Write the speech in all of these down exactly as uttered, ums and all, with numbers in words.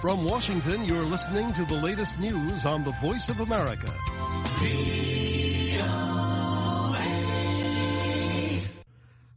From Washington, you're listening to the latest news on the Voice of America.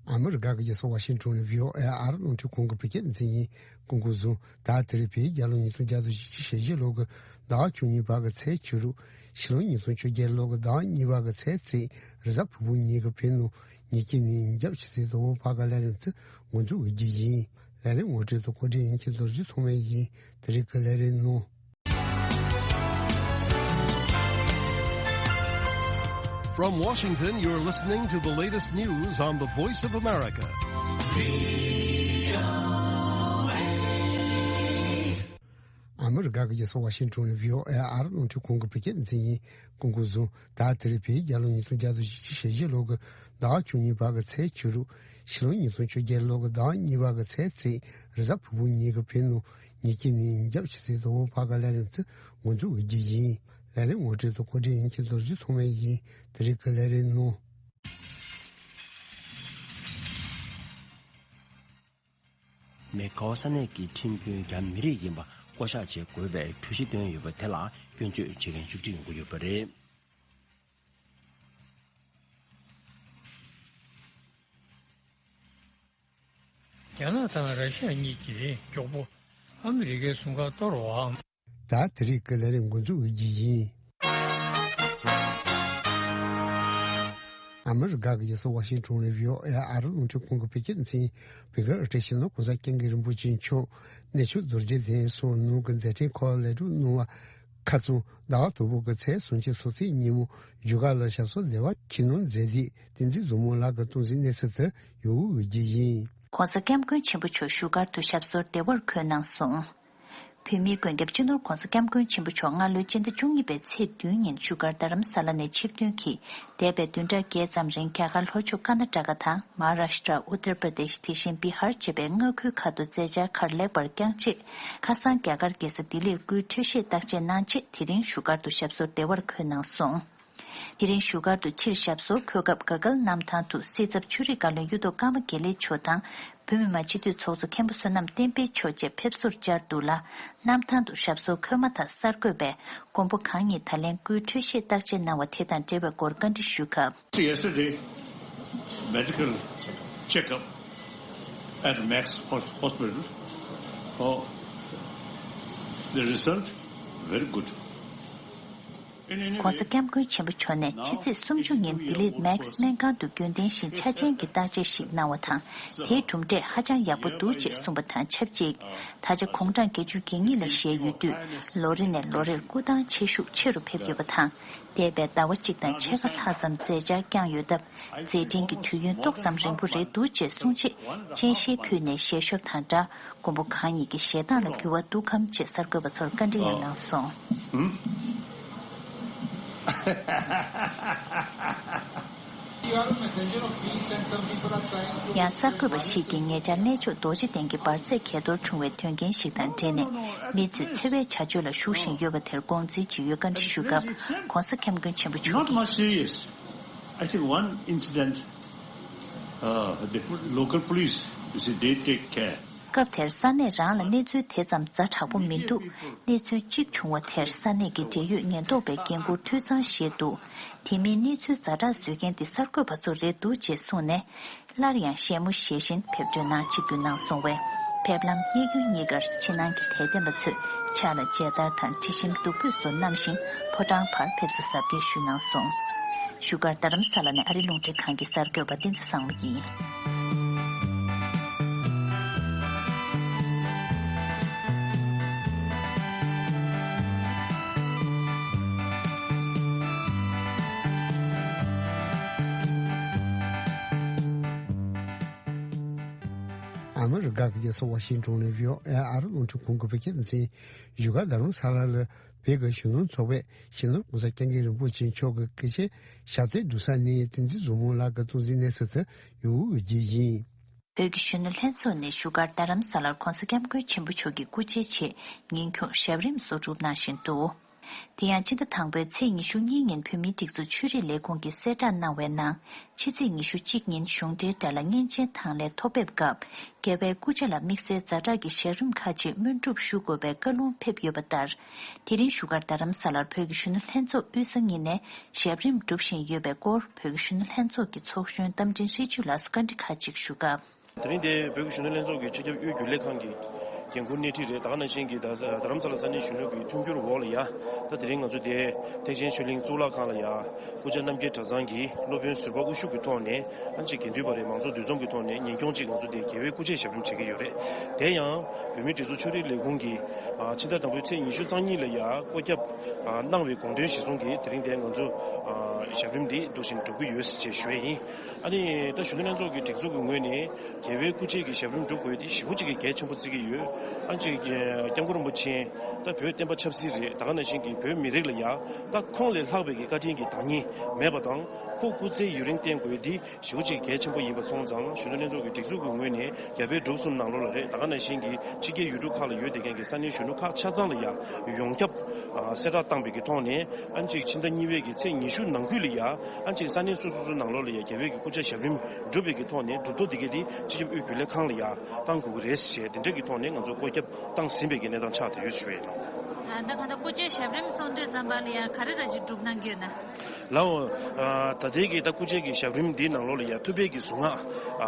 ཨ་མི་རི་ཀ་གི་རྒྱལ་ས་ཝ་ཤིང་ཊོན་ནས་བྷི་ཨོ་ཨེ་ཨ་རི་རླུང་འཕྲིན་ཁང་གི་བོད་སྐད་སྡེ་ཚན་ཡིན། སྐུ་ཁམས་བཟང་། ད་དེ་རིང་བོད་རྒྱལ་ལོ་ཉིས་སྟོང་བརྒྱ་དང་བཞི་བཅུ་ཞེ་བཞི་ལོ་གི་ཟླ་བ་བཅུ་གཉིས་པ་གི་ཚེས་བཅུ་དྲུག་ཕྱི་ལོ་ཉིས་སྟོང་བཅོ་བརྒྱད་ལོ་གི་ཟླ་བ་གཉིས་པ་གི་ཚེས་གཅིག་རེས་གཟའ་ཕུར་བུ་ཉིན་གྱི་བོད་ནང་ཉིན་གཅིག་ནས་ཉིན་རྒྱབ་ཕྱི་ཚེས་དང་པོ་བར་གྱི་ལས་རིམ་ཚོ་འགོ་འཛུགས་འོས་རྒྱུ་ཡིན། ལས་རིམ་ངོ་སྤྲོད་དང་གོ་སྒྲིག་ཡིན་གྱི་རྡོ་རྗེ་ཐོགས་མེད་ཡིན། དེ་རིང་གི་ལས་རིམ་ནང་། From Washington, you're listening to the latest news on the Voice of America. ཨ་མི་རི་ཀ་གི་རྒྱལ་ས་ཝ་ཤིང་ཊོན་ནས་བྷི་ཨོ་ཨེ་ཨ་རི་རླུང་འཕྲིན་ཁང་གི་བོད་སྐད་སྡེ་ཚན་ཡིན། སྐུ་ཁམས་བཟང་། ད་དེ་རིང་བོད་རྒྱལ་ལོ་ཉིས་སྟོང་བརྒྱ་དང་བཞི་བཅུ་ཞེ་བཞི་ལོ་གི་ཟླ་བ་བཅུ་གཉིས་པ་གི་ཚེས་བཅུ་དྲུག་ཕྱི་ལོ་ཉིས་སྟོང་བཅོ་བརྒྱད་ལོ་གི་ཟླ་བ་གཉིས་པ་གི་ཚེས་གཅིག་རེས་གཟའ་ཕུར་བུ་ཉིན་གྱི་བོད་ནང་ཉིན་གཅིག་ནས་ཉིན་རྒྱབ་ཕྱི་ཚེས་དང་པོ་བར་གྱི་ལས་རིམ་ཚོ་འགོ་འཛུགས་འོས་རྒྱུ་ཡིན། ལས་རིམ་ངོ་སྤྲོད་དང་གོ་སྒྲིག་ཡིན་གྱི་རྡོ་རྗེ་ཐོགས་མེད་ཡིན། དེ་རིང་གི་ལས་རིམ་ནང་། མེ་གྷོ་ས་གནས་ཀྱི་ཁྲིམས་དཔོན་རྒྱ་མི་རིགས་ཡིན་པ་བསྐོ་གཞག་བྱེད་དགོས་པའི་གྲོས་གཞི་བཏོན་ཡོད་པ་དེ་ལ་སྐྱོན་བརྗོད་བྱེད་མཁན་བཅུ་ཁྲི་ཡོང་གི་ཡོད་པ་རེད། རྒྱ་ནག་དང་ར་ཤི་ཡ་གཉིས་ཀྱིས་མགྱོགས་པོ་ཨ་མི་རི་ཀའི་སྲུང་སྐར་གཏོར་བ། ད་དེ་རིང་གི་ལས་རིམ་འགོ་འཛུགས་འོས་རྒྱུ་ཡིན། ཨ་མི་རི་ཀ་གི་རྒྱལ་ས་ཝ་ཤིང་ཊོན་ནས་བྷི་ཨོ་ཨེ་ཨ་རི་རླུང་འཕྲིན་ཁང་གི་བོད་སྐད་སྡེ་ཚན་ཡིན། བོད་ཀྱི་ཨ་ཊ་ཞི་ལོ་གོང་ས་སྐྱབས་མགོན་རིན་པོ་ཆེ་མཆོག་གནས་མཆོག་རྡོ་རྗེ་གདན་སོགས་ནང་གི་མཛད་འཕྲིན་སྐོར་ལས་སྒྲུབ་གནང་བ་ཁ་རྩང་ཟླ་བ་དང་པོ་གི་ཚེས་སུམ་ཅུ་སོ་གཅིག་ཉིན་མོ་བཞུགས་སྒར་ལ་ཞབས་སོར་བདེ་བར་འཁྱིལ་གནང་མཛད་དེ་བསྟན་འཛིན་བཟང་མོ་ལགས་ཀྱིས་སྟངས་འཛིན་གནས་ཚུལ་དེ་ཡོང་འོས་རྒྱུ་ཡིན། ྋགོང་ས་ྋསྐྱབས་མགོན་ཆེན་པོ་མཆོག་བཞུགས་སྒར་དུ་ཞབས་སོར་བདེ་བར་འཁོད་གནང་སོང་། བོད་མིའི་མགོན་སྐྱབས་སྤྱི་ནོར་ྋགོང་ས་ྋསྐྱབས་མགོན་ཆེན་པོ་མཆོག་སྔ་ལོའི་སྤྱི་ཟླ་བཅུ་གཉིས་པའི་ཚེས་བདུན་ཉིན་བཞུགས་སྒར་རྡ་རམ་ས་ལ་ནས་ཆིབས་ཐོན་གྱིས་འདས་པའི་བདུན་ཕྲག་བརྒྱད་ཙམ་རིང་རྒྱ་གར་ལྷོ་ཕྱོགས་ཀར་ན་ཊ་ཀ་དང་མ་ཧཱ་རཱཤ་ཊ། ཨུ་ཏར་པྲ་དེཤ། དེ་བཞིན་བི་ཧར་བཅས་པའི་མངའ་ཁུལ་ཁག་ཏུ་མཛད་འཆར་ག་རེ་ལེགས་པར་བསྐྱངས་རྗེས་ཁ་སང་རྒྱ་གར་རྒྱལ་ས་ལྡི་ལིར་སྐུའི་འཕྲོད་བཞེས་རྟག་དཔྱད་གནང་རྗེས་དེ་རིང་བཞུགས་སྒར་དུ་ཞབས་སོར་བདེ་བར་འཁོད་གནང་སོང་། དེ་རིང་བཞུགས་སྒར་དུ་ཕྱིར་ཞབས་སོར་འཁོད་སྐབས་ག་གལ་གནམ་ཐང་དུ་སྲིད་ཚབ་ཆོས་རིག་བཀའ་བློན་གཡུ་ཐོག་ཀརྨ་དགེ་ལེགས་མཆོག་དང་བོད་མི་མང་སྤྱི་འཐུས་ཚོགས་གཙོ་མཁན་པོ་བསོད་ནམས་བསྟན་འཕེལ་མཆོག་བཅས་ཕེབས་བསུར་བཅར་འདུག་ལ། གནམ་ཐང་དུ་ཞབས་སོར་འཁོད་མ་ཐག་གསར་འགོད་པས་མགོན་པོ་གང་ཉིད་ད་ལན་སྐུའི་འཕྲོད་བཞེས་རྟག་དཔྱད་གནང་བ་དེ་དང་འབྲེལ་བའི་སྐོར་བཀའ་འདྲི་ཞུས་སྐབས། Yesterday, medical checkup at Max Hos- Hospital. Oh, the result very good. ྋགོང་ས་ྋསྐྱབས་མགོན་ཆེན་པོ་མཆོག་ནས་ཕྱི་ཚེས་སུམ་ཅུ་ཉིན་ལྡི་ལིར་མེག་སི་སྨན་ཁང་དུ་རྒྱུན་ལྡན་བཞིན་ཆ་ཅན་གྱི་བརྟག་དཔྱད་ཞིག་གནང་བ་དང་། དེའི་གྲུབ་འབྲས་ཧ་ཅང་ཡག་པོ་འདུག་ཅེས་གསུངས་པ་དང་ཆབས་ཅིག་ད་ཆ་དགུང་གྲངས་བརྒྱད་ཅུ་གྱ་གཉིས་ལ་བཞེས་ཡོད་དུས། ལོ་རེ་ནས་ལོ་རེར་སྐུ་ཐང་ཆེ་ཤུགས་ཆེ་རུ་ཕེབས་ཡོད་པ་དང་། འདས་པའི་ཟླ་བ་གཅིག་དང་ཕྱེད་ཀ་ལྷག་ཙམ་མཛད་འཆར་བསྐྱངས་ཡོད་སྟབས། མཛད་འཕྲིན་གྱི་དུས་ཡུན་ཏོག་ཙམ་རིང་པོ་རེད་འདུག་ཅེས་གསུངས་རྗེས། སྤྱན་ཤེལ་ཕུད་ནས་ཞལ་ཤོབ་དང་སྦྲགས། མགོན་པོ་གང་ཉིད་ཀྱི་ཞལ་ཐང་ལ་འགྱུར་བ་འདུག་གམ་ཅེས་གསར་འགོད་པ་ཚོར་བཀའ་འདྲི་ཡང་གནང་སོང་། ཡང་གསར་འགོད་པ་ཞིག་གིས་ཉེ་ཆར་གནས་མཆོག་རྡོ་རྗེ་གདན་གྱི་འབར་རྫས་གས་གཏོར་བྱུང་བའི་དོན་རྐྱེན་ཞིག་དང་འབྲེལ་ནས། མི་ཚོས་འཚེ་བའི་བྱ་སྤྱོད་ལ་ཞུགས་བཞིན་ཡོད་པ་དེར་དགོངས་འཛིན་བྱེད་ཡུལ་བཀའ་འདྲི་ཞུས་སྐབས། ྋགོང་ས་ྋསྐྱབས་མགོན་ཆེན་པོ་མཆོག་Not གིས། Much serious. I think one incident, uh, the pol- local police, you see, they take care. སྐབས་དེར་ས་གནས་རང་ལ་གནས་ཚུལ་དེ་ཙམ་ཛ་དྲག་པོ་མི་འདུག་གནས་ཚུལ་གཅིག་བྱུང་བ་དེར་ས་གནས་ཀྱི་འབྲེལ་ཡོད་ཉེན་རྟོག་པའི་འགན་འཁུར་འཐུས་ཚང་བཞེས་འདུག་དེ་མིན་གནས་ཚུལ་ཛ་དྲག་བཟོ་མཁན་དེ་གསར་འགོད་པ་ཚོ་རེད་འདུག་ཅེས་གསུངས་ནས། སླར་ཡང་ཞལ་མོ་བཞེས་བཞིན་ཕེབས་འགྲོ་གནང་ཆིབས་བསྒྱུར་གནང་སོང་བས། ཕེབས་ལམ་གཡས་གཡོན་གཉིས་ཀར་ཕྱི་ནང་གི་དད་ལྡན་པ་ཚོས་ཕྱག་ལ་མཇལ་དར་དང་དྲི་ཞིམ་བདུག་སྤོས་སོགས་བསྣམས་ཤིང་ཕོ་བྲང་བར་ཕེབས་བསུ་གཟབ་རྒྱས་ཞུས་གནང་སོང་། བཞུགས་སྒར་རྡ་རམ་ས་ལ་ནས་ཨ་རིའི་རླུང་འཕྲིན་ཁང་གི་གསར་འགོད་པ་བསྟན་འཛིན་བཟང་མོ་ཡིན། ཨ་མི་རི་ཀ་གི་རྒྱལ་ས་ཝ་ཤིང་ཊོན་ནས་བྷི་ཨོ་ཨེ་ཨ་རི་རླུང་འཕྲིན་ཁང་གི་བོད་སྐད་སྡེ་ཚན། བཞུགས་སྒར་རྡ་རམ་ས་ལ་ལ་བོད་ཀྱི་གཞོན་ནུ་ཚོགས་པས་སྤྱི་ནོར་གོང་ས་སྐྱབས་མགོན་རིན་པོ་ཆེ་མཆོག་གི་སྐུ་ཕྱྭའི་ཞབས་རྩེ་བསྒྲུབས་ས་ནས་བསྟན་འཛིན་བཟང་མོ་ལགས་ཀྱི་སྟངས་འཛིན་གནས་ཚུལ་དེ་ཡོང་འོས་ཀྱི་ཡིན། བོད་ཀྱི་གཞོན་ནུ་ལྷན་ཚོགས་ནས་བཞུགས་སྒར་རྡ་རམ་ས་ལར་གོང་ས་སྐྱབས་མགོན་ཆེན་པོ་མཆོག་གི་སྐུ་ཕྱྭའི་ཆེད་ཉིན་ཁྱོངས་ཞབས་རིམ་བཟོ་སྒྲུབ་གནང་བཞིན་འདུག་དེ་ཡང་ཕྱི་ཟླ་དང་པོའི་ཚེས་ཉི་ཤུ་གཉིས་ཉིན་བོད་མིའི་སྒྲིག་འཛུགས་ཆོས་རིག་ལས་ཁུངས་ཀྱིས་གསལ་བསྒྲགས་གནང་བའི་ནང་། ཕྱི་ཚེས་ཉི་ཤུ་གཅིག་ཉིན་གཞུང་འབྲེལ་དྲ་ལམ་མཉེན་ཆས་དང་ལེན་ཐོ་འབེབས་སྐབས། རྒྱལ་བའི་སྐུ་ཕྱག་ལ་དམིགས་བསལ་ཛ་དྲག་གི་ཞབས་རིམ་ཁག་ཅིག་སྨོན་སྒྲུབ་ཞུ་དགོས་པའི་བཀའ་ལུང་ཕེབས་ཡོད་པ་ལྟར། དེ་རིང་བཞུགས་སྒར་རྡ་རམ་ས་ལར་བོད་ཀྱི་གཞོན་ནུ་ལྷན་ཚོགས་དབུས་ས་གཉིས་ནས་ཞབས་རིམ་སྒྲུབ་བཞིན་ཡོད་པའི་སྐོར། བོད་ཀྱི་གཞོན་ནུ་ལྷན་ཚོགས་ཀྱི་ཚོགས་གཞོན་རྟ་མགྲིན་ཧྲི་ཅུས་ལགས་སུ་བཀའ་འདྲི་ཁག་ཅིག་ཞུ་སྐབས། དེ་རིང་འདིར་བོད་ཀྱི་གཞོན་ནུ་ལྷན་ཚོགས་ཀྱི་སྤྱི་ཁྱབ་དབུས་རྒྱུན་ལས་ཁང་གི་འགན་འཁུར་སྣེ་ཁྲིད་རེད། ད་ག་ནང་བཞིན་གྱི་ད་རྡ་རམ་ས་ལ་ས་གནས་གཞོན་ནུ་གི་མཐུན་འགྱུར་འོག་ལ་ཡ། ད་དེ་རིང་ང་ཚོ་འདིར་ཐེག་ཆེན་ཆོས་གླིང་གཙུག་ལག་ཁང་ལ་ཡ། སྐུ་བཅར་རྣམ་རྒྱལ་གྲྭ་ཚང་གི་སློབ་དཔོན་ཟུར་པ་དབུ་བཞུགས་ཀྱི་ཐོག་ནས་ཨ་ཅིག་དགེ་འདུན་པ་རེད། མང་ཚོགས་འདུ་འཛོམས་ཀྱི་ཐོག་ནས་ཉིན་སྐྱོང་ཅིག་ང་ཚོ་འདིར་རྒྱལ་བའི་སྐུ་ཕྱག་ཞབས་རིམ་བྱེད་ཀྱི་ཡོད་རེད། དེ་ཡང་བོད་མིའི་སྒྲིག་འཛུགས་ཆོས་རིག་ལས་ཁུངས་ཀྱིས་ཨ་ཕྱི་ཟླ་དང་པོའི་ཚེས་ཉི་ཤུ་རྩ་གཉིས་ལ་ཡ་བཀོད་ཁྱབ་ཨ་གནང་བའི་དགོངས་དོན་གཞིར་བཟུང་གིས་དེ་རིང་འདིར་ང་ཚོ་ཨ་ཞབས་རིམ་འདི་འགྲུབ་བཞིན་འགྲོ་གི་ཡོད་ཅེས་ཞུ་ཡས་ཡིན། ཨ་ནི་ད་གཞོན་ནུ་ལྷན་ཚོགས་ཀྱི་སྒྲིག་འཛུགས་ཀྱི་ངོས་ནས་རྒྱལ་བའི་སྐུ་ཕྱག་གི་ཞབས་རིམ་སྒྲུབ་དགོས་དེ་ཞེ་པོ་ཅིག་གི་གལ་ཆེན་པོ་བརྩི་གི་ཡོད། ཨ་ཅིག་སྐྱབས་མགོན་རིན་པོ་ཆེ་ད་བོད་བསྟན་པ་ཆབ་སྲིད་རེད། ད་ག་ནང་བཞིན་གྱི་བོད་མི་རིགས་ལ་ཡ་ད་ཁོང་ལས་ལྷག་པའི་གི་བཀའ་དྲིན་གྱི་བདག་ཉིད་མེད་པ་དང་། ཁོ་སྐུ་ཚེ་ཡུན་རིང་བརྟན་དགོས་དེ་ཞེ་པོ་ཅིག་གལ་ཆེན་པོ་ཡིན་པ་སོང་ཙང་། གཞོན་ནུ་ལྷན་ཚོགས་ཀྱི་སྒྲིག་འཛུགས་ཀྱི་ངོས་ནས་རྒྱ་བལ་འབྲུག་གསུམ་ནང་ལོགས་ལ་རེད། ད་ག་ནང་བཞིན་གྱི་ཕྱི་རྒྱལ་ཡུལ་གྲུ་ཁག་ལ་ཡོད་བསྡད་མཁན་གྱི་ས་གནས་གཞོན་ནུ་ཁག་ཆ་ཚང་ལ་ཡ་ཡོངས་ཁྱབ་ཨ་གསལ་བསྒྲགས་བཏང་པའི་གི་ཐོག་ནས། ཨ་ཅིག་ཕྱི་ཟླ་གཉིས་པའི་གི་ཚེས་ཉི་ཤུ་ནང་ཁུལ་ལ་ཡ། ཨ་ཅིག་ས་གནས་སོ་སོ་སོའི་ནང་ལོགས་ལ་ཡ་རྒྱལ་བའི་གི་སྐུ་ཕྱག་ཞབས་རིམ་སྒྲུབ་པའི་གི་ཐོག་ནས་གྲུབ་ཐོབ་འདི་གའི་དེ་སྤྱི་ཁྱབ་དབུས་རྒྱུན་ལས་ཁང་ལ་ཡ་བཏང་དགོས་ཀྱི་རེད་ཞེས་དེ་འདྲ་གི་ཐོག་ནས་ང་ཚོ་བཀོད་ཁྱབ་བཏང་ཟིན་པའི་གི་གནས་སྟངས་ཆགས་བསྡད་ཡོད་ཞུ་ཡས་ཡིན། ད་ལྟ་སྐུ་ཕྱག་ཞབས་རིམ་གསུང་དུས་ཙམ་པ་ལ་ཡང་ག་རེ་ར་ཅིག་སྒྲུབ་གནང་གི་ཡོད་ན། ལའོ། ཨ་ད་ལྟའི་གི་ད་སྐུ་ཕྱག་གི་ཞབས་རིམ་འདིའི་ནང་ལོགས་ལ་ཡ་ཐུབ་པའི་གི་གཟུངས་སྔགས་ཨ་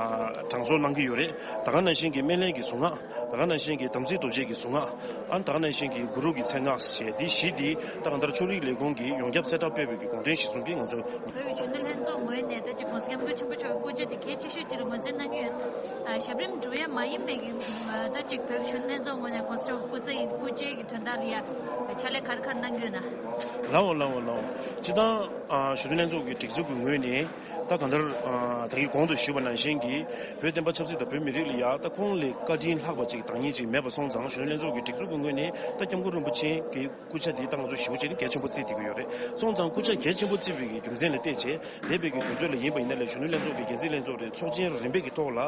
གྲངས་གསོག་གནང་གི་ཡོད་རེད། ད་ག་ནང་བཞིན་གྱི་སྨན་བླའི་གི་གཟུངས་སྔགས། ད་ག་ནང་བཞིན་གྱི་དམ་ཚིག་རྡོ་རྗེ་གི་གཟུངས་སྔགས། ཨ་ད་ག་ནང་བཞིན་གྱི་གུ་རུ་གི་མཚན་སྔགས་ཞེས་འདི་བཞི་འདི་ད་གང་ལྟར་ཆོས་རིག་ལས་ཁུངས་ཀྱིས་ཡོངས་ཁྱབ་གསལ་བསྒྲགས་སྤེལ་བའི་གི་དགོངས་དོན་གཞིར་བཟུང་གིས་ང་ཚོ། བོད་ཀྱི་གཞོན་ནུ་ལྷན་ཚོགས་ངོས་ནས་ད་ཅིག་༸གོང་ས་༸སྐྱབས་མགོན་ཆེན་པོ་མཆོག་གི་སྐུ་ཕྱག་དེ་གལ་ཆེ་ཤོས་ཅིག་ལ་ངོས་འཛིན་གནང་གི་ཡོད། ཨ་ཞབས་རིམ་སྒྲུབ་ཡ་མ་ཡིན་པའི་གི་ཨ་ད་ཅིག་བོད་ཀྱི་གཞོན་ནུ་ལྷན་ཚོགས་ངོས་ནས་༸གོང་ས་མཆོག་གི་སྐུ་ཚེ་ཡི་སྐུ་ཕྱག་གི་དོན་དག་ལ་ཡ་ཕྱག་ལས་ག་རེ་ག་རེ་གནང་གི་ཡོད་ན། ལའོ་ལའོ་ལའོ། སྤྱིར་བཏང་ཨ་གཞོན་ནུ་ལྷན་ཚོགས་ཀྱི་སྒྲིག་འཛུགས་ཀྱི་ངོས་ནས་ད་གང་ལྟར་ཨ་ད་གིན་གོང་དུ་ཞུས་པ་ནང་བཞིན་གྱི་བོད་བསྟན་པ་ཆབ་སྲིད་དང་བོད་མི་རིགས་ལ་ཡ་ད་ཁོང་ལས་བཀའ་དྲིན་ལྷག་པ་ཅིག་བདག་ཉིད་ཅིག་མེད་པ་སོང་ཙང་། གཞོན་ནུ་ལྷན་ཚོགས་ཀྱི་སྒྲིག་འཛུགས་ཀྱི་ངོས་ནས་ད་༸སྐྱབས་མགོན་རིན་པོ་ཆེ་གི་སྐུ་ཕྱག་འདི་ད་ང་ཚོ་ཞེ་པོ་ཅིག་ནི་གལ་ཆེན་པོ་བརྩི་བསྡད་ཀྱི་ཡོད་རེད། སོང་ཙང་སྐུ་ཕྱག་གལ་ཆེན་པོ་བརྩི་བའི་གི་རྒྱུ་མཚན་ལ་བལྟས་བྱས། འདས་པའི་གི་དུས་ཚོད་ལ་ཡིན་པ་ཡིན་ན་ལས་གཞོན་ནུ་ལྷན་ཚོགས་ཀྱི་འགན་འཛིན་ལྷན་ཚོགས་རེད། ཚོགས་ཆེན་རིམ་པའི་གི་ཐོག་ལ་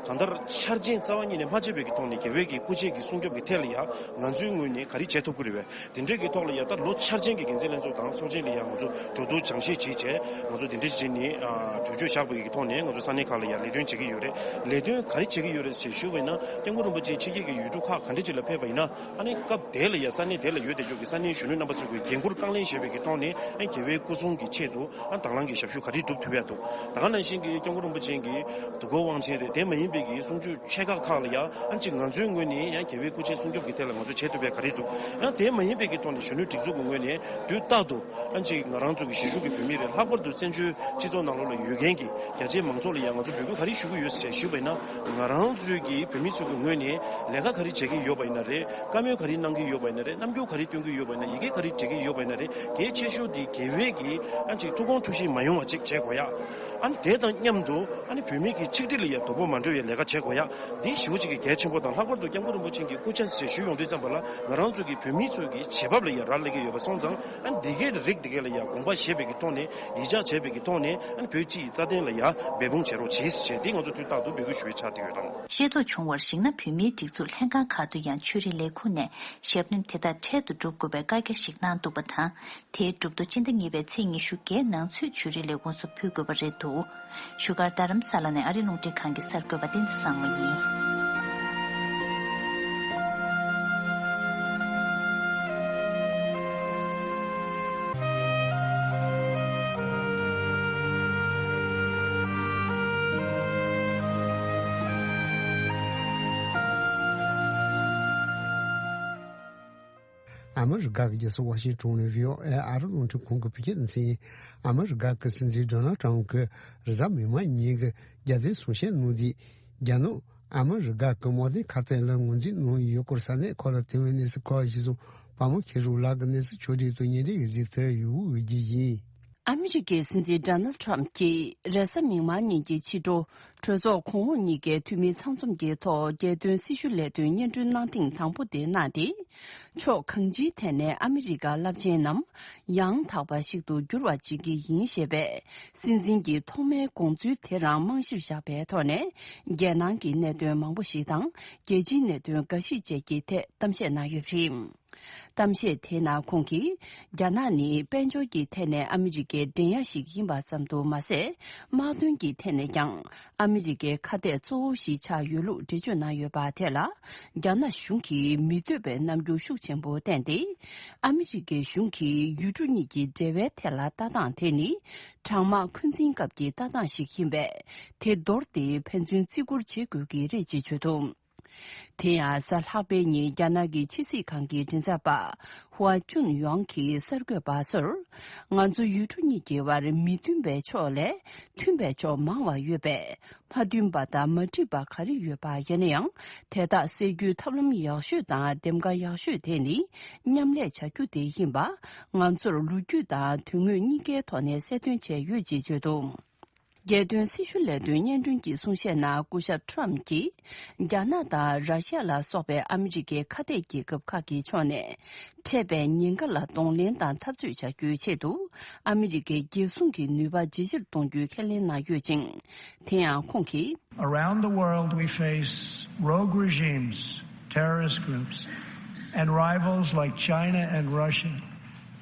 གང་ལྟར་འཆར་ཅན་རྩ་བ་ཉིད་ནས་མ་བརྗེད་པའི་གི་ཐོག་ནས་རྒྱལ་བའི་གི་སྐུ་ཕྱག་གི་སྲུང་སྐྱོབ་ཀྱི་ཐད་ལ་ཡ་ང་ཚོའི་ངོས་ནས་ག་རེ་བྱེད་ཐུབ་ཀྱི་རེད་པས། དེ་འདྲའི་གི་ཐོག་ལ་ཡ་ད་ལོ་འཆར་ཅན་གྱི་འགན་འཛིན་ལྷན་ཚོགས་དང་ཚོགས་ཆེན་ལ་ཡ་ང་ཚོ་གྲོས་བསྡུར་སྦྱང་བཤད་བྱས་བྱས། ང་ཚོ་དེ་འདྲ་བྱས་ནས་ཨ་གྲོས་ཆོད་བཞག་པའི་གི་ཐོག་ནས་ང་ཚོ་ས་གནས་ཁག་ལ་ཡ་ལས་དོན་བྱེད་ཀྱི་ཡོད་རེད། ལས་དོན་ག་རེ་བྱེད་ཀྱི་ཡོད་རེད་ཞེས་ཞུས་པ་ཡིན་ན།་༸སྐྱབས་མགོན་རིན་པོ་ཆེ་ཕྱི་རྒྱལ་གྱི་ཡུལ་གྲུ་ཁག་ག་འདྲ་ཅིག་ལ་ཕེབས་པ་ཡིན་ན། ཨ་ནི་སྐབས་དེ་ལ་ཡ་ས་གནས་དེ་ལ་ཡོད་བསྡད་ཆོག་གི་ས་གནས་གཞོན་ནུ་རྣམ་པ་ཚོ་གི་འགན་འཁུར་དང་ལེན་བྱས་པའི་གི་ཐོག་ནས། ཨ་རྒྱལ་བའི་སྐུ་སྲུང་གི་ཆེད་དུ་ཨ་དང་བླངས་ཀྱི་ཞབས་ཞུ་ག་རེ་སྒྲུབ་ཐུབ་ཡ་འདུག་ད་ག་ནང་བཞིན་གྱི་༸སྐྱབས་མགོན་རིན་པོ་ཆེ་གི་དུས་འཁོར་དབང་ཆེན་རེད། དེ་མ་ཡིན་པའི་གི་གསུང་ཆོས་ཆེ་ཁག་ཁག་ལ་ཡ་ཨ་ཅིག་ང་ཚོའི་ངོས་ནས་ཡང་རྒྱལ་བའི་སྐུ་ཕྱག་སྲུང་སྐྱོབ་ཀྱི་ཐད་ལ་ང་ཚོ་བྱེད་ཐུབ་པའི་ག་རེ་འདུག་ཡང་དེ་མ་ཡིན་པའི་གི་ཐོག་ནས་གཞོན་ནུ་སྒྲིག་འཛུགས་ཀྱི་ངོས་ནས་དུས་རྟག་ཏུ་ཨ་ཅིག་ང་རང་ཚོ་གི་གཞིས་བཞུགས་ཀྱི་བོད་མི་རེད། ལྷག་པར་དུ་བཙན་བྱོལ་སྤྱི་ཚོགས་ནང་ལོགས་ལ་ཡོད་མཁན་གྱི་རྒྱ་ཆེའི་མང་ཚོགས་ལ་ཡང་ང་ཚོ་འབོད་སྐུལ་ག་རེ་ཞུ་གི་ཡོད་ཟེར་ཞུས་པ་ཡིན་ན། ང་རང་ཚོའི་གི་བོད་མི་ཚོ་གི་ངོས་ནས་ལས་ཀ་ག་རེ་བྱེད་ཀྱི་ཡོད་པ་ཡིན་ན་རེད། བཀའ་མོལ་ག་རེ་གནང་གི་ཡོད་པ་ཡིན་ན་རེད། རྣམ་འགྱུར་ག་རེ་སྟོན་གྱི་ཡོད་པ་ཡིན་ན་རེད། ཡི་གེ་ག་རེ་འབྲི་གི་ཡོད་པ་ཡིན་ན་རེད། གལ་ཆེ་ཤོས་དེ་རྒྱལ་བའི་གི་ཨ་ཅིག་ཐུགས་དགོངས་འཁྲུལ་ཞིག་མ་ཡོང་བ་ཅིག་བྱེད་དགོས་ཡ། ཨ་ནི་དེ་དང་མཉམ་དུ་ཨ་ནི་བོད་མི་གི་ཆིག་སྒྲིལ་ལ་ཡ་དོ་ཕོག་མ་འགྲོ་བའི་ལས་ཀ་བྱེད་དགོས་ཡ། འདི་ཞེ་པོ་ཅིག་གི་གལ་ཆེན་པོ་དང་། ལྷག་པར་དུ་༸སྐྱབས་མགོན་རིན་པོ་ཆེ་གི་སྐུ་ཕྱག་ཞེས་ཞུ་ཡོང་དུས་ཙམ་པ་ལ་ང་རང་ཚོ་གི་བོད་མི་ཚོ་གི་བྱེད་བབ་ལ་ཡ་རག་ལས་ཀྱི་ཡོད་པ་སོང་ཙང་། ཨ་ནི་འདི་གའི་རིགས་འདི་གའི་ལ་ཡ་དགོངས་པ་བཞེས་པའི་གི་ཐོག་ནས། ཡིད་ཆེས་བྱས་པའི་གི་ཐོག་ནས། ཨ་ནི་བོད་སྤྱི་ཡི་རྩ་དོན་ལ་ཡ་འབད་འབུངས་བྱེད་རོགས་གྱིས་ཞེས་འདི་ང་ཚོ་དུས་རྟག་ཏུ་འབོད་སྐུལ་ཞུ་བའི་ཆ་དེ་ཡོད་དང་། ཤེས་རྟོགས་བྱུང་བར་གཞིགས་ན། བོད་མིའི་སྒྲིག་འཛུགས་ལྷན་ཁང་ཁག་ཏུ་ཡང་ཆོས་རིག་ལས་ཁུངས་ནས་ཞབས་རིམ་དེ་དག་འཕྲལ་དུ་སྒྲུབ་དགོས་པའི་བཀའ་རྒྱ་ཞིག་གནང་འདུག་པ་དང་། དེའི་གྲུབ་ཐོབ་སྤྱི་ཟླ་གཉིས་པའི་ཚེས་ཉི་ཤུ་བརྒྱད་ནང་ཚུད་ཆོས་རིག་ལས་ཁུངས་སུ་ཕུལ་དགོས་པ་རེད་འདུག་བཞུགས་སྒར་རྡ་རམ་ས་ལ་ནས་ཨ་རི་རླུང་འཕྲིན་ཁང་གི་གསར་འགོད་པ་བསྟན་འཛིན་བཟང་མོ་ཡིན། ཨ་མི་རི་ཀ་གི་རྒྱལ་ས་ཝ་ཤིང་ཊོན་ནས་བྷི་ཨོ་ཨེ་ཨ་རི་རླུང་འཕྲིན་ཁང་གི་བོད་སྐད་སྡེ་ཚན་ཡིན། ཨ་མི་རི་ཀ་གི་སྲིད་འཛིན་ཌོ་ནལ་ཊམ་གྱིས་རེས་གཟའ་མིག་དམར་ཉིན་གྱི་རྒྱལ་དོན་གསུང་བཤད་ནང་དེ། རྒྱ་ནག་ཨ་མི་རི་ཀ་གི་དམག་དོན་ཁ་གཏད་ལ་ངོས་འཛིན་གནང་ཡོད་སྐོར་ས་གནས་ཁག་ལ་ཐོན་པའི་གནས་ཚུལ་ཁག་གཞིར་བཟུང་། པ་མོ་ཁེ་རུ་ལགས་ཀྱིས་གནས་ཚུལ་ཕྱོགས་སྒྲིག་ཏུ་སྙན་སྒྲོན་ཡོད་ཟིག་ཐོན་ཡོད་ཀྱི་ཡིན། ཨ་མི་རི་ཀའི་སྲིད་འཛིན་ཌོ་ནལ་ཊམ་གྱིས་རེས་གཟའ་མིག་དམར་ཉིན་གྱི་ཕྱི་དྲོ། གྲོས་ཚོགས་གོང་འོག་གཉིས་ཀའི་འཐུས་མི་ཚང་འཛོམས་ཀྱི་ཐོག་རྒྱལ་དོན་སྲི་ཞུ་ལས་དོན་སྙན་སྒྲོན་གནང་ཐེངས་དང་པོ་དེ་གནང་སྟེ། ཕྱོགས་གང་ཅིའི་ཐད་ནས་ཨ་མི་རི་ཀ་རླབས་ཆེན་ནམ་ཡང་དག་པ་ཞིག་ཏུ་འགྱུར་བ་བྱེད་ཀྱི་ཡིན་ཞེས་པའི་སྲིད་འཛིན་གྱི་ཐོག་མའི་དགོངས་ཚུལ་དེ་རང་རྨང་གཞིར་བཞག་པའི་ཐོག་ནས། རྒྱལ་ནང་གི་གནད་དོན་མང་པོ་ཞིག་དང་། རྒྱལ་སྤྱིའི་གནད་དོན་འགའ་ཞིག་བཅས་ཀྱི་ཐད་གཏམ་བཤད་གནང་ཡོད་པ་རེད། གཏམ་བཤད་དེའི་ནང་ཁོང་གིས། རྒྱ་ནག་ནི་དཔལ་འབྱོར་གྱི་ཐད་ནས་ཨ་མི་རི་ཀའི་འགྲན་ཡ་ཞིག་ཡིན་པ་ཙམ་དུ་མ་ཟད། དམག་དོན་གྱི་ཐད་ནས་ཀྱང་ཨ་མི་རི་ཀའི་ཁ་གཏད་གཙོ་བོ་ཞིག་ཆགས་ཡོད་ལུགས་འགྲེལ་བརྗོད་གནང་ཡོད་པ་དེ་ལ། རྒྱ་ནག་གཞུང་གིས་མི་འདོད་པའི་རྣམ་འགྱུར་ཤུགས་ཆེན་པོ་བསྟན་ཏེ། ཨ་མི་རི་ཀའི་གཞུང་གིས་ཡུལ་གྲུ་གཉིས་ཀྱི་འབྲེལ་བའི་ཐད་ལ་ལྟ་སྟངས་དེ་ནི། གྲང་དམག་འཁོན་འཛིན་སྐབས་ཀྱི་ལྟ་སྟངས་ཤིག་ཡིན་པས། དེ་འདོར་ཏེ་ཕན་ཚུན་བརྩི་བཀུར་བྱེད་དགོས་ཀྱི་རེད་ཅེས་བརྗོད་འདུག་དེ་ཡང་གཟའ་ལྷག་པའི་ཉིན་རྒྱ་ནག་གི་ཕྱི་སྲིད་ཁང་གི་མགྲིན་ཚབ་པ་ཧུའ་ཅུན་ཡོང་གིས་གསར་འགོད་པ་ཚོར། ང་ཚོ་ཡུལ་གྲུ་གཉིས་ཀྱི་བར་མི་མཐུན་པའི་ཕྱོགས་ལས་མཐུན་པའི་ཕྱོགས་མང་བ་ཡོད་པས། མ་མཐུན་པ་དང་མ་འགྲིག་པ་ག་རེ་ཡོད་པ་ཡིན་ན་ཡང་། དེ་དག་སེལ་རྒྱུའི་ཐབས་ལམ་ཡག་ཤོས་དང་འདེམས་ཀ་ཡག་ཤོས་དེ་ནི་མཉམ་ལས་བྱ་རྒྱུ་དེ་ཡིན་པ། ང་ཚོར་ལོ་རྒྱུས་དང་དོན་དངོས་གཉིས་ཀའི་ཐོག་ནས་གསལ་སྟོན་བྱས་ཡོད་ཅེས་བརྗོད་འདུག་རྒྱལ་དོན་སྲི་ཞུ་ལས་དོན་སྙན་སྒྲོན་གྱི་གསུང་བཤད་ནང་སྐུ་ཞབས་ཁྲོམ་གྱིས། རྒྱ་ནག་དང་ར་ཤི་ཡ་ལ་སོགས་པའི་ཨ་མི་རི་ཀའི་ཁ་གཏད་རྒྱལ་ཁབ་ཁག་གི་ཕྱོགས་ནས། འཕྲད་པའི་ཉེན་ཁ་ལ་གདོང་ལེན་དང་འཐབ་རྩོད་བྱ་རྒྱུའི་ཆེད་དུ། ཨ་མི་རི་ཀའི་རྒྱལ་སྲུང་གི་ནུས་པ་ཇེ་ཆེར་གཏོང་རྒྱུའི་ཁས་ལེན་གནང་ཡོད་ཅིང་། དེ་ཡང་ཁོང་གིས། Around the world, we face rogue regimes, terrorist groups, and rivals like China and Russia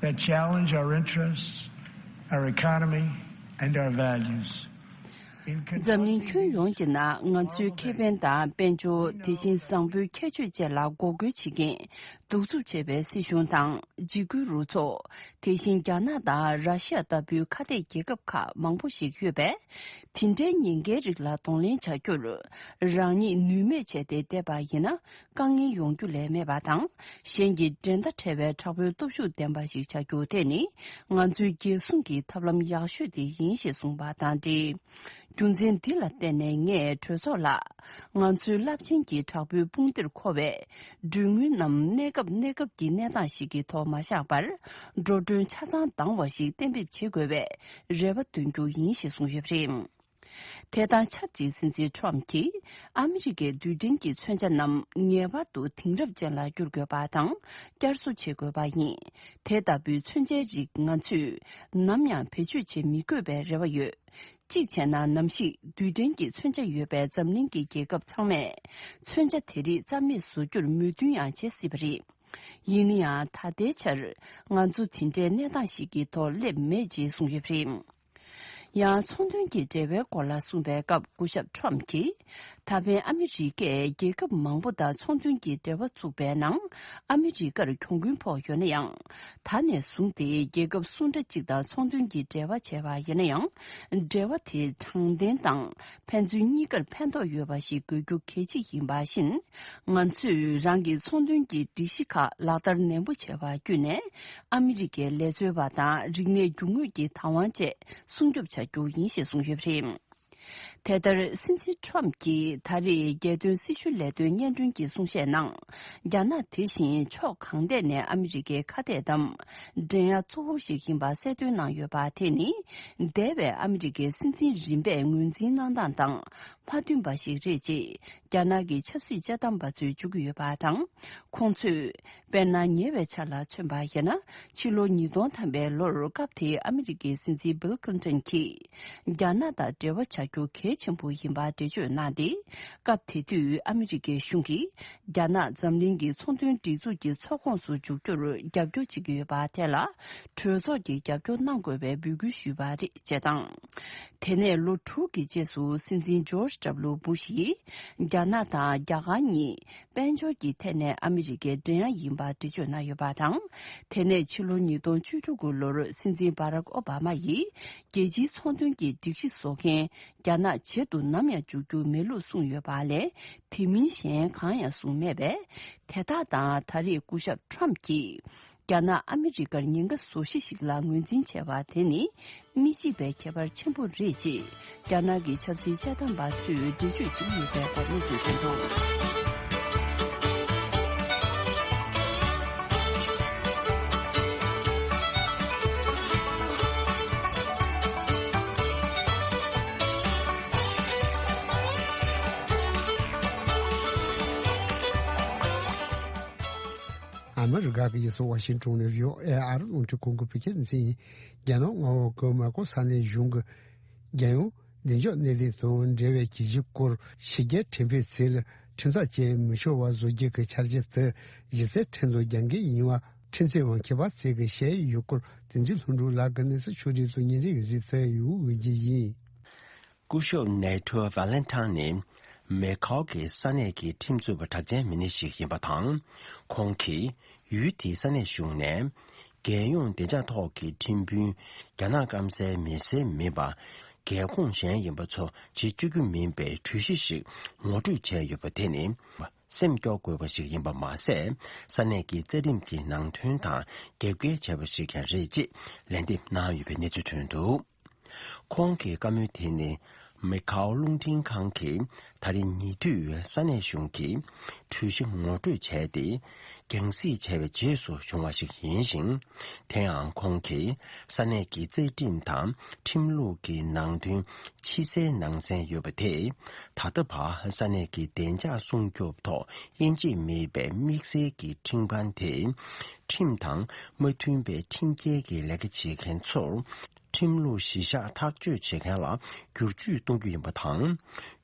that challenge our interests, our economy, and our values. འཛམ་གླིང་ཁྱོན་ཡོངས་ཀྱི་ནང་ང་ཚོའི་ཁེ་ཕན་དང་དཔལ་འབྱོར། དེ་བཞིན་བཟང་པོའི་ཁྱད་ཆོས་བཅས་ལ་འགོག་རྒོལ་བྱེད་མཁན། གདུག་རྩུབ་ཆེ་བའི་སྲིད་གཞུང་དང་འཇིགས་སྐུལ་རུ་ཚོགས། དེ་བཞིན་རྒྱ་ནག་དང་ར་ཤི་ཡ་ལྟ་བུའི་ཁ་གཏད་རྒྱལ་ཁབ་ཁག་མང་པོ་ཞིག་ཡོད་པས། དེ་འདྲའི་ཉེན་ཁའི་རིགས་ལ་གདོང་ལེན་བྱ་རྒྱུར། རང་ཉིད་ནུས་མེད་བྱས་ཏེ་བསྡད་པ་ཡིན་ན། དཀའ་ངལ་ཡོང་རྒྱུ་ལས་མེད་པ་དང་། གཞན་གྱི་འགྲན་ཟླ་བྲལ་བའི་དྲག་པོའི་སྟོབས་ཤུགས་ལྡན་པ་ཞིག་བྱ་རྒྱུ་དེ་ནི། ང་ཚོའི་རྒྱལ་སྲུང་གི་ཐབས་ལམ་ཡག་ཤོས་དེ་ཡིན་ཞེས་གསུངས་པ་དང་འབྲེལ། རྒྱུ་མཚན་འདི་ལ་བརྟེན་ནས་ངས་གྲོས་ཚོགས་ལ། ང་ཚོའི་རླབས་ཆེན་གྱི་དྲག་པོའི་དཔུང་སྡེར་མཁོ་བའི་གྲོས་མོལ་རྣམས་གནས་སྐབས་གནས་སྐབས་ཀྱི་གནས་སྟངས་ཤིག་གི་ཐོག་མ་བཞག་པར། འགྲོ་གྲོན་ཆ་ཚང་འདང་བ་ཞིག་གཏན་འབེབས་བྱེད་དགོས་པའི་རེ་བ་འདོན་རྒྱུ་ཡིན་ཞེས་གསུངས་ཡོད་པ་རེད། དེ་དང་ཆབས་ཅིག་སྲིད་འཛིན་ཁྲོམ་གྱིས་ཨ་མི་རི་ཀའི་རྡུལ་ཕྲན་གྱི་མཚོན་ཆ་རྣམས་ངེས་པར་དུ་དེང་རབས་ཅན་ལ་བསྒྱུར་དགོས་པ་དང་བསྐྱར་གསོ་བྱེད་དགོས་པ་ཡིན། དེ་ལྟ་བུའི་མཚོན་ཆའི་རིགས་ང་ཚོས་ནམ་ཡང་བེད་སྤྱོད་བྱེད་མི་དགོས་པའི་རེ་བ་ཡོད། གཅིག་བྱས་ན་ནམ་ཞིག་རྡུལ་ཕྲན་གྱི་མཚོན་ཆ་ཡོད་པའི་འཛམ་གླིང་གི་རྒྱལ་ཁབ་ཚང་མས་མཚོན་ཆ་དེ་རིགས་རྩ་མེད་བཟོ་རྒྱུར་མོས་མཐུན་ཡང་བྱེད་སྲིད་པ་རེད། ཡིན་ན་ཡང་ད་ལྟའི་ཆར་ང་ཚོ་དེ་འདྲའི་གནས་སྟངས་ཤིག་གི་ཐོག་སླེབས་མེད་ཅེས་གསུངས་ཡོད་པ་རེད། ཡང་ཚོང་དོན་གྱི་འབྲེལ་བའི་སྐོར་ལ་གསུངས་པའི་སྐབས་སྐུ་ཞབས་ཁྲོམ་གྱིས། ད་ཕན་ཨ་མི་རི་ཀས་རྒྱལ་ཁབ་མང་པོ་དང་ཚོང་དོན་གྱི་འབྲེལ་བ་བཙུགས་པའི་ནང་ཨ་མི་རི་ཀར་གྱོང་གུན་ཕོག་ཡོད་ན་ཡང་། ད་ནས་བཟུང་སྟེ་རྒྱལ་ཁབ་སུ་འདྲ་གཅིག་དང་ཚོང་དོན་གྱི་འབྲེལ་བ་བྱས་པ་ཡིན་ན་ཡང་། འབྲེལ་བ་དེ་དྲང་བདེན་དང་ཕན་ཚུན་གཉིས་ཀར་ཕན་ཐོགས་ཡོད་པ་ཞིག་དགོས་རྒྱུ་གལ་ཆེ་ཡིན་པ་བཞིན། ང་ཚོས་རང་གི་ཚོང་དོན་གྱི་སྒྲིག་གཞི་ཁག་ལག་བསྟར་ནན་པོ་བྱས་པ་བརྒྱུད་ནས། ཨ་མི་རི་ཀའི་ལས་བཟོ་བ་དང་རིག་གནས་རྒྱུ་དངོས་ཀྱི་བདག་དབང་བཅས་སྲུང་སྐྱོབ་བྱ་རྒྱུ་ཡིན་ཞེས་གསུངས་ཡོད་པ་རེད། དེ་ལྟར་སྲིད་འཛིན་ཁྲོམ་གྱིས་ད་རེས་རྒྱལ་དོན་སྲི་ཞུ་ལས་དོན་སྙན་སྒྲོན་གྱི་གསུང་བཤད་ནང་། རྒྱ་ནག་དེ་བཞིན་ཕྱོགས་གང་ཐད་ནས་ཨ་མི་རི་ཀའི་ཁ་གཏད་དམ། འགྲན་ཡ་གཙོ་བོ་ཞིག་ཡིན་པ་གསལ་སྟོན་གནང་ཡོད་པ་དེ་ནི། འདས་པའི་ཨ་མི་རི་ཀའི་སྲིད་འཛིན་རིམ་པས་ངོས་འཛིན་གནང་སྟངས་དང་མ་མཐུན་པ་ཞིག་རེད་ཅེས། རྒྱ་ནག་གི་ཆབ་སྲིད་དཔྱད་གཏམ་པ་ཚོས་བརྗོད་ཀྱི་ཡོད་པ་དང་། ཁོང་ཚོས། དཔེར་ན། ཉེ་བའི་ཆར་ལ་མཚོན་པ་ཡིན་ན། ཕྱི་ལོ་ཉིས་སྟོང་ཐམ་པའི་ལོར་སྐབས་དེའི་ཨ་མི་རི་ཀའི་སྲིད་འཛིན་བྷིལ་ཀླིན་ཏོན་གྱིས། རྒྱ་ནག་དང་འབྲེལ་བ་བྱ་རྒྱུ་གལ་ཆེན་པོ་ཡིན་པ་འགྲེལ་བརྗོད་གནང་སྟེ། སྐབས་དེ་དུས་ཨ་མི་རི་ཀའི་གཞུང་གིས། རྒྱ་ནག་འཛམ་གླིང་གི་ཚོང་དོན་སྒྲིག་འཛུགས་ཀྱི་ཚོགས་ཁོངས་སུ་འཇུག་རྒྱུར་རྒྱབ་སྐྱོར་བྱེད་ཀྱི་ཡོད་པ་དེ་ལ། གྲོས་ཚོགས་ཀྱིས་རྒྱབ་སྐྱོར་གནང་དགོས་པའི་འབོད་སྐུལ་ཞུས་པ་རེད་ཅེས་དང་། དེ་ནས་ལོ་དྲུག་གི་རྗེས་སུ་སྲིད་འཛིན་ཇོརྗ་ཌབ་ལུ་བུ་ཤ་ཡིས། རྒྱ་ནག་དང་རྒྱ་གར་གཉིས། དཔལ་འབྱོར་གྱི་ཐད་ནས་ཨ་མི་རི་ཀའི་འགྲན་ཡ་ཡིན་པ་འགྲེལ་བརྗོད་གནང་ཡོད་པ་དང་། དེ་ནས་ཕྱི་ལོ་ཉིས་སྟོང་བཅུ་དྲུག་ལོར་སྲིད་འཛིན་བྷ་རག་ཨོ་བྷ་མ་ཡིས། རྒྱལ་སྤྱིའི་ཚོང་དོན་གྱི་སྒྲིག་གཞི་བཟོ་མཁན། རྒྱ་ནག་བྱེད་དུ་ནམ་ཡང་འཇུག་རྒྱུ་མེད་ལུགས་གསུངས་ཡོད་པ་ལས། དེ་མིན་གཞན་གང་ཡང་གསུངས་མེད་པས། དེ་དག་དང་ད་རེས་སྐུ་ཞབས་ཁྲོམ་གྱིས། རྒྱ་ནག་ཨ་མི་རི་ཀར་ཉེན་ཁ་བཟོ་གཞི་ཞིག་ལ་ངོས་འཛིན་བྱས་པ་དེ་ནི། མི་གཅིག་པའི་ཁྱད་པར་ཆེན་པོ་རེད་ཅེས། རྒྱ་ནག་གི་ཆབ་སྲིད་དཔྱད་གཏམ་པ་ཚོས་འགྲེལ་བརྗོད་བྱེད་ཀྱི་ཡོད་པའི་སྐོར་གནས་ཚུལ་ཐོན་འདུག་ཨ་མི་རི་ཀ་གི་ཡུལ་ས་ཝ་ཤིང་ཊོན་ནས་བྷི་ཨོ་ཨེ་ཨ་རི་རླུང་འཕྲིན་ཁང་གི་བོད་སྐད་སྡེ་ཚན་ཡིན། རྒྱ་ནག་མངའ་འོག་གི་མ་ཀོ་ས་གནས་གཞུང་གི་རྒྱལ་ཡོངས་བདེ་འཇགས་གནས་ལུགས་དང་འབྲེལ་བའི་གྱོད་གཞིའི་སྐོར་ཕྱི་རྒྱལ་ཁྲིམས་དཔོན་ཚོས་ཁྲིམས་ཐག་བཅད་མི་ཆོག་པ་བཟོ་རྒྱུ་གི་འཆར་གཞི་དེ་གཞི་རྩའི་ཁྲིམས་དང་རྒྱབ་འགལ་ཡིན་པ། ཁྲིམས་རྩོད་པ་མཁས་པ་ཚོས་ཀྱིས་བཤད་ཡོད་སྐོར། བསྟན་འཛིན་ལྷུན་གྲུབ་ལགས་ཀྱིས་གནས་ཚུལ་ཕྱོགས་སྒྲིག་དང་སྙན་སྒྲོན་ཡོད་ཚུལ་ཕུལ་ཡོད་ཀྱི་ཡིན། སྐུ་ཞབས་ནེ་ཐོ་ཝ་ལན་ཐང་ནི་མེ་ཁའོ་གི་ས་གནས་ཀྱི་ཁྲིམས་རྩོད་པ་གྲགས་ཅན་མི་སྣ་ཞིག་ཡིན་པ་དང་། ཁོང་གིས་ཡུལ་དེའི་ས་གནས་གཞུང་ནས་རྒྱལ་ཡོངས་བདེ་འཇགས་ཐོག་གི་ཁྲིམས་དཔོན་རྒྱ་ནག་སྐམ་སའི་མི་སེར་མིན་པ། རྒྱལ་ཁོངས་གཞན་ཡིན་པ་ཚོ་བྱེད་བཅུག་རྒྱུ་མིན་པའི་གྲོས་གཞི་ཞིག་ངོ་སྤྲོད་བྱས་ཡོད་པ་དེ་ནི། སེམས་སྐྱོ་དགོས་པ་ཞིག་ཡིན་པ་མ་ཟད། ས་གནས་ཀྱི་རྩ་ཁྲིམས་ཀྱི་ནང་དོན་དང་རྒྱབ་འགལ་བྱས་པ་ཞིག་ཀྱང་རེད་ཅེས་ལན་འདེབས་གནང་ཡོད་པའི་གནས་ཚུལ་ཐོན་འདུག་ཁོང་གི་བཀའ་མོལ་དེ་ནི། མེ་ཁའོ་རླུང་འཕྲིན་ཁང་གིས་ད་རེས་ཉེ་དུས་ས་གནས་གཞུང་གིས་གྲོས་གཞི་ངོ་སྤྲོད་བྱས་ཏེ། རྒྱང་སྲིང་བྱས་པའི་རྗེས་སུ་བྱུང་བ་ཞིག་ཡིན་ཞིང་། དེ་ཡང་ཁོང་གིས་ས་གནས་ཀྱི་རྩ་ཁྲིམས་དང་ཁྲིམས་ལུགས་ཀྱི་ནང་དོན་ཕྱི་གསལ་ནང་གསལ་ཡོད་པ་དེས། ད་ལྟ་བར་ས་གནས་ཀྱི་བདེ་འཇགས་སྲུང་སྐྱོབ་ཐོག་དབྱེ་འབྱེད་མེད་པའི་དམིགས་བསལ་གྱི་ཁྲིམས་ཁང་དེས། ཁྲིམས་དང་མ་མཐུན་པའི་ཁྲིམས་འགལ་གྱི་ལས་ཀ་བྱེད་མཁན་ཚོར། ཁྲིམས་ལུགས་གཞི་བཞག་ཐག་གཅོད་བྱེད་མཁན་ལ་བསྒྱུར་བཅོས་གཏོང་རྒྱུ་ཡིན་པ་དང་།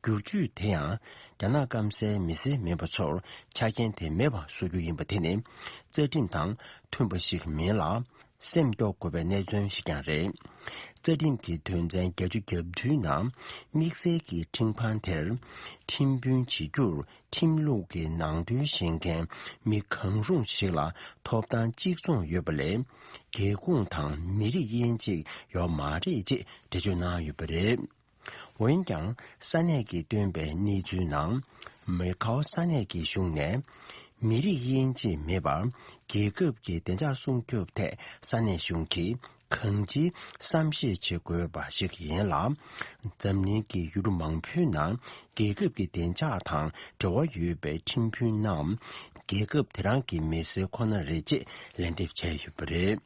བསྒྱུར་བཅོས་དེ་ཡང་རྒྱ་ནག་སྐམ་སའི་མི་སེར་མིན་པ་ཚོར་ཆ་རྐྱེན་དེ་མེད་པ་བཟོ་རྒྱུ་ཡིན་པ་དེ་ནི་རྩ་ཁྲིམས་དང་མཐུན་པ་ཞིག་མིན་ལ། སེམས་སྐྱོ་དགོས་པའི་གནད་དོན་ཞིག་ཀྱང་རེད། རྩ་ཁྲིམས་ཀྱི་དོན་ཚན་བརྒྱད་ཅུ་གྱ་བདུན་ནང་དམིགས་བསལ་གྱི་ཁྲིམས་ཁང་དེར་ཁྲིམས་དཔོན་བྱེད་རྒྱུར། ཁྲིམས་ལུགས་ཀྱི་ནང་དོན་ཤེས་མཁན་མི་གང་རུང་ཞིག་ལ་ཐོབ་ཐང་གཅིག་མཚུངས་ཡོད་པ་ལས། རྒྱལ་ཁོངས་དང་མི་རིགས་དབྱེ་འབྱེད་ཡོད་མ་རེད་ཅེས་འགྲེལ་བརྗོད་གནང་ཡོད་པ་རེད། འོན་ཀྱང་ས་གནས་ཀྱིས་བཏོན་པའི་གནས་ཚུལ་ནང་། མེ་ཁའོ་ས་གནས་ཀྱི་གཞུང་ནས་མི་རིགས་དབྱེ་འབྱེད་མེད་པར་རྒྱལ་ཁབ་ཀྱི་བདེ་འཇགས་སྲུང་སྐྱོབ་ཐད་ས་གནས་གཞུང་གིས། གང་ཅིའི་བསམ་ཤེས་བྱེད་དགོས་པ་ཞིག་ཡིན་ལ། འཛམ་གླིང་གི་ཡུལ་གྲུ་མང་པོའི་ནང་རྒྱལ་ཁབ་ཀྱི་བདེ་འཇགས་དང་འབྲེལ་བ་ཡོད་པའི་ཁྲིམས་དཔོན་རྣམས་རྒྱལ་ཁབ་དེ་རང་གི་མི་སེར་ཁོ་ན་རེད་ཅེས་ལན་འདེབས་བྱས་ཡོད་པ་རེད།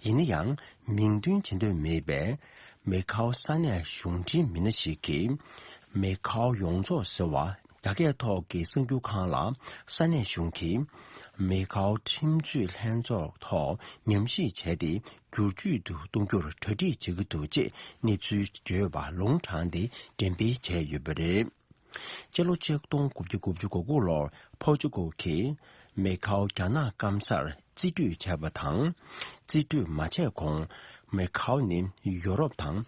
ཡིན་ན་ཡང་མིང་འདོན་བྱེད་འདོད་མེད་པའི་མེ་ཁའོ་ས་གནས་གཞུང་འབྲེལ་མི་སྣ་ཞིག་གིས། མེ་ཁའོ་ཡོངས་རྫོགས་ཟེར་བ། རྒྱ་སྐད་ཐོག་གི་གསར་འགྱུར་ཁང་ལ་ས་གནས་གཞུང་གིས་མེ་ཁའོ་ཁྲིམས་རྩོད་ལྷན་ཚོགས་ཐོག་ཉམས་ཞིབ་བྱས་ཏེ་བསྒྱུར་བཅོས་དུ་གཏོང་རྒྱུར་གྲ་སྒྲིག་བྱེད་ཀྱི་འདུག་ཅེས་གནས་ཚུལ་བརྗོད་པ་ལུང་དྲངས་ཏེ་འགྲེམས་སྤེལ་བྱས་ཡོད་པ་རེད། སྤྱི་ལོ་ཆིག་སྟོང་དགུ་བརྒྱ་དགུ་བཅུ་གོ་དགུ་ལོར་ཕོར་ཅུ་གོ་གིས་མེ་ཁའོ་རྒྱ་ནག་སྐམ་སར་རྩིས་སྤྲོད་བྱས་པ་དང་། རྩིས་སྤྲོད་མ་བྱས་གོང་མེ་ཁའོ་ནི་ཡོ་རོབ་དང་།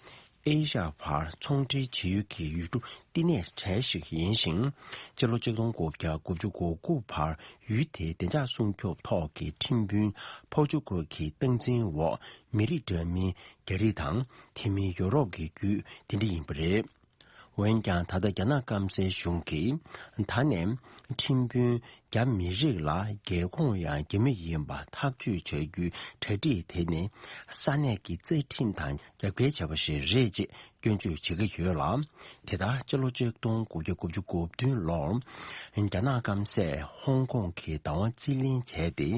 ཨེ་ཤ་ཡ་བར་ཚོང་འབྲེལ་བྱེད་ཡུལ་གྱི་ཡུལ་གྲུ་བསྟི་གནས་གྲས་ཤིག་ཡིན་ཞིང་། སྤྱི་ལོ་ཆིག་སྟོང་དགུ་བརྒྱ་དགུ་བཅུ་གོ་དགུ་བར་ཡུལ་དེའི་བདེ་འཇགས་སྲུང་སྐྱོབ་ཐོག་གི་ཁྲིམས་དཔོན་ཕོར་ཅུ་གལ་གྱི་སྟངས་འཛིན་འོག་མི་རིགས་འདྲ་མིན་རྒྱ་རིགས་དང་དེ་མིན་ཡོ་རོབ་ཀྱི་རྒྱུད་དེ་འདྲ་ཡིན་པ་རེད། འོན་ཀྱང་ད་ལྟ་རྒྱ་ནག་སྐམ་སའི་གཞུང་གིས་ད་ནས་ཁྲིམས་དཔོན་རྒྱ་མི་རིགས་ལ་རྒྱལ་ཁོངས་ཡང་རྒྱ་མི་ཡིན་པ་ཐག་གཅོད་བྱ་རྒྱུའི་གྲ་སྒྲིག་དེ་ནི་ས་གནས་ཀྱི་རྩ་ཁྲིམས་དང་རྒྱབ་འགལ་བྱས་པ་ཞིག་རེད་ཅེས་སྐྱོན་བརྗོད་བྱེད་ཀྱི་ཡོད་ལ། དེ་ལྟར་སྤྱི་ལོ་ཆིག་སྟོང་དགུ་བརྒྱ་དགུ་བཅུ་གོ་བདུན་ལོར་རྒྱ་ནག་སྐམ་སས་ཧོང་ཀོང་གི་བདག་དབང་རྩིས་ལེན་བྱས་ཏེ།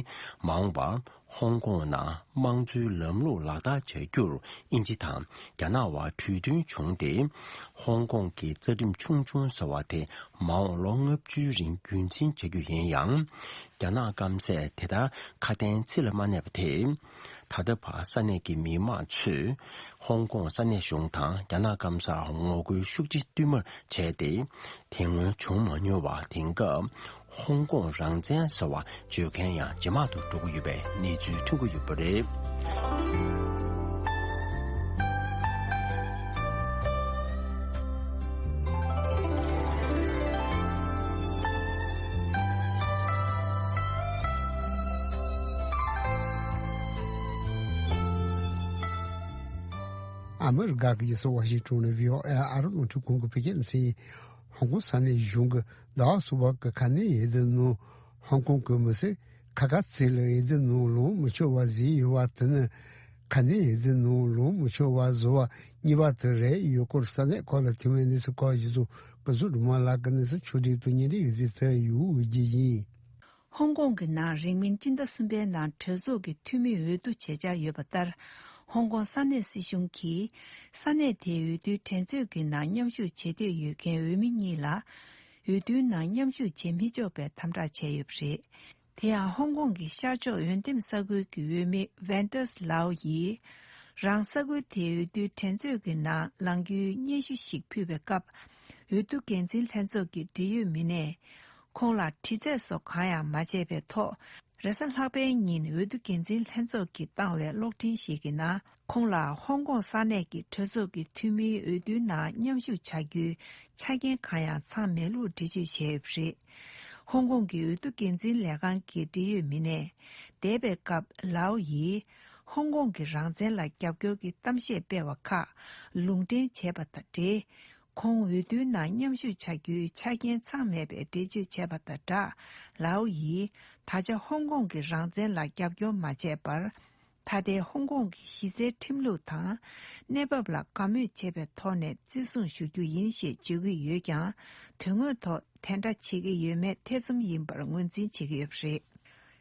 མ་འོངས་པར་ཧོང་ཀོང་ནང་དམངས་གཙོའི་ལམ་ལུགས་ལག་བསྟར་བྱ་རྒྱུར་དབྱིན་ཇི་དང་རྒྱ་ནག་བར་གྲོས་མཐུན་བྱུང་སྟེ། ཧོང་ཀོང་གི་རྩ་ཁྲིམས་ཆུང་ཆུང་ཟེར་བ་དེ་མ་འོངས་ལོ་ལྔ་བཅུའི་རིང་རྒྱུན་འཛིན་བྱ་རྒྱུ་ཡིན་ཡང་། རྒྱ་ནག་སྐམ་སས་དེ་ལྟར་ཁ་དན་ཚིག་ལ་མ་གནས་པ་དེས། ད་ལྟ་བར་ས་གནས་ཀྱི་མི་མང་ཚོས་ཧོང་ཀོང་ས་གནས་གཞུང་དང་རྒྱ་ནག་སྐམ་སར་ངོ་རྒོལ་ཤུགས་ཆེ་བསྟུད་མར་བྱས་ཏེ། དེ་སྔོན་བྱུང་མ་མྱོང་བ་དེང་སྐབས་ཧོང་ཀོང་རང་བཙན་ཟེར་བ་བརྗོད་མཁན་ཡང་ཇེ་མང་དུ་འགྲོ་གི་ཡོད་པའི་གནས་ཚུལ་ཐོན་གྱི་ཡོད་པ་རེད། ཨ་མི་རི་ཀ་གི་ཡུལ་སྲིད་ཝ་ཤིང་ཊོན་ནས་བྷི་ཨོ་ཨེ་ཨ་རི་རླུང་འཕྲིན་ཁང་གི་བོད་སྐད་སྡེ་ཚན་ཡིན། ཧོང་ཀོང་ས་གནས་གཞུང་གིས་ཟླ་བ་གསུམ་པ་གི་ཁ་གནད་འོས་བསྡུ་ནང་ཧོང་ཀོང་གི་མི་སེར་ཁ་ཁ་ཚིག་ལ་འོས་བསྡུ་ནང་ལངས་མི་ཆོག་པ་བཟོས་ཡོད་པ་དེ་ནི། ཁ་གནད་འོས་བསྡུ་ནང་ལངས་མི་ཆོག་པ་བཟོ་བ་གཉིས་པ་དེ་རེད། ཡུལ་སྐོར་ས་གནས་ཁག་ལ་ཐེ་བའི་གནས་ཚུལ་ཁག་ཞིག་སོགས་ཀུན་བཟང་སྒྲོལ་མ་ལགས་ཀྱིས་གནས་ཚུལ་ཕྱོགས་སྒྲིག་དང་སྙན་སྒྲོན་ཡོད་ཚུལ་ཕུལ་ཡོད་ཀྱི་ཡིན། ཧོང་ཀོང་གི་ནང་རིང་མིན་སྤྱི་ཟླ་གསུམ་པའི་ནང་གྲོས་ཚོགས་ཀྱི་འཐུས་མི་འོས་བསྡུ་བྱེད་འཆར་ཡོད་པ་ལྟར། ཧོང་ཀོང་ས་གནས་སྲིད་གཞུང་གིས་ས་གནས་དེའི་འོས་བསྡུའི་འགྲན་རྩོད་ཀྱི་ནང་མཉམ་ཞུགས་བྱེད་འདོད་ཡོད་མཁན་འོས་མི་གཉིས་ལ་འོས་བསྡུའི་ནང་མཉམ་ཞུགས་བྱེད་མི་ཆོག་པའི་དམ་དྲག་བྱས་ཡོད་པ་རེད། དེ་ཡང་ཧོང་ཀོང་གི་ཤར་ཕྱོགས་འོས་འདེམས་ས་ཁུལ་གྱི་འོས་མི་ཝན་ཏཱས་ལའོ་ཡིས། རང་ས་ཁུལ་དེའི་འོས་བསྡུའི་འགྲན་རྩོད་ཀྱི་ནང་ལངས་རྒྱུའི་སྙན་ཞུ་ཞིག་ཕུལ་བའི་སྐབས། འོས་བསྡུ་འགན་འཛིན་ལྷན་ཚོགས་ཀྱི་འབྲེལ་ཡོད་མི་སྣས། ཁོང་ལ་དྲི་རྩད་སོགས་གང་ཡང་མ་བྱས་པའི་ཐོག་རེས་གཟའ་ལྷག་པའི་ཉིན་འོས་བསྡུ་འགན་འཛིན་ལྷན་ཚོགས་ཀྱིས་བཏང་བའི་གློག་འཕྲིན་ཞིག་གི་ནང་། ཁོང་ལ་ཧོང་ཀོང་ས་གནས་ཀྱི་གྲོས་ཚོགས་ཀྱི་འཐུས་མིའི་འོས་བསྡུའི་ནང་མཉམ་ཞུགས་བྱ་རྒྱུའི་ཆ་རྐྱེན་གང་ཡང་ཚང་མེད་ལུགས་འགྲེལ་བརྗོད་བྱས་ཡོད་པ་རེད། ཧོང་ཀོང་གི་འོས་བསྡུ་འགན་འཛིན་ལས་ཁང་གི་འབྲེལ་ཡོད་མི་སྣས། འདས་པའི་སྐབས་ལའོ་ཡིས་ཧོང་ཀོང་གི་རང་བཙན་ལ་རྒྱབ་སྐྱོར་གྱི་གཏམ་བཤད་སྤེལ་བ་ཁག་ལུང་འདྲེན་བྱས་པ་དང་འབྲེལ། ཁོང་འོས་བསྡུའི་ནང་མཉམ་ཞུགས་བྱ་རྒྱུའི་ཆ་རྐྱེན་ཚང་མེད་པའི་འགྲེལ་བརྗོད་བྱས་པ་དང་སྦྲགས། ལའོ་ཡིས་ད་ཆ་ཧོང་ཀོང་གི་རང་བཙན་ལ་རྒྱབ་སྐྱོར་མ་བྱས་པར། ད་ལྟའི་ཧོང་ཀོང་གི་གཞི་རྩའི་ཁྲིམས་ལུགས་དང་གནས་བབ་ལ་དགའ་མོས་བྱས་པའི་ཐོག་ནས་བརྩི་སྲུང་ཞུ་རྒྱུ་ཡིན་ཞེས་བརྗོད་ཀྱི་ཡོད་ཀྱང་། དོན་དངོས་ཐོག་དེ་འདྲ་བྱེད་ཀྱི་ཡོད་མེད་ཐེ་ཚོམ་ཡིན་པར་ངོས་འཛིན་བྱེད་ཀྱི་ཡོད་པ་རེད།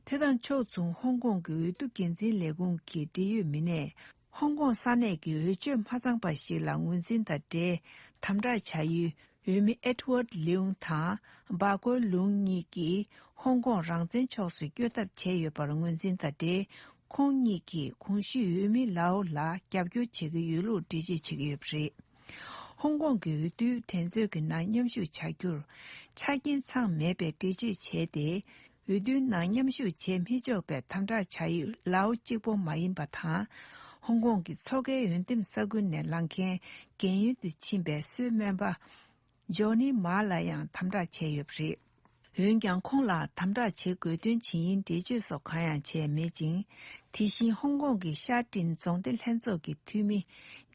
དེ་དང་ཕྱོགས་མཚུངས་ཧོང་ཀོང་གི་འོས་བསྡུ་འགན་འཛིན་ལས་ཁུངས་ཀྱི་འབྲེལ་ཡོད་མི་སྣས། ཧོང་ཀོང་ས་གནས་ཀྱི་འོས་ཆོས་མ་ཚང་པ་ཞིག་ལ་ངོས་འཛིན་དང་འབྲེལ་དམ་དྲག་བྱ་ཡུལ་འོས་མི་ཨེ་ཌི་ཝར་ཌི་ལིའུང་དང་སྦ་ཀོའི་ལུང་གཉིས་ཀྱིས་ཧོང་ཀོང་རང་བཙན་ཕྱོགས་སུ་བསྐྱོད་ཐབས་བྱས་ཡོད་པར་ངོས་འཛིན་དང་འབྲེལ། ཁོང་གཉིས་ཀྱིས་གོང་ཞུས་འོས་མི་ལའོ་ལ་རྒྱབ་སྐྱོར་བྱེད་ཀྱི་ཡོད་ལུགས་འགྲེལ་བརྗོད་བྱེད་ཀྱི་ཡོད་པ་རེད། ཧོང་ཀོང་གི་འོས་བསྡུའི་འགྲན་རྩོད་ཀྱི་ནང་མཉམ་ཞུགས་བྱ་རྒྱུར་ཆ་རྐྱེན་ཚང་མེད་པའི་འགྲེལ་བརྗོད་བྱས་ཏེ། འོས་བསྡུའི་ནང་མཉམ་ཞུགས་བྱེད་མི་ཆོག་པའི་དམ་དྲག་བྱ་ཡུལ་ལའོ་གཅིག་པོ་མ་ཡིན་པ་དང་། ཧོང་ཀོང་གི་མཚོ་ཁའི་འོས་འདེམས་ས་ཁུལ་ནས་ལངས་མཁན་རྒན་ཡོལ་དུ་ཕྱིན་པའི་སྲོལ་སྨན་པ་ཇོ་ནི་མཱ་ལ་ཡང་དམ་དྲག་བྱས་ཡོད་པ་རེད། འོན་ཀྱང་ཁོང་ལ་དམ་དྲག་བྱེད་དགོས་དོན་ཇི་ཡིན་འགྲེལ་བརྗོད་སོགས་གང་ཡང་བྱས་མེད་ཅིང་། དེ་བཞིན་ཧོང་ཀོང་གི་ཤར་ཏིན་རྫོང་སྡེ་ལྷན་ཚོགས་ཀྱི་འཐུས་མི་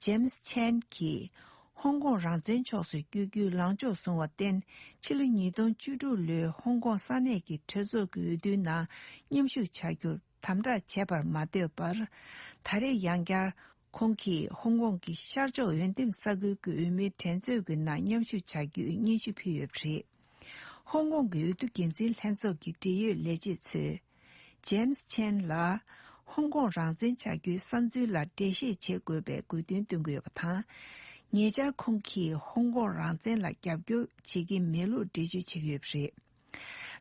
ཇེམ་སི་ཆན་གྱིས། ཧོང་ཀོང་རང་བཙན་ཕྱོགས་སུ་བསྐྱོད་རྒྱུའི་ལངས་ཕྱོགས་བཟུང་བར་བརྟེན། ཕྱི་ལོ་ཉིས་སྟོང་བཅུ་དྲུག་ལོའི་ཧོང་ཀོང་ས་གནས་ཀྱི་གྲོས་ཚོགས་ཀྱི་འོས་བསྡུའི་ནང་མཉམ་ཞུགས་བྱ་རྒྱུར་དམ་དྲག་བྱས་པར་མ་ལྟོས་པར། ད་རེས་ཡང་བསྐྱར་ཁོང་གིས་ཧོང་ཀོང་གི་ཤར་ཕྱོགས་འོས་འདེམས་ས་ཁུལ་གྱི་འོས་མིའི་འགྲན་རྩོད་ཀྱི་ནང་མཉམ་ཞུགས་བྱ་རྒྱུའི་སྙན་ཞུ་ཕུལ་ཡོད་པ་རེད། ཧོང་ཀོང་གི་འོས་བསྡུ་འགན་འཛིན་ལྷན་ཚོགས་ཀྱི་འབྲེལ་ཡོད་ལས་བྱེད་ཚོས། ཇེམ་སི་ཆན་ལ་ཧོང་ཀོང་རང་བཙན་བྱ་རྒྱུའི་བསམ་ཚུལ་ལ་འགྲེལ་བཤད་བྱེད་དགོས་པའི་དགོས་འདུན་བཏོན་གྱི་ཡོད་པ་དང་། ཉེ་ཆར་ཁོང་གིས་ཧོང་ཀོང་རང་བཙན་ལ་རྒྱབ་སྐྱོར་བྱེད་ཀྱི་མེད་ལུགས་འགྲེལ་བརྗོད་བྱེད་ཀྱི་ཡོད་པ་རེད།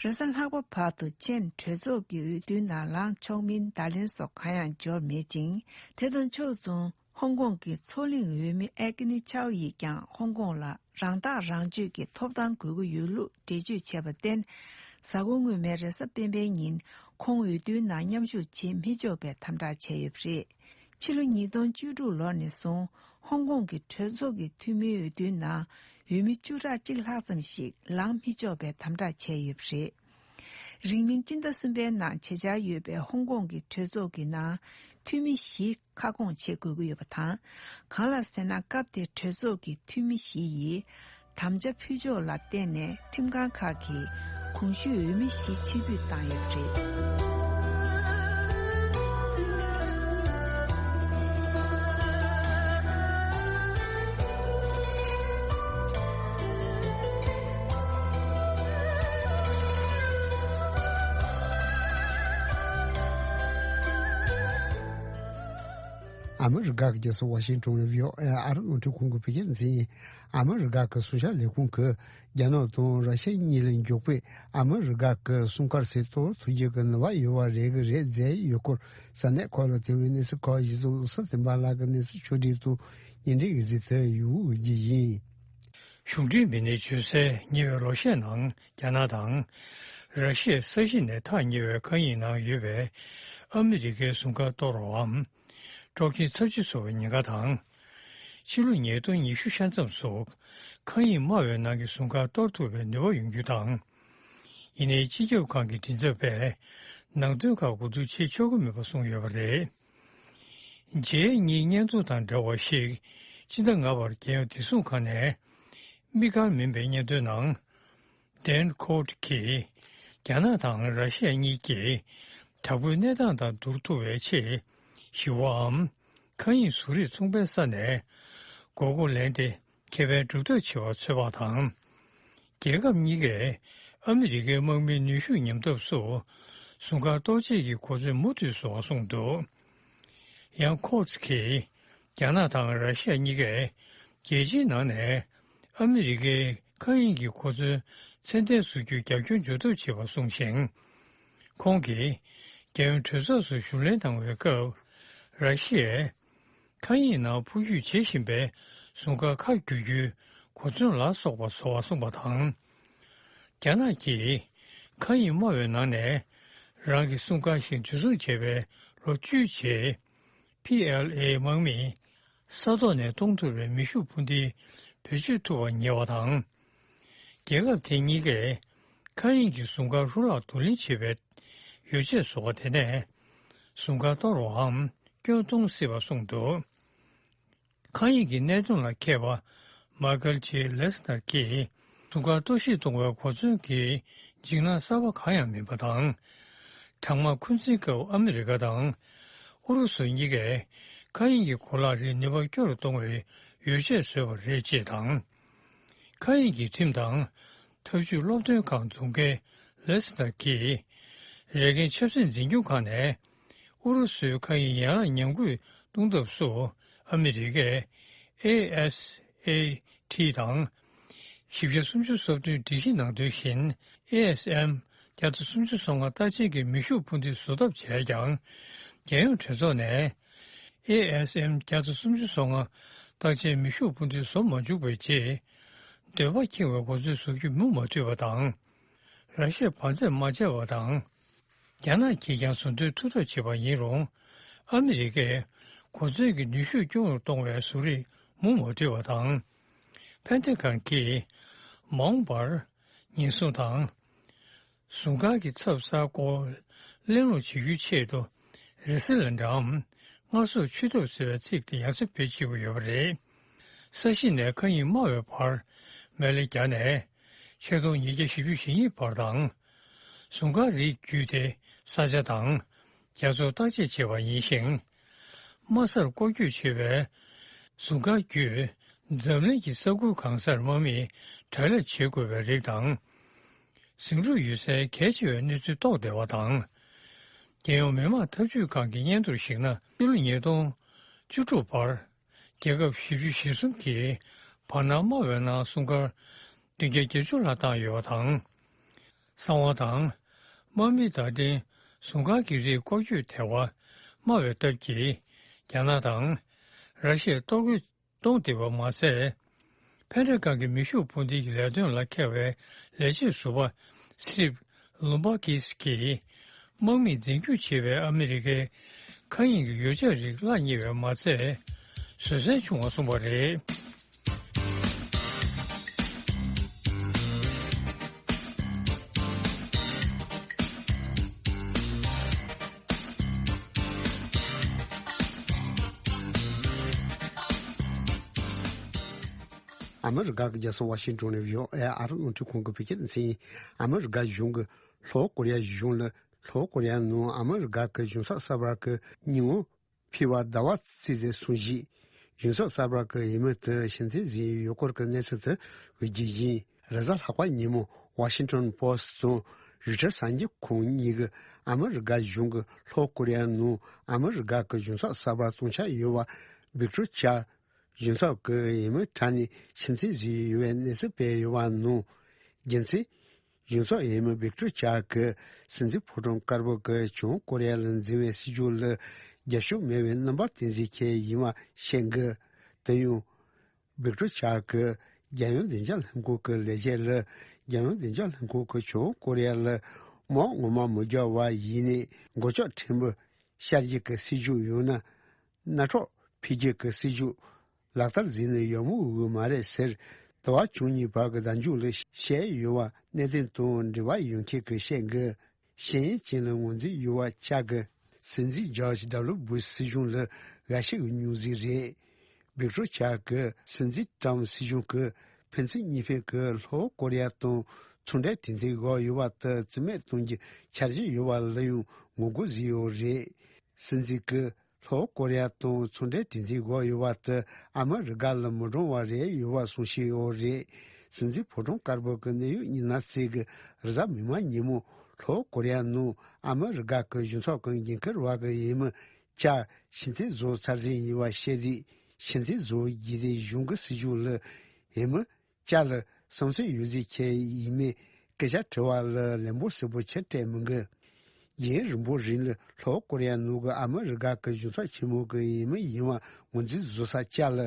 རེས་གཟའ་ལྷག་པ་བར་དུ་ཆེན་གྲོས་ཚོགས་ཀྱི་འོས་བསྡུའི་ནང་ལངས་ཆོག་མིན་བརྡ་ལན་སོགས་གང་ཡང་འབྱོར་མེད་ཅིང་། དེ་དང་ཕྱོགས་མཚུངས། ཧོང་ཀོང་གི་མཚོ་གླིང་འོས་མི་ཨེ་ཀི་ནི་ཆའོ་ཡིས་ཀྱང་ཧོང་ཀོང་ལ་རང་ཐག་རང་གཅོད་ཀྱི་ཐོབ་ཐང་དགོས་ཀྱི་ཡོད་ལུགས་འགྲེལ་བརྗོད་བྱས་པར་བརྟེན། གཟའ་འཁོར་སྔོན་མའི་རེས་གཟའ་སྤེན་པའི་ཉིན་ཁོང་འོས་བསྡུའི་ནང་མཉམ་ཞུགས་བྱེད་མི་ཆོག་པའི་དམ་དྲག་བྱས་ཡོད་པ་རེད། ཕྱི་ལོ་ཉིས་སྟོང་བཅུ་དྲུག་ལོ་ནས་བཟུང་ཧོང་ཀོང་གི་གྲོས་ཚོགས་ཀྱི་འཐུས་མིའི་འོས་བསྡུའི་ནང་འོས་མི་བཅུ་ཕྲག་གཅིག་ལྷག་ཙམ་ཞིག་ལངས་མི་ཆོག་པའི་དམ་དྲག་བྱས་ཡོད་པ་རེད། རིང་མིན་སྤྱི་ཟླ་གསུམ་པའི་ནང་བྱེད་འཆར་ཡོད་པའི་ཧོང་ཀོང་གི་གྲོས་ཚོགས་ཀྱི་ནང་འཐུས་མི་བཞི་ཁ་སྐོང་བྱེད་དགོས་ཀྱི་ཡོད་པ་དང་། གང་ལ་ཟེར་ན། སྐབས་དེར་གྲོས་ཚོགས་ཀྱི་འཐུས་མི་བཞི་ཡིས་དམ་བཅའ་ཕུལ་ཕྱོགས་ལ་བརྟེན་ནས་ཁྲིམས་ཁང་ཁག་གིས་གོང་ཞུས་འོས་མི་བཞི་ཕྱིར་འབུད་བཏང་ཡོད་པ་རེད། ཨ་མི་རི་ཀ་གི་རྒྱལ་ས་ཝ་ཤིང་ཊོན་ནས་བྷི་ཨོ་ཨེ་ཨ་རི་རླུང་འཕྲིན་ཁང་གི་བོད་སྐད་སྡེ་ཚན་ཡིན། ཨ་མི་རི་ཀ་གི་སྲུང་བྱ་ལས་ཁུངས་ཀྱིས་རྒྱ་ནག་དང་ར་ཤི་ཡ་གཉིས་ལ་འཇོག་པའི་ཨ་མི་རི་ཀ་གི་སྲུང་སྐར་ཚོས་གཏོར་ཐུག་རྒྱུ་གི་ནུས་པ་ཡོད་པ་རེད་ཀྱི་རེད་མཛད་ཡོད་སྐོར་ས་གནས་ཁག་ལ་ཐོན་པའི་གནས་ཚུལ་ཁག་ཡིན་ཙང་། ལོ་གསར་བསྟན་པ་ལགས་ཀྱིས་གནས་ཚུལ་ཕྱོགས་སྒྲིག་དང་སྙན་སྒྲོན་གྱི་གཟིགས་ཚུལ་ཡོང་གི་ཡིན། གཞུང་འབྲེལ་མི་སྣས་བརྗོད་གསལ། ཉེ་བའི་ལོ་ཤས་ནང་རྒྱ་ནག་དང་ར་ཤི་ཡའི་ས་གཞི་ནས་ཐག་ཉེ་བའི་མཁའ་དབྱིངས་ནང་ཡོད་པའི་ཨ་མི་རི་ཀའི་སྲུང་སྐར་གཏོར་བའམ། སྤྲོ་སྐྱིད་ཚར་གཅོད་བཟོ་བའི་ཉེན་ཁ་དང་། ཕྱི་ལོ་ཉིས་སྟོང་ཉི་ཤུ་ཤར་མཚམས་སུ་མཁའ་དབྱིངས་དམའ་བའི་ནང་གི་སྲུང་སྐར་གཏོར་ཐུབ་པའི་ནུས་པ་ཡོང་རྒྱུ་དང་། ཡིན་ནའི་སྤྱི་ཁྱབ་ཁང་གི་མགྲིན་ཚབ་པས་ནང་དོན་ཁག་གོ་བསྡུར་བྱེད་ཆོག་གི་མེད་པ་གསུངས་ཡོད་པ་རེད། མཇལ་གཉིས་བརྙན་ཐུང་དང་འབྲེལ་བ་ཞིག་སྤྱི་ཟླ་ལྔ་པར་རྒྱལ་ཡོངས་བདེ་སྲུང་ཁང་ནས་དམིགས་བཀར་མིན་པའི་སྙན་ཐོའི་ནང་། ཌན་ཁོ་ཊི་གིས་རྒྱ་ནག་དང་ར་ཤི་ཡ་གཉིས་ཀྱིས་དྲག་པོའི་གནས་སྟངས་དང་བསྡུར་ཐུབ་པའི་ཆེས་ཞི་བའམ་མཁའ་དབྱིངས་བཟོ་རིག་ཚོང་པའི་ས་ནས་དགོས་མཁོ་ལེན་ཏེ་ཁེ་ཕན་སྒྲུབ་ཐབས་བྱེད་པ་འཚོལ་བ་དང་། རྒྱལ་ཁབ་གཉིས་ཀས་ཨ་མི་རི་ཀའི་དམག་མིའི་ནུས་ཤུགས་ཉམས་ཐབས་སུ་སྲུང་སྐར་གཏོར་ཆེད་ཀྱི་གོ་མཚོན་མུ་མཐུད་བཟོ་བར་གསུངས་འདུག། ཡང་ཁོ་ཊི་གིས་རྒྱ་ནག་དང་ར་ཤི་ཡ་གཉིས་ཀས་རྒྱལ་སྤྱིའི་ནང་ནས་ཨ་མི་རི་ཀའི་མཁའ་དབྱིངས་ཀྱི་གོ་མཚོན་ཚད་ལྡན་བཟོ་རྒྱུའི་རྒྱབ་སྐྱོར་འཇུག་ཐབས་བྱེད་པ་གསུངས་ཤིང་། ཁོང་གིས་རྒྱལ་ཡོངས་གྲོས་ཚོགས་སུ་ཞུགས་ལེན་གནང་བའི་སྐབས། ར་ཤི་ཡས་མཁའ་དབྱིངས་ནང་འཕུར་སྐྱོད་བྱེད་བཞིན་པའི་སྲུང་སྐར་ཁ་བསྒྱུར་རྒྱུའི་གོ་མཚོན་ལ་སོགས་པ་བཟོ་བར་གསུངས་པ་དང་། རྒྱ་ནག་གིས་མཁའ་དབྱིངས་དམའ་བའི་ནང་ནས་ རང་གི་སྲུང་སྐར་ཞིག་འཛུལ་བཟུང་བྱས་པའི་ལོ་བཅུའི་རྗེས། པི་ཨེལ་ཨེ་དམག་མིས་ས་ཐོག་ནས་གཏོང་ཐུབ་པའི་མེ་ཤུགས་འཕུར་མདེལ་བེད་སྤྱོད་ཐུབ་པར་ཉེ་བ་དང་། རྒྱལ་ཁབ་དེ་གཉིས་ཀས་མཁའ་དབྱིངས་ཀྱི་ཟུང་སྐར་རུ་ལག་བསྡུ་ལེན་བྱེད་པའི་ཡོ་བྱད་བཟོ་ཁང་དེ་ནས་ཟུང་སྐར་གཏོར་བའམ་སྐྱོན་གཏོང་སྲིད་པ་གསུངས་འདུག་མཁའ་དབྱིངས་ཀྱི་གནད་དོན་ལ་མཁས་པ་མཱ་ཀལ་ཇེ་ལེ་སི་ནར་གྱིས། ཟུང་སྐར་གཏོར་བཤིག་གཏོང་བའི་གོ་མཚོན་གྱི་འཇིགས་སྣང་གསར་པ་གང་ཡང་མིན་པ་དང་། གྲང་དམག་འཁོན་འཛིན་སྐབས་ཨ་མི་རི་ཀ་དང་ཨུ་རུ་སུ་གཉིས་ཀས་མཁའ་དབྱིངས་ཀྱི་གོ་ལག་རིགས་ནུས་པ་སྐྱོ་རུ་གཏོང་བའི་ཡོ་བྱད་བཟོས་པ་རེད་ཅེས་དང་། མཁའ་དབྱིངས་ཀྱི་ཁྲིམས་དང་འཐབ་ཇུས་སློབ་སྟོན་ཁང་འཛུགས་མཁན་ལེ་སི་ནར་གྱིས། རེ་འགན་ཆབ་སྲིད་འཛིན་སྐྱོང་ཁང་ནས་ཨུ་རུ་སུའི་མཁའ་དབྱིངས་ཡན་ལག་ཉམས་རྒུད་གཏོང་ཐབས་སུ་ཨ་མི་རི་ཀས་ཨེ་ཨེས་ཨེ་ཊི་དང་། བཞི་བརྒྱ་སུམ་ཅུ་སོ་བདུན་སྒྲིག་གཞི་ནང་དོན་བཞིན་ཨེ་ཨེས་ཨེམ་བརྒྱ་དང་སུམ་ཅུ་སོ་ལྔ་རྟགས་ཅན་གྱི་མེ་ཤུགས་འཕུར་མདེལ་བཟོ་ཐབས་བྱས་ཀྱང་། རྒྱལ་ཡོངས་གྲོས་ཚོགས་ནས་ཨེ་ཨེས་ཨེམ་བརྒྱ་དང་སུམ་ཅུ་སོ་ལྔ་རྟགས་ཅན་མེ་ཤུགས་འཕུར་མདེལ་བཟོ་མ་འཇུག་པའི་རྗེས། འདོད་པ་ཁེངས་པའི་གོ་མཚོན་བཟོ་རྒྱུ་མུ་མ་མཐུད་པ་དང་། ར་ཤི་ཡས་བར་ཆད་མ་བྱས་པ་དང་། རྒྱ་ནག་གིས་ཀྱང་བཟོ་འདོད་མཐུ་སྟོབས་བྱེད་པ་ཡིན་རུང་། ཨ་མི་རི་ཀས་གོ་མཚོན་གྱི་ནུས་ཤུགས་སྐྱོ་བོར་གཏོང་བའི་བཟོ་རིག་མུ་མ་མཐུད་པ་དང་། ཕན་ཐོགས་ཁང་གིས་མ་འོངས་པར་ཉེན་སྲུང་དང་། ཟུང་སྐར་གྱི་ཚབ་གསར་སྐོར་གླེང་སློང་བྱེད་རྒྱུའི་ཆེད་དུ། རི་སི་ལན་འགྲམ་སྔ་སོར་ཆུ་ཐབ་ཟེར་བའི་ཚིག་དེ་ཡང་སེ་བེད་སྤྱོད་ཀྱི་ཡོད་པ་རེད། ས་གཞི་ནས་མཁའ་དབྱིངས་དམའ་བའི་བར་མལ་ལས་བརྒྱབ་ནས་ཆིག་སྟོང་ཉིས་བརྒྱ་བཞི་བཅུ་ཞེ་གཉིས་བར་དང་། ཟུང་སྐར་རིའི་རྒྱུད་དེ་ས་ཆ་དང་རྒྱ་མཚོར་བརྟག་དཔྱད་བྱས་པ་ཡིན་ཞིང་། དམའ་སར་སྐོར་སྐྱོད་བྱེད་པའི་ཟུང་སྐར་བརྒྱུད་འཛམ་གླིང་གི་ས་ཁུལ་གང་སར་དམག་མིས་བགྲོ་གླེང་བྱེད་དགོས་པའི་རིགས་དང་། ཟིང་འཁྲུག་ཡོད་སའི་གལ་ཆེ་བའི་གནས་ཚུལ་རྟོགས་བདེ་བ་དང་། རྒྱལ་ཡོངས་མི་དམངས་འཐབ་ཇུས་ཁང་གི་སྙན་ཐོར་གཞིགས་ན། ཕྱི་ལོ་ཉིས་སྟོང་བཅུ་དྲུག་བར་རྒྱལ་ཁབ་བཞི་བཅུ་ཞེ་གསུམ་གྱི་བར་སྣང་དམའ་བའི་ནང་ཟུང་སྐར་བདུན་བརྒྱ་བརྒྱད་ཅུ་ལྷག་བཏང་ཡོད་པ་དང་། གསང་བ་དང་། དམག་མིའི་བརྡ་འཕྲིན་ཟུང་སྐར་གྱི་རིགས་སྐོར་སྐྱོད་དལ་བ་དམའ་བའི་སྟབས་ཀྱིས། རྒྱ་ནག་དང་ར་ཤི་ཡས་གཏོར་རྒོལ་གཏོང་བདེ་བ་མ་ཟད། ཕན་ཁྲ་ཁང་གི་མེ་ཤུགས་འཕུར་མདེལ་གྱི་ལས་དོན་ལ་མཁས་པའི་ལས་བྱེད་ཟུར་པ་སི་ཊིབ་ལུམ་བྷ་ཀིས་ཀྱིས། དམག་མིས་འཛིན་སྐྱོང་བྱེད་པའི་ཨ་མི་རི་ཀའི་མཁའ་དབྱིངས་ཀྱི་ཡོ་བྱད་རིགས་གླ་རྙེད་པ་མ་ཚད། བཟོད་བསྲན་བྱུང་བ་གསུངས་པ་རེད། ཨ་མི་རི་ཀ་གི་རྒྱལ་ས་ཝ་ཤིང་ཏོན་ནས་བྷི་ཨོ་ཨེ་ཨ་རི་རླུང་འཕྲིན་ཁང་གི་བོད་སྐད་སྡེ་ཚན་ཡིན། ཨ་མི་རི་ཀ་གཞུང་གིས་ལྷོ་ཀོ་རི་ཡ་གཞུང་ལ་ལྷོ་ཀོ་རི་ཡ་ནང་ཨ་མི་རི་ཀ་གི་གཞུང་ཚབ་གསར་པ་གི་ཉིན་མོ་ཕེབས་པ་ཟླ་བ་བརྩིས་ཏེ་གསུངས་ཤིང་། གཞུང་ཚབ་གསར་པ་གི་འོས་མི་དེ་ཕྱིར་འཐེན་ཟིན་ཡོད་སྐོར་གྱི་གནས་ཚུལ་དེ་འོས་བསྡུས་ཡིན། རེས་གཟའ་ལྷག་པ་ཉིན་མོ་ཝ་ཤིང་ཏོན་པོ་སི་ཊི་དང་རོའི་ཊར་གསར་འགྱུར་ཁང་གཉིས་ཀྱིས་ཨ་མི་རི་ཀ་གཞུང་གིས་ལྷོ་ཀོ་རི་ཡ་ནང་ཨ་མི་རི་ཀ་གི་གཞུང་ཚབ་གསར་པ་གཏོང་འཆར་ཡོད་པ་བིག་ཏོར་ཅཱར་གཞུང་ཚབ་ཀྱི་འོས་མིའི་གྲས་ནས་ཕྱིར་འཐེན་བཟོས་ཡོད་པའི་གནས་ཚུལ་སྤེལ་ཡོད་པ་ནང་། རྒྱུ་མཚན། གཞུང་ཚབ་འོས་མི་བིག་ཏོར་ཅཱར་གྱིས་སྲིད་འཛིན་ཕོ་བྲང་དཀར་པོ་གིས་བྱང་ཀོ་རི་ཡ་ལ་འཛིན་པའི་སྲིད་ཇུས་ལ་རྒྱབ་ཤུགས་མེད་པའི་རྣམ་པ་སྟོན་ཟིན་མཁན་ཡིན་པ་བཤད་འདུག་དེ་ཡང་། བིག་ཏོར་ཅཱར་གྱིས་རྒྱལ་ཡོངས་བདེ་འཇགས་ལྷན་ཁང་གི་ལས་བྱེད་ལ། རྒྱལ་ཡོངས་བདེ་འཇགས་ལྷན་ཁང་གིས་བྱང་ཀོ་རི་ཡ་ལ་དམག་ངོ་མ་མི་རྒྱག་པ་ཡིན་ནའི་མགོ་ལྕོག་ཕྲན་བུ་ཤར་རྒྱུ་གི་སྲིད་ཇུས་ཡོད་ན། སྣ་ཁྲག་འཕེན་རྒྱུ་གི་སྲིད་ཇུས་ལག་བསྟར་བཟོས་ནས་ཡོང་མི་འོས་མ་རེད་ཟེར། ཟླ་བ་བཅུ་གཉིས་བར་གྱི་ཟླ་མཇུག་ལ་བཤད་ཡོད་པ་གནད་དོན་དང་འབྲེལ་བ་ཡོད་མཁན་གྱིས་བཤད་འདུག་ཤེས་ཡོན་ཅན་ལ་ངོས་འཛིན་ཡོད་པ་ཅཱར་གྱིས་སྲིད་འཛིན་ཇོརྗ་ཌབ་ལུ་བུ་ཤི་སྲིད་གཞུང་ལ་དགའ་ཞེན་གྱི་མྱོང་ཟིན་རེད། བིག་ཏོར་ཅཱར་གྱིས་སྲིད་འཛིན་ཊམ་སྲིད་གཞུང་གི་ཕན་ཚུན་གཉིས་ཕན་གྱི་ལྷོ་ཀོ་རི་ཡ་དང་ཚོང་འབྲེལ་གྲོས་མཐུན་བཞག་ཡོད་པ་དེ་རྩིས་མེད་གཏོང་རྒྱུའི་འཆར་གཞི་ཡོད་པ་ལ་ཡང་ངོ་རྒོལ་བཟོས་ཡོད་རེད། སྲིད་འཛིན་གྱིས་ལྷོ་ཀོ་རི་ཡ་དང་ཚོང་འབྲེལ་གྲོས་མཐུན་བཞག་ཡོད་པ་དེ་ཨ་མི་རི་ཀ་ལ་མི་སྒྲུང་བ་རེད་ཡོད་པ་གསུངས་བཞག་ཡོད་རེད། སྲིད་འཛིན་ཕོ་བྲང་དཀར་པོ་གི་གནད་ཡོད་མི་སྣ་གཅིག་གིས་རེས་གཟའ་མིག་དམར་ཉིན་མོ་ལྷོ་ཀོ་རི་ཡ་ནང་ཨ་མི་རི་ཀ་གི་གཞུང་ཚབ་ཀྱི་འགན་འཁུར་བ་གི་འོས་མི་ཅཱར་ཕྱིར་འཐེན་བཟོ་ཚར་ཟིན་ཡིན་པ་བཤད་དུས། ཕྱིར་འཐེན་བཟོ་རྒྱུ་དེ་གཞུང་གི་སྲིད་ཇུས་ལ་འོས་མི་ཅཱར་ལ་བསམ་ཚུལ་ཡོད་ཚུལ་མཁན་ཡིན་མིན་སྐད་ཆ་དྲི་བ་ལ་ལན་པོ་གསལ་པོ་ཅིག་སྤྲད་མི་འདུག་རྒྱུན་རིང་པོ་རིང་ལ་ལྷོ་ཀོ་རི་ཡ་ནང་གི་ཨ་མི་རི་ཀ་གི་གཞུང་ཚབ་ཆེན་མོ་གི་འོས་མི་ཡིན་པ་ངོས་འཛིན་བཟོ་ས་ཅཱར་ལ་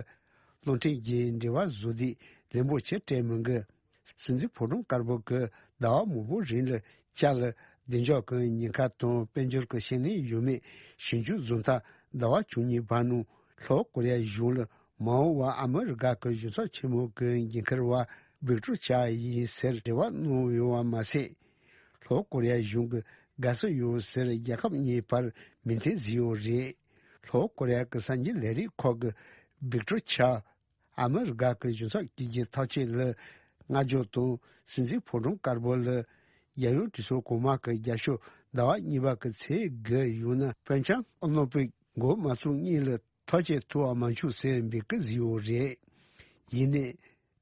རླུང་འཕྲིན་གྱི་འབྲེལ་བ་བཟོ་དུས་ལན་པོ་ཅིག་སྤྲད་མི་འདུག་སྲིད་འཛིན་ཕོ་བྲང་དཀར་པོ་གིས་ཟླ་བ་མང་པོ་རིང་ལ་ཅཱར་ལ་ བདེ་འཇགས་ཀྱི་ཉེན་ཁ་དང་དཔལ་འབྱོར་གྱི་ཞན་ནས་ཡོད་མེད་ཞིབ་འཇུག་བཟོ་མཐའ་ཟླ་བ་བཅུ་གཉིས་བར་ནང་ལྷོ་ཀོ་རི་ཡ་གཞུང་ལ་མ་འོངས་པར་ཨ་མི་རི་ཀ་གི་གཞུང་ཚབ་ཆེན་མོ་གི་འགན་འཁུར་བ་བིག་ཏོར་ཆ་ཡིན་ཟེར་རེ་བ་གནང་ཡོད་པ་མ་ཟད། ལྷོ་ཀོ་རི་ཡ་གཞུང་གིས་དགའ་བསུ་ཡོད་ཟེར་རྒྱལ་ཁབ་གཉིས་བར་མོས་མཐུན་བཟོས་ཡོད་རེད། ལྷོ་ཀོ་རི་ཡ་གི་གསར་འགྱུར་ལས་རིགས་ཁང་གི་བིག་ཏོར་ཆ་ཨ་མི་རི་ཀ་གི་གཞུང་ཚབ་བསྐོས་རྒྱུའི་ཐག་གཅོད་ལ་བསྔགས་བརྗོད་དང་། སྲིད་འཛིན་ཕོ་བྲང་དཀར་པོ་ལ་རྒྱལ་ཡོངས་གྲོས་ཚོགས་གོང་མ་གི་རྒྱབ་སྐྱོར་ཟླ་བ་གཉིས་པ་གི་ཚེས་དགུ་ཡོང་ན་ཕིང་ཆང་ཨོ་ལིམ་པིག་འགོ་མ་བཙུགས་སྔོན་ལ་ཐག་གཅོད་ཐུབ་པ་མ་བྱུང་ཟེར་འབོད་སྐུལ་བཟོས་ཡོད་རེད། ཡིན་ནའི་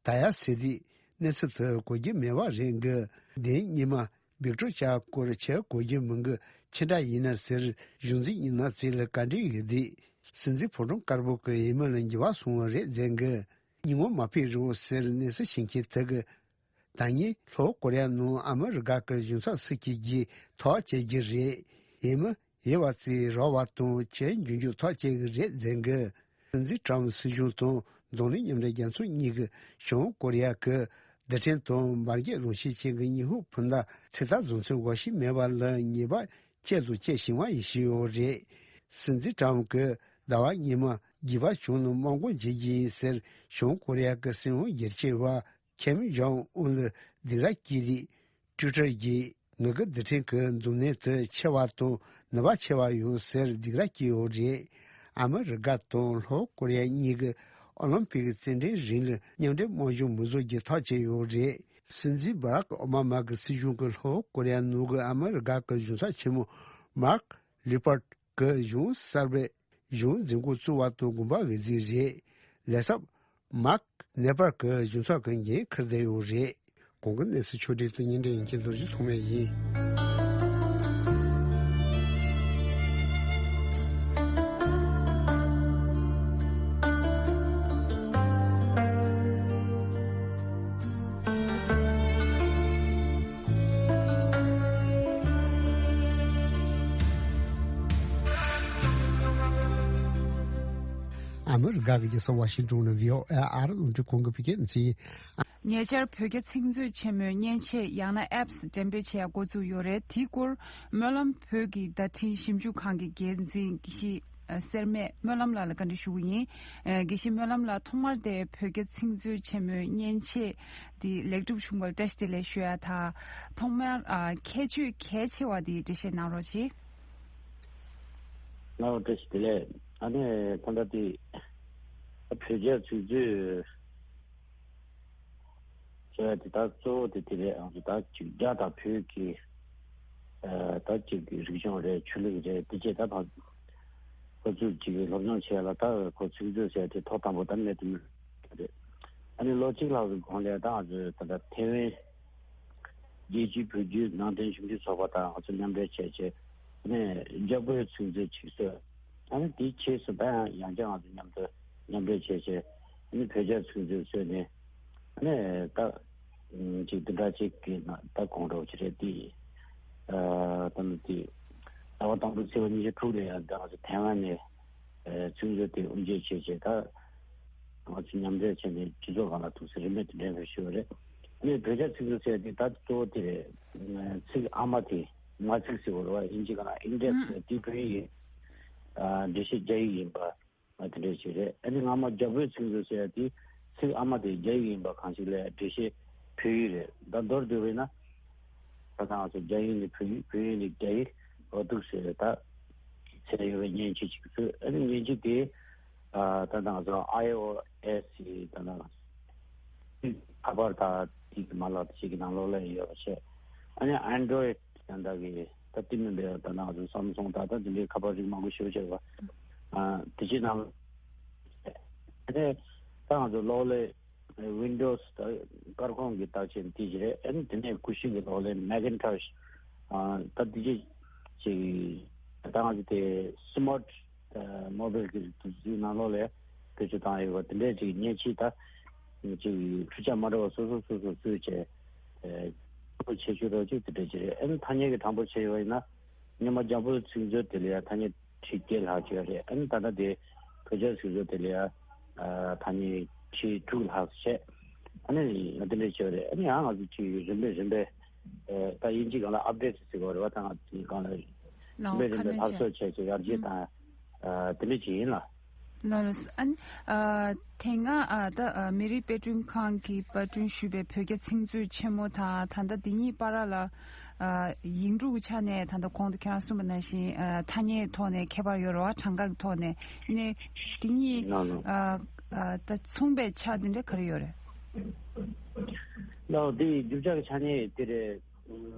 ད་ཡ་ཟེར་དུས་གནས་ཚུལ་དེ་གོ་རྒྱུ་མེད་པ་རེད་འགི། དེ་སྔོན་མ་བིག་ཏོར་ཆ་སྐོར་ཆ་གོ་རྒྱུ་མི་འགི་ཕྱི་དྲགས་ཡིན་ན་ཟེར་གཞུང་འཛིན་ཡིན་ན་ཚེ་ལ་བཀའ་འདྲི་ཡོད་དུས། སྲིད་འཛིན་ཕོ་བྲང་དཀར་པོ་གི་འོས་མི་ལ་འགྱུར་བ་སོང་བ་རེད་ཟེར་འགི། ཉིན་མོ་མ་ཕེབས་རོགས་ཟེར་གནས་ཚུལ་ཤེས་མཁན་དེ་གི། ད་ངས་ལྷོ་ཀོ་རི་ཡ་ནང་ཨ་མི་རི་ཀ་གི་གཞུང་ཚབ་སུ་སྐྱེལ་རྒྱུའི་ཐག་བཅད་རྒྱུ་རེད། འོས་མི་ཡོད་པ་ཚོས་རག་པ་དང་ཁྱེད་འཇོན་འཇོན་ཐག་བཅད་གི་རེད་ཟེར་གི། སྲིད་འཛིན་ཀྲམ་སྲིད་གཞུང་དང་འཛམ་གླིང་མཉམ་འབྲེལ་རྒྱལ་ཚོགས་གཉིས་ཀྱིས་བྱང་ཀོ་རི་ཡ་གི་རྡུལ་ཕྲན་དང་འབར་གས་རང་བཞིན་ཅན་གྱི་ཉི་ཧོང་འཕུར་མདའ་ཚོད་ལྟ་བཟོ་ཚུལ་འགོག་ཤེས་མེད་པ་ལ་ཉེས་པ་ཆེ་རུ་ཆེ་བཞིན་པ་ཡིན་བཞིན་ཡོད་རེད། སྲིད་འཛིན་ཀྲམ་གྱིས་ཟླ་བ་སྔོན་མ་འགྱུར་བ་བྱུང་ནས་དམག་འཁྲུག་བྱེད་ཀྱི་ཡིན་ཟེར་བྱང་ཀོ་རི་ཡ་གི་སྲིད་དབང་སྒེར་གཅོད་པ་ཁེམ་ཇོང་ཨུན་ལ་སྡིགས་ར་སྐྱེས་དུས། ཊུའི་ཊར་གྱིས་ངེད་ཀྱི་རྡུལ་ཕྲན་གྱི་མཛུབ་གནོན་དེ་ཆེ་བ་དང་ནུས་པ་ཆེ་བ་ཡོད་ཟེར་སྡིགས་ར་སྐྱེས་ཡོད་རེད། ཨ་མི་རི་ཀ་དང་ལྷོ་ཀོ་རི་ཡ་གཉིས་ཀྱིས་ཨོ་ལིམ་པིག་རྩེད་འགྲན་རིང་ལ་མཉམ་འབྲེལ་དམག་སྦྱོང་མི་བཟོ་རྒྱུ་ཐག་བཅད་ཡོད་རེད། སྲིད་འཛིན་བྷ་རག་ཨོ་མ་མ་གི་སྲིད་གཞུང་གིས་ལྷོ་ཀོ་རི་ཡ་ནང་གི་ཨ་མི་རི་ཀ་གི་གཞུང་ཚབ་ཆེན་མོ་མཱརྐ་ལི་པར་གྱི་གཞུང་གསར་པའི་གཞུང་འཛིན་འགོ་བཙུགས་པ་དང་དགོངས་པ་འོས་འཛིན་རེད། ལས་ཚབ་མཱརྐ་ནེ་པར་གྱི་གཞུང་ཚབ་ཀྱི་འགན་འཁུར་བསྡད་ཡོད་རེད། གོང་གི་གནས་ཚུལ་ཕྱོགས་སྒྲིག་དང་སྙན་སྒྲོན་ཡིན་གྱི་མདོར་བསྡུས་ཐོགས་མེད་ཡིན། ཨ་མི་རི་ཀ་གི་རྒྱལ་ས་ཝ་ཤིང་ཏོན་ནས་བྷི་ཨོ་ཨེ་ཨ་རི་རླུང་འཕྲིན་ཁང་གི་བོད་སྐད་སྡེ་ཚན། ཉེ་ཆར་བོད་རྒྱ་ཚིག་མཛོད་ཆེན་མོའི་མཉེན་ཆས་ཡང་ན་ཨེབ་སི་འགྲེམས་སྤེལ་བྱེད་ཡ་འགོ་བཙུགས་ཡོད་རེད། དེའི་སྐོར་སྨོན་ལམ་བོད་ཀྱི་བརྡ་འཕྲིན་ཞིབ་འཇུག་ཁང་གི་འགན་འཛིན་དགེ་བཤེས་ཨ་སེར་སྨད་སྨོན་ལམ་ལགས་ལ་བཀའ་འདྲི་ཞུ་གི་ཡིན། ཨ་དགེ་བཤེས་སྨོན་ལམ་ལགས། ཐོག་མར་དེ་བོད་རྒྱ་ཚིག་མཛོད་ཆེན་མོའི་མཉེན་ཆས་འདི་ལེགས་གྲུབ་བྱུང་བར་བཀྲ་ཤིས་བདེ་ལེགས་ཞུ་ཡ་དང་། ཐོག་མར་ཨ་ཁྱད་ཆོས་གལ་ཆེ་བ་འདི་འགྲེལ་བཤད་གནང་རོགས་གྱིས། ལགས་བཀྲ་ཤིས་བདེ་ལེགས། ཨ་ནི་ད་ལྟ་དེ་བོད་རྒྱ་ཚིག་མཛོད་ཟེར་བ་དེ་ད་གཙོ་བོ་དེ་དེ་རེད། ཨང་ད་ཅིག་རྒྱ་དང་བོད་ཀྱི་ཨ་ད་ཅིག་གི་རིག་གཞུང་རེད། ཆོས་ལུགས་རེད། དེ་བྱས་ད་ཕར་ཁོ་ཚོས་ཅིག་སློབ་སྦྱོང་བྱས་ལ་ད་ཁོ་ཚིག་མཛོད་ཟེར་དེ་ཐོག་དང་པོ་ད་མེད་དུ་མི་རེད། ཨ་ནི་ལོ་གཅིག་ལྷག་གི་གོང་ལ་ད་ང་ཚོས་ད་ལྟ་ཐེ་ཝན་རྒྱལ་སྤྱིའི་བོད་བརྒྱུད་ནང་བསྟན་ཞིབ་འཇུག་ཚོགས་པ་དང་ང་ཚོ་མཉམ་འབྲེལ་བྱས་བྱས་ཨ་ནི་རྒྱ་བོད་ཚིག་མཛོད་ཅིག་བཟོས། ཨ་ནི་དེའི་རྗེས་སུ་ད་ཡང་ཡང་བསྐྱར་ང་ཚོ་མཉམ་དུ་མཉམ་འབྲེལ་བྱས་བྱས་ཨ་ནི་བོད་རྒྱ་ཚིག་མཛོད་བཟོས་ནས་ཨ་ནི་ད་ཅིག་འདི་འདྲ་ཅིག་གི་ནང་ད་གོང་འགྲོ་ཅི་རེད་དེ། ཨ་ད་ནི་དེ་ཟླ་བ་དང་པོའི་ཚེས་པ་ཉི་ཤུ་དྲུག་ལ་ཡང་ད་ང་ཚོ་ཐེ་ཝན་ནས་ཨ་ཚིག་མཛོད་དེ་དབུ་འབྱེད་བྱས་བྱས་ད་ང་ཚོ་མཉམ་འབྲེལ་བྱས་ནས་སྤྱི་ཚོགས་སྒང་ལ་ཐུག་ས་རིན་མེད་དུ་འགྲན་པར་ཞུ་བ་རེད། ཨ་ནི་བོད་རྒྱ་ཚིག་མཛོད་ཟེར་དེ་ད་གཙོ་བོ་དེ་རེད། ཚིག་ཨ་མ་དེ་མ་ཚིག་ཟེར་བ་རེད་བ། དབྱིན་ཇི་སྒང་ལ་ཨིན་ཌེག་སི་ཟེར་དེ་བོད་ཡིག་ཡིན། ཨ་འགྲེལ་བཤད་རྒྱ་ཡིག་ཡིན་པ། ཨ་དེ་འདྲ་ཞིག་རེད། ཨ་ནི་སྔ་མ་རྒྱ་བོད་ཚིག་མཛོད་ཟེར་ཡ་དེ་ཚིག་ཨ་མ་དེ་རྒྱ་ཡིག་ཡིན་པ་གང་ཞིག་ལས་འགྲེལ་བཤད་བོད་ཡིག་རེད། ད་མདོར་བསྡུས་པ་ཡིན་ན་ད་ལྟ་ང་ཚོ་རྒྱ་ཡིག་ནས་བོད་ཡིག་བོད་ཡིག་ནས་རྒྱ་ཡིག་འོ་འདུག་ཟེར་ད་ཟེར་ཡོད་པའི་མཉེན་ཆས་ཅིག་བཟོས། ཨ་ནི་མཉེན་ཆས་དེ་ཨ་ད་ལྟ་ང་ཚོ་ཨའི་ཨོ་ཨེས་ཟེར་ད་ལྟ་ཁ་པར་དང་དེ་གི་མ་ལག་དེ་ཞིག་གི་ནང་ལོགས་ལ་ཡོད་པ་བྱས། ཨ་ནི་ཨན་ཌོ་རོ་ཡིད་ཡང་དག་གི་ད་དེ་མིན་པའི་ད་ནང་དུ་སམ་སུང་ད་ད་དེ་འདྲའི་ཁ་པར་རིགས་མང་པོ་ཞེ་པོ་ཅིག་ཡོད་པ། ཨ་དེ་ཕྱི་ནང་ཨ་ནི་ད་ང་ཚོ་གློག་ཀླད་ཝིན་ཌོ་སི་ད་སྐར་ཁུང་གི་རྟགས་ཅན་དེ་ཅིག་རེད། ཨ་ནི་དེ་ནས་ཀུ་ཤུ་གི་གློག་ཀླད་མེ་ཀིན་ཊོཤ་ཨ་ད་དེ་ཅིག་ཅིག་ད་ང་ཚོ་དེ་སི་མཱར་ཊ་མོ་བེལ་གྱི་དུས་ཚོད་ནང་ལོགས་ལ་བེད་སྤྱོད་བཏང་ཡོད་པ་དེ་འདྲའི་ཅིག་མཉེན་ཆས་ད་ཅིག་འཕྲུལ་ཆ་མ་འདྲ་བ་སོ་སོ་སོ་སོ་བཟོས་བྱས་ཨ་ཆེ་ཆུང་རོགས་ཅིག་དེ་འདྲ་ཅིག་རེད། ཨ་ནི་ཐ་སྙད་ཀྱི་གྲངས་འབོར་བྱས་ཡོད་པ་ཡིན་ན་སྔོན་མ་རྒྱ་བོད་ཚིག་མཛོད་དེ་ལ་ཡང་ཐ་སྙད་ཁྲི་བརྒྱད་ལྷག་ཅིག་ཡོད་རེད། ཨ་ནི་ད་ལྟ་དེ་བོད་རྒྱ་ཚིག་མཛོད་དེ་ལ་ཡང་ཨ་ཐ་སྙད་ཁྲི་དྲུག་ལྷག་བྱས། ཨ་ནི་དེ་འདྲ་ཅིག་ཡོད་རེད། ཨ་ནི་ཡང་ང་ཚོ་ཅིག་རིམ་པས་རིམ་པས། ད་དབྱིན་ཇི་སྒང་ལ་ཨབ་ཌེ་ཊི་ཟེར་གྱི་ཡོད་རེད་བ། ད་ང་ཚོའི་སྒང་ལ་རིམ་པས་རིམ་པས་སླར་གསོ་བྱས་བྱས་ཡར་རྒྱས་དང་དེ་འདྲ་ཅིག་ཡིན་ལ། ལགས་ལགས། ཨ་ནི་ཨ་དེ་སྔ་ཨ་ད་ཨ་མི་རིགས་དཔེ་སྐྲུན་ཁང་གིས་པར་སྐྲུན་ཞུས་པའི་བོད་རྒྱ་ཚིག་མཛོད་ཆེན་མོ་དང་ད་ལྟ་འདི་གཉིས་བར་ལ་ཨ་ཡིག་འབྲུ་གི་ཆ་ནས་ད་ལྟ་གོང་དུ་ཁྱེད་རང་གསུངས་པ་ནང་བཞིན་ཨ་ཐ་སྙད་ཐོག་ནས་ཁྱད་པར་ཡོད་རེད་བ། གྲངས་ཀ་གི་ཐོག་ནས་ནས་དེ་གཉིས་ལགས་ལགས། ཨ་ཨ་ད་མཚུངས་པའི་ཆ་དེ་འདྲ་ག་རེ་ཡོད་རེད། ལགས་འདི་རྒྱུ་ཆ་གི་ཆ་ནས་དེ་རེད།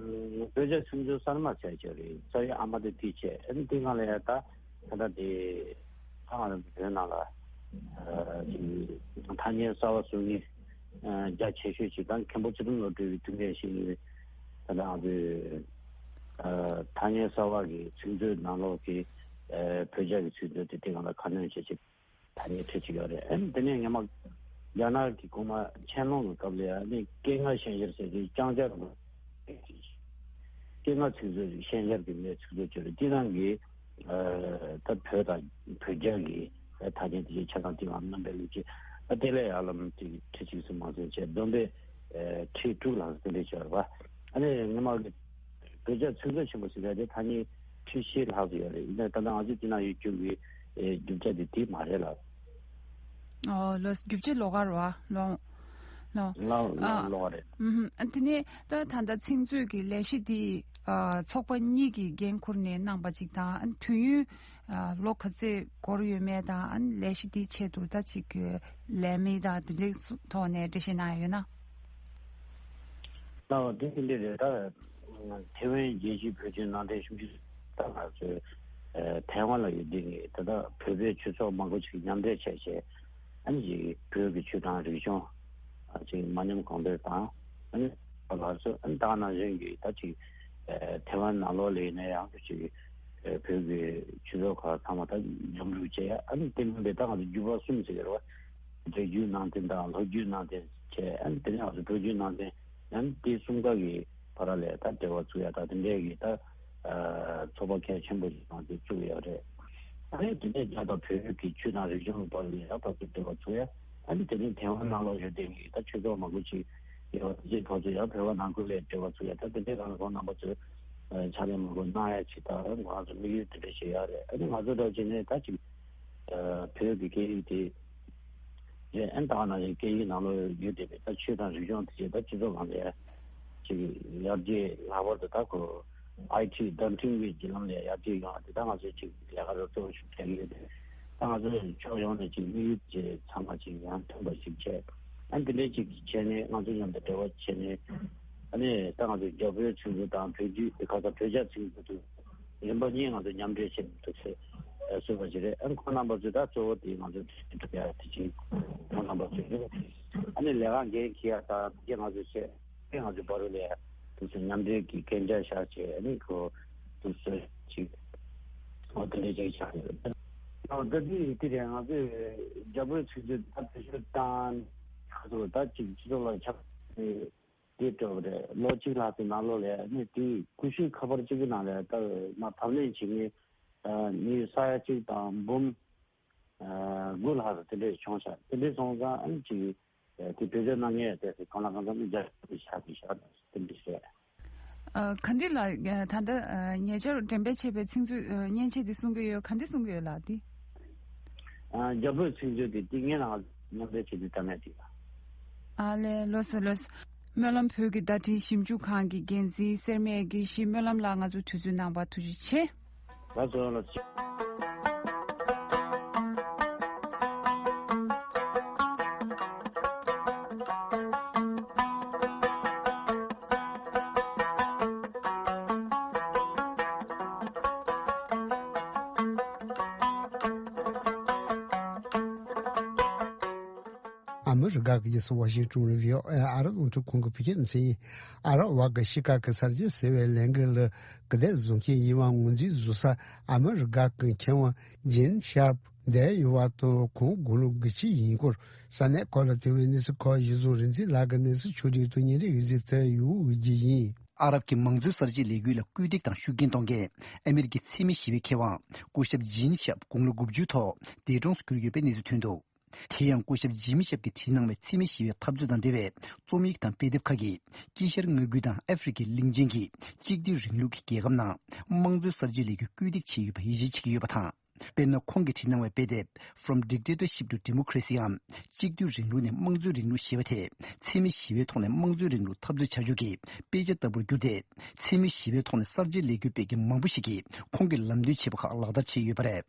བོད་རྒྱ་ཚིག་མཛོད་གསར་མ་བྱས་ཀྱི་རེད། རྩ་བའི་ཨ་མ་དེ་དེ་བྱས། ཨ་ནི་དེ་སྒང་ལ་ཡ་ད་ད་ལྟ་དེ་ཨ་བོད་ནང་ལ་ཨ་ཅིག་ཐ་སྙད་གསར་བ་བཟོ་མཁན་ཨ་རྒྱ་ཆེ་ཤོས་ཅིག་དང་མཁན་པོ་ཚུལ་ཁྲིམས་བློ་གྲོས་ཀྱི་ཐུགས་འགན་བཞེས་ནས་ད་ལྟ་ང་ཚོའི་ཨ་ཐ་སྙད་གསར་བ་གི་ཚིག་མཛོད་ནང་ལོགས་ཀྱི་ཨ་བོད་རྒྱ་གི་ཚིག་མཛོད་དེ་དེ་སྒང་ལ་ཁ་སྣོན་བྱེད་ཆེད། ཐ་སྙད་ཁྲིད་ཀྱི་ཡོད་རེད། ཨ་ནི་དེ་ནས་སྔོན་མ་རྒྱ་ནག་གི་གོང་མ་ཆན་ལུང་གི་སྐབས་ལ་ཡང་ནི་སྐད་ངག་ཞན་ཤེར་ཟེར་གྱི་ལྕང་སྐྱ་རུ་སྐད་ངག་ཚིག་མཛོད་ཞན་ཤེར་གྱི་ནས་ཚིག་མཛོད་ཅིག་རེད། དེ་རང་གི་ད་བོད་དང་བོད་རྒྱ་གི་ཐ་སྙད་དེ་ཆ་ཚང་དེ་ཡང་རྣམ་པའི་ལུགས་ཀྱི་ཨ་དེ་ལས་ཡར་ལམ་དེ་ཁྲི་གཅིག་སུ་མང་ཚན་བྱས་བསྡོམས་པས་ཁྲི་དྲུག་ལྷག་དེ་འདྲས་བྱས་པ། ཨ་ནི་སྔོན་མ་གི་བོད་རྒྱ་ཚིག་མཛོད་ཆེན་པོ་ཟེར་ཡ་དེ་ཐ་སྙད་ཁྲི་བཞི་ལྷག་ཙམ་ཡོད་རེད། ཡིན་ན་ད་ལྟ་ང་ཚོ་འདི་ན་ཡོད་རྒྱུ་གི་ཨེ་རྒྱུ་ཆ་དེ་དེ་མ་རེད་ལ། ཨོ་ལོ། རྒྱུ་ཆ་ལོགས་ཀ་རེད་བ། ལོ། ལོ། ལོ་ཨ། ལོགས་རེད། ཨུམ། ཨ་དེ་ནས་ད་ད་ལྟ་ཚིག་མཛོད་ཀྱི་ལས་གཞི་འདི་ཨ་ཚོགས་པ་གཉིས་ཀྱིས་འགན་འཁུར་ནས་གནང་པ་ཅིག་དང་། ཨ་དུས་ཡུན་ཨ་ལོ་ག་ཚོད་འགོར་ཡོད་མེད་དང་། ཨ་ལས་གཞི་འདིའི་ཆེད་དུ་ད་ཅིག་ལས་མི་དང་དེ་འདྲའི་ཐོག་ནས་འགྲེལ་བཤད་གནང་ཡ་ཡོད་ན། ལགས་འོ་དེ་དེ་འདྲ་རེད། ད་ཐེ་ཝན་རྒྱལ་སྤྱིའི་བོད་དོན་ནང་འདྲེན་ཞིབ་འཇུག་ད་ང་ཚོས་ཐའེ་ཝན་ལ་ཡོད་དུས་ནས་ད་ལྟ་བོད་པའི་ཆོས་ཚོགས་མང་པོ་ཞིག་མཉམ་འབྲེལ་བྱས་བྱས། ཨ་ནི་ཅིག་བོད་ཀྱི་ཆོས་དང་རིག་གཞུང་ཅིག་མ་ཉམས་གོང་འཕེལ་དང་། ཨ་ནི་ལགས་སོ། ཨ་ནི་ད་ག་ནང་བཞིན་གྱི་ད་ཅིག་ཐའེ་ཝན་ནང་ལོགས་ལ་ཡིན་ན་ཡང་ཅིག་བོད་ཀྱི་ཆོས་ཚོགས་ཁག་ཚང་མ་ད་མཉམ་རུབ་བྱས། ཨ་ནི་དེ་མིན་པའི་ད་ང་ཚོ་རྒྱུད་པ་གསུམ་ཟེར་གྱི་རེད་བ། རྒྱལ་རྒྱུད་ནང་བསྟན་དང་ལོ་རྒྱུས་ནང་བསྟན་བྱས། ཨ་ནི་དེ་ནས་ང་ཚོ་བོད་བརྒྱུད་ནང་བསྟན། ཨ་ནི་དེ་གསུམ་ཀ་གི་བར་ལ་ད་འབྲེལ་བ་བཙུགས་ཡ་ད་དེ་འདྲས་ཀྱི་ད་ཚོགས་པ་གལ་ཆེན་པོ་ཞིག་ང་ཚོས་བཙུགས་ཡོད་རེད། ཨ་ནི་དེ་ནས་རྒྱ་དང་བོད་ཀྱི་ཆོས་དང་རིག་གཞུང་གི་བར་ལ་ཡང་ཕར་ཚུར་འབྲེལ་བ་བཙུགས་ཡ། ཨ་ནི་དེ་ནས་ཐའེ་ཝན་ནང་ལོགས་ཡོད་དེ་ད་ཆོས་ཚོགས་མང་པོ་ཞིག་ཡོད་པ་དེ་ཕར་ཚུར་ཡང་བོད་པ་ནང་ཁུལ་ལ་འབྲེལ་བ་བཙུགས་ཡ་ད་དེ་འདྲས་གང་ལ་གང་རྣམ་པ་ཚོས་ཕྱག་ལས་མང་པོ་གནང་ཡ་ཅིག་ད་ང་ཚོ་དམིགས་ཡུལ་དེ་འདྲས་ཞིག་ཡོད་རེད། ཨ་ནི་ང་ཚོ་འདྲ་བྱས་ནས་ད་ཅིག་བོད་ཀྱི་སྐད་ཡིག་དེ། རེད། ཨ་ནི་ད་ག་ནང་བཞིན་སྐད་ཡིག་ནང་ལོགས་ཡོད་བསྡད་པའི་ད་ཆོས་དང་རིག་གཞུང་དེ་ཚོ་ད་སྤྱི་ཚོགས་ནང་ལ་ཅིག་ཡར་རྒྱས། ལྷག་པར་དུ་ད་ཁོ་ཨའི་ཊི་བརྡ་འཕྲིན་གྱི་བརྒྱུད་ལམ་ལ་ཡར་རྒྱས་ཡོང་བ་དེ་ད་ང་ཚོས་ཅིག་ལས་ཀ་རོབ་ཙམ་ཞིག་བྱེད་ཀྱི་ཡོད་དེ། ད་ང་ཚོས་ཕྱོགས་ཡོངས་ནས་ཅིག་དམིགས་ཡུལ་ཅིག་ཚང་མ་ཅིག་ཡང་མཐུན་པ་ཞིག་བྱས། ཨ་ནི་དེ་འདྲའི་ཅིག་བྱས་ནས་ང་ཚོ་མཉམ་དུ་འབྲེལ་བ་བྱས་ནས། ཨ་ནི་ད་ང་ཚོ་རྒྱ་བོད་ཚིག་མཛོད་དང་བོད་བརྒྱུད་དེ་ཁ་སང་བོད་རྒྱ་ཚིག་མཛོད་དུ་རིམ་པ་གཉིས་ང་ཚོ་མཉམ་འབྲེལ་བྱེད་མི་ཐུབ་ཚེ་བཟོས་པ་ཞིག་རེད། ཨ་ཁོང་རྣམ་པ་ཚོས་ད་གཙོ་བོ་དེ་ང་ཚོ་གྲོས་ཡ་དེ་བྱེད། ཁོང་རྣམ་པ་ཚོས་རེད། ཨ་ནི་ལས་ཀ་འགན་འཁྱེར་ཡ་དང་དེ་ང་ཚོས་བྱེད། དེ་ང་ཚོ་བར་ལ་དུས་སུ་མཉམ་འབྲེལ་གྱི་གན་རྒྱ་བཞག་བྱས། ཨ་ནི་ཁོ་དུས་སུ་ཅིག་ཨོ་དེ་འདྲའི་ཅིག་ཆགས་ཡོད། ཨོ་ད་དེ་དེ་རེད། ང་ཚོས་རྒྱ་བོད་ཚིག་མཛོད་ད་བེད་སྤྱོད་བཏང་ཁ་ཐུག་ད་ཅིག་སྤྱི་ཚོགས་ལ་ཁྱབ་དེ་སྤྲོད་པ་རེད། ལོ་གཅིག་ལྷག་ཙམ་ནང་ལོགས་ལ་ནི་དེའི་ཀུ་ཤུའི་ཁ་པར་གཅིག་གི་ནང་ལ་ད་མ་བབས་ལེན་བྱེད་མཁན་མི་ས་ཡ་གཅིག་དང་འབུམ་དགུ་ལྷག་ཙམ་དེ་འདྲས་བྱུང་ཤག་དེ་འདྲས་སོང་ཙང་ཨ་ནི་ཅིག་དེ་བེད་སྤྱོད་གནང་མཁན་དེ་གང་ལ་གང་འཚམ་ནི་རྒྱ་ཆེ་ཤག་དེ་ཤག་དེ་འདྲས་རེད། ཨ་ག་འདི་ལ་ད་ལྟ་ཉེ་ཆར་འགྲེམས་སྤེལ་བྱས་པའི་ཚིག་མཛོད་མཉེན་ཆས་འདི་གསུང་གི་ཡོད། ག་འདི་གསུང་གི་ཡོད་ལགས་འདི། རྒྱ་བོད་ཚིག་མཛོད་དེ་ཏིང་ངེ་རང་མཉམ་འབྲེལ་བྱེད་དུས་ད་མེད་དེ། ཨ་ལས། ལགས་སོ་ལགས་སོ། སྨོན་ལམ་བོད་ཀྱི་བརྡ་འཕྲིན་ཞིབ་འཇུག་ཁང་གི་འགན་འཛིན་སེར་སྨད་དགེ་བཤེས་སྨོན་ལམ་ལགས་ང་ཚོའི་དུས་ཚོད་གནང་བར་ཐུགས་རྗེ་ཆེ། ལགས་སོ་ལགས་སོ། ཨ་མི་རི་ཀ་གི་རྒྱལ་ས་ཝ་ཤིང་ཏོན་རུ་བྷི་ཨོ་ཨེ་ཨ་རབ་རླུང་འཕྲིན་ཁང་གི་བོད་སྐད་སྡེ་ཚན་ཡིན། ཨ་རབ་བར་གྱི་ཤི་ཁ་གི་གསར་བརྗེ་ཟེར་བའི་ལས་འགུལ་ལ་གུ་དེ་བཟུང་མཁན་ཡིན་པ་ངོས་འཛིན་བཟོ་ས་ཨ་མི་རི་ཀ་གི་མཁས་དབང་ཇིན་ཤར་པ་བསྡད་ཡོད་པ་དང་། ཁོང་དགུང་ལོ་དགུ་བཅུ་ཡིན་སྐོར་ས་གནས་ཁག་ལ་ཐོན་པའི་གནས་ཚུལ་ཁག་གཞི་བཟུང་རིག་འཛིན་ལགས་ཀྱི་གནས་ཚུལ་ཕྱོགས་སྒྲིག་དང་བརྙན་རིས་གཟིགས་ཐུབ་ཡོད་ཀྱི་ཡིན། ཨ་རབ་ཀྱི་མང་གཙོའི་གསར་བརྗེའི་ལས་འགུལ་ལ་སྐུལ་འདེད་དང་ཤུགས་རྐྱེན་གཏོང་མཁན་ཨ་མི་རི་ཀའི་འཚེ་མེད་ཞི་བའི་མཁས་དབང་སྐུ་ཞབས་ཇིན་ཤར་པ་དགུང་ལོ་དགུ་བཅུའི་ཐོག་འདས་གྲོངས་སུ་གྱུར་ཡོད་པའི་གནས་ཚུལ་ཐོན་འདུག་དེ་ཡང་སྐུ་ཞབས་ཇིམ་ཤེབ་ཀྱིས་བྲིས་གནང་བའི་འཚེ་མེད་ཞི་བའི་འཐབ་རྩོད་དང་འབྲེལ་བའི་རྩོམ་ཡིག་དང་དཔེ་དེབ་ཁག་གིས་དཀྱིལ་ཤར་མངའ་ཁུལ་དང་ཨ་ཧྥེ་རི་ཁའི་གླིང་ཆེན་གྱི་གཅིག་སྡུད་རིང་ལུགས་ཀྱི་རྒྱལ་ཁབ་ནང་དམངས་གཙོའི་གསར་བརྗེའི་ལས་འགུལ་སྐུལ་འདེད་བྱས་ཡོད་པ་ཡིད་ཆེས་བྱེད་ཀྱི་ཡོད་པ་དང་། དཔེར་ན། ཁོང་གིས་བྲིས་གནང་བའི་དཔེ་དེབ་From Dictatorship to Democracy འམ། གཅིག་སྡུད་རིང་ལུགས་ནས་དམངས་གཙོའི་རིང་ལུགས་ཞེས་པ་དེ་འཚེ་མེད་ཞི་བའི་ཐོག་ནས་དམངས་གཙོའི་རིང་ལུགས་འཐབ་རྩོད་བྱ་ཕྱོགས་ཀྱི་དཔེ་ཆ་ལྟ་བུར་གྱུར་ཏེ། འཚེ་མེད་ཞི་བའི་ཐོག་ནས་གསར་བརྗེའི་ལས་འགུལ་སྤེལ་མཁན་མང་པོ་ཞིག་གིས་ཁོང་གིས་ལམ་སྟོན་བྱས་པ་ཁག་ལག་བསྟར་བྱས་ཡོད་པ་རེད།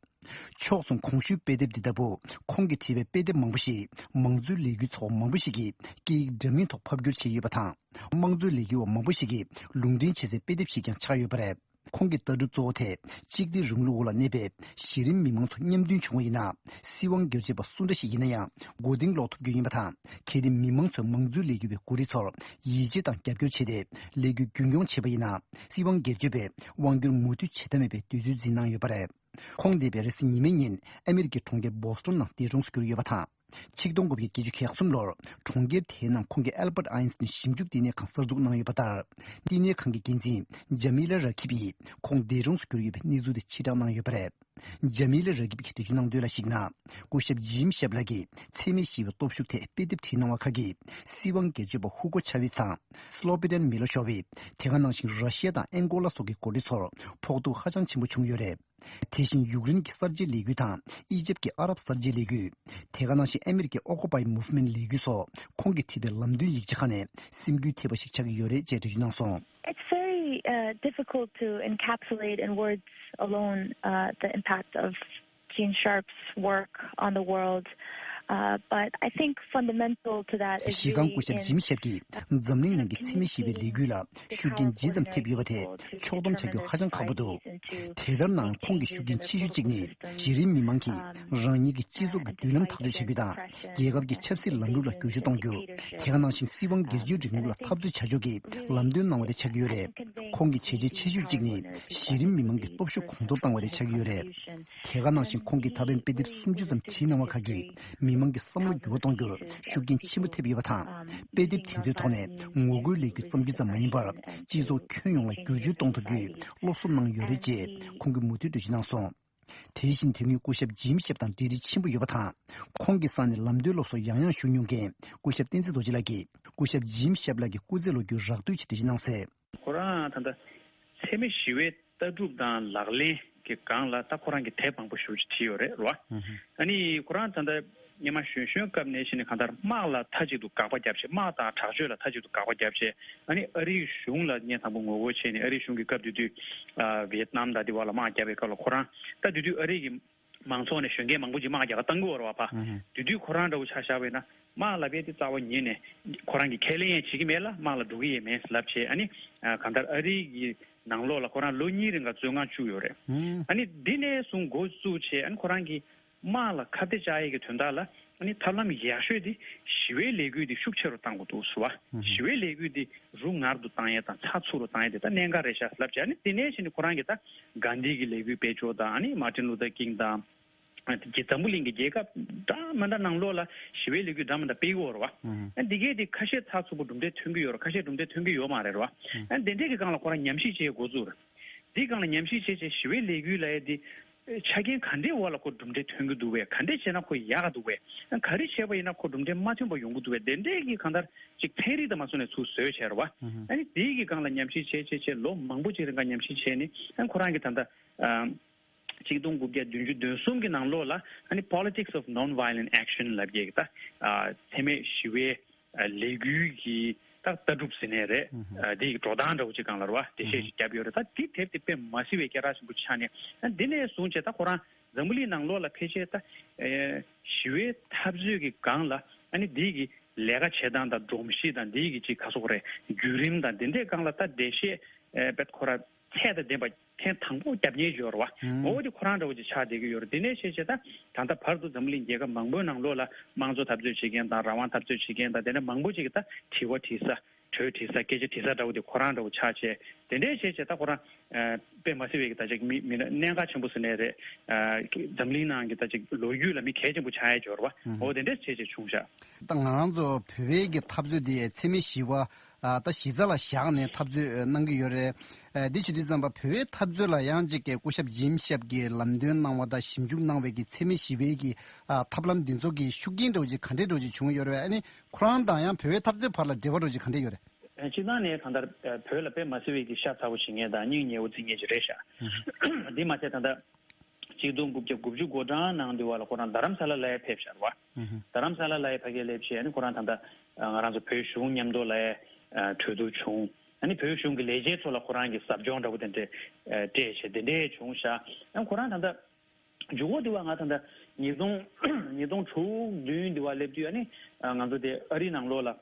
ཕྱོགས་མཚུངས་གོང་ཞུས་དཔེ་དེབ་འདི་ལྟ་བུ་ཁོང་གིས་བྲིས་པའི་དཔེ་དེབ་མང་པོ་ཞིག་མང་གཙོའི་ལས་འགུལ་ཚོགས་པ་མང་པོ་ཞིག་གི་སྐད་ཡིག་འདྲ་མིན་ཐོག་ཕབ་བསྒྱུར་བྱས་ཡོད་པ་དང་། དམངས་གཙོའི་ལས་འགུལ་བ་མང་པོ་ཞིག་གིས་ལུང་འདྲེན་བྱེད་སའི་དཔེ་དེབ་ཞིག་ཀྱང་ཆགས་ཡོད་པ་རེད། ཁོང་གི་ལྟ་གྲུབ་གཙོ་བོ་དེ་གཅིག་སྡུད་རིང་ལུགས་འོག་ལ་གནས་པའི་གཞི་རིམ་མི་མང་ཚོ་མཉམ་མཐུན་བྱུང་བ་ཡིན་ན། སྲིད་དབང་སྒེར་གཅོད་པ་སུ་འདྲ་ཞིག་ཡིན་ན་ཡང་མགོ་རྟིང་སློག་ཐུབ་རྒྱུ་ཡིན་པ་དང་། གལ་ཏེ་མི་མང་ཚོས་མང་གཙོའི་ལས་འགུལ་བའི་འགོ་ཁྲིད་ཚོར་ཡིད་ཆེས་དང་རྒྱབ་སྐྱོར་བྱས་ཏེ་ལས་འགུལ་རྒྱུན་འཁྱོངས་བྱས་པ་ཡིན་ན། སྲིད་དབང་སྒེར་གཅོད་པས་དབང་སྒྱུར་མུ་མཐུད་བྱེད་ཐབས་མེད་པའི་འདོད་ཚུལ་འཛིན་གནང་ཡོད་པ་རེད། ཁོང་འདས་པའི་རེས་གཟའ་ཉི་མའི་ཉིན་ཨ་མི་རི་ཀའི་གྲོང་ཁྱེར་བོ་སི་ཊོན་ནང་འདས་གྲོངས་སུ་གྱུར་ཡོད་པ་དང་། ཆིག་སྟོང་དགུ་བརྒྱ་བརྒྱད་ཅུ་གྱ་གསུམ་ལོར་གྲོང་ཁྱེར་དེའི་ནང་ཁོང་གིས་ཨལ་བྷར་ཊ་ཨའི་ཨིན་སི་ཊིན་ཞིབ་འཇུག་བསྟི་གནས་ཁང་གསར་འཛུགས་གནང་ཡོད་པ་ལྟར། བསྟི་གནས་ཁང་གི་འགན་འཛིན་ཇ་མི་ལ་ར་ཁིབ་ཡིས་ཁོང་འདས་གྲོངས་སུ་གྱུར་ཡོད་པའི་གནས་ཚུལ་དེ་ཕྱིར་བསྒྲགས་གནང་ཡོད་པ་རེད། ཇ་མི་ལ་ར་ཁིབ་ཀྱིས་འགྲེལ་བརྗོད་གནང་དོན་ལ་གཞིགས་ན། སྐུ་ཞབས་ཇིམ་ཤེབ་ལགས་ཀྱིས་འཚེ་མེད་ཞི་བའི་སྟོབས་ཤུགས་ཐད་དཔེ་དེབ་བྲིས་གནང་བ་ཁག་གིས་སྲིད་དབང་སྒེར་གཅོད་པ་ཧུ་གོ་ཆ་ཝེ་དང་སློ་བི་ཌན་མི་ལོ་ཤོ་ཝི། དེ་ག་ནང་བཞིན་ར་ཤི་ཡ་དང་ཨན་གོ་ལ་སོགས་ཀྱི་འགོ་ཁྲིད་ཚོར་ཕོག་ཐུག་ཧ་ཅང་ཆེན་པོ་བྱུང་ཡོད་རེད། དེ་བཞིན་ཡུཀ་རེན་གྱི་གསར་བརྗེའི་ལས་འགུལ་དང་ཨི་ཇེབ་ཀྱི་ཨ་རབ་གསར་བརྗེའི་ལས་འགུལ། དེ་ག་ནང་བཞིན་ཨ་མི་རི་ཀའི་ཨོ་ཀུ་པའི་མུབ་མེན་ལས་འགུལ་སོགས་ཁོང་གིས་བྲིས་པའི་ལམ་སྟོན་ཡིག་ཆ་ཁག་ནས་སེམས་འགུལ་ཐེབས་པ་ཞིག་ཆགས་ཀྱི་ཡོད་རེད་ཅེས་འགྲེལ་བརྗོད་གནང་སོང་། It's very, uh, difficult to encapsulate in words alone, uh, the impact of Gene Sharp's work on the world. Uh, but I think fundamental to that is གཞི་རྐང་སྐུ་ཞབས་ཇིམ་ཤེབ་ཀྱིས་འཛམ་གླིང་ནང་གི་འཚེ་མེད་ཞི་བའི་ལས་འགུལ་ལ་ཤུགས་རྐྱེན་ཇི་ཙམ་ཐེབས་ཡོད་པ་དེ་ཕྱོགས་བསྡོམས་བྱ་རྒྱུ་ཧ་ཅང་ཁག་པོ་འདུག་དེ་ལྟར་ནའང་ཁོང་གི་ཤུགས་རྐྱེན་ཆེ་ཤོས་གཅིག་ནི་གཞི་རིམ་མི་མང་གིས་རང་ཉིད་ཀྱི་སྤྱི་ཚོགས་ཀྱི་མདུན་ལམ་ཐག་གཅོད་བྱ་རྒྱུ་དང་། རྒྱལ་ཁབ་ཀྱི་ཆབ་སྲིད་ལམ་ལུགས་ལ་བསྒྱུར་བཅོས་གཏོང་རྒྱུ། དེ་ག་ནང་བཞིན་སྲིད་དབང་སྒེར་གཅོད་རིང་ལུགས་ལ་འཐབ་རྩོད་བྱ་ཕྱོགས་ཀྱི་ལམ་སྟོན་གནང་བ་དེ་ཆགས་ཀྱི་ཡོད་རེད། ཁོང་གི་བྱས་རྗེས་ཆེ་ཤོས་གཅིག་ནི་གཞི་རིམ་མི་མང་གི་སྟོབས་ཤུགས་གོང་མཐོར་བཏང་བ་དེ་ཆགས་ཀྱི་ཡོད་རེད། དེ་ག་ནང་བཞིན་ཁོང་གིས་ད་ཕན་དཔེ་དེབ་སུམ་ཅུ་ཙམ་བྲིས་གནང་བ་ཁག་གིས་མི་མང་གི་བསམ་བློ་འགྱུར་བ་གཏོང་རྒྱུར་ཤུགས་རྐྱེན་ཆེན་པོ་ཐེབས་ཡོད་པ་དང་། དཔེ་དེབ་དེ་ཚོའི་ཐོག་ནས་ངོ་རྒོལ་ལས་འགུལ་བརྩམས་རྒྱུ་ཙམ་མ་ཡིན་པར་སྤྱི་ཚོགས་ཁྱོན་ཡོངས་ལ་བསྒྱུར་བཅོས་གཏོང་ཐུབ་རྒྱུའི་སློབ་གསོ་གནང་ཡོད་རེད་ཅེས་ཁོང་གིས་མུ་མཐུད་འགྲེལ་བརྗོད་གནང་སོང་། དེ་བཞིན་དེ་སྔོན་སྐུ་ཞབས་ཇིམ་ཤེབ་དང་འབྲེལ་འདྲིས་ཆེན་པོ་ཡོད་པ་དང་། ཁོང་གི་ས་ནས་ལམ་སྟོན་སློབ་གསོ་ཡང་ཡང་ཞུ་མྱོང་མཁན་སྐུ་ཞབས་བསྟན་འཛིན་རྡོ་རྗེ་ལགས་ཀྱིས་སྐུ་ཞབས་ཇིམ་ཤེབ་ལགས་ཀྱི་སྐུ་ཚེ་ལོ་རྒྱུས་རགས་བསྡུས་ཤིག་འགྲེལ་བརྗོད་གནང་གསལ། ཁོ་རང་ད་ལྟ་འཚེ་མེད་ཞི་བའི་ལྟ་གྲུབ་དང་ལག་ལེན་གྱི་སྒང་ལ་ད་ཁོ་རང་གིས་དེབ་མང་པོ་ཞེ་པོ་ཅིག་བྲིས་ཡོད་རེད་རོ། ཨ་ནི་ཁོ་རང་ད་ལྟ་སྔོན་མ་གཞོན་གཞོན་སྐབས་ནས་བྱས་ནས་གང་ལྟར་དམག་ལ་མཐའ་གཅིག་ཏུ་དགག་པ་བརྒྱབ་བྱས། དམག་དང་དྲག་སྤྱོད་ལ་མཐའ་གཅིག་ཏུ་དགག་པ་བརྒྱབ་བྱས། ཨ་ནི་ཨ་རིའི་གཞུང་ལ་སྔོན་དང་པོ་ངོ་རྒོལ་བྱས་ནས། ཨ་རིའི་གཞུང་གི་སྐབས་དེ་དུས་ཨ་ཝི་ཡེད་ནམ་དང་དེ་བར་ལ་དམག་བརྒྱབ་པའི་སྐབས་ལ་ཁོ་རང་ད་དེ་དུས་ཨ་རི་གི་མང་ཚོགས་ནས་གཞོན་སྐྱེས་མང་པོ་ཅིག་དམག་རྒྱག་ག་བཏང་གི་ཡོད་རེད་བ་ཕ། དེ་དུས་ཁོ་རང་འདྲ་བོ་ཆ་བཞག་པ་ཡིན་ན་དམག་ལབ་ཡས་དེ་རྩ་བ་ཉིད་ནས་ཁོ་རང་གིས་ཁས་ལེན་ཡང་བྱེད་ཀྱི་མེད་ལ། དམག་ལ་འགྲོ་གི་ཡང་མེད་ལབ་བྱས། ཨ་ནི་ཨ་གང་ལྟར་ཨ་རི་གི་ནང་ལོགས་ལ་ཁོ་རང་ལོ་གཉིས་རིང་ག་བཙོན་ཁང་བཅུག་ཡོད་རེད། ཨ་ནི་འདི་ནས་བཟུང་འགོ་བཙུགས་བྱས། ཨ་ནི་ཁོ་རང་གིས་དམག་ལ་ཁ་གཏད་བཅག་ཡས་ཀྱི་དོན་དག་ལ་ཨ་ནི་ཐབས་ལམ་ཡག་ཤོས་དེ་ཞི་བའི་ལས་འགུལ་དེ་ཤུགས་ཆེ་རུ་བཏང་དགོས་འདུག་ཟེར་བ། ཞི་བའི་ལས་འགུལ་དེ་རུ་ངར་དུ་བཏང་ཡས་དང་ཚགས་ཚུད་རུ་བཏང་ཡས་དེ་ད་གནད་འགག་རེད་ཤག་ལབ་བྱས། ཨ་ནི་དེ་ནས་བྱས་ནས་ཁོ་རང་གིས་ད་གྷན་དྷི་གི་ལས་འགུལ་སྤེལ་ཕྱོགས་དང་། ཨ་ནི་མར་ཊིན་ལུ་ཐར་ཀིང་དང་། ཨ་དེ་འཛམ་བུ་གླིང་གི་རྒྱལ་ཁབ་འདྲ་མི་འདྲ་ནང་ལོགས་ལ་ཞི་བའི་ལས་འགུལ་འདྲ་མི་འདྲ་སྤེལ་གྱི་ཡོད་རེད་བ། ཨ་འདི་གས་དེ་ཁ་ཤས་ཚགས་ཚུད་པོ་གྲུབ་འབྲས་ཐོན་གྱི་ཡོད་རེད། ཁ་ཤས་གྲུབ་འབྲས་ཐོན་གྱི་ཡོད་མ་རེད་བ། ཨ་དེ་འདྲས་ཀྱི་སྒང་ལ་ཁོ་རང་ཉམས་ཞིབ་བྱེད་འགོ་བཙུགས་རེད། འདིའི་སྒང་ལ་ཉམས་ཞིབ་བྱས་བྱས་ཞི་བའི་ལས་འགུལ་ལབ་ཡས་དེ་ཆ་རྐྱེན་ག་འདྲའི་འོག་ལ་ཁོ་གྲུབ་འབྲས་ཐོན་གྱི་འདུག་པས། ག་འདྲས་བྱས་ན་ཁོ་ཡག་ག་འདུག་པས། ག་རེ་བྱས་པ་ཡིན་ན་ཁོ་གྲུབ་འབྲས་མ་ཐོན་པ་ཡོང་གི་འདུག་པས། དེ་འདྲས་ཀྱི་གང་ལྟར་ཅིག་ཚན་རིག་དང་མ་སོ་ནས་ཚུར་བཟོས་བྱས་རེད་བ། ཨ་ནི་དེའི་གི་སྒང་ལ་ཉམས་ཞིབ་བྱས་བྱས་བྱས་ལོ་མང་པོ་ཅིག་རིང་ག་ཉམས་ཞིབ་བྱས་ནས། ཨ་ཁོ་རང་གི་ད་ལྟ་ཨ་ཆིག་སྟོང་དགུ་བརྒྱ་བདུན་ཅུ་དོན་གསུམ་གྱི་ནང་ལོགས་ལ་ཨ་ནི་Politics of Nonviolent Action ལབ་ཀྱི་ད་ཨ་འཚེ་མེད་ཞི་བའི་ཨ་ལས་འགུལ་གྱི་ད་ལྟ་གྲུབ་ཟེར་ནའི་རེད། ཨ་དེ་ཡི་འགྲོ་སྟངས་འདྲ་བོ་ཅིག་སྒང་ལ་རེད་བ། འགྲེལ་བཤད་ཅིག་བརྒྱབ་ཡོད་རེད། ད་དེ་དེབ་དེ་དཔེ་མ་སྲིད་པའི་སྐད་གྲགས་ཆེན་པོ་ཆགས་ནས། ཨ་འདི་ནས་བཟུང་བྱས་ད་ཁོ་རང་འཛམ་བུ་གླིང་ནང་ལོགས་ལ་ཕལ་ཆེར་ད་ཨེ་ཞི་བའི་འཐབ་རྩོད་ཀྱི་སྒང་ལ་ཨ་ནི་འདི་གི་ལས་ཀ་བྱེད་སྟངས་དང་སྒྲོམ་གཞི་དང་འདི་གི་ཅིག་ག་སོགས་རེད། བརྒྱུད་རིམ་དང་འདི་འདྲའི་སྒང་ལ་ད་འགྲེལ་བཤད་ཨེ་དཔེ་ཁོ་རང་ཚད་དང་ལྡན་པ་ཐེངས་དང་པོ་རྒྱབ་མཁན་ཅིག་ཡོད་རེད་བ། ཨང་། འོ་དེ་ཁོ་རང་འདྲ་བོ་ཅིག་ཆགས་བསྡད་ཀྱི་ཡོད་རེད། དེ་ནས་བཤད་བྱས་ད་ད་ལྟ་བར་དུ་འཛམ་བུ་གླིང་རྒྱལ་ཁབ་མང་པོའི་ནང་ལོགས་ལ་དམངས་གཙོ་འཐབ་རྩོད་བྱེད་མཁན་དང་། རང་དབང་འཐབ་རྩོད་བྱེད་མཁན་དང་། དེ་འདྲ་མང་པོ་ཅིག་གིས་ད་དྲི་བ་དྲིས་ས། གྲོས་དྲིས་ས། སྐད་ཆ་དྲིས་ས་འདྲ་བོ་དེ་ཁོ་རང་འདྲ་བོ་ཆགས་བྱས། དེ་འདྲའི་བཤད་བྱས་ད་ཁོ་རང་ཨ་དཔེ་མ་སྲིད་པའི་གི་ད་ཅིག་མི་མི་གནད་འགག་ཆེན་པོ་ཟེར་ནའི་རེད། ཨ་འཛམ་གླིང་ནང་གི་ད་ཅིག་ལོ་རྒྱུས་ལ་མི་གལ་ཆེན་པོ་ཆགས་ཡ་ཅིག་ཡོད་རེད་བ། ཨང་། འོ་དེ་འདྲ་བྱས་བྱས་བྱུང་ཤག་ད་ང་རང་ཚོ་བོད་པའི་གི་འཐབ་རྩོད་དེ་འཚེ་མེད་ཞི་བ་ ཨ་ད་གཞི་རྩ་ལ་བཞག་ནས་འཐབ་རྩོད་གནང་གི་ཡོད་རེད། ཨ་འདི་བྱེད་དུས་ཙམ་པ་བོད་པའི་འཐབ་རྩོད་ལ་ཡང་ཅིག་གི་སྐུ་ཞབས་ཇིམ་ཤབ་ཀྱིས་ལམ་སྟོན་གནང་བ་དང་ཞིབ་འཇུག་གནང་བའི་གི་འཚེ་མེད་ཞི་བའི་གི་ཨ་ཐབས་ལམ་འདི་ཚོ་གི་ཤུགས་རྐྱེན་འདྲ་བོ་ཅིག་ག་འདྲས་འདྲ་བོ་ཅིག་བྱུང་ཡོད་རེད། ཨ་ནི་ཁོ་རང་དང་ཡང་བོད་པའི་འཐབ་རྩོད་བར་ལ་འབྲེལ་བ་འདྲ་བོ་ཅིག་ག་འདྲས་ཡོད་རེད། སྤྱིར་བཏང་ནས་གང་ལྟར་བོད་ལ་དཔེ་མ་སྲིད་པའི་གི་ཤ་ཚ་པོ་བྱེད་མཁན་དང་སྙིང་ཉེ་བོ་བརྩི་མཁན་ཅིག་རེད་ཤག་འདི་མ་ཚད་ད་ལྟ་གཅིག་སྟོང་དགུ་བརྒྱ་དགུ་བཅུ་གོ་གྲངས་ནང་དུ་བ་ལ་ཁོ་རང་རྡ་རམ་ས་ལ་ལ་ཡ་ཕེབས་ཤག་རེད་བ། རྡ་རམ་ས་ལ་ལ་ཡ་ཕ་གིར་སླེབས་བྱས་ཨ་ནི་ཁོ་རང་ད་ལྟ་ང་རང་ཚོ་བོད་གཞུང་མཉམ་དུ་ལ་ཡ་གྲོས་བསྡུར་བྱུང་། ཨ་ནི་བོད་གཞུང་གི་ལས་བྱེད་ཚོ་ལ་ཁོ་རང་གི་ཟབ་སྦྱོང་འདྲ་བོ་དེ་འདྲས་སྤྲད་བྱས་དེ་འདྲས་བྱུང་ཤག་ཨ་ཁོ་རང་ད་ལྟ་མཇུག་གོ་དེ་བ་ང་ད་ལྟ་ཉིས་སྟོང་ཉིས་སྟོང་དྲུག་བདུན་དེ་བ་སླེབས་དུས་ཨ་ནི་ང་ཚོ་དེ་ཨ་རི་ནང་ལོགས་ལ།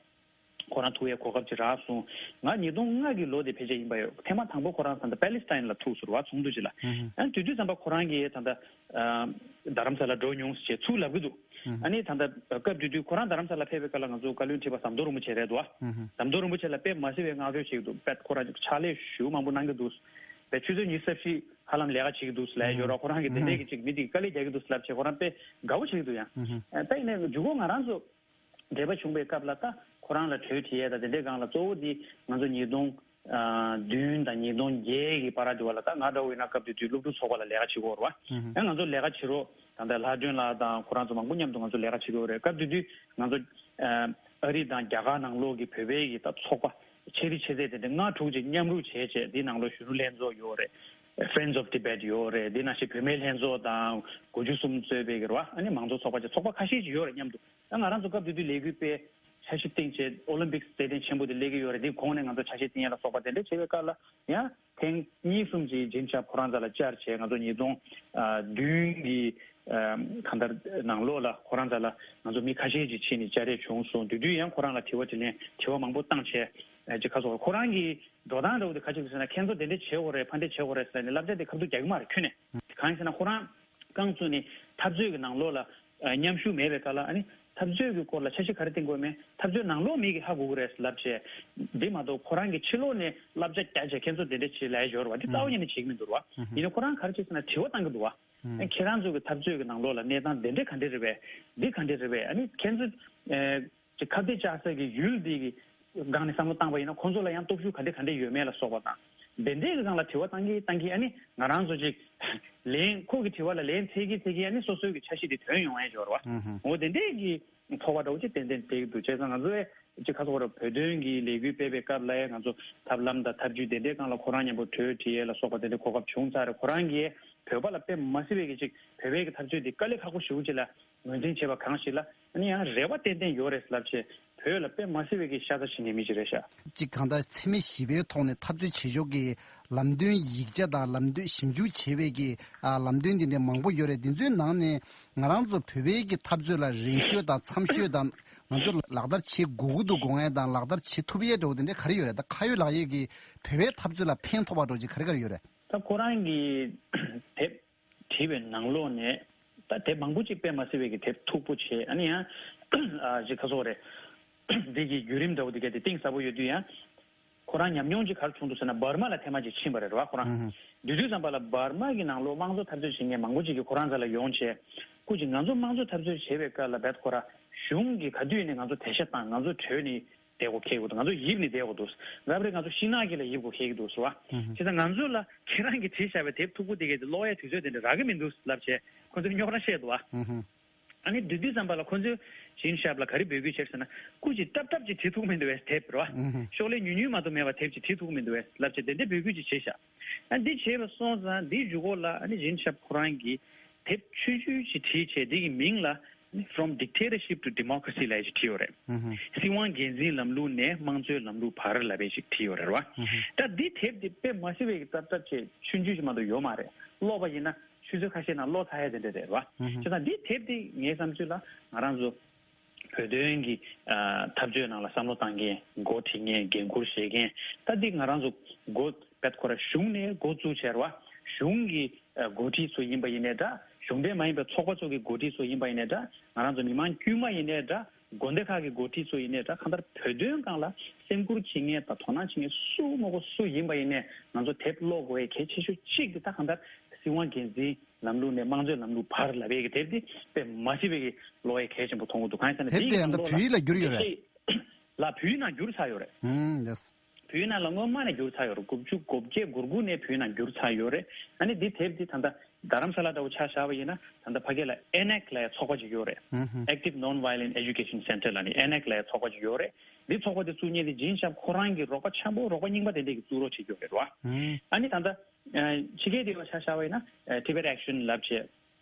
ཁོ་རང་ཐུག་ཡའི་གོ་སྐབས་ཅིག་རག་སོང་། ང་ཉིས་སྟོང་ལྔ་གི་ལོ་དེ་ཕལ་ཆེར་ཡིན་པ་ཡོད། ཐེངས་མ་དང་པོ་ཁོ་རང་ད་ལྟ་པེ་ལི་སི་ཐན་ལ་ཐུག་ཟེར་བ་ཚོགས་འདུ་ཅིག་ལ། ཨ་ནི་དེ་དུས་ཙམ་པ་ཁོ་རང་གིས་ད་ལྟ་རྡ་རམ་ས་ལ་འགྲོ་མྱོང་ཟེར་ཚུར་ལབ་ཀྱི་འདུག་ཨ་ནི་ད་ལྟ་སྐབས་དེ་དུས་ཁོ་རང་རྡ་རམ་ས་ལ་ཕེབས་པའི་སྐབས་ལ་ང་ཚོ་བཀའ་བློན་ཁྲི་པ་ཟམ་གདོང་རིན་པོ་ཆེ་རེད་འདུག་ཟམ་གདོང་རིན་པོ་ཆེ་ལ་དཔེ་མ་སྲིད་པའི་བསྔགས་བརྗོད་བྱེད་ཀྱི་འདུག་དཔེ་ཁོ་རང་ཕྱག་ལས་ཞེ་པོ་མང་པོ་གནང་གི་འདུག་དཔེ་ཆུ་ཚོད་ཉི་ཤུ་རྩ་བཞི་ཧ་ལམ་ལས་ཀ་བྱེད་ཀྱི་འདུག་ལབ་ཡོད་ར། ཁོ་རང་གིས་དེ་འདྲས་ཀྱི་ཅིག་མི་དེ་གི་དཀའ་ལས་རྒྱག་གི་འདུག་ལབ་བྱས་ཁོ་རང་དཔེ་དགའ་པོ་བྱེད་ཀྱི་འདུག་ཡང་། ད་ཡིན་ནའི་མཇུག་གོ་ང་རང་ཚོ་འབྲེལ་བ་བྱུང་བའི་སྐབས་ལ་ད་ཁོ་རང་ལ་གྲོས་དྲིས་ཡས་དང་དེ་འདྲའི་སྒང་ལ་གཙོ་བོ་འདི་ང་ཚོ་ཉིས་སྟོང་བདུན་དང་ཉིས་སྟོང་བརྒྱད་ཀྱི་བར་དུ་བ་ལ་ད་ང་འདྲ་བོ་ཡིན་ན་སྐབས་དེ་དུས་སློབ་ཕྲུག་ཚོགས་པ་ལ་ལས་ཀ་བྱེད་ཀྱི་ཡོད་རེད་བ། ཡང་ང་ཚོ་ལས་ཀ་བྱེད་རོགས་ད་ལྟ་ལྷ་སྒྲོན་ལགས་དང་ཁོ་རང་ཚོ་མང་པོ་མཉམ་དུ་ང་ཚོ་ལས་ཀ་བྱེད་ཀྱི་ཡོད་རེད། སྐབས་དེ་དུས་ང་ཚོ་ཨ་རི་དང་རྒྱ་གར་ནང་ལོགས་ཀྱི་བོད་པའི་གི་ད་ཚོགས་པ་ཆེ་རི་ཆེ་ཚད་དེ་འདྲ་ལྔ་དྲུག་ཅིག་མཉམ་རུབ་བྱས་བྱས་འདི་ནང་ལོགས་གཞོན་ནུ་ལྷན་ཚོགས་ཡོད་རེད། Friends of Tibet ཡོད་རེད། འདི་ནང་བཞིན་བུད་མེད་ལྷན་ཚོགས་དང་དགུ་བཅུ་གསུམ་གཙོས་པའི་གི་རེད་བ། ཨ་ནི་མང་གཙོ་ཚོགས་པ་ཅིག་ཚོགས་པ་ཁ་ཤས་ཅིག་ཡོད་རེད་མཉམ་དུ། ད་ང་རང་ཚོ་སྐབས་དེ་དུས་ལས་འགུལ་སྤེལ། འཆར་གཞི་བཏིང་བྱས་ཨོ་ལིམ་པིག་རྩེད་འགྲན་ཆེན་པོ་དེ་སླེབས་ཀྱི་ཡོད་རེད། འདི་གོང་ནས་ང་ཚོ་འཆར་གཞི་བཏིང་ཡ་ལ་སོགས་པ་དེ་འདྲ་བྱེད་པའི་སྐབས་ལ་ཡང་ཐེངས་གཉིས་གསུམ་ཅིག་ཇིན་ཤབ་ཁོ་རང་རྩ་ལ་བཅར་བྱས་ང་ཚོ་ཉིས་སྟོང་བདུན་གི་གང་ལྟར་ནང་ལོགས་ལ་ཁོ་རང་རྩ་ལ་ང་ཚོ་མི་ཁ་ཤས་ཅིག་ཕྱིན་ནས་བཅར་ཡས་བྱུང་སོང་། དེ་དུས་ཡང་ཁོ་རང་ལ་དྲི་བ་དྲིས་ལན་དྲི་བ་མང་པོ་བཏང་བྱས་ཅིག་ཁ་སོ་ཁོ་རང་གི་འགྲོ་སྟངས་འདྲ་བོ་དེ་ག་ཅིག་ཟེར་ན་ཁྱེད་ཚོ་དེ་འདྲ་བྱེད་དགོས་རེད་ཕ་འདྲ་བྱེད་དགོས་རེད་ཟེར་ནས་བསླབ་བྱ་དེ་ཁ་ཐུག་རྒྱག་གི་མ་རེད་ཁྱོན་ནས། གང་ཡིན་ཟེར་ན་ཁོ་རང་རྐང་བཙུགས་ནས་འཐབ་རྩོད་ཀྱི་ནང་ལོགས་ལ་མཉམ་ཞུགས་མེད་པའི་སྐབས་ལ་ཨ་ནི་འཐབ་རྩོད་ཀྱི་སྐོར་ལ་འཆར་གཞི་ག་རེ་བཏིང་དགོས་མེད། འཐབ་རྩོད་ནང་ལོགས་མི་གིས་ཧ་གོ་གི་རེད་ལབ་བྱས། འདི་མ་གཏོགས་ཁོ་རང་གིས་ཕྱི་ལོགས་ནས་བསླབ་བྱ་རྒྱག་བྱས་ཁྱེད་ཚོ་དེ་འདྲ་བྱེད་ལབ་ཡ་ཡོད་རེད་བ། འདི་རྩ་བ་ཉིད་ནས་བྱེད་ཀྱི་མི་འདུག་རེད་བ། ཡིན་ན་ཁོ་རང་ག་རེ་བྱེད་ཟེར་ན་དྲི་བ་བཏང་གི་འདུག་བ། ཨ་ཁྱེད་རང་ཚོ་གི་འཐབ་རྩོད་ཀྱི་ནང་ལོགས་ལ་གནས་སྟངས་དེ་འདྲ་ག་འདྲ་རེད་པས། འདི་ག་འདྲ་རེད་པས། ཨ་ནི་ཁྱེད་ཚོ་ཅིག་ཁ་གཏད་བཅག་ས་གི་ཡུལ་འདི་གི་སྒང་ནས་བསམ་བློ་བཏང་པ་ཡིན་ན་ཁོང་ཚོ་ལ་ཡང་སྟོབས་ཤུགས་ག་འདྲ་ག་འདྲ་ཡོད་མེད་ལ་སོགས་པ་དང་། དེ་འདྲའི་གི་སྒང་ལ་དྲི་བ་བཏང་གི་བཏང་གི་ཨ་ནི་ང་རང་ཚོ་ཅིག་ལན་ཁོ་གི་དྲི་བ་ལ་ལན་འཚོལ་གི་འཚོལ་གི་ཨ་ནི་སོ་སོའི་གི་འཆར་གཞི་དེ་ཐོན་ཡོང་ཡ་འབྱོར་བ། འོ་དེ་འདྲའི་གི་ཚོར་བ་འདྲ་བོ་ཅིག་ཏན་ཏན་སྟེར་གི་འདུག་བྱས་ཙང་ང་ཚོ་ཅིག་ཁ་སོ་ར་བོད་དོན་གི་ལས་འགུལ་སྤེལ་བའི་སྐབས་ལ་ཡང་ང་ཚོ་ཐབས་ལམ་དང་ཐབས་ཇུས་དེ་འདྲའི་སྒང་ལ་ཁོ་རང་མཉམ་པོ་གྲོས་དྲིས་ཡས་ལ་སོགས་པ་དེ་འདྲའི་གོ་སྐབས་བྱུང་ཚར་རེད། ཁོ་རང་གིས་བོད་པ་ལ་དཔེ་མ་སྲིད་པའི་གི་ཅིག་བོད་པའི་གི་འཐབ་རྩོད་འདི་དཀའ་ལས་ཁག་པོ་ཞེ་པོ་ཅིག་ལ་ངོས་འཛིན་བྱས་པ་གང་ཞིག་ལ་ཨ་ནི་ཡང་རེ་བ་ཏན་ཏན་ཡོད་རེད་ལབ་བྱས་བོད་ལ་དཔེ་མ་སྲིད་པའི་གི་ཤ་ཚ་བྱེད་མཁན་མི་ཅིག་རེད་ཤག་ཅིག་གང་ལྟར་འཚེ་མེད་ཞི་བའི་ཐོག་ནས་འཐབ་རྩོད་བྱེད་ཕྱོགས་ཀྱི་ལམ་སྟོན་ཡིག་ཆ་དང་ལམ་སྟོན་ཞིབ་འཇུག་བྱེད་པའི་གི་ཨ་ལམ་སྟོན་འདི་འདྲ་མང་པོ་ཡོད་རེད། འདི་ཚོའི་ནང་ནས་ང་རང་ཚོ་བོད་པའི་གི་འཐབ་རྩོད་ལ་རན་ཤོས་དང་འཚམ་ཤོས་དང་ང་ཚོ་ལག་བསྟར་བྱེད་དགོས་ཀྱི་འདུག་དགོས་ངེས་དང་ལག་བསྟར་བྱེད་ཐུབ་ཡས་འདྲ་བོ་དེ་འདྲ་ག་རེ་ཡོད་རེད། ད་ཁ་ཡོད་ལག་ཡོད་ཀྱི་བོད་པའི་འཐབ་རྩོད་ལ་ཕན་ཐོགས་པ་འདྲ་བོ་ཅིག་ག་རེ་ག་རེ་ཡོད་རེད། ད་ཁོ་རང་གི་དེབ་བྲིས་པའི་ནང་ལོགས་ནས་ད་དེབ་མང་པོ་ཅིག་དཔེ་མ་སྲིད་པའི་གི་དེབ་མཐུག་པོ་བྱས། ཨ་ནི་ཡང་ཨ་ཅིག་ཁ་སོ་རེད། འདི་གི་བརྒྱུད་རིམ་འདྲ་བོ་འདི་ག་དེ་གཏིང་ཟབ་པོ་ཡོད་དུས་ཡང་ཁོ་རང་ཉམས་མྱོང་ཅིག་ག་རེ་བྱུང་འདུག་ཟེར་ན་འབར་མ་ལ་ཐེངས་མ་ཅིག་ཕྱིན་པ་རེད་ར་བ། ཁོ་རང་ཨུ་ཧུ། དེ་དུས་ཙམ་པ་ལ་འབར་མ་གི་ནང་ལོགས་དམངས་གཙོ་འཐབ་རྩོད་བྱེད་མཁན་མང་པོ་ཅིག་གིས་ཁོ་རང་རྩ་ལ་ཡོང་བྱས། སྐུ་མཁྱེན་ང་ཚོ་དམངས་གཙོ་འཐབ་རྩོད་བྱེད་པའི་སྐབས་ལ་བེད་ཁོ་ར་གཞུང་གིས་ག་དུས་ནས་ང་ཚོ་དེད་ཤ་བཏང་། ང་ཚོ་བྲོས་ནས་བསྡད་དགོས་ཁེལ་དགོས་འདུག་ང་ཚོ་ཡིབ་ནས་བསྡད་དགོས་འདུག་རབ་རེབ་ང་ཚོ་ཤིང་ནགས་དཀྱིལ་ལ་ཡིབ་དགོས་ཁེལ་གྱི་འདུག་ཟེར་བ། ཨུ་ཧུ། བྱས་ཙང་ང་ཚོ་ལ་ཁྱེད་རང་གིས་བྲིས་བཞག་པའི་དེབ་མཐུག་པོ་དེ་གས་དེ་ཀློག་ཡའི་དུས་ཚོད་དེ་འདྲ་རག་གི་མི་འདུག་ལབ་བྱས་ཁོ་ཚོས་རྙོག་དྲ་བཤད་འདུག་བ། ཨུ་ཧུ། ཨ་ནི་དེ་དུས་ཙམ་པ་ལ་ཁོ་ཚོས་ཇིན་ཤབ་ལ་ག་རེ་འབོད་སྐུལ་བྱས་ཟེར་ན། སྐུ་མཁྱེན་སྟབས་སྟབས་ཅིག་བྲིས་ཐུབ་མི་འདུག་བས་དེབ་རེད་བ། ཨུ་ཧུ། ཤོག་ལྷེ་ཉུང་ཉུང་མ་གཏོགས་མེད་པ་དེབ་ཅིག་བྲིས་ཐུབ་མི་འདུག་བས་ལབ་བྱས་དེ་འདྲའི་འབོད་སྐུལ་ཅིག་བྱས་ཤག་ཨ་འདི་བྱས་པ་སོང་ཙང་འདིའི་མཇུག་གོ་ལ་ཨ་ནི་ཇིན་ཤབ་ཁོ་རང་གིས་དེབ་ཆུང་ཆུང་ཅིག་བྲིས་བྱས་འདི་གི་མིང་ལ་ཨ་ནི་From Dictatorship to Democracy ལབ་ཡ་ཅིག་བྲིས་ཡོད་རེད། ཨུ་ཧུ། སྲིད་དབང་སྒེར་འཛིན་ལམ་ལུགས་ནས་དམངས་གཙོའི་ལམ་ལུགས་བར་ལབ་ཡ་ཅིག་བྲིས་ཡོད་རེད་བ། ཨུ་ཧུ། ད་འདི་དེབ་འདི་དཔེ་མ་སྲིད་པའི་གི་སྟབས་སྟབས་བྱས་ཆུང་ཆུང་ཞིག་མ་གཏོགས་ཡོད་མ་རེད། ཀློག་པ་ཡིན་ན། ཆུ་ཚོད་ཁ་ཤས་ནང་ཀློག་ཚར་ཡ་དེ་འདྲ་རེད་བ། ཨུ་ཧུ། བྱས་ཙང་འདི་དེབ་འདི་ངའི་བསམ་ཚུལ་ལ་ང་རང་ཚོ་བོད་དོན་གྱི་ཨ་འཐབ་རྩོད་ནང་ལ་བསམ་བློ་བཏང་མཁན། འགོ་ཁྲིད་མཁན། འགན་འཁུར་བཞེས་མཁན། ད་འདི་ང་རང་ཚོ་འགོ་དཔེ་ཁོ་ར་གཞུང་ནས་འགོ་བཙུགས་བྱས་རེད་བ། གཞུང་གི་ཨ་འགོ་ཁྲིད་ཚོ་ཡིན་པ་ཡིན་ནའི་འདྲ། གཞུང་འབྲེལ་མ་ཡིན་པའི་ཚོགས་པ་ཚོ་གི་འགོ་ཁྲིད་ཚོ་ཡིན་པ་ཡིན་ནའི་འདྲ། ང་རང་ཚོ་མི་མང་དཀྱུས་མ་ཡིན་ནའི་འདྲ། དགོན་སྡེ་ཁག་གི་འགོ་ཁྲིད་ཚོ་ཡིན་ནའི་འདྲ། གང་ལྟར་བོད་དོན་སྒང་ལ་སེམས་ཁུར་བྱེད་མཁན་དང་དོ་སྣང་བྱེད་མཁན་སུ་མ་གོ་སུ་ཡིན་པ་ཡིན་ནའི་ང་ཚོ་དེབ་ཀློག་དགོས་ཡ་གལ་ཆེ་ཤོས་གཅིག་དེ་ད་གང་ལྟར་སྲིད་དབང་སྒེར་འཛིན་ལམ་ལུགས་ནས་དམངས་གཙོའི་ལམ་ལུགས་བར་ལབ་ཡས་ཀྱི་དེབ་དེ་དཔེ་མ་སྲིད་པའི་གི་ཀློག་ཡ་གལ་ཆེན་པོ་མཐོང་གི་འདུག་གང་ཡིན་ཟེར་ན་དེབ་དེའི་དེ་ཡང་ད་ནང་ལོགས་ལ་བོད་ཡིག་ལ་བསྒྱུར་ཡོད་རེད། ཡེ་ཤེས་ ལ་བོད་ཡིག་ནང་བསྒྱུར་ཚར་ཡོད་རེད། ཨུམ། ཡེས། བོད་ཡིག་ནང་ལ་སྔོན་མ་ནས་བསྒྱུར་ཚར་ཡོད་རེད། དགུ་བཅུ་གོ་བརྒྱད་གོ་དགུ་ནས་བོད་ཡིག་ནང་བསྒྱུར་ཚར་ཡོད་རེད། ཨ་ནི་འདི་དེབ་འདི་ད་ལྟ་རྡ་རམ་ས་ལ་ལྟ་བུ་ཆ་བཞག་པ་ཡིན་ན། ད་ལྟ་ཕ་གི་ལ་ཨེ་ནེག་ལབ་ཡ་ཚོགས་པ་ཅིག་ཡོད་རེད། ཨུམ་ཧུམ། Active Non-Violent Education Center ལབ་ནས་ཨེ་ནེག་ལབ་ཡ་ཚོགས་པ་ཅིག་ཡོད་རེད། འདི་ཚོགས་པ་དེ་བཙུགས་མཁན་དེ་ཇིན་ཞབས་ཁོ་རང་གི་རོགས་པ་ཆེན་པོ། རོགས་པ་རྙིང་པ་དེ་འདྲས་ཀྱིས་བཙུགས་རོགས་བྱེད་ཀྱི་ཡོད་རེད་བ། ཨུམ། ཨ་ནི་ད་ལྟ་ཕྱི་རྒྱལ་དེ་བ་ཆ་བཞག་པ་ཡིན་ན། Tibet Action ལབ་བྱས། ཨ།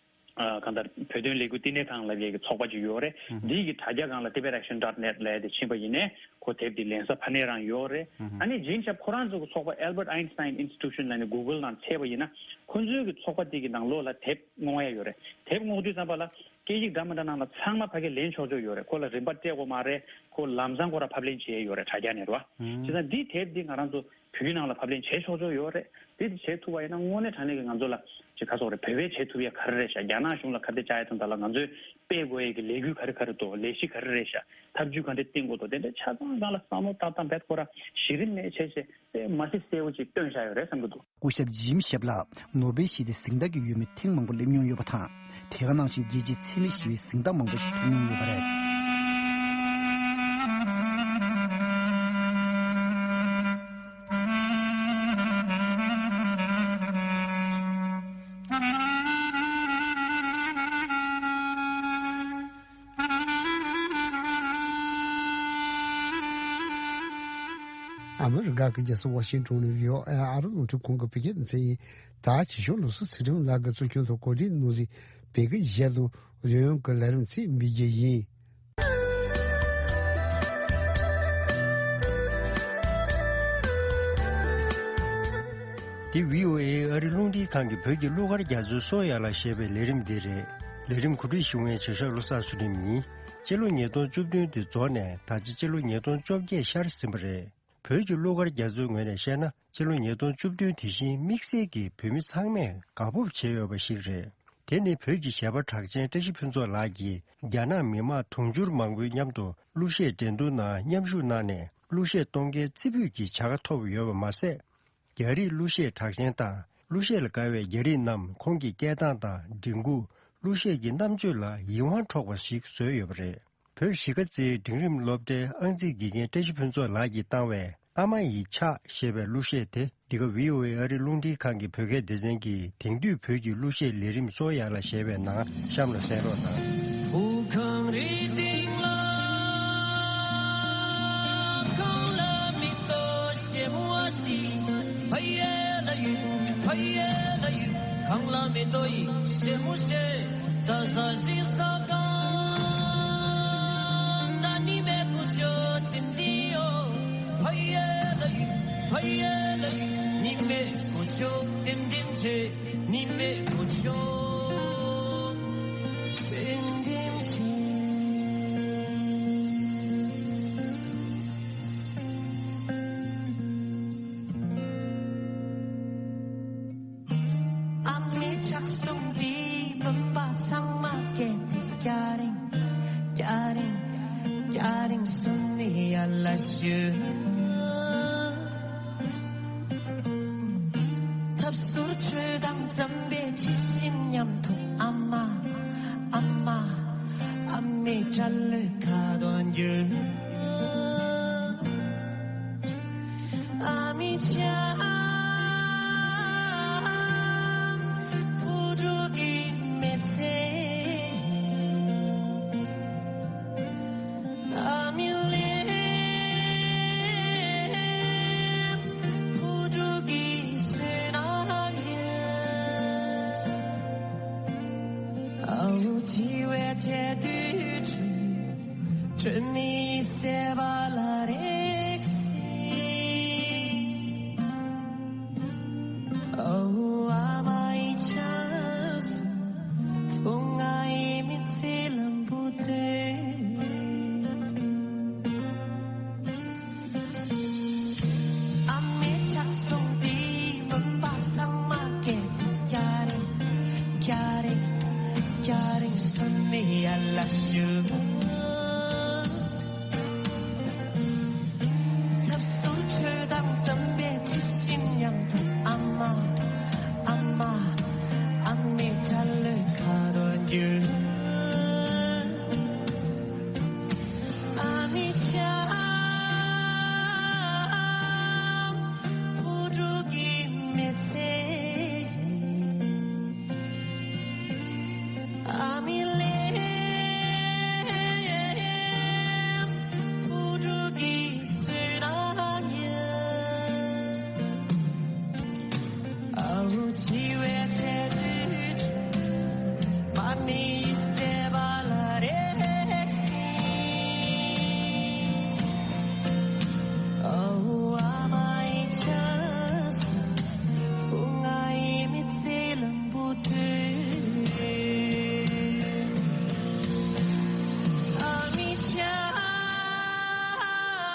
གང་ལྟར་བོད་དོན་ལས་འགུལ་བསྟི་གནས་ཁང་ལབ་ཡས་ཀྱི་ཚོགས་པ་ཅིག་ཡོད་རེད། ཨུ་ཧུ། འདི་གི་དྲ་རྒྱ་སྒང་ལ་Tibet Action dot net ལབ་ཡས་དེ་ཕྱིན་པ་ཡིན་ནའི། ཁོ་དེབ་འདི་ལེན་ས་ཕ་ནས་རང་ཡོད་རེད། ཨུ་ཧུ། ཨ་ནི་ཇིན་ཞབས་ཁོ་རང་ཚོ་གི་ཚོགས་པ་Albert Einstein Institution ལབ་ནས་Google ནང་བཙལ་བ་ཡིན་ན། ཁོ་ཚོའི་གི་ཚོགས་པ་དེ་གི་ནང་ལོགས་ལ་དེབ་བསྔོག་ཡ་ཡོད་རེད། དེབ་བསྔོག་དུས་ཙམ་པ་ལ་སྐད་ཡིག་འདྲ་མི་འདྲ་ནང་ལ་ཚང་མ་ཕ་གིར་ལེན་ཆོག་ཆོག་ཡོད་རེད། ཁོ་ལ་རིན་པ་སྤྲད་དགོས་མ་རེད། ཁོ་ལམ་སང་ཁོ་རང་ཕབ་ལེན་བྱེད་ཡ་ཡོད་རེད། དྲ་རྒྱ་ནས་རེད་བ། ཨུ་ཧུ། བྱས་ཙང་འདི་དེབ་འདི་ང་རང་ཚོ་བོད་ནང་ལ་ཕབ་ལེན་བྱེད་ཆོག་ཆོག་ཡོད་རེད། དེ་དེ་བྱེད་ཐུབ་པ་ཡིན་ན་དངོས་གནས་དྲང་གནས་ཀྱི་ང་ཚོ་ལ་ཅིག་ཁ་སོགས་རེད། བོད་པས་བྱེད་ཐུབ་ཡ་ག་རེ་རེད་ཤག་རྒྱ་ནག་གཞུང་ལ་ཁ་གཏད་བཅག་ཡ་དང་། ད་ལ་ང་ཚོས་སྤེལ་དགོས་ཡ་གི་ལས་འགུལ་ག་རེ་ག་རེ་འདུག་ལས་གཞི་ག་རེ་རེད་ཤག་ཐབས་ཇུས་ག་འདྲ་བཏིང་དགོས་འདུག་དེ་འདྲའི་ཆ་ཚང་སྒང་ལ་བསམ་བློ་བཏང་སྟངས་རྦད་ཁོ་རང་གཞི་རིམ་ནས་བྱས་བྱས་དཔེ་མ་སྲིད་གསལ་བོ་ཅིག་སྟོན་བཞག་ཡོད་རེད་བསམ་གྱི་འདུག་སྐུ་ཞབས་ཇིམ་ཞབས་ལགས་ནོ་སྦེལ་ཞི་བདེའི་གཟེངས་རྟགས་ཀྱི་འོས་མི་ཐེངས་མང་པོ་སླེབས་མྱོང་ཡོད་པ་དང་། དེ་ག་ནང་བཞིན་རྒྱལ་སྤྱིའི་འཚེ་མེད་ཞི་བའི་གཟེངས་རྟགས་མང་པོ་ཞིག་ཐོབ་མྱོང་ཡོད་པ་རེད། ཨ་མི་རི་ཀ་གི་རྒྱལ་ས་ཝ་ཤིང་ཏོན་ནས་བྷི་ཨོ་ཨེ་ཨ་རི་རླུང་འཕྲིན་ཁང་གི་བོད་སྐད་སྡེ་ཚན་ཡིན། ད་ཆེ་ཤོས་ལུགས་སྲོལ་ཚུལ་ཁྲིམས་ལགས་ཀྱིས་གཙོ་སྐྱོང་དུ་གོ་སྒྲིག་གནང་ཟིན་བོད་སྐད་གཞས་དང་རོལ་དབྱངས་ཀྱི་ལས་རིམ་ཚིག་མི་རྒྱལ་ཡིན། འདི་བྷི་ཨོ་ཨེ་ཨ་རི་རླུང་འཕྲིན་ཁང་གི་བོད་ཀྱི་གླུ་གར་རྒྱ་མཚོའི་སོ་ཡ་ལ་ཞེས་པའི་ལས་རིམ་འདི་རེད། ལས་རིམ་གོ་སྒྲིག་ཞུ་མཁན་བྱེད་ཤག་བློ་བཟང་ཚུལ་ཁྲིམས་ཡིན། སྤྱི་ལོ་ཉིས་སྟོང་བཅུ་བདུན་དེ་རྫོགས་ནས་ད་ཆ་སྤྱི་ལོ་ཉིས་སྟོང་བཅོ་བརྒྱད་ཤར་ཟིན་པ་རེད། བོད་ཀྱི་གླུ་གར་རྒྱ་མཚོའི་ངོས་ནས་བཤད་ན། སྤྱི་ལོ་ཉིས་སྟོང་བཅུ་བདུན་དེ་བཞིན་དམིགས་བསལ་གྱིས་བོད་མི་ཚང་མས་དགའ་སྤོབས་བྱས་ཡོད་པ་ཞིག་རེད། དེ་ནི་བོད་ཀྱི་གཞས་པ་གྲགས་ཅན་བཀྲ་ཤིས་ཕུན་ཚོགས་ལགས་ཀྱིས་རྒྱ་ནག་མི་མང་དུང་ཕྱུར་མང་པོའི་མཉམ་དུ་གླུ་གཞས་འགྲན་བསྡུར་ནང་མཉམ་ཞུགས་གནང་ནས། གླུ་གཞས་གཏོང་མཁན་རྩེ་ཕུད་ཀྱི་བྱ་དགའ་ཐོབ་ཡོད་པ་མ་ཟད། རྒྱ་རིགས་གླུ་གཞས་གྲགས་ཅན་དང་། གླུ་གཞས་ལ་དགའ་བའི་རྒྱ་རིགས་རྣམས་ཁོང་གི་སྐད་གདངས་དང་མགྲིན་ཁུག་གླུ་གཞས་ཀྱི་རྣམ་དཔྱོད་ལ་ཡིད་དབང་འཕྲོག་པ་ཞིག་བཟོས་ཡོད་པ་རེད། བོད་གཞིས་ཀ་རྩེའི་འབྲིང་རིམ་སློབ་གྲྭའི་ཨང་རྩིས་དགེ་རྒན་བཀྲ་ཤིས་ཕུན་ཚོགས་ལགས་ཀྱིས་བཏང་བའི་ཨ་མ་ཡི་ཕྱག་ཞེས་པའི་གླུ་གཞས་དེ། འདི་ག་བྷི་ཨོ་ཨེ་ཨ་རི་རླུང་འཕྲིན་ཁང་གི་བོད་སྐད་སྡེ་ཚན་གྱི་དེང་དུས་བོད་ཀྱི་གླུ་གཞས་ལས་རིམ་སོ་ཡ་ལ་ཞེས་པའི་ནང་གཤམ་ལ་གསན་རོགས་གནང་། བོད་ཁམས་རི་སྟེང་ལ། གངས་ལ་མེ་ཏོག་ཞིམ་པོ་ཞིག་ཕ་ཡུལ་ལ་ཡོད། ཕ་ཡུལ་ལ་ཡོད། གངས་ལ་མེ་ཏོག་ཡིན་ཞེ་མོ་ཞེས། ད་ས་ཞིག་ས་གང་ན་ནི་མེ་ཀུ་ཅོ་ཏིམ་ཏིམ་ཡོད། ཕ་ཡུལ་ལ་ཡོད། ཕ་ཡུལ་ལ་ཡོད། ནི་མེ་ཀུ་ཅོ་ཏིམ་ཏིམ་ཆེ། ནི་མེ་ཀུ་ཅོ་ཏིམ་ཏིམ་ཆེ། ཨ་མའི་ཕྱག་ཟུང་གིས་བུམ་པ་ཚང་མ་བཀལ་ཏེ། སྐྱ་རེངས། སྐྱ་རེངས། སྐྱ་རེངས་གསུམ་ནས་ཡར་ལ་ཞུ། ཐབ་ཟུར་ཁྲོད་དང་འཛམ་བུའི་དྲི་ཞིམ་མཉམ་དུ། ཨ་མ། ཨ་མ། ཨ་མའི་སྐྲ་ལོའི་ཁ་དོག་འགྱུར། ཨ་མའི་ཕྱག་བུ་ཕྲུག་གི་མི་ཚེ། ཨ་མའི་ལུས་བུ་ཕྲུག་གི་བསོད་ནམས་ཡིན། ཨ་ལུ་འཆི་བའི་ཐལ་རྡུལ་ཁྲོད། སྒྲོན་མེ་ཡི་ཟེ་བ་ལ་རེག་སྲིད།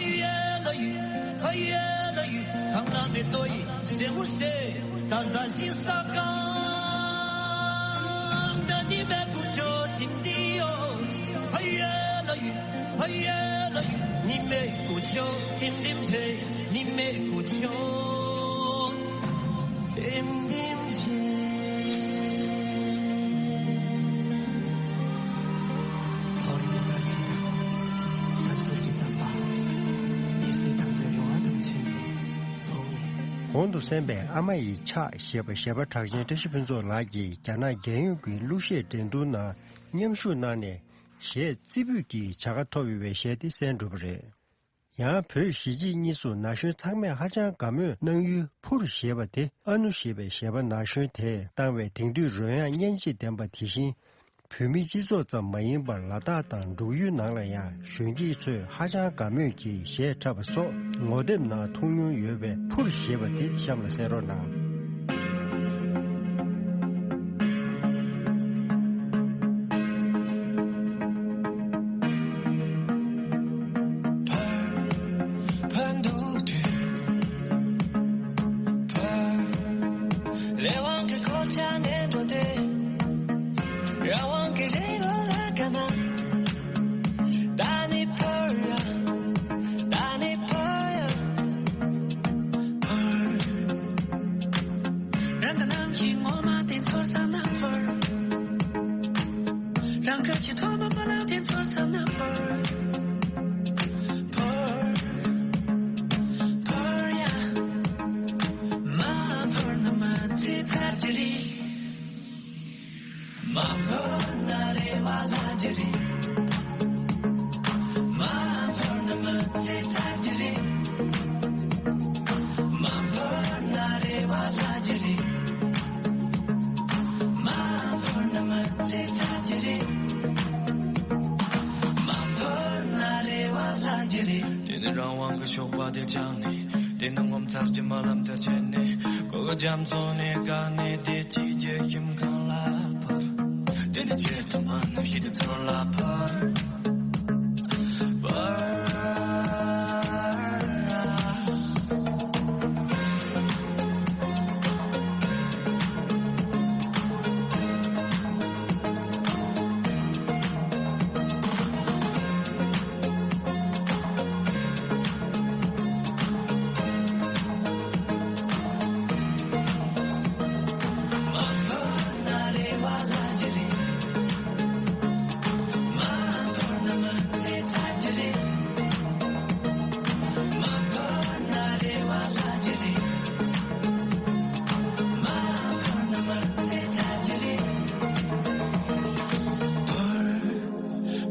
Hayalü, hayalü, tanglame toi, se mu se, taza si saka. Dani me kucho tim dio. Hayalü, hayalü, ni me kucho tim dim che, ni me kucho tim dim che. ཐོ་རེ་ནི་ད་ཅི་ད་ལྟར་གྱི་བསམ་པ། དེ་སྲིད་དང་པོའི་རེ་བ་དང་བཅས་ནས་ཐོག་ནས། གོང་དུ་གསན་པའི་ཨ་མ་ཡི་ཕྱག་ཞེས་པ་གཞས་པ་གྲགས་ཅན་བཀྲ་ཤིས་ཕུན་ཚོགས་ལགས་ཀྱིས་རྒྱ་ནག་རྒྱལ་ཡོངས་ཀྱི་གླུ་གཞས་འགྲན་བསྡུར་ནང་མཉམ་ཞུགས་གནང་ནས་གཞས་རྩེ་ཕུད་ཀྱི་བྱ་དགའ་ཐོབ་ཡོད་པའི་གཞས་དེ་གསན་གྲུབ་པ་རེད། ཡང་བོད་གཞིས་བྱེས་གཉིས་སུ་ན་གཞོན་ཚང་མས་ཧ་ཅང་དགའ་མོས་གནང་ཡུལ་ཕུར་ཞེས་པ་དེ་ཨ་ནུ་ཞེས་པའི་གཞས་པ་ན་གཞོན་དེས་བཏང་བའི་དེང་དུས་རོལ་དབྱངས་སྙན་འཇེབས་ལྡན་པ་དེ་བཞིན། བོད་མིའི་སྤྱི་ཚོགས་ཙམ་མ་ཡིན་པར་ལ་དྭགས་དང་འབྲུག་ཡུལ་ནང་ལ་ཡང་གཞོན་སྐྱེས་ཚོས་ཧ་ཅང་དགའ་མོས་ཀྱིས་གཞས་འཁྲབ་པ་སོགས་ངོ་དེབ་ནང་མཐོང་མྱོང་ཡོད་པའི་ཕུར་ཞེས་པ་དེ་གཤམ་ལ་གསན་རོགས་གནང་། རང་གི་རྣམ་ཤེས་ངོ་མ་དེ་ཚོར་བསམ་ན་འཕུར། རང་གི་ཆེས་ཐོག་མ་རྨི་ལམ་དེ་ཚོར་བསམ་ན་འཕུར། འཕུར། འཕུར་ཡ། མ་འཕུར་ན་མི་ཚེ་ཚར་གྱི་རེད། མ་འཕུར་ན་རེ་བ་བརླག་རྒྱུ་རེད། མ་འཕུར་ན་མི་ཚེ་ཚར་རྒྱུ་རེད། མ་འཕུར་ན་རེ་བ་བརླག་རྒྱུ་རེད། མ་འཕུར་ན་མི་ཚེ་ཚར་རྒྱུ་རེད། མ་འཕུར་ན་རེ་བ་བརླག་རྒྱུ་རེད། དེ་ནི་རང་དབང་གི་ཞོགས་པ་དེ་བཅངས་ནས། དེ་ནི་ངོ་མཚར་གྱི་རྨི་ལམ་དུ་ཆེན་ནས། གོ་གི་རྒྱ་མཚོ་ནས་བཀག་ནས་བདེ་སྐྱིད་ཀྱི་ཞིང་ཁམས་ལ་འཕུར། དེ་ནི་ཆེས་ཐོག་མ་གནམ་གཤིས་དེ་ཚོར་ལ་འཕུར། འཕུར།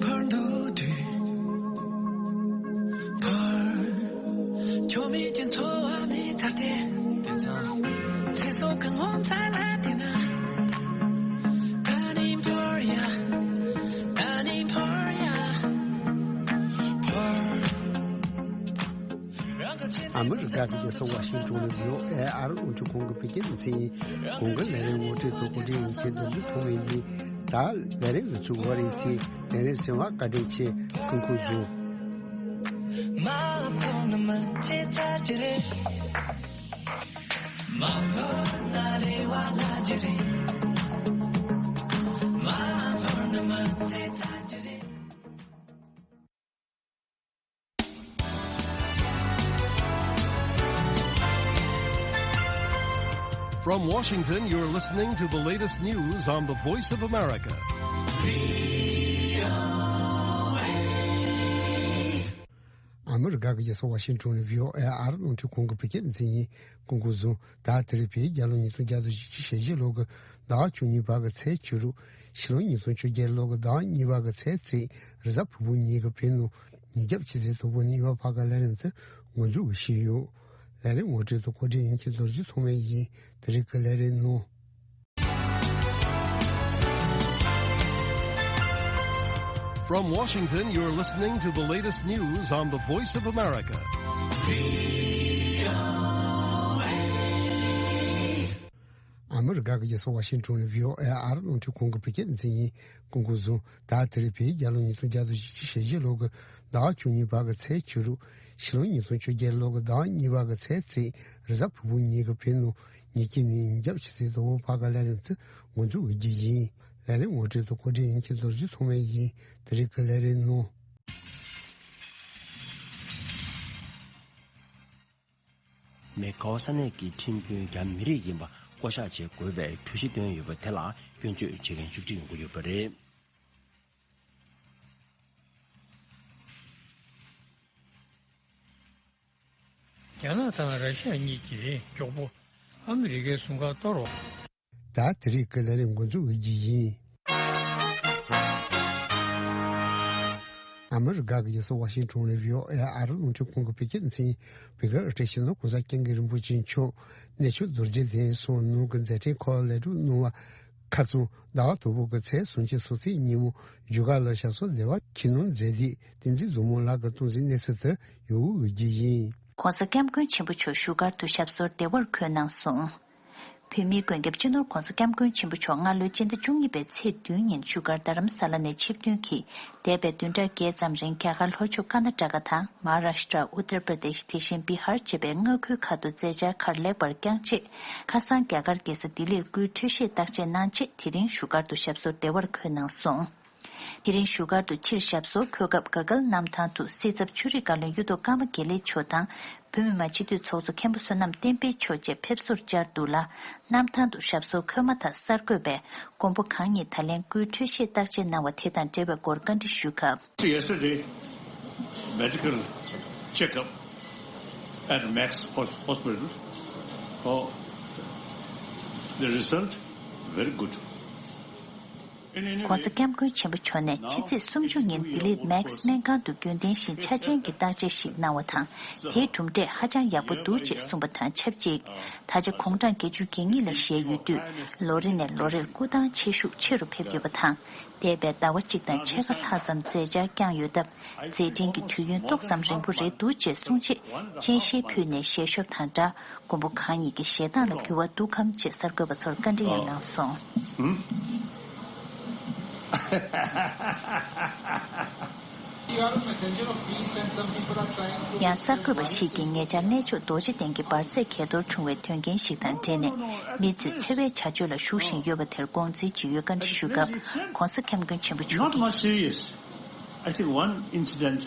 འཕུར་འདུག་དུས། འཕུར། ཁྱོད་མེད་ཀྱི་འཚོ་བ་ནི་ད་ལྟའི། དེང་སང་། ཚེ་སྲོག་གི་ངོ་མཚར་ལ་བལྟས་ན། ད་ནི་འཕུར་ཡ། ད་ནི་འཕུར་ཡ། འཕུར། ཨ་མི་རི་ཀ་གི་རྒྱལ་ས་ཝ་ཤིང་ཏོན་ནས་བྷི་ཨོ་ཨེ་ཨ་རི་རླུང་འཕྲིན་ཁང་གི་བོད་སྐད་སྡེ་ཚན་ཡིན། གོང་གི་ལས་རིམ་ངོ་སྤྲོད་དང་གོ་སྒྲིག་ཡིན་མཁན་དུ་འདི་ཐོག་མེད་ཡིན། ད་ལས་རིམ་གྱི་ཚུགས་པ་རིང་ཚེ་ལས་རིམ་ཟིན་བ་བཀའ་དྲིན་ཆེ། ཀུན་ཀུན་བཟང་། མ་འཕུར་ན་མི་ཚེ་ཚར་གྱི་རེད། མ་འཕུར་ན་རེ་བ་བརླག་གི་རེད། མ་འཕུར་ན་མི་ཚེ་ཚར་གྱི་རེད། From Washington, you're listening to the latest news on the Voice of America. ཨ་མི་རི་ཀ་གི་རྒྱལ་ས་ཝ་ཤིང་ཏོན་ནས་བྷི་ཨོ་ཨེ་ཨ་རི་རླུང་འཕྲིན་ཁང་གི་བོད་སྐད་སྡེ་ཚན་ཡིན། ཀུན་ཀུན་བཟང་། ད་དེ་རིང་བོད་རྒྱལ་ལོ་ཉིས་སྟོང་བརྒྱ་དང་བཞི་བཅུ་ཞེ་བཞི་ལོ་གི་ཟླ་བ་བཅུ་གཉིས་པ་གི་ཚེས་བཅུ་དྲུག་ཕྱི་ལོ་ཉིས་སྟོང་བཅོ་བརྒྱད་ལོ་གི་ཟླ་བ་གཉིས་པ་གི་ཚེས་བརྩིས། རེས་གཟའ་ཕུར་བུ་ཉིན་གྱི་བོད་ནང་ཉིན་རྒྱབ་ཕྱི་ཚེས་དང་པོ་ནས་ཡོད་པ་གི་ལས་རིམ་དེ་ངོ་མཇུག་གི་ཞུས་ཡོད། ལས་རིམ་ངོ་སྤྲོད་དང་གོ་སྒྲིག་ཡིན་གྱི་རྡོ་རྗེ་ཐོགས་མེད་ཡིན། དེ་རིང་གི་ལས་རིམ་ནང་། From Washington, you're listening to the latest news on the Voice of America. ཨ་མི་རི་ཀ་གི་རྒྱལ་ས་ཝ་ཤིང་ཏོན་ནས་བྷི་ཨོ་ཨེ་ཨ་རི་རླུང་འཕྲིན་ཁང་གི་བོད་སྐད་སྡེ་ཚན་ཡིན། ཀུན་ཀུན་བཟང་། ད་དེ་རིང་བོད་རྒྱལ་ལོ་ཉིས་སྟོང་བརྒྱ་དང་བཞི་བཅུ་ཞེ་བཞི་ལོ་གི་ཟླ་བ་བཅུ་གཉིས་པ་གི་ཚེས་བཅུ་དྲུག་ཕྱི་ལོ་ཉིས་སྟོང་བཅོ་བརྒྱད་ལོ་གི་ཟླ་བ་གཉིས་པ་གི་ཚེས་གཅིག་རེས་གཟའ་ཕུར་བུ་ཉིན་གྱི་བོད་ནང་ཉིན་གཅིག་ནས་ཉིན་རྒྱབ་ཕྱི་ཚེས་དང་པོ་བར་གྱི་ལས་རིམ་དེ་འགོ་འཛུགས་འོས་རྒྱུ་ཡིན། ལས་རིམ་ངོ་སྤྲོད་དང་གོ་སྒྲིག་ཡིན་གྱི་རྡོ་རྗེ་ཐོགས་མེད་ཡིན། དེ་རིང་གི་ལས་རིམ་ནང་། མེ་གའོ་ས་གནས་ཀྱི་ཁྲིམས་དཔོན་རྒྱ་མི་རིགས་ཡིན་པ་བསྐོ་བཞག་བྱེད་དགོས་པའི་གྲོས་གཞི་བཏོན་ཡོད་པ་དེ་ལ་སྐྱོན་བརྗོད་བྱེད་མཁན་ཤུགས་ཆེ་ཡོང་གི་ཡོད་པ་རེད། རྒྱ་ནག་དང་ར་ཤི་ཡ་གཉིས་ཀྱིས་མགྱོགས་པོ་ཨ་མི་རི་ཀའི་སྲུང་སྐར་གཏོར་རོགས། ད་དེ་རིང་གི་ལས་རིམ་འགོ་འཛུགས་འོས་རྒྱུ་ཡིན། ཨ་མི་རི་ཀ་གི་རྒྱལ་ས་ཝ་ཤིང་ཊོན་ནས་བྷི་ཨོ་ཨེ་ཨ་རི་རླུང་འཕྲིན་ཁང་གི་བོད་སྐད་སྡེ་ཚན། བོད་སྐད་ཨ་ཊི་ཤི་ནོ་གོང་ས་སྐྱབས་མགོན་རིན་པོ་ཆེ་མཆོག་གནས་མཆོག་རྡོ་རྗེ་གདན་སོགས་ནང་གི་མཛད་འཕྲིན་སྐོར་ལས་སྒྲུབ་གནང་བ། ཁ་རྩང་ཟླ་བ་དང་པོ་གི་ཚེས་སུམ་ཅུ་སོ་གཅིག་ཉིན་མོ་བཞུགས་སྒར་ལ་ཞབས་སོར་བདེ་བར་ཁྱིམ་ནང་མཛད་དེ་བསྟན་འཛིན་བཟང་མོ་ལགས་ཀྱི་སྟངས་འཛིན་གནས་ཚུལ་དེ་ཡོང་འོས་རྒྱུ་ཡིན། ༸གོང་ས་༸སྐྱབས་མགོན་ཆེན་པོ་མཆོག་བཞུགས་སྒར་དུ་ཞབས་སོར་བདེ་བར་འཁོད་གནང་སོང་། བོད་མིའི་མགོན་སྐྱབས་སྤྱི་ནོར་༸གོང་ས་༸སྐྱབས་མགོན་ཆེན་པོ་མཆོག་སྔ་ལོའི་སྤྱི་ཟླ་བཅུ་གཉིས་པའི་ཚེས་བདུན་ཉིན་བཞུགས་སྒར་རྡ་རམ་ས་ལ་ནས་ཆིབས་ཐོན་གྱིས་འདས་པའི་བདུན་ཕྲག་བརྒྱད་ཙམ་རིང་རྒྱ་གར་ལྷོ་ཕྱོགས་ཀར་ན་ཊ་ཀ་དང་མ་ཧཱ་རཱཤ་ཊ། ཨུ་ཏར་པྲ་དེཤ། དེ་བཞིན་བི་ཧར་བཅས་པའི་མངའ་ཁུལ་ཁག་ཏུ་མཛད་འཆར་གར་ལེགས་པར་བསྐྱངས་རྗེས། ཁ་སང་རྒྱ་གར་རྒྱལ་ས་ལྡི་ལིར་སྐུའི་འཕྲོད་བཞེས་བརྟག་དཔྱད་གནང་རྗེས་དེ་རིང་བཞུགས་སྒར་དུ་ཞབས་སོར་བདེ་བར་འཁོད་གནང་སོང་། དེ་རིང་བཞུགས་སྒར་དུ་ཕྱིར་ཞབས་སོར་འཁོད་སྐབས་ག་གལ་གནམ་ཐང་དུ་སྲིད་ཚབ་ཆོས་རིག་བཀའ་བློན་གཡུ་ཐོག་ཀརྨ་དགེ་ལེགས་མཆོག་དང་། བོད་མི་མང་སྤྱི་འཐུས་ཚོགས་གཙོ་མཁན་པོ་བསོད་ནམས་བསྟན་འཕེལ་མཆོག་བཅས་ཕེབས་བསུར་བཅར་འདུག་ལ། གནམ་ཐང་དུ་ཞབས་སོར་འཁོད་མ་ཐག་གསར་འགོད་པས་མགོན་པོ་གང་ཉིད་ད་ལན་སྐུའི་འཕྲོད་བཞེས་བརྟག་དཔྱད་གནང་བ་དེ་དང་འབྲེལ་བའི་སྐོར་བཀའ་འདྲི་ཞུས་སྐབས། Yesterday, medical checkup at Max Hos- Hospital. Oh, the result very good. ༸གོང་ས་༸སྐྱབས་མགོན་ཆེན་པོ་མཆོག་ནས་ཕྱི་ཚེས་སུམ་ཅུ་ཉིན་ལྡི་ལིར་མེག་སི་སྨན་ཁང་དུ་རྒྱུན་ལྡན་བཞིན་ཆ་ཆེན་གྱི་བརྟག་དཔྱད་ཞིག་གནང་བ་དང་། དེའི་གྲུབ་འབྲས་ཧ་ཅང་ཡག་པོ་འདུག་ཅེས་གསུངས་པ་དང་ཆབས་ཅིག་ད་ཆ་དགུང་གྲངས་བརྒྱད་ཅུ་གྱ་གཉིས་ལ་བཞེས་ཡོད་དུས། ལོ་རེ་ནས་ལོ་རེར་སྐུ་ཐང་ཆེ་ཤུགས་ཆེ་རུ་ཕེབས་ཡོད་པ་དང་། འདས་པའི་ཟླ་བ་གཅིག་དང་ཕྱེད་ཀ་ལྷག་ཙམ་མཛད་འཆར་བསྐྱངས་ཡོད་སྟབས། མཛད་འཕྲིན་གྱི་དུས་ཡུན་ཏོག་ཙམ་རིང་པོ་རེད་འདུག་ཅེས་གསུངས་རྗེས། སྤྱན་ཤེལ་ཕུད་ནས་ཞལ་ཤོབ་དང་སྦྲགས། མགོན་པོ་གང་ཉིད་ཀྱི་ཞལ་ཐང་ལ་འགྱུར་བ་འདུག་གམ་ཅེས་གསར་འགོད་པ་ཚོར་བཀའ་འདྲི་ཡང་གནང་སོང་། ཡང་གསར་འགོད་པ་ཞིག་གིས་ཉེ་ཆར་གནས་མཆོག་རྡོ་རྗེ་གདན་གྱི་འབར་རྫས་གས་གཏོར་བྱུང་བའི་དོན་རྐྱེན་ཞིག་དང་འབྲེལ་ནས། མི་ཚོས་འཚེ་བའི་བྱ་སྤྱོད་ལ་ཞུགས་བཞིན་ཡོད་པ་དེར་དགོངས་ཚུལ་ཇི་ཡོད་བཀའ་འདྲི་ཞུས་སྐབས། ༸གོང་ས་༸སྐྱབས་མགོན་ཆེན་པོ་མཆོག་Not གིས། Much serious. I think one incident,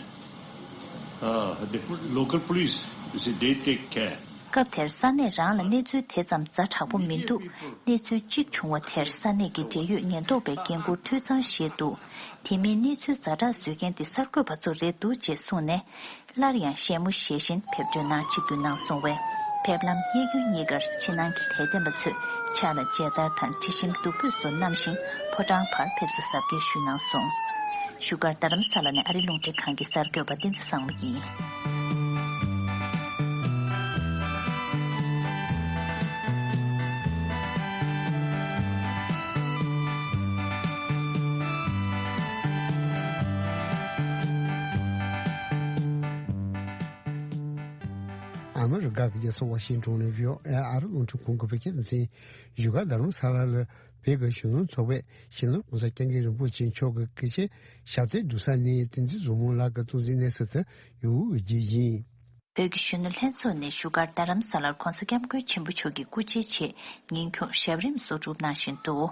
uh, the pol- local police, you see, they take care. སྐབས་དེར་ས་གནས་རང་ལ་གནས་ཚུལ་དེ་ཙམ་ཛ་དྲག་པོ་མི་འདུག་གནས་ཚུལ་གཅིག་བྱུང་བ་དེར་ས་གནས་ཀྱི་འབྲེལ་ཡོད་ཉེན་རྟོག་པས་འགན་འཁུར་འཐུས་ཚང་བཞེས་འདུག་དེ་མིན་གནས་ཚུལ་ཛ་དྲག་བཟོ་མཁན་དེ་གསར་འགོད་པ་ཚོ་རེད་འདུག་ཅེས་གསུངས་ནས། སླར་ཡང་ཞལ་མོ་བཞེས་བཞིན་ཕེབས་འགྲོའི་ནང་ཆིབས་བསྒྱུར་གནང་སོང་བས། ཕེབས་ལམ་གཡས་གཡོན་གཉིས་ཀར་ཕྱི་ནང་གི་དད་ལྡན་པ་ཚོས་ཕྱག་ལ་མཇལ་དར་དང་དྲི་ཞིམ་བདུག་སྤོས་སོགས་བསྣམས་ཤིང་ཕོ་བྲང་བར་ཕེབས་བསུ་གཟབ་རྒྱས་ཞུས་གནང་སོང་། བཞུགས་སྒར་རྡ་རམ་ས་ལ་ནས་ཨ་རིའི་རླུང་འཕྲིན་ཁང་གི་གསར་འགོད་པ་བསྟན་འཛིན་བཟང་མོ་ཡིན། ཨ་མི་རི་ཀ་གི་རྒྱལ་ས་ཝ་ཤིང་ཊོན་ནས་བྷི་ཨོ་ཨེ་ཨ་རི་རླུང་འཕྲིན་ཁང་གི་བོད་སྐད་སྡེ་ཚན། བཞུགས་སྒར་རྡ་རམ་ས་ལ་ལ་བོད་ཀྱི་གཞོན་ནུ་ཚོགས་པས་སྤྱི་ནོར་༸གོང་ས་༸སྐྱབས་མགོན་རིན་པོ་ཆེ་མཆོག་གི་སྐུ་ཕྱྭའི་ཞབས་རྩེར་འགྲོ་ས་ནས་བསྟན་འཛིན་བཟང་མོ་ལགས་ཀྱི་སྟངས་འཛིན་གནས་ཚུལ་དེ་ཡོང་འོས་རྒྱུ་ཡིན། བོད་ཀྱི་གཞོན་ནུ་ལྷན་ཚོགས་ནས་བཞུགས་སྒར་རྡ་རམ་ས་ལར་༸གོང་ས་༸སྐྱབས་མགོན་ཆེན་པོ་མཆོག་གི་སྐུ་ཕྱྭའི་ཆེད་ཉིན་ཁྱོངས་ཞབས་རིམ་བཟོ་སྒྲུབ་གནང་བཞིན་འདུག་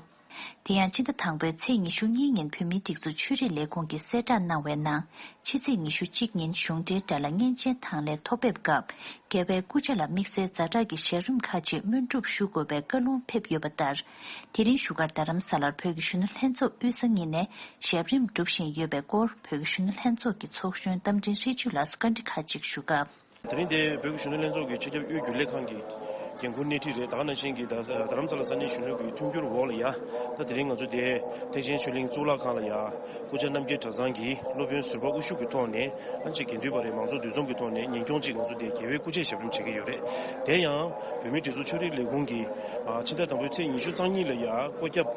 དེ་ཡང་སྤྱི་ཟླ་དང་པོའི་ཚེས་ཉི་ཤུ་གཉིས་ཉིན་བོད་མིའི་སྒྲིག་འཛུགས་ཆོས་རིག་ལས་ཁུངས་ཀྱིས་གསལ་བསྒྲགས་གནང་བའི་ནང་། ཕྱི་ཚེས་ཉི་ཤུ་གཅིག་ཉིན་གཞུང་འབྲེལ་དྲ་ལམ་བརྙན་ཆེན་དང་ལེན་ཐོག་ཕེབས་སྐབས། རྒྱལ་བའི་སྐུ་ཕྱྭ་ལ་དམིགས་བསལ་ཛ་དྲག་གི་ཞབས་རིམ་ཁག་ཅིག་སྨོན་སྒྲུབ་ཞུ་དགོས་པའི་བཀའ་ལུང་ཕེབས་ཡོད་པ་ལྟར། དེ་རིང་བཞུགས་སྒར་རྡ་རམ་ས་ལར་བོད་ཀྱི་གཞོན་ནུ་ལྷན་ཚོགས་དབུས་ས་གཉིས་ནས་ཞབས་རིམ་སྒྲུབ་བཞིན་ཡོད་པའི་སྐོར་བོད་ཀྱི་གཞོན་ནུ་ལྷན་ཚོགས་ཀྱི་ཚོགས་གཞོན་རྟ་མགྲིན་ཧྲི་ཅུ་ལགས་སུ་བཀའ་འདྲི་ཁག་ཅིག་ཞུ་སྐབས། དེ་རིང་འདིར་བོད་ཀྱི་གཞོན་ནུ་ལྷན་ཚོགས་ཀྱི་སྤྱི་ཁྱབ་དབུས་རྒྱུན་ལས་ཁང་གི་འགན་འཁུར་སྣེ་ཁྲིད་རེད། ད་ག་ནང་བཞིན་གྱི་ད་རྡ་རམ་ས་ལ་ས་གནས་གཞོན་ནུ་གི་མཐུན་འགྱུར་འོག་ལ་ཡ། ད་དེ་རིང་ང་ཚོ་དེ་ཐེག་ཆེན་ཆོས་གླིང་གཙུག་ལག་ཁང་ལ་ཡ། སྐུ་བཅར་རྣམ་རྒྱལ་གྲྭ་ཚང་གིས་སློབ་དཔོན་ཟུར་པ་དབུ་བཞུགས་ཀྱི་ཐོག་ནས་ཨ་ཅེ་དགེ་འདུན་པ་རེད། མང་ཚོགས་འདུ་འཛོམས་ཀྱི་ཐོག་ནས་ཉིན་གྱོང་གཅིག་ང་ཚོ་དེ་རྒྱལ་བའི་སྐུ་ཕྱྭའི་ཞབས་རིམ་བྱེད་ཀྱི་ཡོད་རེད། དེ་ཡང་བོད་མིའི་སྒྲིག་འཛུགས་ཆོས་རིག་ལས་ཁུངས་ཀྱིས་ཕྱི་ཟླ་དང་པོའི་ཚེས་ཉི་ཤུ་རྩ་གཉིས་ལ་ཡ་བཀོད་ཁྱབ་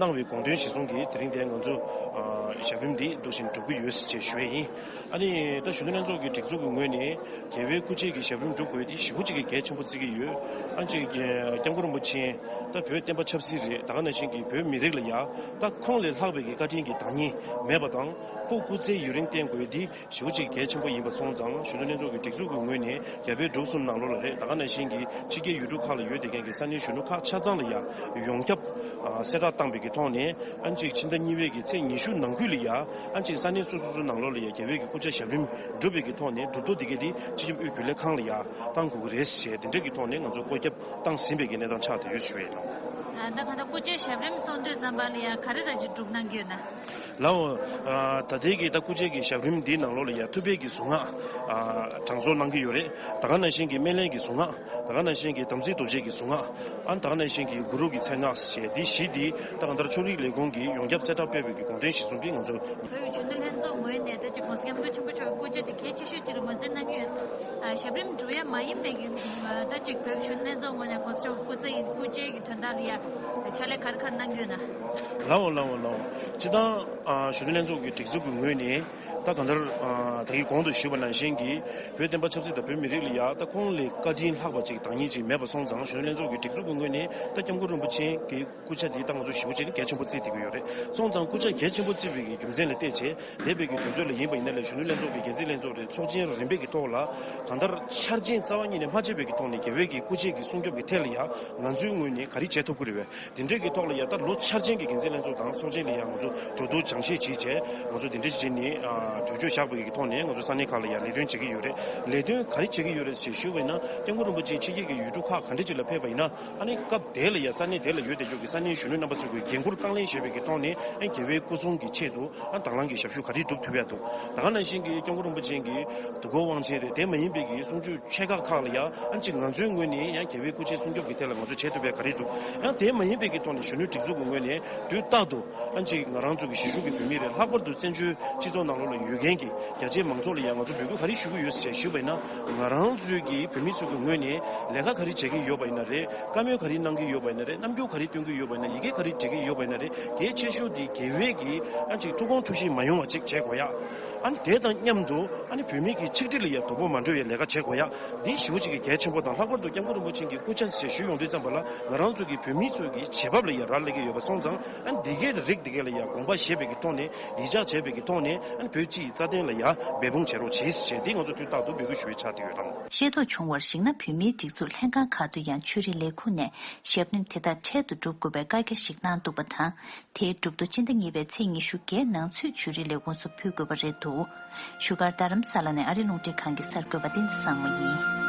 གནང་བའི་དགོངས་དོན་གཞིར་བཟུང་གིས་དེ་རིང་དེ་ང་ཚོ་ཞབས་རིམ་འདི་འདུག་བཞིན་སྒྲུབ་ཀྱི་ཡོད་ཅེས་ཞུ་ཡས་ཡིན། ཨ་ནི་ད་གཞོན་ནུ་ལྷན་ཚོགས་ཀྱི་སྒྲིག་འཛུགས་ཀྱི་ངོས་ནས་རྒྱལ་བའི་སྐུ་ཕྱྭའི་གི་ཞབས་རིམ་སྒྲུབ་དགོས་དེ་ཞེ་པོ་ཅིག་གི་གལ་ཆེན་པོ་བརྩི་གི་ཡོད། ཨ་ནི་ཅིག་སྐྱབས་མགོན་རིན་པོ་ཆེ་ ད་བོད་བསྟན་པ་ཆབ་སྲིད་རེད། ད་ག་ནང་བཞིན་གྱི་བོད་མི་རིགས་ལ་ཡ་ད་ཁོང་ལས་ལྷག་པའི་གི་བཀའ་དྲིན་གྱི་བདག་ཉིད་མེད་པ་དང་། ཁོ་སྐུ་ཚེ་ཡུན་རིང་བརྟན་དགོས་འདི་ཞེ་པོ་ཅིག་གལ་ཆེན་པོ་ཡིན་པ་སོང་ཙང་། གཞོན་ནུ་ལྷན་ཚོགས་ཀྱི་སྒྲིག་འཛུགས་ཀྱི་ངོས་ནས་རྒྱ་བལ་འབྲུག་གསུམ་ནང་ལོགས་ལ་རེད། ད་ག་ནང་བཞིན་གྱི་ཕྱི་རྒྱལ་ཡུལ་གྲུ་ཁག་ལ་ཡོད་བསྡད་མཁན་གྱི་ས་གནས་གཞོན་ནུ་ཁག་ཆ་ཚང་ལ་ཡ་ཡོངས་ཁྱབ་ཨ་གསལ་བསྒྲགས་བཏང་པའི་གི་ཐོག་ནས། ཨ་ནི་ཅིག་ཕྱི་ཟླ་གཉིས་པའི་གི་ཚེས་ཉི་ཤུ་ནང་ཁུལ་ལ་ཡ་ཨ་ནི་ཅིག་ས་གནས་སོ་སོ་སོ་ནང་ལོགས་ལ་ཡ་རྒྱལ་བའི་གི་སྐུ་ཕྱྭ་ཞབས་རིམ་སྒྲུབ་པའི་གི་ཐོག་ནས་གྲུབ་ཐོབ་དེ་གས་དེ་སྤྱི་ཁྱབ་དབུས་རྒྱུན་ལས་ཁང་ལ་ཡ་བཏང་དགོས་ཀྱི་རེད་ཞེས་དེ་འདྲ་གི་ཐོག་ནས་ང་ཚོ་བཀོད་ཁྱབ་བཏང་ཟིན་པའི་གི་གནས་སྟངས་ཆགས་བསྡད་ཡོད་ཞུ་བ་ཡིན། ཨ་ད་ག་ད་སྐུ་ཕྱྭའི་ཞབས་རིམ་སོང་དུས་ཙམ་པ་ལ་ཡ་ག་རེ་ར་ཅིག་སྒྲུབ་གནང་གི་ཡོད་ན། ལའོ། ཨ་ད་ལྟའི་གི་ད་སྐུ་ཕྱྭའི་གི་ཞབས་རིམ་འདིའི་ནང་ལོགས་ལ་ཡ་ཐུབ་པའི་གི་གཟུངས་སྔགས་ཨ་གྲངས་གསོག་གནང་གི་ཡོད་རེད། ད་ག་ནང་བཞིན་གྱི་སྨན་བླའི་གི་གཟུངས་སྔགས། ད་ག་ནང་བཞིན་གྱི་དམ་ཚིག་རྡོ་རྗེ་གི་གཟུངས་སྔགས། ཨ་ད་ག་ནང་བཞིན་གྱི་གུ་རུ་གི་མཚན་སྔགས་ཞེས་འདི་བཞི་འདི་ད་གང་ལྟར་ཕྱོགས་རིས་ལས་ཁུངས་ཀྱིས་ཡོངས་ཁྱབ་གསལ་བསྒྲགས་སྤེལ་བའི་གི་དགོངས་དོན་གཞིར་བཟུང་གིས་ང་ཚོ། བོད་ཀྱི་གཞོན་ནུ་ལྷན་ཚོགས་ངོས་ནས་ད་ཅིག་༸གོང་ས་༸སྐྱབས་མགོན་ཆེན་པོ་མཆོག་གི་སྐུ་ཕྱྭ་དེ་གལ་ཆེ་ཤོས་ཅིག་ལ་ངོས་འཛིན་གནང་གི་ཡོད། ཨ་ཞབས་རིམ་སྒྲུབ་ཡ་མ་ཡིན་པའི་གི་ད་ཅིག་བོད་ཀྱི་གཞོན་ནུ་ལྷན་ཚོགས་ངོས་ནས་༸གོང་ས་མཆོག་སྐུ་ཚེ་ཡི་སྐུ་ཕྱྭའི་གི་དོན་དག་ལ་ཡ་ཕྱག་ལས་ག་རེ་ག་རེ་གནང་གི་ཡོད་ན། ལའོ་ལའོ་ལའོ། སྤྱིར་བཏང་ཨ་གཞོན་ནུ་ལྷན་ཚོགས་ཀྱི་སྒྲིག་འཛུགས་ཀྱི་ངོས་ནས། ད་གང་ལྟར་ཨ་ད་གིན་གོང་དུ་ཞུས་པ་ནང་བཞིན་གྱི་བོད་བསྟན་པ་ཆབ་སྲིད་དང་བོད་མི་རིགས་ལ་ཡ་ད་ཁོང་ལས་བཀའ་དྲིན་ལྷག་པ་ཅིག་བདག་ཉིད་ཅིག་མེད་པ་སོང་ཙང་། གཞོན་ནུ་ལྷན་ཚོགས་ཀྱི་སྒྲིག་འཛུགས་ཀྱི་ངོས་ནས་ད་༸སྐྱབས་མགོན་རིན་པོ་ཆེ་གི་སྐུ་ཕྱྭ་དེ་ད་ང་ཚོ་ཞེ་པོ་ཅིག་ནི་གལ་ཆེན་པོ་བརྩི་བསྡད་ཀྱི་ཡོད་རེད། སོང་ཙང་སྐུ་ཕྱྭ་གལ་ཆེན་པོ་བརྩི་བའི་གི་རྒྱུ་མཚན་ལ་བལྟས་བྱས། འདས་པའི་གི་དུས་ཚོད་ལ་ཡིན་པ་ཡིན་ན་ལས་གཞོན་ནུ་ལྷན་ཚོགས་ཀྱི་འགན་འཛིན་ལྷན་ཚོགས་རེད། ཚོགས་ཆེན་རིམ་པའི་གི་ཐོག་ལ་གང་ལྟར་འཆར་ཅན་རྩ་བ་ཉིད་ནས་མ་བརྗེད་པའི་གི་ཐོག་ནས་རྒྱལ་བའི་གི་སྐུ་ཕྱྭའི་གི་སྲུང་སྐྱོབ་ཀྱི་ཐད་ལ་ཡ་ང་ཚོའི་ངོས་ནས་ག་རེ་བྱེད་ཐུབ་ཀྱི་རེད་པས། དེ་འདྲའི་གི་ཐོག་ལ་ཡ་ད་ལོ་འཆར་ཅན་གྱི་འགན་འཛིན་ལྷན་ཚོགས་དང་ཚོགས་ཆེན་ལ་ཡ་ང་ཚོ་གྲོས་བསྡུར་སྦྱང་བཤད་བྱས་བྱས། ང་ཚོ་དེ་འདྲ་བྱས་ནས་ཨ་གྲོས་ཆོད་བཞག་པའི་གི་ཐོག་ནས་ང་ཚོ་ས་གནས་ཁག་ལ་ཡ་ལས་དོན་བྱེད་ཀྱི་ཡོད་རེད། ལས་དོན་ག་རེ་བྱེད་ཀྱི་ཡོད་རེད་ཅེས་ཞུས་པ་ཡིན་ན།་༸སྐྱབས་མགོན་རིན་པོ་ཆེ་ཕྱི་རྒྱལ་གྱི་ཡུལ་གྲུ་ཁག་ག་འདྲ་ཅིག་ལ་ཕེབས་པ་ཡིན་ན། ཨ་ནི་སྐབས་དེ་ལ་ཡ་ས་གནས་དེ་ལ་ཡོད་བསྡད་རྒྱུ་གི་ས་གནས་གཞོན་ནུ་རྣམ་པ་ཚོ་གི་འགན་ཁུར་དཀའ་ལས་བཞེས་པའི་གི་ཐོག་ནས། ཨ་རྒྱལ་བའི་སྐུ་སྲུང་གི་ཆེད་དུ་ཨ་དང་བླངས་ཀྱི་ཞབས་ཞུ་ག་རེ་སྒྲུབ་ཐུབ་ཡ་འདུག་ད་ག་ནང་བཞིན་གྱི་༸སྐྱབས་མགོན་རིན་པོ་ཆེ་གི་དུས་འཁོར་དབང་ཆེན་རེད། དེ་མ་ཡིན་པའི་གི་གསུང་ཆོས་ཆེ་ཁག་ཁག་ལ་ཡ་ཨ་ཅིག་ང་ཚོའི་ངོས་ནས་ཡང་རྒྱལ་བའི་སྐུ་ཕྱྭའི་སྲུང་སྐྱོབ་ཀྱི་ཐད་ལ་ང་ཚོས་བྱེད་ཐུབ་པའི་ག་རེ་འདུག་ཡང་དེ་མ་ཡིན་པའི་གི་ཐོག་ནས་གཞོན་ནུའི་སྒྲིག་འཛུགས་ཀྱི་ངོས་ནས་དུས་རྟག་ཏུ་ཨ་ཅིག་ང་རང་ཚོ་གི་གཞིས་བཞུགས་ཀྱི་བོད་མི་རེད། ལྷག་པར་དུ་བཙན་བྱོལ་སྤྱི་ཚོགས་ནང་ལོགས་ལ་ཡོད་མཁན་གྱི་རྒྱ་ཆེའི་མང་ཚོགས་ལ་ཡང་ང་ཚོ་འབོད་སྐུལ་ག་རེ་ཞུ་གི་ཡོད་ཟེར་ཞུས་པ་ཡིན་ན། ང་རང་ཚོའི་གི་བོད་མི་ཚོ་གི་ངོས་ནས་ལས་ཀ་ག་རེ་བྱེད་ཀྱི་ཡོད་པ་ཡིན་ན་རེད། བཀའ་མོལ་ག་རེ་གནང་གི་ཡོད་པ་ཡིན་ན་རེད། རྣམ་འགྱུར་ག་རེ་སྟོན་གྱི་ཡོད་པ་ཡིན་ན་རེད། ཡི་གེ་ག་རེ་འབྲི་གི་ཡོད་པ་ཡིན་ན་རེད། གལ་ཆེ་ཤོས་དེ་རྒྱལ་བའི་གི་ཨ་ཅིག་ཐུགས་དགོངས་འཁྲུལ་ཞིག་མ་ཡོང་བ་ཅིག་བྱེད་དགོས་ཡ། ཨ་ནི་དེ་དང་མཉམ་དུ་ཨ་ནི་བོད་མི་གི་ཆིག་སྒྲིལ་ལ་ཡ་དོ་ཕོག་མ་འགྲོ་བའི་ལས་ཀ་བྱེད་དགོས་ཡ། འདི་ཞེ་པོ་ཅིག་གི་གལ་ཆེན་པོ་དང་། ལྷག་པར་དུ་༸སྐྱབས་མགོན་རིན་པོ་ཆེ་གི་སྐུ་ཕྱྭ་ཞེས་ཞུ་ཡོང་དུས་ཙམ་པ་ལ་ང་རང་ཚོ་གི་བོད་མི་ཚོ་གི་བྱེད་བབ་ལ་ཡ་རག་ལས་ཀྱི་ཡོད་པ་སོང་ཙང་། ཨ་ནི་འདི་གའི་རིགས་འདི་གའི་ལ་ཡ་དགོངས་པ་བཞེས་པའི་གི་ཐོག་ནས། ཡིད་ཆེས་བྱས་པའི་གི་ཐོག་ནས་ཨ་ནི་བོད་སྤྱི་ཡི་རྩ་དོན་ལ་ཡ་འབད་འབུངས་བྱེད་རོགས་བྱེད་ཅེས་འདི་ང་ཚོ་དུས་རྟག་ཏུ་འབོད་སྐུལ་ཞུ་བའི་ཆ་དེ་ཡོད་དམ། ཤེས་རྟོགས་བྱུང་བར་གཞིགས་ན། བོད་མིའི་སྒྲིག་འཛུགས་ལྷན་ཁང་ཁག་ཏུ་ཡང་ཆོས་རིག་ལས་ཁུངས་ནས་ཞབས་རིམ་དེ་དག་འཕྲལ་དུ་སྒྲུབ་དགོས་པའི་བཀའ་རྒྱ་ཞིག་གནང་འདུག་པ་དང་། དེའི་གྲུབ་ཐོབ་སྤྱི་ཟླ་གཉིས་པའི་ཚེས་ཉི་ཤུ་བརྒྱད་ནང་ཚུད་ཆོས་རིག་ལས་ཁུངས་སུ་ཕུལ་དགོས་པ་རེད་འདུག་བཞུགས་སྒར་རྡ་རམ་ས་ལ་ནས་ཨ་རི་རླུང་འཕྲིན་ཁང་གི་གསར་འགོད་པ་བསྟན་འཛིན་བཟང་མོ་ཡིན།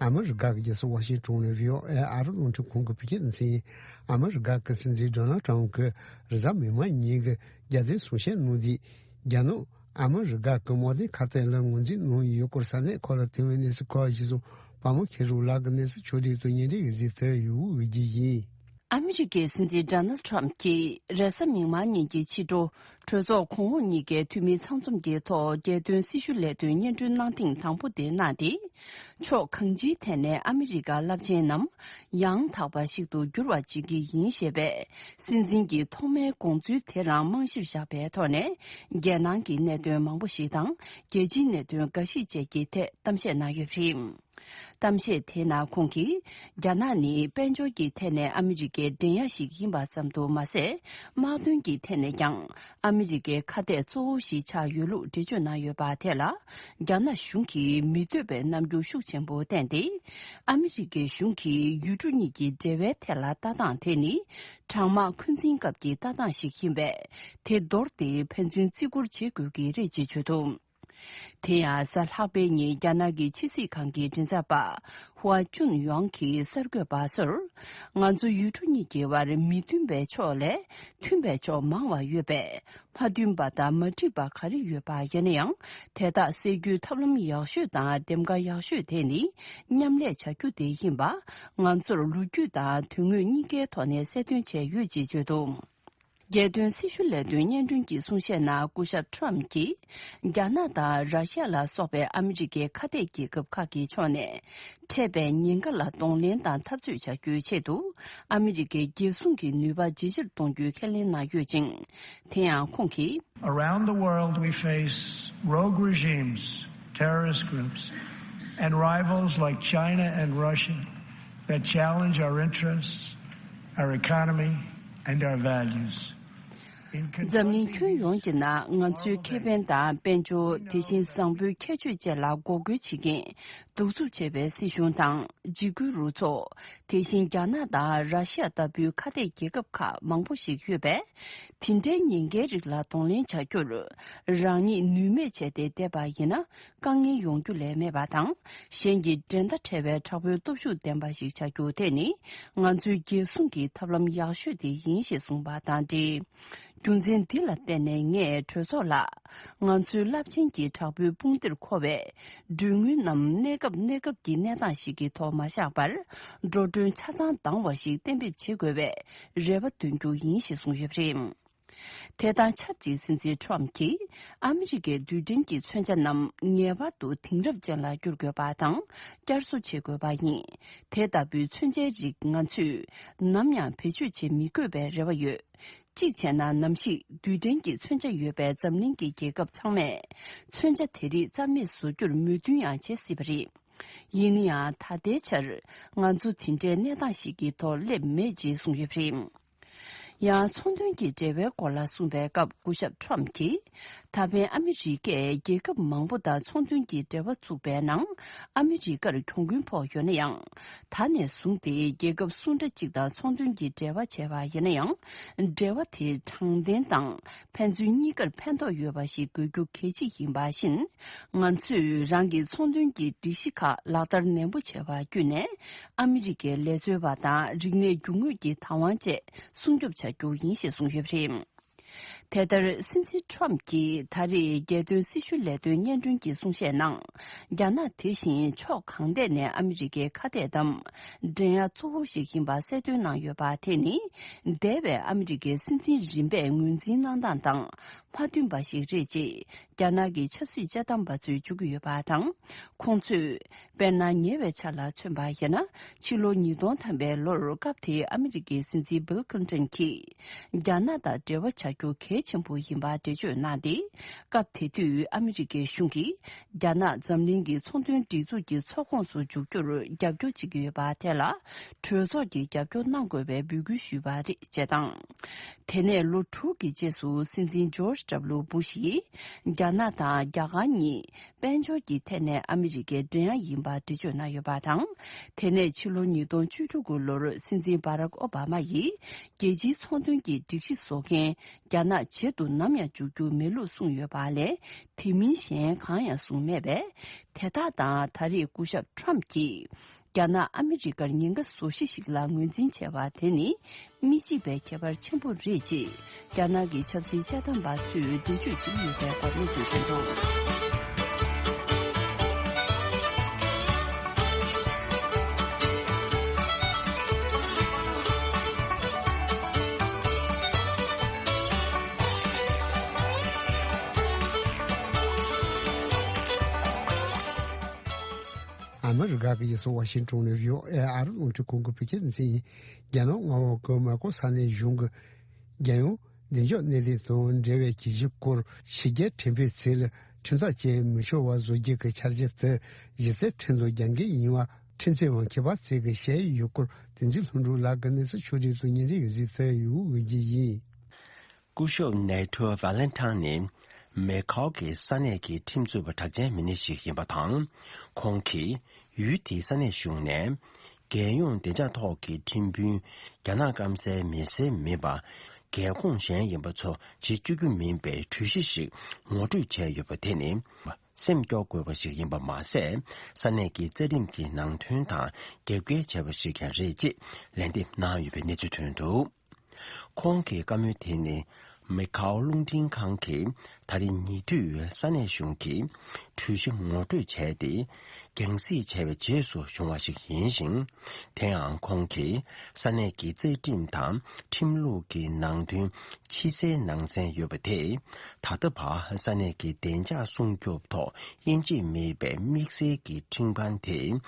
ཨ་མི་རི་ཀ་གི་རྒྱལ་ས་ཝ་ཤིང་ཊོན་ནས་བྷི་ཨོ་ཨེ་ཨ་རི་རླུང་འཕྲིན་ཁང་གི་བོད་སྐད་སྡེ་ཚན། ཨ་མི་རི་ཀ་གི་སྲིད་འཛིན་ཌོ་ནལ་ཊམ་གྱིས་རེས་གཟའ་མིག་དམར་ཉིན་གྱི་རྒྱལ་དོན་གསུང་བཤད་གནང་དུས། རྒྱ་ནག་ཨ་མི་རི་ཀ་གི་དམག་དོན་ཁ་གཏད་ལ་ངོས་འཛིན་གནང་ཡོད་སྐོར་ས་གནས་ཁག་ལ་ཐོན་པའི་གནས་ཚུལ་ཁག་གཞིར་བཟུང་། པ་མོ་ཁེ་རུ་ལགས་ཀྱིས་གནས་ཚུལ་ཕྱོགས་བསྒྲིགས་དང་སྙན་སྒྲོན་ཡིག་གཟིགས་དེ་ཡོད་འོས་བརྒྱུད་ཡིན། ཨ་མི་རི་ཀའི་སྲིད་འཛིན་ཌོ་ནལ་ཊམ་གྱིས་རེས་གཟའ་མིག་དམར་ཉིན་གྱི་ཕྱི་དྲོ། གྲོས་ཚོགས་གོང་འོག་གཉིས་ཀའི་འཐུས་མི་ཚང་འཛོམས་ཀྱི་ཐོག་རྒྱལ་དོན་སྲི་ཞུ་ལས་དོན་སྙན་སྒྲོན་གནང་ཐེངས་དང་པོ་དེ་གནང་སྟེ། ཕྱོགས་གང་ཅིའི་ཐད་ནས་ཨ་མི་རི་ཀ་རླབས་ཆེན་ནམ་ཡང་དག་པ་ཞིག་ཏུ་འགྱུར་བ་བྱེད་ཀྱི་ཡིན་ཞེས་པའི་སྲིད་འཛིན་གྱི་ཐོག་མའི་དགོངས་ཚུལ་དེ་རང་རྨང་གཞིར་བཞག་པའི་ཐོག་ནས། རྒྱལ་ནང་གི་གནད་དོན་མང་པོ་ཞིག་དང་། རྒྱལ་སྤྱིའི་གནད་དོན་འགའ་ཞིག་བཅས་ཀྱི་ཐད་གཏམ་བཤད་གནང་ཡོད་པ་རེད། གཏམ་བཤད་དེའི་ནང་ཁོང་གིས། རྒྱ་ནག་ནི་དཔལ་འབྱོར་གྱི་ཐད་ནས་ཨ་མི་རི་ཀའི་འགྲན་ཡ་ཞིག་ཡིན་པ་ཙམ་དུ་མ་ཟད། དམག་དོན་གྱི་ཐད་ནས་ཀྱང་ཨ་མི་རི་ཀའི་ཁ་གཏད་གཙོ་བོ་ཞིག་ཆགས་ཡོད་ལུགས་འགྲེལ་བརྗོད་གནང་ཡོད་པ་དེ་ལ། རྒྱ་ནག་གཞུང་གིས་མི་འདོད་པའི་རྣམ་འགྱུར་ཤུགས་ཆེན་པོ་བསྟན་ཏེ། ཨ་མི་རི་ཀའི་གཞུང་གིས་ཡུལ་གྲུ་གཉིས་ཀྱི་འབྲེལ་བའི་ཐད་ལ་ལྟ་སྟངས་དེ་ནི། གྲང་དམག་འཁོན་འཛིན་སྐབས་ཀྱི་ལྟ་སྟངས་ཤིག་ཡིན་པས། དེ་འདོར་ཏེ་ཕན་ཚུན་བརྩི་བཀུར་བྱེད་དགོས་ཀྱི་རེད་ཅེས་བརྗོད་འདུག་དེ་ཡང་གཟའ་ལྷག་པའི་ཉིན་རྒྱ་ནག་གི་ཕྱི་སྲིད་ཁང་གི་མགྲིན་ཚབ་པ་ཧུའ་ཅུན་ཡོང་གིས་གསར་འགོད་པ་ཚོར། ང་ཚོ་ཡུལ་གྲུ་གཉིས་ཀྱི་བར་མི་མཐུན་པའི་ཕྱོགས་ལས་མཐུན་པའི་ཕྱོགས་མང་བ་ཡོད་པས། མ་མཐུན་པ་དང་མ་འགྲིག་པ་ག་རེ་ཡོད་པ་ཡིན་ན་ཡང་། དེ་དག་སེལ་རྒྱུའི་ཐབས་ལམ་ཡག་ཤོས་དང་འདེམས་ཀ་ཡག་ཤོས་དེ་ནི་མཉམ་ལས་བྱ་རྒྱུ་དེ་ཡིན་པ། ང་ཚོར་ལོ་རྒྱུས་དང་དོན་དངོས་གཉིས་ཀའི་ཐོག་ནས་གསལ་སྟོན་བྱས་ཡོད་ཅེས་བརྗོད་འདུག་རྒྱལ་དོན་སྲི་ཞུ་ལས་དོན་སྙན་སྒྲོན་གྱི་གསུང་བཤད་ནང་སྐུ་ཞབས་ཁྲོམ་གྱིས། རྒྱ་ནག་དང་ར་ཤི་ཡ་ལ་སོགས་པའི་ཨ་མི་རི་ཀའི་ཁ་གཏད་རྒྱལ་ཁབ་ཁག་གི་ཕྱོགས་ནས། འཕྲད་པའི་ཉེན་ཁ་ལ་གདོང་ལེན་དང་འཐབ་རྩོད་བྱ་རྒྱུའི་ཆེད་དུ། ཨ་མི་རི་ཀའི་རྒྱལ་སྲུང་གི་ནུས་པ་ཇེ་ཆེར་གཏོང་རྒྱུའི་ཁས་ལེན་གནང་ཡོད་ཅིང་། དེ་ཡང་ཁོང་གིས། Around the world, we face rogue regimes, terrorist groups, and rivals like China and Russia that challenge our interests, our economy, and our values. འཛམ་གླིང་ཁྱོན་ཡོངས་ཀྱི་ནང་ང་ཚོའི་ཁེ་ཕན་དང་དཔལ་འབྱོར། དེ་བཞིན་བཟང་པོའི་ཁྱད་ཆོས་བཅས་ལ་འགོག་རྒོལ་བྱེད་མཁན། གདུག་རྩུབ་ཆེ་བའི་སྲིད་གཞུང་དང་འཇིགས་སྐུལ་རུ་ཚོགས། དེ་བཞིན་རྒྱ་ནག་དང་ར་ཤི་ཡ་ལྟ་བུའི་ཁ་གཏད་རྒྱལ་ཁབ་ཁག་མང་པོ་ཞིག་ཡོད་པས། དེ་འདྲའི་ཉེན་ཁའི་རིགས་ལ་གདོང་ལེན་བྱ་རྒྱུར། རང་ཉིད་ནུས་མེད་བྱས་ཏེ་བསྡད་པ་ཡིན་ན། དཀའ་ངལ་ཡོང་རྒྱུ་ལས་མེད་པ་དང་། གཞན་གྱི་འགྲན་ཟླ་བྲལ་བའི་དྲག་པོའི་སྟོབས་ཤུགས་ལྡན་པ་ཞིག་བྱ་རྒྱུ་དེ་ནི། ང་ཚོའི་རྒྱལ་སྲུང་གི་ཐབས་ལམ་ཡག་ཤོས་དེ་ཡིན་ཞེས་གསུངས་པ་དང་འབྲེལ། རྒྱུ་མཚན་འདི་ལ་བརྟེན་ནས་ངས་གྲོས་ཚོགས་ལ། ང་ཚོའི་རླབས་ཆེན་གྱི་དྲག་པོའི་དཔུང་སྡེར་མཁོ་བའི་གྲོས་མོལ་རྣམས་གནས་སྐབས་གནས་སྐབས་ཀྱི་གནས་སྟངས་ཤིག་གི་ཐོག་མ་བཞག་པར། འགྲོ་གྲོན་ཆ་ཚང་འདང་བ་ཞིག་གཏན་འབེབས་བྱེད་དགོས་པའི་རེ་བ་འདོན་རྒྱུ་ཡིན་ཞེས་གསུངས་ཡོད་པ་རེད། དེ་དང་ཆབས་ཅིག་སྲིད་འཛིན་ཁྲོམ་གྱིས་ཨ་མི་རི་ཀའི་རྡུལ་ཕྲན་གྱི་མཚོན་ཆ་རྣམས་ངེས་པར་དུ་དེང་རབས་ཅན་ལ་བསྒྱུར་དགོས་པ་དང་བསྐྱར་གསོ་བྱེད་དགོས་པ་ཡིན། དེ་ལྟ་བུའི་མཚོན་ཆའི་རིགས་ང་ཚོས་ནམ་ཡང་བེད་སྤྱོད་བྱེད་མི་དགོས་པའི་རེ་བ་ཡོད། གཅིག་བྱས་ན་ནམ་ཞིག་རྡུལ་ཕྲན་གྱི་མཚོན་ཆ་ཡོད་པའི་འཛམ་གླིང་གི་རྒྱལ་ཁབ་ཚང་མས་མཚོན་ཆ་དེ་རིགས་རྩ་མེད་བཟོ་རྒྱུར་མོས་མཐུན་ཡང་བྱེད་སྲིད་པ་རེད། ཡིན་ན་ཡང་ད་ལྟའི་ཆར་ང་ཚོ་དེ་འདྲའི་གནས་སྟངས་ཤིག་གི་ཐོག་སླེབས་མེད་ཅེས་གསུངས་ཡོད་པ་རེད། ཡང་ཚོང་དོན་གྱི་འབྲེལ་བའི་སྐོར་ལ་གསུངས་པའི་སྐབས་སྐུ་ཞབས་ཁྲོམ་གྱིས། ད་ཕན་ཨ་མི་རི་ཀས་རྒྱལ་ཁབ་མང་པོ་དང་ཚོང་དོན་གྱི་འབྲེལ་བ་བཙུགས་པའི་ནང་ཨ་མི་རི་ཀར་གྱོང་གུན་ཕོག་ཡོད་ན་ཡང་། ད་ནས་བཟུང་སྟེ་རྒྱལ་ཁབ་སུ་འདྲ་གཅིག་དང་ཚོང་དོན་གྱི་འབྲེལ་བ་བྱས་པ་ཡིན་ན་ཡང་། འབྲེལ་བ་དེ་དྲང་བདེན་དང་ཕན་ཚུན་གཉིས་ཀར་ཕན་ཐོགས་ཡོད་པ་ཞིག་དགོས་རྒྱུ་གལ་ཆེ་ཡིན་པ་བཞིན། ང་ཚོས་རང་གི་ཚོང་དོན་གྱི་སྒྲིག་གཞི་ཁག་ལག་བསྟར་ནན་པོ་བྱས་པ་བརྒྱུད་ནས་ཨ་མི་རི་ཀའི་ལས་རྩོལ་བ་དང་རིག་གནས་རྒྱུ་དངོས་ཀྱི་བདག་དབང་བཅས་སྲུང་སྐྱོབ་བྱ་རྒྱུ་ཡིན་ཞེས་གསུངས་ཡོད་པ་རེད། དེ་ལྟར་སྲིད་འཛིན་ཁྲོམ་གྱིས་ད་རེས་རྒྱལ་དོན་སྲི་ཞུ་ལས་དོན་སྙན་སྒྲོན་གྱི་གསུང་བཤད་ནང་། རྒྱ་ནག་དེ་བཞིན་ཕྱོགས་གང་ཐད་ནས་ཨ་མི་རི་ཀའི་ཁ་གཏད་དམ་འགྲན་ཡ་གཙོ་བོ་ཞིག་ཡིན་པ་གསལ་སྟོན་གནང་ཡོད་པ་དེ་ནི། འདས་པའི་ཨ་མི་རི་ཀའི་སྲིད་འཛིན་རིམ་པས་ངོས་འཛིན་གནང་སྟངས་དང་མ་མཐུན་པ་ཞིག་རེད་ཅེས། རྒྱ་ནག་གི་ཆབ་སྲིད་དཔྱད་གཏམ་པ་ཚོས་བརྗོད་ཀྱི་ཡོད་པ་དང་། ཁོང་ཚོས། དཔེར་ན་ཉེ་བའི་ཆར་ལ་མཚོན་པ་ཡིན་ན། ཕྱི་ལོ་ཉིས་སྟོང་ཐམ་པའི་ལོར་སྐབས་དེའི་ཨ་མི་རི་ཀའི་སྲིད་འཛིན་བིལ་ཁི་ལིན་ཏོན་གྱིས། རྒྱ་ནག་དང་འབྲེལ་བ་བྱ་རྒྱུ་གལ་ཆེན་པོ་ཡིན་པ་འགྲེལ་བརྗོད་གནང་སྟེ། སྐབས་དེ་དུས་ཨ་མི་རི་ཀའི་གཞུང་གིས། རྒྱ་ནག་འཛམ་གླིང་གི་ཚོང་དོན་སྒྲིག་འཛུགས་ཀྱི་ཚོགས་ཁོངས་སུ་འཇུག་རྒྱུར་རྒྱབ་སྐྱོར་བྱེད་ཀྱི་ཡོད་པ་དེ་ལ། གྲོས་ཚོགས་ཀྱིས་རྒྱབ་སྐྱོར་གནང་དགོས་པའི་འབོད་སྐུལ་ཞུས་པ་རེད་ཅེས་དང་། དེ་ནས་ལོ་དྲུག་གི་རྗེས་སུ་སྲིད་འཛིན་ཇོརྗ་ཌབ་ལུ་བུ་ཤི་ཡིས། རྒྱ་ནག་དང་རྒྱ་གར་གཉིས། དཔལ་འབྱོར་གྱི་ཐད་ནས་ཨ་མི་རི་ཀའི་འགྲན་ཡ་ཡིན་པ་འགྲེལ་བརྗོད་གནང་ཡོད་པ་དང་། དེ་ནས་ཕྱི་ལོ་ཉིས་སྟོང་བཅུ་དྲུག་གི་ལོར་སྲིད་འཛིན་བྷ་རག་ཨོ་བྷ་མ་ཡིས་རྒྱལ་སྤྱིའི་ཚོང་དོན་གྱི་སྒྲིག་གཞི་བཟོ་མཁན་རྒྱ་ནག་བྱེད་དུ་ནམ་ཡང་འཇུག་རྒྱུ་མེད་ལུགས་གསུངས་ཡོད་པ་ལས། དེ་མིན་གཞན་གང་ཡང་གསུངས་མེད་པས། དེ་དག་དང་ད་རེས་སྐུ་ཞབས་ཁྲོམ་གྱིས། རྒྱ་ནག་ཨ་མི་རི་ཀར་ཉེན་ཁ་བཟོ་གཞི་ཞིག་ལ་ངོས་འཛིན་བྱས་པ་དེ་ནི་མི་གཅིག་པའི་ཁྱད་པར་ཆེན་པོ་རེད་ཅེས་རྒྱ་ནག་གི་ཆབ་སྲིད་དཔྱད་གཏམ་པ་ཚོས་འགྲེལ་བརྗོད་བྱེད་ཀྱི་ཡོད་པའི་སྐོར་གནས་ཚུལ་ཐོན་འདུག། ཨ་མི་རི་ཀ་གི་ཡུལ་ས་ཝ་ཤིང་ཏོན་ནས་བྷི་ཨོ་ཨེ་ཨ་རི་རླུང་འཕྲིན་ཁང་གི་བོད་སྐད་སྡེ་ཚན་ཡིན། རྒྱ་ནག་མངའ་འོག་གི་མོན་གྷོ་ས་གནས་གཞུང་གི་རྒྱལ་ཡོངས་བདེ་འཇགས་གནས་སྡིངས་དང་འབྲེལ་བའི་གྱོད་གཞི་སྐོར་ཕྱི་རྒྱལ་ཁྲིམས་དཔོན་ཚོས་ལ་ཁྲིམས་ཐག་བཅད་མི་ཆོག་པ་བཟོ་རྒྱུ་གི་འཆར་གཞི་དེ་གཞི་རྩའི་ཁྲིམས་དང་རྒྱབ་འགལ་ཡིན་པ་ཁྲིམས་རྩོད་པ་མཁས་པ་ཚོས་ཀྱིས་བཤད་ཡོད་སྐོར་བསྟན་འཛིན་ལྷུན་གྲུབ་ལགས་ཀྱིས་གནས་ཚུལ་ཕྱོགས་སྒྲིག་དང་སྙན་སྒྲོན་ཡོད་ཚུལ་དེ་ཡོད་འོས་ཀྱི་ཡིན། སྐུ་ཞབས་ནེ་ཐོ་ཝ་ལེན་ཐང་ནི་མེ་ཁའོ་གི་ས་གནས་ཀྱི་ཁྲིམས་རྩོད་པ་གྲགས་ཅན་མི་སྣ་ཞིག་ཡིན་པ་དང་། ཁོང་གིས་ཡུལ་དེའི་ས་གནས་གཞུང་ནས་རྒྱལ་ཡོངས་བདེ་འཇགས་ཐོག་གི་ཁྲིམས་དཔོན་རྒྱ་ནག་སྐམ་སའི་མི་སེར་མིན་པ་རྒྱལ་ཁོངས་གཞན་ཡིན་པ་ཚོ་བྱེད་བཅུག་རྒྱུ་མིན་པའི་གྲོས་གཞི་ཞིག་ངོ་སྤྲོད་བྱས་ཡོད་པ་དེ་ནི་སེམས་སྐྱོ་དགོས་པ་ཞིག་ཡིན་པ་མ་ཟད། ས་གནས་ཀྱི་རྩ་ཁྲིམས་ཀྱི་ནང་དོན་དང་རྒྱབ་འགལ་བྱས་པ་ཞིག་ཀྱང་རེད་ཅེས་ལན་འདེབས་གནང་ཡོད་པའི་གནས་ཚུལ་ཐོན་འདུག། ཁོང་གི་བཀའ་མོལ་དེ་ནི་ མེ་ཁའོ་རླུང་འཕྲིན་ཁང་གིས་ད་རེས་ཉེ་དུས་ས་གནས་གཞུང་གིས་གྲོས་གཞི་ངོ་སྤྲོད་བྱས་ཏེ། རྒྱང་སྲིང་བྱས་པའི་རྗེས་སུ་བྱུང་བ་ཞིག་ཡིན་ཞིང་། དེ་ཡང་ཁོང་གིས་ས་གནས་ཀྱི་རྩ་ཁྲིམས་དང་ཁྲིམས་ལུགས་ཀྱི་ནང་དོན་ཕྱི་གསལ་ནང་གསལ་ཡོད་པ་དེས། ད་ལྟ་བར་ས་གནས་ཀྱི་བདེ་འཇགས་སྲུང་སྐྱོབ་ཐོག་དབྱེ་འབྱེད་མེད་པའི་དམིགས་བསལ་གྱི་ཁྲིམས་ཁང་དེས།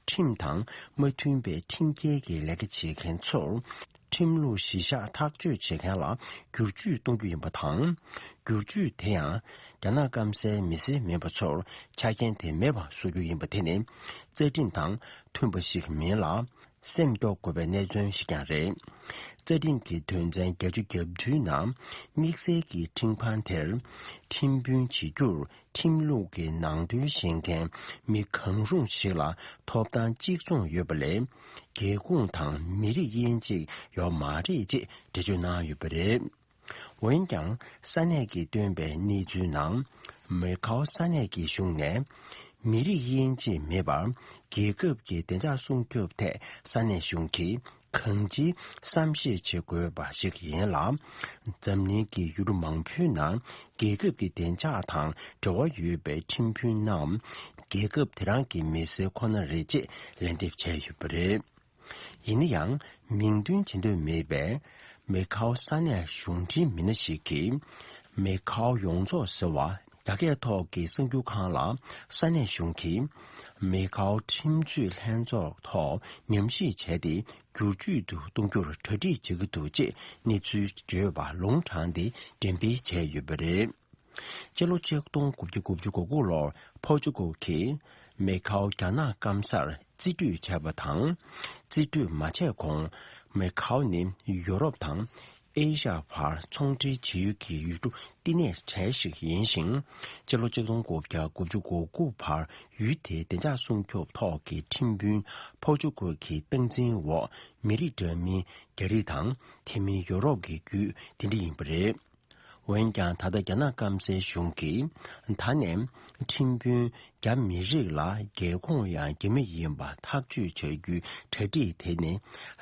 ཁྲིམས་དང་མ་མཐུན་པའི་ཁྲིམས་འགལ་གྱི་ལས་ཀ་བྱེད་མཁན་ཚོར། ཁྲིམས་ལུགས་གཞི་བཞག་ཐག་གཅོད་བྱེད་མཁན་ལ་བསྒྱུར་བཅོས་གཏོང་རྒྱུ་ཡིན་པ་དང་། བསྒྱུར་བཅོས་དེ་ཡང་རྒྱ་ནག་སྐམ་སའི་མི་སེར་མིན་པ་ཚོར་ཆ་རྐྱེན་དེ་མེད་པ་བཟོ་རྒྱུ་ཡིན་པ་དེ་ནི་རྩ་ཁྲིམས་དང་མཐུན་པ་ཞིག་མིན་ལ། སེམས་སྐྱོ་དགོས་པའི་གནད་དོན་ཞིག་ཀྱང་རེད། རྩ་ཁྲིམས་ཀྱི་དོན་ཚན་བརྒྱད་ཅུ་གྱ་བདུན་ནང་དམིགས་བསལ་གྱི་ཁྲིམས་ཁང་དེར་ཁྲིམས་དཔོན་བྱེད་རྒྱུར། ཁྲིམས་ལུགས་ཀྱི་ནང་དོན་ཤེས་མཁན་མི་གང་རུང་ཞིག་ལ་ཐོབ་ཐང་གཅིག་མཚུངས་ཡོད་པ་ལས། རྒྱལ་ཁོངས་དང་མི་རིགས་དབྱེ་འབྱེད་ཡོད་མ་རེད་ཅེས་འགྲེལ་བརྗོད་གནང་ཡོད་པ་རེད། འོན་ཀྱང་ས་གནས་ཀྱིས་བཏོན་པའི་གནས་ཚུལ་ནང་། མེ་ཁའོ་ས་གནས་ཀྱི་གཞུང་ནས་མི་རིགས་དབྱེ་འབྱེད་མེད་པར་རྒྱལ་ཁབ་ཀྱི་བདེ་འཇགས་སྲུང་སྐྱོབ་ཐད་ས་གནས་གཞུང་གིས། གང་ཅིའི་བསམ་ཤེས་བྱེད་དགོས་པ་ཞིག་ཡིན་ལ། འཛམ་གླིང་གི་ཡུལ་གྲུ་མང་པོའི་ནང་རྒྱལ་ཁབ་ཀྱི་བདེ་འཇགས་དང་འབྲེལ་བ་ཡོད་པའི་ཁྲིམས་དཔོན་རྣམས་རྒྱལ་ཁབ་དེ་རང་གི་མི་སེར་ཁོ་ན་རེད་ཅེས་ལན་འདེབས་བྱས་ཡོད་པ་རེད། ཡིན་ན་ཡང་མིང་འདོན་བྱེད་འདོད་མེད་པའི་མེ་ཁའོ་ས་གནས་གཞུང་འབྲེལ་མི་སྣ་ཞིག་གིས། མེ་ཁའོ་ཡོངས་རྫོགས་ཟེར་བ། རྒྱ་སྐད་ཐོག་གི་གསར་འགྱུར་ཁང་ལ་ས་གནས་གཞུང་གིས་མེ་ཁའོ་ཁྲིམས་རྩོད་ལྷན་ཚོགས་ཐོག་ཉམས་ཞིབ་བྱས་ཏེ་བསྒྱུར་བཅོས་དུ་གཏོང་རྒྱུར་གྲ་སྒྲིག་བྱེད་ཀྱི་འདུག་ཅེས་གནས་ཚུལ་བརྗོད་པ་ལུང་དྲངས་ཏེ་འགྲེམས་སྤེལ་བྱས་ཡོད་པ་རེད། སྤྱི་ལོ་ཆིག་སྟོང་དགུ་བརྒྱ་དགུ་བཅུ་གོ་དགུ་ལོར་ཕོར་ཅུ་གོ་གིས་མེ་ཁའོ་རྒྱ་ནག་སྐམ་སར་རྩིས་སྤྲོད་བྱས་པ་དང་། རྩིས་སྤྲོད་མ་བྱས་གོང་མེ་ཁའོ་ནི་ཡོ་རོབ་དང་། ཨེ་ཤ་ཡ་བར་ཚོང་འབྲེལ་བྱེད་ཡུལ་གྱི་ཡུལ་གྲུ་བསྟི་གནས་གྲས་ཤིག་ཡིན་ཞིང་། སྤྱི་ལོ་ཆིག་སྟོང་དགུ་བརྒྱ་དགུ་བཅུ་གོ་དགུ་བར་ཡུལ་དེའི་བདེ་འཇགས་སྲུང་སྐྱོབ་ཐོག་གི་ཁྲིམས་དཔོན་ཕོར་ཅུ་གལ་གྱི་སྟངས་འཛིན་འོག་མི་རིགས་འདྲ་མིན་རྒྱ་རིགས་དང་དེ་མིན་ཡོ་རོབ་ཀྱི་རྒྱུད་དེ་འདྲ་ཡིན་པ་རེད། འོན་ཀྱང་ད་ལྟ་རྒྱ་ནག་སྐམ་སའི་གཞུང་གིས་ད་ནས་ཁྲིམས་དཔོན་རྒྱ་མི་རིགས་ལ་རྒྱལ་ཁོངས་ཡང་རྒྱ་མི་ཡིན་པ་ཐག་གཅོད་བྱ་རྒྱུའི་གྲ་སྒྲིག་དེ་ནི་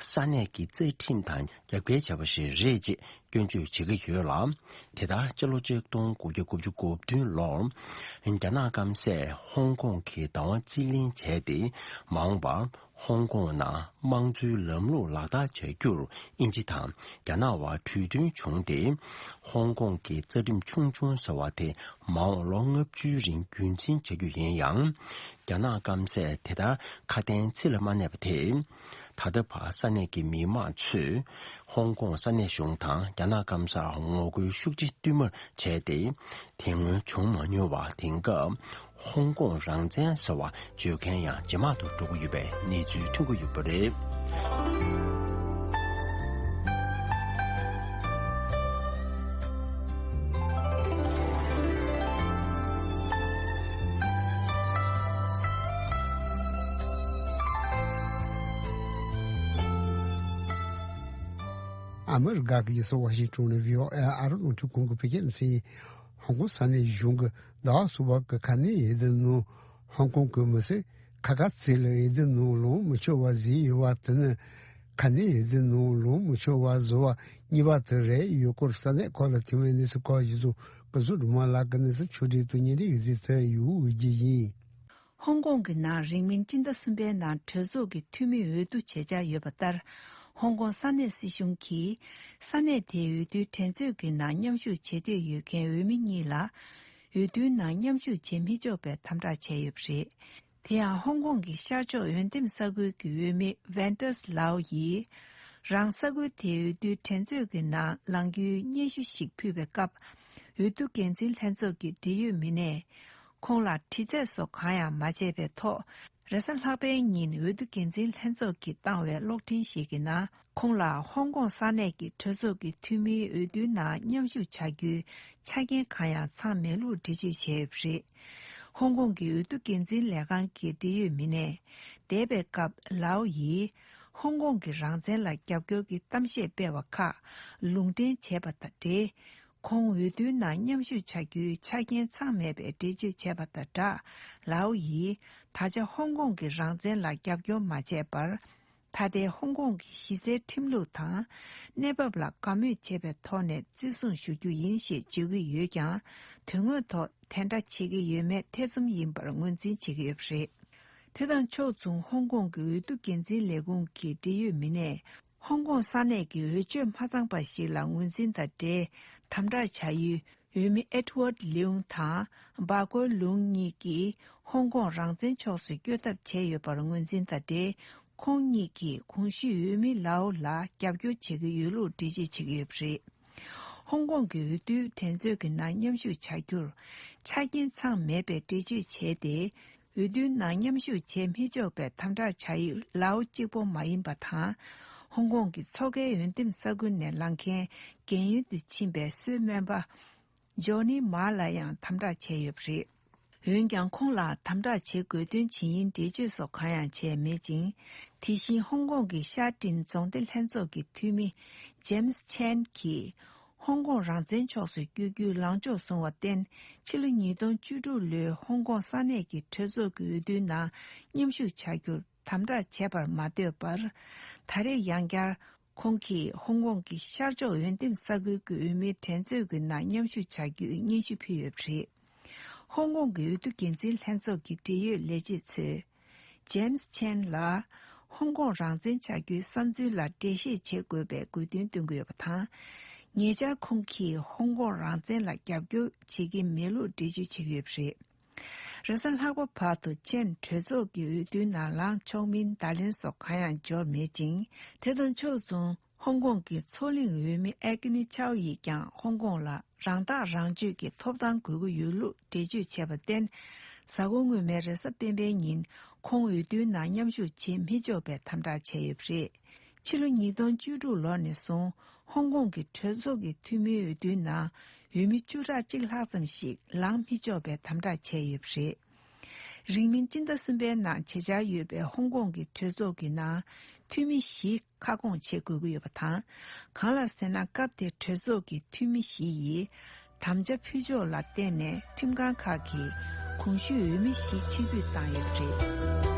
ས་གནས་ཀྱི་རྩ་ཁྲིམས་དང་རྒྱབ་འགལ་བྱས་པ་ཞིག་རེད་ཅེས་སྐྱོན་བརྗོད་བྱེད་ཀྱི་ཡོད་ལ། དེ་ལྟར་སྤྱི་ལོ་ཆིག་སྟོང་དགུ་བརྒྱ་དགུ་བཅུ་གོ་བདུན་ལོར་རྒྱ་ནག་སྐམ་སས་ཧོང་ཀོང་གི་བདག་དབང་རྩིས་ལེན་བྱས་ཏེ། མ་འོངས་པར་ཧོང་ཀོང་ནང་དམངས་གཙོའི་ལམ་ལུགས་ལག་བསྟར་བྱ་རྒྱུར་དབྱིན་ཇི་དང་རྒྱ་ནག་བར་གྲོས་མཐུན་བྱུང་སྟེ། ཧོང་ཀོང་གི་རྩ་ཁྲིམས་ཆུང་ཆུང་ཟེར་བ་དེ་མ་འོངས་ལོ་ལྔ་བཅུའི་རིང་རྒྱུན་འཛིན་བྱ་རྒྱུ་ཡིན་ཡང་། རྒྱ་ནག་སྐམ་སས་དེ་ལྟར་ཁ་དན་ཚིག་ལ་མ་གནས་པ་དེས། ད་ལྟ་བར་ས་གནས་ཀྱི་མི་མང་ཚོས་ཧོང་ཀོང་ས་གནས་གཞུང་དང་རྒྱ་ནག་སྐམ་སར་ངོ་རྒོལ་ཤུགས་ཆེ་བསྟུད་མར་བྱས་ཏེ། དེ་སྔོན་བྱུང་མ་མྱོང་བ་དེང་སྐབས་ཧོང་ཀོང་རང་བཙན་ཟེར་བ་བརྗོད་མཁན་ཡང་ཇེ་མང་དུ་འགྲོ་གི་ཡོད་པའི་གནས་ཚུལ་ཐོན་གྱི་ཡོད་པ་རེད། ཨ་མི་རི་ཀ་གི་རྒྱལ་ས་ཝ་ཤིང་ཊོན་ནས་བྷི་ཨོ་ཨེ་ཨ་རི་རླུང་འཕྲིན་ཁང་གི་བོད་སྐད་སྡེ་ཚན་ཡིན། ཧོང་ཀོང་ས་གནས་གཞུང་གིས་ཟླ་བ་གསུམ་པ་གི་ཁ་ནན་ཡིན་དུ་ནང་ཧོང་ཀོང་གི་མི་སེར་ཁ་ཁ་ཚིག་ལ་ཡིན་དུ་ནང་ལོངས་མི་ཆོག་པ་བཟོས་ཡོད་པ་དེ་ནི། ཁ་ནན་ཡིན་དུ་ནང་ལོངས་མི་ཆོག་པ་བཟོ་བ་གཉིས་པ་དེ་རེད། ཡུལ་སྐོར་ས་གནས་ཁག་ལ་ཐེངས་མའི་གནས་ཚུལ་ཁག་ཞིག་ཚོ་སྐུ་གཟུགས་སྒྲོལ་མ་ལགས་ཀྱི་གནས་ཚུལ་ཕྱོགས་སྒྲིག་ཏུ་སྙན་སྒྲོན་ཡོད་ཚུལ་ཐད་ཡོད་རྒྱུ་ཡིན། ཧོང་ཀོང་གི་ནང་རིང་མིན་སྤྱི་ཟླ་གསུམ་པའི་ནང་གྲོས་ཚོགས་ཀྱི་འཐུས་མི་འོས་བསྡུ་བྱེད་འཆར་ཡོད་པ་ལྟར། ཧོང་ཀོང་ས་གནས་སྲིད་གཞུང་གིས་ས་གནས་དེའི་འོས་བསྡུའི་འགྲན་རྩོད་ཀྱི་ནང་མཉམ་ཞུགས་བྱེད་འདོད་ཡོད་མཁན་འོས་མི་གཉིས་ལ་འོས་བསྡུའི་ནང་མཉམ་ཞུགས་བྱེད་མི་ཆོག་པའི་དམ་དྲག་བྱས་ཡོད་པ་རེད། དེ་ཡང་ཧོང་ཀོང་གི་ཤར་ཕྱོགས་འོས་འདེམས་ས་ཁུལ་གྱི་འོས་མི་ཝན་ཏཱས་ལའོ་ཡིས། རང་ས་ཁུལ་དེའི་འོས་བསྡུའི་འགྲན་རྩོད་ཀྱི་ནང་ལངས་རྒྱུའི་སྙན་ཞུ་ཞིག་ཕུལ་བའི་སྐབས། འོས་བསྡུ་འགན་འཛིན་ལྷན་ཚོགས་ཀྱི་འབྲེལ་ཡོད་མི་སྣས། ཁོང་ལ་དྲི་རྩད་སོགས་གང་ཡང་མ་བྱས་པའི་ཐོག་རེས་གཟའ་ལྷག་པའི་ཉིན་འོས་བསྡུ་འགན་འཛིན་ལྷན་ཚོགས་ཀྱིས་བཏང་བའི་གློག་འཕྲིན་ཞིག་གི་ནང་། ཁོང་ལ་ཧོང་ཀོང་ས་གནས་ཀྱི་གྲོས་ཚོགས་ཀྱི་འཐུས་མིའི་འོས་བསྡུའི་ནང་མཉམ་ཞུགས་བྱ་རྒྱུའི་ཆ་རྐྱེན་གང་ཡང་ཚང་མེད་ལུགས་འགྲེལ་བརྗོད་བྱས་ཡོད་པ་རེད། ཧོང་ཀོང་གི་འོས་བསྡུ་འགན་འཛིན་ལས་ཁང་གི་འབྲེལ་ཡོད་མི་སྣས། འདས་པའི་སྐབས་ལའོ་ཡིས་ཧོང་ཀོང་གི་རང་བཙན་ལ་རྒྱབ་སྐྱོར་གྱི་གཏམ་བཤད་སྤེལ་བ་ཁག་ལུང་འདྲེན་བྱས་པ་དང་འབྲེལ། ཁོང་འོས་བསྡུའི་ནང་མཉམ་ཞུགས་བྱ་རྒྱུའི་ཆ་རྐྱེན་ཚང་མེད་པའི་འགྲེལ་བརྗོད་བྱས་པ་དང་སྦྲགས། ལའོ་ཡིས་ད་ཆ་ཧོང་ཀོང་གི་རང་བཙན་ལ་རྒྱབ་སྐྱོར་མ་བྱས་པར། ད་ལྟའི་ཧོང་ཀོང་གི་གཞི་རྩའི་ཁྲིམས་ལུགས་དང་། གནས་བབ་ལ་དགའ་མོས་བྱེད་པའི་ཐོག་ནས་བརྩི་སྲུང་ཞུ་རྒྱུ་ཡིན་ཞེས་བརྗོད་ཀྱི་ཡོད་ཀྱང་། དོན་དངོས་ཐོག་དེ་འདྲ་བྱེད་ཀྱི་ཡོད་མེད་ཐེ་ཚོམ་ཡིན་པར་ངོས་འཛིན་བྱེད་ཀྱི་ཡོད་པ་རེད། དེ་དང་ཕྱོགས་མཚུངས། ཧོང་ཀོང་གི་འོས་བསྡུ་འགན་འཛིན་ལས་ཁུངས་ཀྱི་འབྲེལ་ཡོད་མི་སྣས། ཧོང་ཀོང་ས་གནས་ཀྱི་འོས་ཆོས་མ་ཚང་པ་ཞིག་ལ་ངོས་འཛིན་དང་འབྲེལ། དམ་དྲག་བྱ་ཡུལ་འོས་མི་ཨེ་ཏུ་ཝར་ལིའུང་དང་། སྦ་ཀོའི་ལུང་གཉིས་ཀྱིས་ཧོང་ཀོང་རང་བཙན་ཕྱོགས་སུ་བསྐྱོད་ཐབས་བྱས་ཡོད་པར་ངོས་འཛིན་དང་འབྲེལ། ཁོང་གཉིས་ཀྱིས་གོང་ཞུས་འོས་མི་ལའོ་ལ་རྒྱབ་སྐྱོར་བྱེད་ཀྱི་ཡོད་ལུགས་འགྲེལ་བརྗོད་བྱེད་ཀྱི་ཡོད་པ་རེད། ཧོང་ཀོང་གི་འོས་བསྡུའི་འགྲན་རྩོད་ཀྱི་ནང་མཉམ་ཞུགས་བྱ་རྒྱུར་ཆ་རྐྱེན་ཚང་མེད་པའི་འགྲེལ་བརྗོད་བྱས་ཏེ། འོས་བསྡུའི་ནང་མཉམ་ཞུགས་བྱེད་མི་ཆོག་པའི་དམ་དྲག་བྱ་ཡུལ་ལའོ་གཅིག་པོ་མ་ཡིན་པ་དང་། ཧོང་ཀོང་གི་མཚོ་ཁའི་འོས་འདེམས་ས་ཁུལ་ནས་ལངས་མཁན་རྒན་ཡོལ་དུ་ཕྱིན་པའི་སྲོལ་སྨན་པ་ཇོ་ནི་མཱ་ལ་ཡང་དམ་དྲག་བྱས་ཡོད་པ་རེད། འོན་ཀྱང་། ཁོང་ལ་དམ་དྲག་བྱེད་དགོས་དོན་ཇི་ཡིན་འགྲེལ་བརྗོད་སོགས་གང་ཡང་བྱས་མེད་ཅིང་། དེ་བཞིན་ཧོང་ཀོང་གི་ཤར་ཏིན་རྫོང་སྡེ་ལྷན་ཚོགས་ཀྱི་འཐུས་མི་ཇེམ་སི་ཆན་གྱིས། ཧོང་ཀོང་རང་བཙན་ཕྱོགས་སུ་བསྐྱོད་རྒྱུའི་ལངས་ཕྱོགས་བཟུང་བར་བརྟེན། ཕྱི་ལོ་ཉིས་སྟོང་བཅུ་དྲུག་ལོའི་ཧོང་ཀོང་ས་གནས་ཀྱི་གྲོས་ཚོགས་ཀྱི་འོས་བསྡུའི་ནང་མཉམ་ཞུགས་བྱ་རྒྱུར་དམ་དྲག་བྱས་པར་མ་ལྟོས་པར། ད་རེས་ཡང་བསྐྱར་ཁོང་གིས་ཧོང་ཀོང་གི་ཤར་ཕྱོགས་འོས་འདེམས་ས་ཁུལ་གྱི་འོས་མིའི་འགྲན་རྩོད་ཀྱི་ནང་མཉམ་ཞུགས་བྱ་རྒྱུའི་སྙན་ཞུ་ཕུལ་ཡོད་པ་རེད། ཧོང་ཀོང་གི་འོས་བསྡུ་འགན་འཛིན་ལྷན་ཚོགས་ཀྱི་འབྲེལ་ཡོད་ལས་བྱེད་ཚོས། ཇེམ་སི་ཆན་ལ། ཧོང་ཀོང་རང་བཙན་བྱ་རྒྱུའི་བསམ་ཚུལ་ལ་འགྲེལ་བཤད་བྱེད་དགོས་པའི་དགོས་འདུན་བཏོན་གྱི་ཡོད་པ་དང་། ཉེ་ཆར་ཁོང་གིས་ཧོང་ཀོང་རང་བཙན་ལ་རྒྱབ་སྐྱོར་བྱེད་ཀྱི་མེད་ལུགས་འགྲེལ་བརྗོད་བྱེད་ཀྱི་ཡོད་པ་རེད། རེས་གཟའ་ལྷག་པ་བར་དུ་ཆན་གྲོས་ཚོགས་ཀྱི་འོས་བསྡུའི་ནང་ལངས་ཆོག་མིན་བརྡ་ལན་སོགས་གང་ཡང་འབྱོར་མེད་ཅིང་། དེ་དང་ཕྱོགས་མཚུངས། ཧོང་ཀོང་གི་མཚོ་གླིང་འོས་མི་ཨེ་ཀི་ནི་ཆའོ་ཡིས་ཀྱང་ཧོང་ཀོང་ལ་རང་ཐག་རང་གཅོད་ཀྱི་ཐོབ་ཐང་དགོས་ཀྱི་ཡོད་ལུགས་འགྲེལ་བརྗོད་བྱས་པར་བརྟེན། གཟའ་འཁོར་སྔོན་མའི་རེས་གཟའ་སྤེན་པའི་ཉིན་ཁོང་འོས་བསྡུའི་ནང་མཉམ་ཞུགས་བྱེད་མི་ཆོག་པའི་དམ་དྲག་བྱས་ཡོད་པ་རེད། ཕྱི་ལོ་ཉིས་སྟོང་བཅུ་དྲུག་ལོ་ནས་བཟུང་ཧོང་ཀོང་གི་གྲོས་ཚོགས་ཀྱི་འཐུས་མིའི་འོས་བསྡུའི་ནང་འོས་མི་བཅུ་ཕྲག་གཅིག་ལྷག་ཙམ་ཞིག་ལངས་མི་ཆོག་པའི་དམ་དྲག་བྱས་ཡོད་པ་རེད། རིང་མིན་སྤྱི་ཟླ་གསུམ་པའི་ནང་བྱེད་འཆར་ཡོད་པའི་ཧོང་ཀོང་གི་གྲོས་ཚོགས་ཀྱི་ནང་འཐུས་མི་བཞི་ཁ་སྐོང་བྱེད་དགོས་ཀྱི་ཡོད་པ་དང་། གང་ལ་ཟེར་ན། སྐབས་དེར་གྲོས་ཚོགས་ཀྱི་འཐུས་མི་བཞི་ཡིས་དམ་བཅའ་ཕུལ་ཕྱོགས་ལ་བརྟེན་ནས་ཁྲིམས་ཁང་ཁག་གིས་གོང་ཞུས་འོས་མི་བཞི་ཕྱིར་འབུད་བཏང་ཡོད་པ་རེད།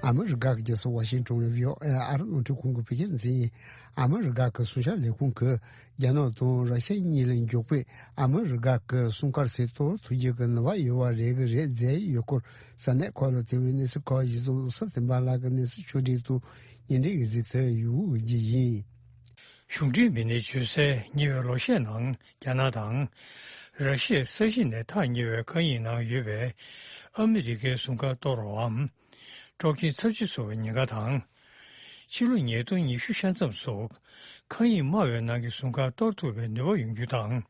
ཨ་མི་རི་ཀ་གི་རྒྱལ་ས་ཝ་ཤིང་ཏོན་ནས་བྷི་ཨོ་ཨེ་ཨ་རི་རླུང་འཕྲིན་ཁང་གི་བོད་སྐད་སྡེ་ཚན་ཡིན། ཨ་མི་རི་ཀ་གི་སྲུང་བྱ་ལས་ཁུངས་ཀྱིས་རྒྱ་ནག་དང་ར་ཤི་ཡ་གཉིས་ལ་མགྱོགས་པོས་ཨ་མི་རི་ཀ་གི་སྲུང་སྐར་ཚོས་གཏོར་ཐུབ་རྒྱུ་གི་ནུས་པ་ཡོད་པ་རེད་གི་རེད་མཛད་ཡོད་སྐོར་གསར་གནས་ཁག་ལ་དེ་བའི་གནས་ཚུལ་ཁག་ཡིག་ཚང་བློ་བཟང་བསྟན་པ་ལགས་ཀྱི་གནས་ཚུལ་ཕྱོགས་སྒྲིག་ཏུ་སྙན་སྒྲོན་ཡོད་ཚུལ་དེ་ཡུལ་དབུས་ཀྱི་ཡིན། གཞུང་འབྲེལ་མི་སྣས་བརྗོད་གསལ། ཉེ་བའི་ལོ་ཤས་ནང་རྒྱ་ནག་དང་། ར་ཤི་ཡའི་ས་གཞི་ནས་ཐག་ཉེ་བའི་མཁའ་དབྱིངས་ནང་ཡོད་པའི་ཨ་མི་རི་ཀའི་སྲུང་སྐར་གཏོར་བའམ། དཀྲོག་མཁན་ཚབས་ཆེ་བཟོ་བའི་ཉེན་ཁ་དང་། ཕྱི་ལོ་ཉིས་སྟོང་ཉི་ཤུ་ཤར་མཚམས་སུ་མཁའ་དབྱིངས་དམའ་བའི་ནང་གི་སྲུང་སྐར་གཏོར་ཐུབ་པའི་ནུས་པ་ཡོང་རྒྱུ་དང་།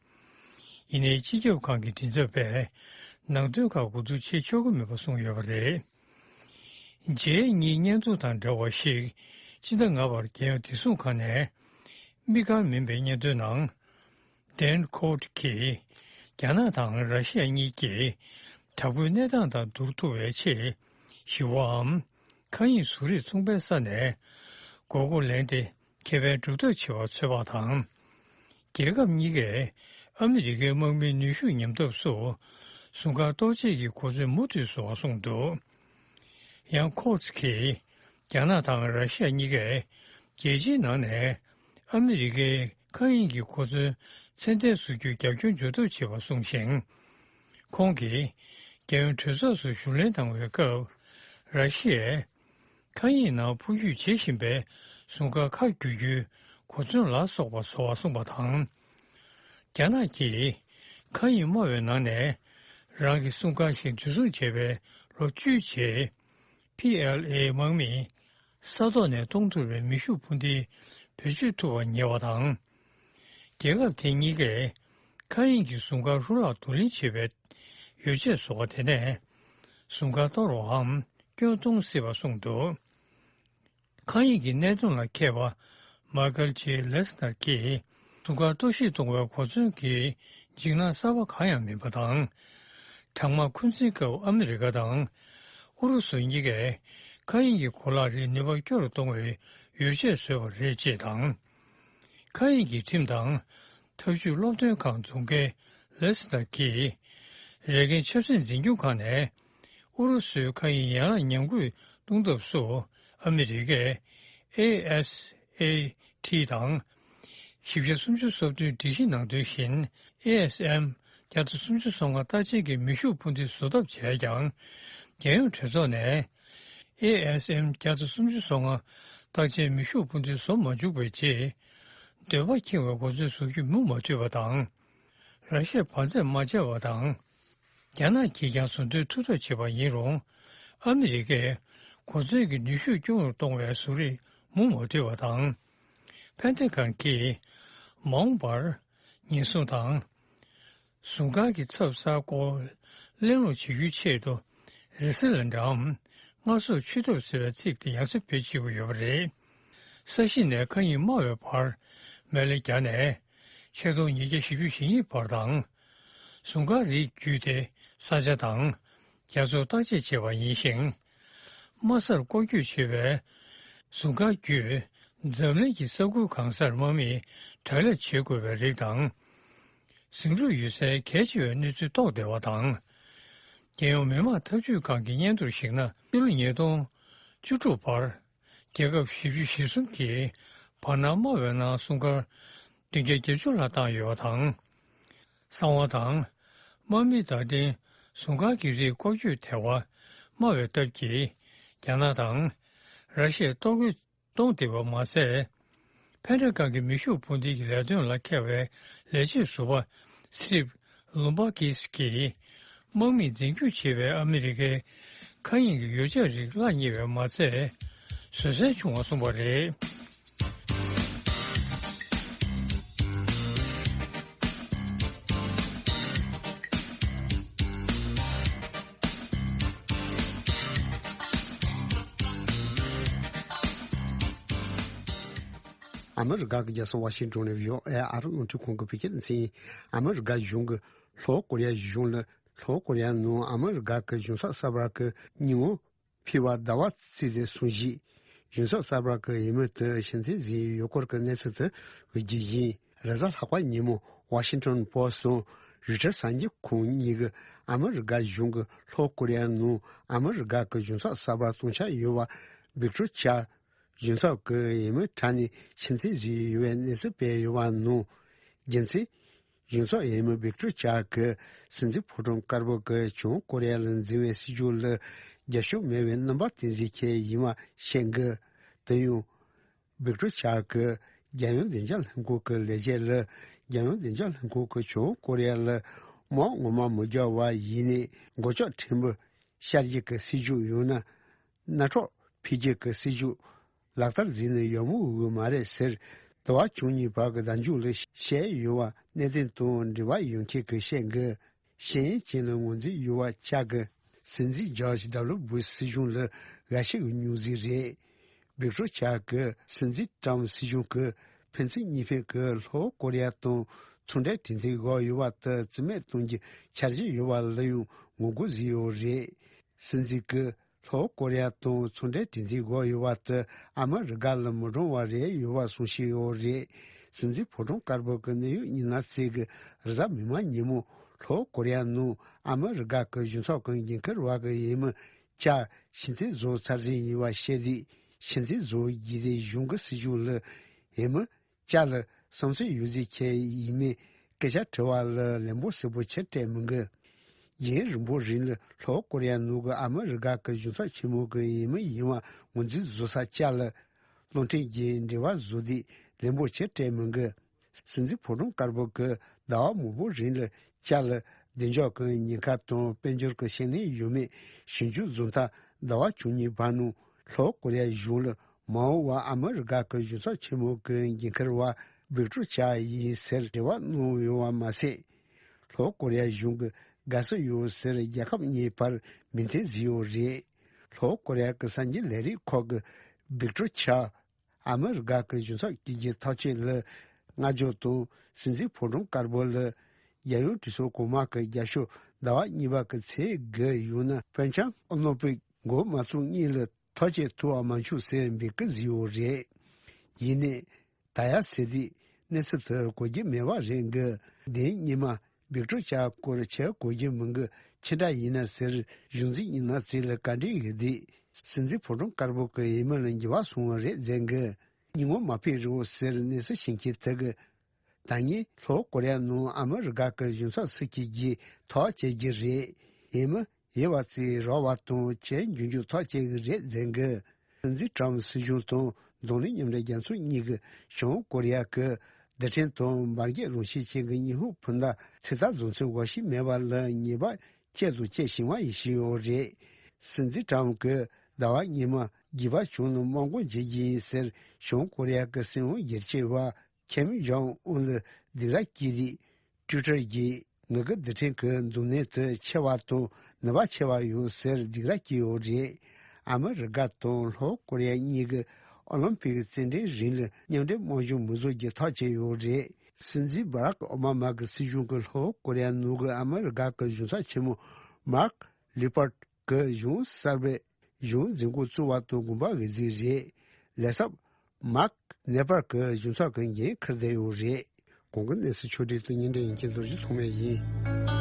ཡིན་ནའི་སྤྱི་ཁྱབ་ཁང་གི་མགྲིན་ཚབ་པས་ནང་དོན་ཁག་གོ་བསྡུར་བྱེད་ཆོག་གི་མེད་པ་གསུངས་ཡོད་པ་རེད། ཇེ་གཉིས་བརྙན་ཐུང་དང་འབྲེལ་བ་ཞིག་སྤྱི་ཟླ་ལྔ་པར་རྒྱལ་ཡོངས་བདེ་སྲུང་ཁང་ནས་དམིགས་བཀར་མིན་པའི་སྙན་ཐོའི་ནང་། ཌེན་ཁོ་ཊི་གིས་རྒྱ་ནག་དང་ར་ཤི་ཡ་གཉིས་ཀྱིས་དྲག་པོའི་གནས་སྟངས་དང་བསྡུར་ཐུབ་པའི་ཆེས་ཞི་བའམ་མཁའ་དབྱིངས་བཟོ་རིག་མཚུངས་པའི་ས་ནས་དགོས་མཁོ་ལེན་ཏེ། ཁེ་ཕན་སྒྲུབ་ཐབས་བྱེད་པར་འཚོལ་བ་དང་། རྒྱལ་ཁབ་གཉིས་ཀས་ཨ་མི་རི་ཀའི་དམག་མིའི་ནུས་ཤུགས་ཉམས་ཐབས་སུ་སྲུང་སྐར་གཏོར་ཆེད་ཀྱི་གོ་མཚོན་མུ་མཐུད་བཟོ་བར་གསུངས་འདུག་ཡང་ཁོ་ཚ་གིས་རྒྱ་ནག་དང་ར་ཤི་ཡ་གཉིས་ཀས་རྒྱལ་སྤྱིའི་ནང་ནས་ཨ་མི་རི་ཀའི་མཁའ་དབྱིངས་ཀྱི་གོ་མཚོན་ཚད་ལྡན་བཟོ་རྒྱུར་རྒྱབ་སྐྱོར་འཇོག་ཐབས་བྱེད་པ་གསུངས་ཤིང་། ཁོང་གིས་རྒྱལ་ཡོངས་གྲོས་ཚོགས་སུ་ཞུ་ལན་གནང་བའི་སྐབས། ར་ཤི་ཡས་མཁའ་དབྱིངས་ནང་འཕུར་སྐྱོད་བྱེད་བཞིན་པའི་སྲུང་སྐར་ཁ་བསྒྱུར་རྒྱུའི་གོ་མཚོན་ལ་སོགས་པ་བཟོ་བར་གསུངས་པ་དང་། རྒྱ་ནག་གིས་མཁའ་དབྱིངས་དམའ་བའི་ནང་ནས་རང་གི་སྲུང་སྐར་ཞིག་འཛིན་བཟུང་བྱས་པའི་ལོ་བཅུའི་རྗེས། པི་ཨེལ་ཨེ་དམག་མིས་ས་ཐོག་ནས་གཏོང་ཐུབ་པའི་མེ་ཤུགས་འཕུར་མདེལ་བེད་སྤྱོད་ཐུབ་པར་ཉེ་བ་དང་། རྒྱལ་ཁབ་དེ་གཉིས་ཀས་མཁའ་དབྱིངས་ཀྱི་སྲུང་སྐར་རུ་ལག་བསྡུ་ལེན་བྱེད་པའི་ཡོ་བྱད་བཟོ་བ་དེ་ནས་སྲུང་སྐར་གཏོར་བའམ་སྐྱོན་གཏོང་སྲིད་པ་གསུངས་འདུག་མཁའ་དབྱིངས་ཀྱི་གནད་དོན་ལ་མཁས་པ་མཱ་ཀལ་ཇེ་ལེ་སི་ནར་གྱིས། སྲུང་སྐར་གཏོར་བཤིག་གཏོང་བའི་གོ་མཚོན་གྱི་འཇིགས་སྣང་གསར་པ་གང་ཡང་མིན་པ་དང་། གྲང་དམག་འཁོན་འཛིན་སྐབས་ཨ་མི་རི་ཀ་དང་ ཨུ་རུ་སུ་གཉིས་ཀས་མཁའ་དབྱིངས་ཀྱི་གོ་ལག་རིགས་ནུས་པ་སྐྱོ་རུ་གཏོང་བའི་ཡོ་བྱད་བཟོས་པ་རེད་ཅེས་དང་། མཁའ་དབྱིངས་ཀྱི་ཁྲིམས་དང་། ཐབས་ཇུས་སློབ་སྟོན་ཁང་རྫོང་འགན་ལེ་སི་ཏར་གྱིས། རེ་འགན་ཆབ་སྲིད་འཛིན་སྐྱོང་ཁང་ནས་ཨུ་རུ་སུའི་མཁའ་དབྱིངས་ཡན་ལག་ཉམས་རྒུད་གཏོང་ཐབས་སུ་ཨ་མི་རི་ཀས་ཨེ་ཨེས་ཨེ་ཊི་དང་། བཞི་བརྒྱ་སུམ་ཅུ་སོ་བདུན་སྒྲིག་གཞི་ནང་དོན་བཞིན་ཨེ་ཨེས་ཨེམ་བརྒྱ་དང་སུམ་ཅུ་སོ་ལྔ་རྟགས་ཅན་གྱི་མེ་ཤུགས་འཕུར་མདེལ་བཟོ་ཐབས་བྱས་ཀྱང་། རྒྱལ་ཡོངས་གྲོས་ཚོགས་ནས་ཨེ་ཨེས་ཨེམ་བརྒྱ་དང་སུམ་ཅུ་སོ་ལྔ་རྟགས་ཅན་མེ་ཤུགས་འཕུར་མདེལ་བཟོ་མ་བཅུག་པའི་རྗེས། འདོད་པ་ཁེངས་པའི་གོ་མཚོན་བཟོ་རྒྱུ་མུ་མ་མཐུད་པ་དང་། ར་ཤི་ཡས་བར་ཆད་མ་བྱས་པ་དང་། རྒྱ་ནག་གིས་ཀྱང་བཟོ་འདོད་མཐུ་སྟོབས་བྱེད་པ་ཡིན་རུང་། ཨ་མི་རི་ཀས་གོ་མཚོན་གྱི་ནུས་ཤུགས་སྐྱོ་རུ་གཏོང་བའི་བཟོ་རིགས་མུ་མ་མཐུད་པ་དང་། ཕན་ཐོགས་ཁང་གིས་མ་འོངས་པར་ཉེན་སྲུང་དང་། ཟུང་གང་གི་ཚབ་གསར་སྐོར་གླེང་སློང་བྱེད་རྒྱུའི་ཆེད་དུ། རི་སི་ལན་འགྲམ་སྔ་སོར་ཆུ་ཐབས་ཟེར་བའི་ཚིག་དེ་ཡང་སེ་བེད་སྤྱོད་ཀྱི་ཡོད་པ་རེད། ས་གཞི་ནས་མཁའ་དབྱིངས་དམའ་བའི་བར་མེ་ལེ་བརྒྱབ་ནས། ཆིག་སྟོང་ཉིས་བརྒྱ་བཞི་བཅུ་ཞེ་གཉིས་བར་དང་། ཟུང་གང་རིགས་བརྒྱུད་དེ་ས་ཆ་དང་རྒྱ་མཚོར་བརྟག་དཔྱད་བྱས་པ་ཡིན་ཞིང་། དམའ་སར་སྐོར་སྐྱོད་བྱེད་པའི་ཟུང་གང་བརྒྱུད་འཛམ་གླིང་གི་ས་ཁུལ་གང་སར་དམག་མིས་དྲག་ལས་བྱེད་དགོས་པའི་རིགས་དང་། ཟིང་འཁྲུག་ཡོད་སའི་གལ་ཆེ་བའི་གནས་ཚུལ་རྟོགས་བསྡད་པ་དང་། རྒྱལ་ཡོངས་མི་དམངས་འཐབ་ཇུས་ཁང་གི་སྙན་ཐོར་གཞིགས་ན། ཕྱི་ལོ་ཉིས་སྟོང་བཅུ་དྲུག་བར་རྒྱལ་ཁབ་བཞི་བཅུ་ཞེ་གསུམ་གྱིས་བར་སྣང་དམའ་བའི་ནང་ཟུང་གང་བདུན་བརྒྱ་བརྒྱད་ཅུ་ལྷག་བཏང་ཡོད་པ་དང་། གསང་བ་དང་། དམག་མི་དང་ལྡན་ཟུང་གང་གི་རིགས་སྐོར་སྐྱོད་ཐལ་བ་དམའ་བའི་སྟབས་ཀྱིས། རྒྱ་ནག་དང་། ར་ཤི་ཡས་གཏོར་རྒོལ་གཏོང་བསྡད་པ་མ་ཟད། ཕན་ཁྲ་སྒང་གི་མེ་ཤུགས་འཕུར་མདེལ་གྱི་ལས་དོན་ལ་མཁས་པའི་ལས་བྱེད་ཟུར་པ་སི་ཊིབ་ལུམ་པ་ཀིས་ཀྱིས། དམག་མིས་འཛིན་སྐྱོང་བྱེད་པའི་ཨ་མི་རི་ཀའི་མཁའ་དབྱིངས་ཀྱི་ཡོ་བྱད་རིགས་གླ་རྙེད་པ་མ་ཚད། བཟོད་བསྲན་ཆུང་བ་གསུངས་པ་རེད། ཨ་མི་རི་ཀ་གི་རྒྱལ་ས་ཝ་ཤིང་ཏོན་ནས་བྷི་ཨོ་ཨེ་ཨ་རི་རླུང་འཕྲིན་ཁང་གིས་བོད་སྐད་སྡེ་ཚན། ཨ་མི་རི་ཀ་གཞུང་གིས་ལྷོ་ཀོ་རི་ཡ་གཞུང་ལ། ལྷོ་ཀོ་རི་ཡ་ནང་ཨ་མི་རི་ཀ་གི་གཞུང་ཚབ་གསར་པ་གི་ཉིན་མོ་ཕེབས་པ་ཟླ་བ་བརྩིས་ཏེ་སོང་ཞིག་གཞུང་ཚབ་གསར་པ་གི་འོས་མི་དེ་ཕྱིར་འཐེན་ཟིན་ཡོད་སྐོར་གྱི་གནས་ཚུལ་དེ་འོས་བསྡུ་ཡིན། རེས་གཟའ་ལྷག་པ་ཉིན་མོ་ཝ་ཤིང་ཏོན་པོ་སི་ཊི་དང་རུའི་ཊར་གསར་འགྱུར་ཁང་གཉིས་ཀྱིས་ཨ་མི་རི་ཀ་གཞུང་གིས་ལྷོ་ཀོ་རི་ཡ་ནང་ཨ་མི་རི་ཀ་གི་གཞུང་ཚབ་གསར་པ་གཏོང་འཆར་ཡོད་པ་བིག་ཏོར་ཆར་གཞུང་ཚབ་ཀྱི་འོས་མི་གྲས་ནས་ཕྱིར་འཐེན་བཟོས་ཡོད་པའི་གནས་ཚུལ་སྤེལ་ཡོད་པ་ནང་། རྒྱུ་མཚན། གཞུང་ཚབ་འོས་མི་བིག་ཏོར་ཆར་གྱིས་སྲིད་འཛིན་ཕོ་བྲང་དཀར་པོ་གིས་བྱང་ཀོ་རི་ཡ་ལ་འཛིན་པའི་སྲིད་ཇུས་ལ་རྒྱབ་སྐྱོར་མེད་པའི་རྣམ་པ་བསྟན་གཟིགས་མཁན་ཡིན་པ་བཤད་འདུག་དེ་ཡང་། བིག་ཏོར་ཆར་གྱིས་རྒྱལ་ཡོངས་བདེ་འཇགས་ལྷན་ཁང་གི་ལས་བྱེད་ལ། རྒྱལ་ཡོངས་བདེ་འཇགས་ལྷན་ཁང་གིས་བྱང་ཀོ་རི་ཡ་ལ་དམག་ངོ་མ་མི་རྒྱག་པ་ཡིན་ནའི་མགོ་ལྕོག་ཕྲན་བུ་བཤར་རྒྱུ་གི་སྲིད་ཇུས་ཡང་ན། སྣ་ཁྲག་འཕེལ་རྒྱས་ཀྱི་སྲིད་ཇུས་ལག་བསྟར་བཟོས་ནས་ཡག་མོ་འོས་མ་རེད་ཟེར། ཟླ་བ་བཅུ་གཉིས་བར་གྱི་བརྡ་འཇུག་ལ་བཤད་ཡོད་པ་གནད་དོན་དང་འབྲེལ་བ་ཡོད་མཁན་གྱིས་བཤད་འདུག་ཤེས་ཡོན་ཅན་ལ་ངོས་འཛིན་ཡོད་པ་ཆགས་ཀྱི། སྲིད་འཛིན་ཇོརྗ་ཌབ་ལུ་སྦུ་ཤི་སྲིད་གཞུང་ལ་འགའ་ཤས་ཀྱིས་རྙོག་འཛིང་རེད། བིག་ཏོར་ཆར་གྱིས་སྲིད་འཛིན་ཏྲམ་སྲིད་གཞུང་གིས་ཕན་ཚུན་གཉིས་ཕན་གྱི་ལྷོ་ཀོ་རི་ཡ་དང་ཚོང་འབྲེལ་གྲོས་མཐུན་བཞག་ཡོད་པ་དེ་རྩིས་མེད་གཏོང་རྒྱུའི་འཆར་གཞི་ཡོད་པ་ལ་ཡང་ངོ་རྒོལ་བཟོས་ཡོད་རེད། སྲིད་འཛིན་གྱིས། ལྷོ་ཀོ་རི་ཡ་དང་ཚོང་འབྲེལ་གྲོས་མཐུན་བཞག་ཡོད་པ་དེ་ཨ་མི་རི་ཀ་ལ་མི་གྲུང་བ་རེད་ཡོད་པ་གསུངས་བཞག་ཡོད་རེད། སྲིད་འཛིན་ཕོ་བྲང་དཀར་པོ་གི་གནད་ཡོད་ཉི་ན་རྩེ་གིས་རེས་གཟའ་མིག་དམར་ཉིན་མོ་ལྷོ་ཀོ་རི་ཡ་ནང་ཨ་མི་རི་ཀ་གི་གཞུང་ཚབ་ཀྱི་འགན་འཁུར་བ་གི་འོས་མི་བཅར་ཕྱིར་འཐེན་བཟོ་ཚར་ཟིན་ཡིན་པ་བཤད་དུས། ཕྱིར་འཐེན་བཟོ་རྒྱུ་དེ་གཞུང་གི་སྲིད་ཇུས་ལ་འོས་མི་བཅར་ལ་བསམ་ཚུལ་ཡོད་ཚད་ཁྱེར་ཡིན་མིན་སྐད་ཆ་དྲི་བ་ལ་ལན་པོ་གསལ་པོ་ཅིག་སྤྲད་མི་འདུག་རྒྱུན་རིང་པོ་རིང་ལ་ལྷོ་ཀོ་རི་ཡ་ནང་གི་ཨ་མི་རི་ཀ་གི་གཞུང་ཚབ་ཆེན་མོ་གི་འོས་མི་ཡིན་པ་ངོས་འཛིན་བཟོ་ས་བཅར་ལ་གློག་འཕྲིན་གྱི་འབྲེལ་བ་བཟོ་དུས་ལན་པོ་ཅིག་སྤྲད་མི་འདུག་སྲིད་འཛིན་ཕོ་བྲང་དཀར་པོ་གིས་ཟླ་བ་མང་པོ་རིང་ལ་བཅར་ལ་བདེ་འཇགས་ཀྱི་ཉེན་ཁ་དང་དཔལ་འབྱོར་གྱི་ཤུགས་ལས་ཡོད་མེད་ཞིབ་འཇུག་བཟོ་མཐར་ཟླ་བ་བཅུ་གཉིས་བར་ནང་ལྷོ་ཀོ་རི་ཡ་གཞུང་ལ། མ་འོངས་པར་ཨ་མི་རི་ཀ་གི་གཞུང་ཚབ་ཆེན་མོ་གི་འགན་འཁུར་བ་བིག་ཏོར་ཆར་ཡིན་ཟེར་རེ་བ་གནང་ཡོད་པ་མ་ཟད། ལྷོ་ཀོ་རི་ཡ་གཞུང་གིས་དགའ་བསུ་ཡོད་ཟེར་རྒྱལ་ཁབ་གཉིས་བར་མོས་མཐུན་བཟོས་ཡོད་རེད། ལྷོ་ཀོ་རི་ཡ་གི་གསར་འགྱུར་ལས་རིགས་ཁག་གིས་བིག་ཏོར་ཆར་ཨ་མི་རི་ཀ་གི་གཞུང་ཚབ་བསྐོ་རྒྱུའི་ཐག་གཅོད་ལ་བསྔགས་བརྗོད་དང་། སྲིད་འཛིན་ཕོ་བྲང་དཀར་པོ་ལ་རྒྱལ་ཡོངས་གྲོས་ཚོགས་གོང་མ་གི་རྒྱབ་སྐྱོར་ཟླ་བ་གཉིས་པ་གི་ཚེས་དགུ་ཡང་ན་ཕིང་ཆང་ཨོ་ལིམ་པིག་འགོ་མ་བཙུགས་སྔོན་ལ་ཐག་བཅད་ཐུབ་པ་མ་བྱུང་ཟེར་འབོད་སྐུལ་བཟོས་ཡོད་རེད། ཡིན་ནའི། ད་ཡ་ཟེར་དུས་གནས་ཚུལ་དེ་གོ་རྒྱུ་མེད་པ་རེད་འགི། དེ་སྔོན་མ་སྦིག་ཀྲོ་ཅག་སྐོར་ཆེ་གོ་རྒྱུ་མི་འགི། ཕྱི་དྲག་ཡིན་ན་ཟེར་གཞུང་འཛིན་ཡིན་ན་ཚེ་ལ་བཀའ་འདྲི་ཡོད་དུས། སྲིད་འཛིན་ཕོ་བྲང་དཀར་པོ་གི་འོས་མི་ལ་འགྱུར་བ་སོང་བ་རེད་ཟེར་འགི། ཉིན་མོ་མ་ཕེབས་རོགས་ཟེར་གནས་ཚུལ་ཤེས་མཁན་དེ་གི། ད་ངས་ལྷོ་ཀོ་རི་ཡ་ནང་ཨ་མི་རི་ཀ་གི་གཞུང་ཚབ་སུ་སྐྱེལ་རྒྱུའི་ཐག་བཅད་རྒྱུ་རེད། འོས་མི་ཡོད་པ་ཚོས་རག་པ་དང་བྱས་མགྱོགས་མགྱོགས་ཐག་བཅད་གི་རེད་ཟེར་གི། སྲིད་འཛིན་ཀྲམ་སྲིད་གཞུང་དང་གདོང་ལེན་མཉམ་འབྲེལ་རྒྱལ་ཚོགས་གཉིས་ཀྱིས་བྱང་ཀོ་རི་ཡ་གི་རྡུལ་ཕྲན་དང་འབར་གས་རང་བཞིན་ཅན་གྱི་ཉི་ཧོང་འཕུར་མདའ་ཚོད་ལྟ་བཟོ་ཚུལ་འགོག་ཤེས་མེད་པ་ལ་ཉེས་པ་བཅད་དང་བཅད་བཞིན་པ་ཡིན་ཞུས་ཡོད་རེད། སྲིད་འཛིན་ཀྲམ་གྱིས་ཟླ་བ་སྔོན་མ་རྒྱུད་པ་བྱུང་ནས་དམག་འགོག་བྱེད་ཀྱི་ཡིན་ཟེར་བྱང་ཀོ་རི་ཡ་གི་སྲིད་དབང་སྒེར་གཅོད་པ་ཁེམ་ཇོང་ཨུན་ལ་སྡིགས་ར་སྐྱེས་རིགས། ཊུའི་ཊར་གྱིས་ངེད་ཀྱི་རྡུལ་ཕྲན་གྱི་མཛུབ་གནོན་དེ་ཆེ་བ་དང་ནུས་པ་ཆེ་བ་ཡོད་ཟེར་སྡིགས་ར་སྐྱེས་ཡོད་རེད། ཨ་མི་རི་ཀ་དང་ལྷོ་ཀོ་རི་ཡ་གཉིས་ཀྱིས་ཨོ་ལིམ་པིག་རྩེད་འགྲན་རིང་ལ་མཉམ་འབྲེལ་དམག་སྦྱོང་མི་བཟོ་རྒྱུ་ཐག་བཅད་ཡོད་རེད། སྲིད་འཛིན་བྷ་རག་ཨོ་བྷ་མ་གི་སྲིད་གཞུང་གིས་ལྷོ་ཀོ་རི་ཡ་ནང་གི་ཨ་མི་རི་ཀ་གི་གཞུང་ཚབ་ཆེན་མོ་མཱརྐ་ལི་པར་གི་གཞུང་གསར་པའི་གཞུང་འཛིན་སྐོར་བཙུགས་པ་དང་དགོངས་པ་འོས་འཛིན་རེད། ལས་ཚབ་མཱརྐ་ནེ་པར་གྱི་གཞུང་ཚབ་ཀྱི་འགན་འཁུར་བསྡད་ཡོད་རེད། གོང་གི་གནས་ཚུལ་ཕྱོགས་སྒྲིག་དང་སྙན་སྒྲོན་ཡིན་མཁན་རྡོ་རྗེ་ཐོགས་མེད་ཡིན།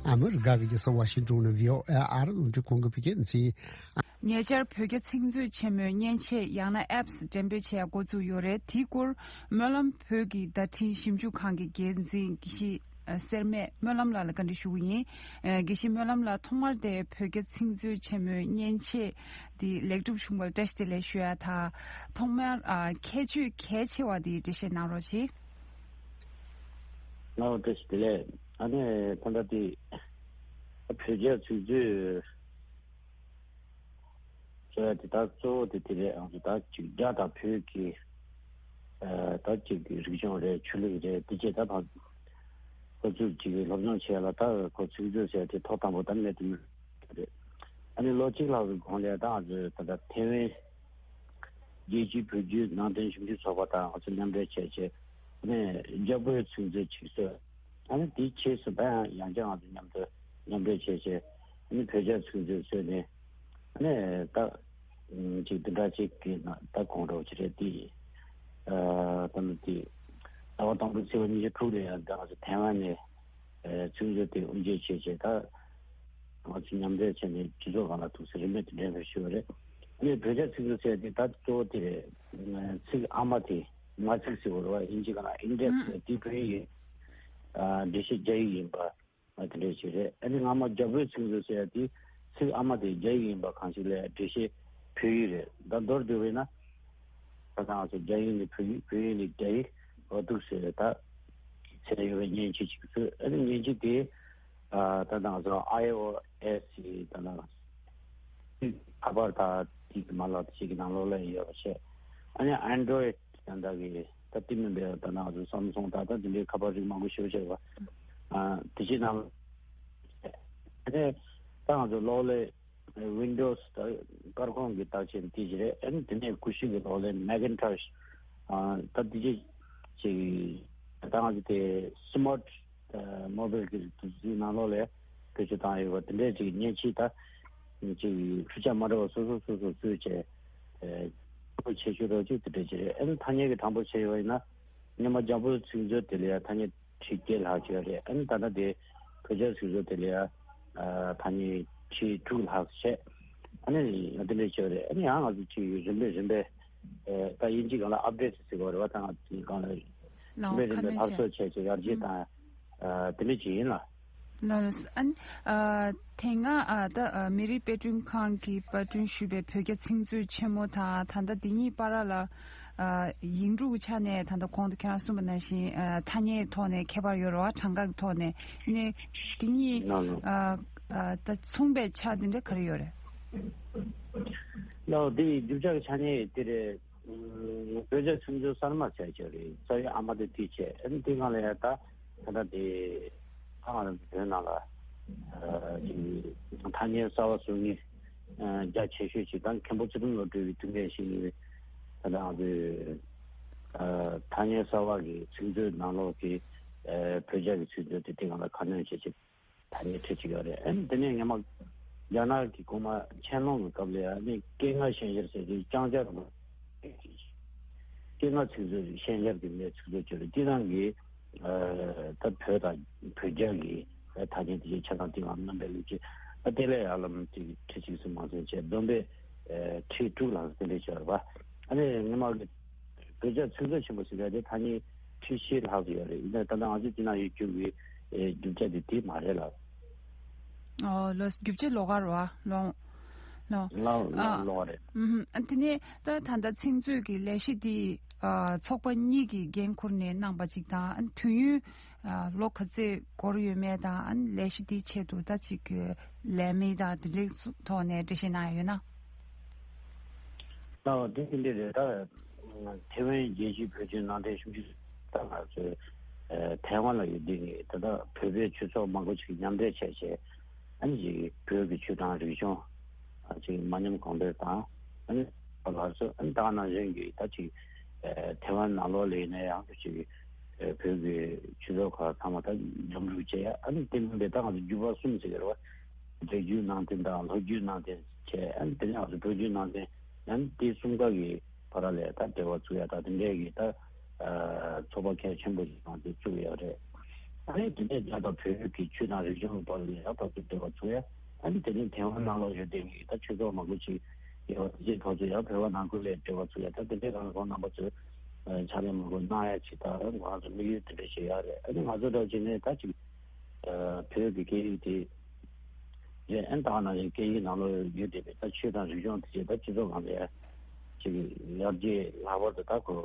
ཨ་མི་རི་ཀ་གི་རྒྱལ་ས་ཝ་ཤིང་ཏོན་ནས་བྷི་ཨོ་ཨེ་ཨ་རི་རླུང་འཕྲིན་ཁང་གི་བོད་སྐད་སྡེ་ཚན། ཉེ་ཆར་བོད་རྒྱ་ཚིག་མཛོད་ཆེན་མོའི་མཉེན་ཆས་ཡང་ན་ཨེབ་སི་འགྲེམས་སྤེལ་བྱེད་ཡ་འགོ་བཙུགས་ཡོད་རེད། དེའི་སྐོར་སྨོན་ལམ་བོད་ཀྱི་བརྡ་འཕྲིན་ཞིབ་འཇུག་ཁང་གི་འགན་འཛིན་དགེ་བཤེས་ཨ་སེར་སྨད་སྨོན་ལམ་ལགས་ལ་བཀའ་འདྲི་ཞུ་གི་ཡིན། ཨ་དགེ་བཤེས་སྨོན་ལམ་ལགས། ཐོག་མར་དེ་བོད་རྒྱ་ཚིག་མཛོད་ཆེན་མོའི་མཉེན་ཆས་འདི་ལེགས་གྲུབ་བྱུང་བར་བཀྲ་ཤིས་བདེ་ལེགས་ཞུ་ཡ་དང་། ཐོག་མར་ཨ་ཁྱད་ཆོས་གལ་ཆེ་བ་འདི་འགྲེལ་བཤད་གནང་རོགས་གྱིས། ལགས་བཀྲ་ཤིས་བདེ་ལེགས། ཨ་ནི་ད་ལྟ་དེ་བོད་རྒྱ་ཚིག་མཛོད་ཟེར་བ་དེ་ད་གཙོ་བོ་དེ་དེ་རེད། ཨང་ད་ཅིག་རྒྱ་དང་བོད་ཀྱི་ཨ་ད་ཅིག་གི་རིག་གཞུང་རེད། ཆོས་ལུགས་རེད། དེ་བཅས་ད་ཕ་ཁོ་ཚོས་ཅིག་སློབ་སྦྱོང་བྱས་ལ་ད་ཁོ་ཚིག་མཛོད་ཟེར་དེ་ཐོག་དང་པོ་ད་གནད་དུ་རེད། ཨ་ནི་ལོ་གཅིག་ལྷག་གི་གོང་ལ་ད་ང་ཚོས་ད་ལྟ་ཐེ་ཝན་རྒྱལ་སྤྱིའི་བོད་བརྒྱུད་ནང་བསྟན་ཞིབ་འཇུག་ཚོགས་པ་དང་ང་ཚོ་མཉམ་འབྲེལ་བྱས་བྱས་ནས་རྒྱ་བོད་ཚིག་མཛོད་ཅིག་བཟོས། ཨ་ནི་དེའི་རྗེས་སུ་ད་ཡང་ཡང་བསྐྱར་ང་ཚོ་མཉམ་དུ་མཉམ་འབྲེལ་བྱས་བྱས་ཨ་ནི་བོད་རྒྱ་ཚིག་མཛོད་བཟོས་ནས་ཨ་ནི་ད་ཅིག་འདི་འདྲ་ཅིག་གི་ནང་ད་གོང་འགྲོ་ཅི་རེད་དེ་ཨ་ད་ནི་དེ་ཟླ་བ་དང་པོའི་ཚེས་པ་ཉི་ཤུ་དྲུག་ལ་ཡང་ད་ང་ཚོ་ཐའེ་ཝན་ནས་ཨ་ཚིག་མཛོད་དེ་དབུ་འབྱེད་བྱས་བྱས་ད། ང་ཚོ་མཉམ་འབྲེལ་བྱས་ནས་སྤྱི་ཚོགས་སྒང་ལ་ཐུགས་སེམས་རིན་མེད་དུ་འདྲེན་པར་ཞུ་བ་རེད། ཨ་ནི་བོད་རྒྱ་ཚིག་མཛོད་ཟེར་དེ་ད་གཙོ་བོ་དེ་རེད། ཚིག་ཨ་མ་དེ་མ་ཚིག་ཟེར་བ་རེད་བ། དབྱིན་ཇི་སྒང་ལ་ཨིན་ཌེག་སི་ཟེར་དེ་བོད་ཡིག་ཡིན། ཨ་འགྲེལ་བཤད་རྒྱ་ཡིག་ཡིན་པ་ཨ་དེ་འདྲས་ཞིག་རེད། ཨ་ནི་སྔ་མ་རྒྱ་བོད་ཚིག་མཛོད་ཟེར་དེ་ཚིག་ཨ་མ་དེ་རྒྱ་ཡིག་ཡིན་པ་གང་ཞིག་ལས་འགྲེལ་བཤད་བོད་ཡིག་རེད། ད་མདོར་བསྡུས་པས་ན། ད་ང་ཚོ་རྒྱ་ཡིག་ནས་བོད་ཡིག་བོད་ཡིག་ནས་རྒྱ་ཡིག་འོ་འདུག་ཟེར་ད་ཚད་ཡོད་པའི་མཉེན་ཆས་ཅིག་བཟོས། ཨ་ནི་མཉེན་ཆས་དེ་ཨ་ད་ང་ཚོ་ཨའི་ཨོ་ཨེས་ཀྱི་ད་ང་ཁ་པར་ད་དེ་གི་མ་ལག་དེ་ཞིག་གི་ནང་ལོགས་ལ་ཡོད་པ་བྱས། ཨ་ནི་ཨན་ཌོ་རོ་ཡིཌ་ད་ལྟ་གི་ད་དེ་མིན་པའི་ད་ང་ཚོ་སམ་སུང་ད་ད་དེ་འདྲའི་ཁ་པར་རིགས་མང་པོ་ཞེ་པོ་ཅིག་ཡོད་པ། ཨ་དེ་ཅིག་ནང་ཨ་ནི་ད་ང་ཚོ་གློག་ཀླད་Windows་ད་སྐར་ཁུང་གི་རྟགས་ཅན་དེ་ཅིག་རེད། ཨ་ནི་དེ་ནས་ཀུ་ཤུ་གི་ལོགས་ལ་Macintosh་ཨ་ད་དེ་ཅིག་ཅིག་ད་ང་ཚོ་དེ་སི་མཱར་ཊི་མོ་བེལ་གྱི་དུས་ཚོད་ནང་ལོགས་ལ་བེད་སྤྱོད་བཏང་ཡོད་པ་དེ་འདྲས་ཅིག་མཉེན་ཆས་ད་ཅིག་འཕྲུལ་ཆས་མ་འདྲ་བ་སོ་སོ་སོ་སོ་བཟོས་བྱས་ཨ་ཁོ་ཆེ་ཤོས་རོགས་ཅིག་དེ་འདྲས་ཅིག་རེད། ཨ་ནི་ཐ་སྙད་ཀྱི་གྲངས་འབོར་བྱས་ཡོད་པ་ཡིན་ན་སྔོན་མ་རྒྱ་བོད་ཚིག་མཛོད་དེ་ལ་ཡང་ཐ་སྙད་ཁྲི་བརྒྱད་ལྷག་ཅིག་ཡོད་རེད། ཨ་ནི་ད་ལྟ་དེ་བོད་རྒྱ་ཚིག་མཛོད་དེ་ལ་ཡང་ཨ་ཐ་སྙད་ཁྲི་དྲུག་ལྷག་བྱས། ཨ་ནི་ཡང་དེ་འདྲས་ཅིག་ཡོད་རེད། ཨ་ནི་ཡང་ང་ཚོ་ཅིག་རིམ་པས་རིམ་པས་ཨ་ད་དབྱིན་ཇི་སྒང་ལ་ཨབ་ཌེ་ཊི་ཟེར་གྱི་ཡོད་རེད་བ། ད་ང་ཚོའི་སྒང་ལ་རིམ་པས་རིམ་པས་སླར་གསོ་བྱས་བྱས་ཡར་རྒྱས་བཏང་ཨ་དེ་འདྲས་ཅིག་ཡིན་ལ། ལགས་ལགས། ཨ་ནི་ཨ་དེ་སྔ་ཨ་ད་ཨ་མི་རིགས་དཔེ་སྐྲུན་ཁང་གིས་པར་སྐྲུན་ཞུས་པའི་བོད་རྒྱ་ཚིག་མཛོད་ཆེན་མོ་དང་ད་ལྟ་འདི་གཉིས་བར་ལ་ཨ་ཡིག་འབྲུ་གི་ཆ་ནས་ད་ལྟ་གོང་དུ་ཁྱེད་རང་གསུངས་པ་ནང་བཞིན་ཨ་ཐ་སྙད་ཐོག་ནས་ཁྱད་པར་ཡོད་རེད་བ། གྲངས་ཀ་གི་ཐོག་ནས། ཨ་ནི་འདི་གཉིས་ལགས་ལགས། ཨ་ཨ་ད་མཚུངས་པའི་ཆ་འདི་འདྲ་ག་རེ་ཡོད་རེད། ལགས་འདི་རྒྱུ་ཆ་གི་ཆ་ནས་དེ་རེད། ཨ་བོད་རྒྱ་ཚིག་མཛོད་གསར་མ་བྱས་བྱས་རེད། རྩ་བའི་ཨ་མ་དེ་དེ་བྱས། ཨ་ནི་དེ་སྒང་ལ་ཡང་ད། ད་ལྟ་དེ་ཨ་མ་རང་གི་བོད་ནང་ལ་ཨ་ཅིག་ཐ་སྙད་གསར་བ་བཟོ་མཁན་ཨ་རྒྱ་ཆེ་ཤོས་ཅིག་དང་མཁན་པོ་ཚུལ་ཁྲིམས་བློ་གྲོས་ཀྱི་ཐུག་འཕྲད་ཞིག་ཡིན། ད་ལྟ་ང་ཚོས་ཨ་ཐ་སྙད་གསར་བ་གི་ཚིག་མཛོད་ནང་ལོགས་ཀྱི་ཨ་བོད་རྒྱ་གི་ཚིག་མཛོད་དེ་དེ་སྒང་ལ་ཁ་སྣོན་བྱེད་ཆེད་ཐ་སྙད་ཁྲིད་ཀྱི་ཡོད་རེད། ཨ་ནི་དེ་ནས་ངས་མ་རྒྱ་ནག་གི་གོང་མ་ཆན་ལུང་གི་སྐབས་ལ་ཡང་ནི་སྐད་ངག་ཤན་སྦྱར་ཟེར་དུས་ལྕང་སྦྱར་མ་སྐད་ངག་ཚིག་མཛོད་ཤན་སྦྱར་གྱི་མེད་ཚིག་མཛོད་བཅོས་རེད། དེ་རང་གི་ཨ་ད་བོད་དང་བོད་རྒྱ་གི་ཐ་སྙད་དེ་ཆ་ཚང་དེ་ཡང་རྣམ་པའི་ལུགས་ཀྱི་ཨ་དེ་ལས་ཡར་ལམ་ཅིག་ཁྲི་གཅིག་སུ་མང་ཚན་བྱས་བསྡོམས་པས་ཨ་ཁྲི་དྲུག་ལྷག་དེ་འདྲས་བྱས་པ། ཨ་ནི་ངས་མ་གི་བོད་རྒྱ་ཚིག་མཛོད་ཆེན་པོ་ཟེར་ཡ་དེ་ཐ་སྙད་ཁྲི་བཞི་ལྷག་ཙམ་ཡོད་རེད། ཡིན་ན་ད་ལྟ་ང་ཚོ་འདི་ན་ཡོད་རྒྱུ་གི་ཨེ་རྒྱུ་ཆ་དེ་དེ་མ་རེད་ལ། ཨོ་ལོ་རྒྱུ་ཆ་ལོགས་ཀ་རེད་བ། ལོ་ལོ། ལོ་ལོ་ཨ་ལོགས་རེད། ཨུམ། ཨ་དེ་ནས་ད་ད་ལྟ་ཚིག་མཛོད་ཀྱི་ལས་གཞི་འདི་ཨ་ཚོགས་པ་གཉིས་ཀྱིས་འགན་ཁུར་ནས་གནང་པ་ཅིག་དང་། ཨ་དུས་ཡུན་ཨ་ལོ་ག་ཚོད་འགོར་ཡོད་མེད་དང་། ཨ་ལས་གཞི་འདིའི་ཆེད་དུ་ད་ཅིག་ལས་མི་དང་དེ་འདྲའི་ཐོག་ནས་འགྲེལ་བཤད་གནང་ཡ་ཡོད་ན། ལའོ་དེ་འདི་རེད། ད་ཐེ་ཝན་རྒྱལ་སྤྱིའི་བོད་བརྒྱུད་ནང་བསྟན་ཞིབ་འཇུག་ད་ང་ཚོའི་ཨ་ཐའེ་ཝན་ལ་ཡོད་དུས་ནས་ད་ལྟ་བོད་པའི་ཆོས་ཚོགས་མང་པོ་ཞིག་མཉམ་འབྲེལ་བྱས་བྱས། ཨ་ནི་ཅིག་བོད་ཀྱི་ཆོས་དང་རིག་གཞུང་ཨ་ཅིག་མ་ཉམས་གོང་འཕེལ་དང་། ཨ་ནི་ལགས་སོ། ཨ་ནི་ད་ག་ནང་བཞིན་གྱི་ད་ཅིག་ཨ་ཐའེ་ཝན་ནང་ལོགས་ལ་ཡིན་ན་ཡང་ཅིག་ཨ་བོད་ཀྱི་ཆོས་ཚོགས་ཁག་ཚང་མ་ད་མཉམ་རུབ་བྱས། ཨ་ནི་དེ་མིན་པའི་ད་ང་ཚོ་བརྒྱུད་པ་གསུམ་ཟེར་གྱི་རེད་བ། སྒྲིག་བརྒྱུད་ནང་བསྟན་དང་ལོ་རྒྱུས་ནང་བསྟན་བྱས། ཨ་ནི་དེ་ནས་ང་ཚོ་བོད་བརྒྱུད་ནང་བསྟན། ཡང་དེ་གསུམ་ཀ་གི་བར་ལ་ད་འབྲེལ་བ་ཚུགས་ཡ་ད་དེ་འདྲས་ཀྱི་ད་ཨ་ཚོགས་པ་གལ་ཆེན་པོ་ཞིག་ང་ཚོས་བཙུགས་ཡོད་རེད། ཨ་ནི་དེ་ནས་རྒྱ་དང་བོད་ཀྱི་ཆོས་དང་རིག་གཞུང་གི་བར་ལ་ཡང་ཕར་ཚུར་འབྲེལ་བ་ཚུགས་ཡ། ཨ་ནི་དེ་ནས་ཐའེ་ཝན་ནང་ལོགས་ཡོད་བསྡད་མཁན་གྱི་ད་ཆོས་ཚོགས་མང་པོ་ཞིག་ཡོད་པ་དེ་ཕར་ཚུར་ཡང་བོད་པ་ནང་ཁུལ་ལ་འབྲེལ་བ་ཚུགས་ཡ། ད་དེ་འདྲས་རང་རང་རྣམ་པ་ཚོས་ཨ་ཕྱག་ལས་མང་པོ་གནང་ཡ་ཅིག་ད་ང་ཚོ་དམིགས་ཡུལ་དེ་འདྲས་ཞིག་ཡོད་རེད། ཨ་ནི་ང་ཚོ་འདྲ་བྱས་ནས་ད་ཅིག་ཨ་བོད་ཀྱི་སྐད་ཡིག་དེ་རེད། ཨ་ནི་ད་ག་ནང་བཞིན་སྐད་ཡིག་ནང་ལོགས་ཡོད་བསྡད་པའི་ད་ཆོས་དང་རིག་གཞུང་དེ་བཅས་ད་སྤྱི་ཚོགས་སྒང་ལ་ཡ་ཅིག་ཡར་རྒྱས། ལྷག་པར་དུ་ད་ཁོ་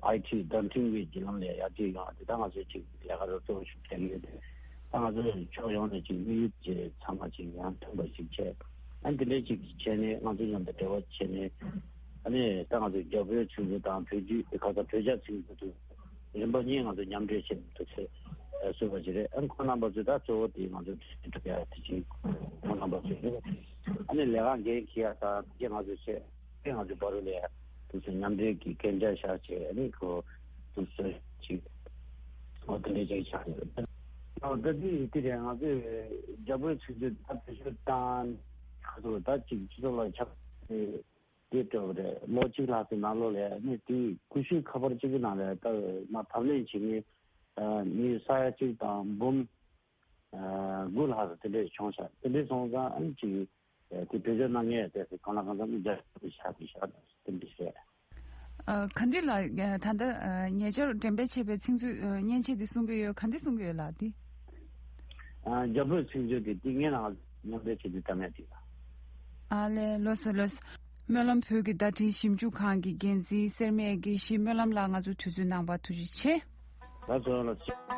ཨའི་ཊི་བརྡ་འཕྲིན་གྱི་བརྒྱུད་ལམ་ལ་ཡར་རྒྱས་ཡོང་བ་དེ་ད་ང་ཚོས་ཅིག་ལས་ཀ་རོབ་ཙམ་ཞིག་བྱེད་ཀྱི་ཡོད་དེ། ད་ང་ཚོས་ཕྱོགས་ཡོངས་ནས་ཅིག་དམིགས་ཡུལ་བཅས་ཚང་མ་ཅིག་ཡང་མཐུན་པ་ཞིག་བྱས། ཨ་ནི་དེ་འདྲའི་ཅིག་བྱས་ནས་ང་ཚོ་མཉམ་དུ་འབྲེལ་བ་བྱས་ནས། ཨ་ནི་ད་ང་ཚོས་རྒྱ་བོད་ཚིག་མཛོད་དང་བོད་བརྒྱུད་ཁ་ས་བོད་རྒྱ་ཚིག་མཛོད་དུ། རིམ་པ་གཉིས་ང་ཚོ་མཉམ་འབྲེལ་བྱེད་མི་ཐུབ་ཚེ་བཟོས་པ་ཞིག་རེད། ཨ་ནི་ཁོང་རྣམ་པ་ཚོས་ད་གཙོ་བོ་དེ་ང་ཚོ་འགྲུབ་ཡ་དེ་ཅིག་ཁོང་རྣམ་པ་ཚོས་རེད། ཨ་ནི་ལས་ཀ་འགན་འཁྱེར་ཡ་དང་དེ་ང་ཚོས་བྱས་དེ་ང་ཚོའི་བར་ལ་དེ་ཚོ་མཉམ་འབྲེལ་གྱི་གན་རྒྱ་བཞག་བྱས། ཨ་ནི་ཁོ་དུ་བཟོས་ཅིག་ཨོ་དེ་འདྲ་ཅིག་ཆགས་ཡོད། ཨོ་ད་དེ་དེ་རེད། ང་ཚོས་རྒྱ་བོད་ཚིག་མཛོད་ད་བེད་སྤྱོད་བཏང་ཁ་ཐུག་ད་ཅིག་སྤྱི་ཚོགས་ལ་ཁྱབ། དེ་སྤྲོད་པ་རེད། ལོ་གཅིག་ལྷག་ཙམ་ནང་ལོགས་ལ་ནི་དེའི་ཀུ་ཤུ་ཁ་པར་གཅིག་གི་ནང་ལ་ད་མ་བབས་ལེན་བྱེད་མཁན་མི་ས་ཡ་གཅིག་དང་འབུམ་དགུ་ལྷག་ཙམ་དེ་འདྲས་བྱུང་ཤག་དེ་འདྲས་སོང་ཙང་ཨ་ནི་ཅིག་དེ་བེད་སྤྱོད་གནང་མཁན་དེ་ཚོ་གང་ལ་གང་འཚམ་རྒྱ་ཆེ་ཤག་དེ་ཤག་དེ་འདྲས་རེད། ཨ་ག་འདི་ལ་ད་ལྟ་ཉེ་ཆར་འགྲེམས་སྤེལ་བྱས་པའི་ཚིག་མཛོད་མཉེན་ཆས་འདི་གསུང་གི་ཡོད། ག་འདི་གསུང་གི་ཡོད་ལགས་འདི། རྒྱ་བོད་ཚིག་མཛོད་དེ་ཏིང་ངེ་ནང་མཉམ་འབྲེལ་བྱེད་དུས་གཏམ་ཡ་དེ་ལ། ཨ་ལས་ལོས་ལོས། སྨོན་ལམ་བོད་ཀྱི་བརྡ་འཕྲིན་ཞིབ་འཇུག་ཁང་གི་འགན་འཛིན་སེར་སྨད་དགེ་བཤེས་སྨོན་ལམ་ལགས་ང་ཚོ་དུས་ཚོད་གནང་བར་ཐུགས་རྗེ་ཆེ། ལགས་སོ་ལགས་སོ།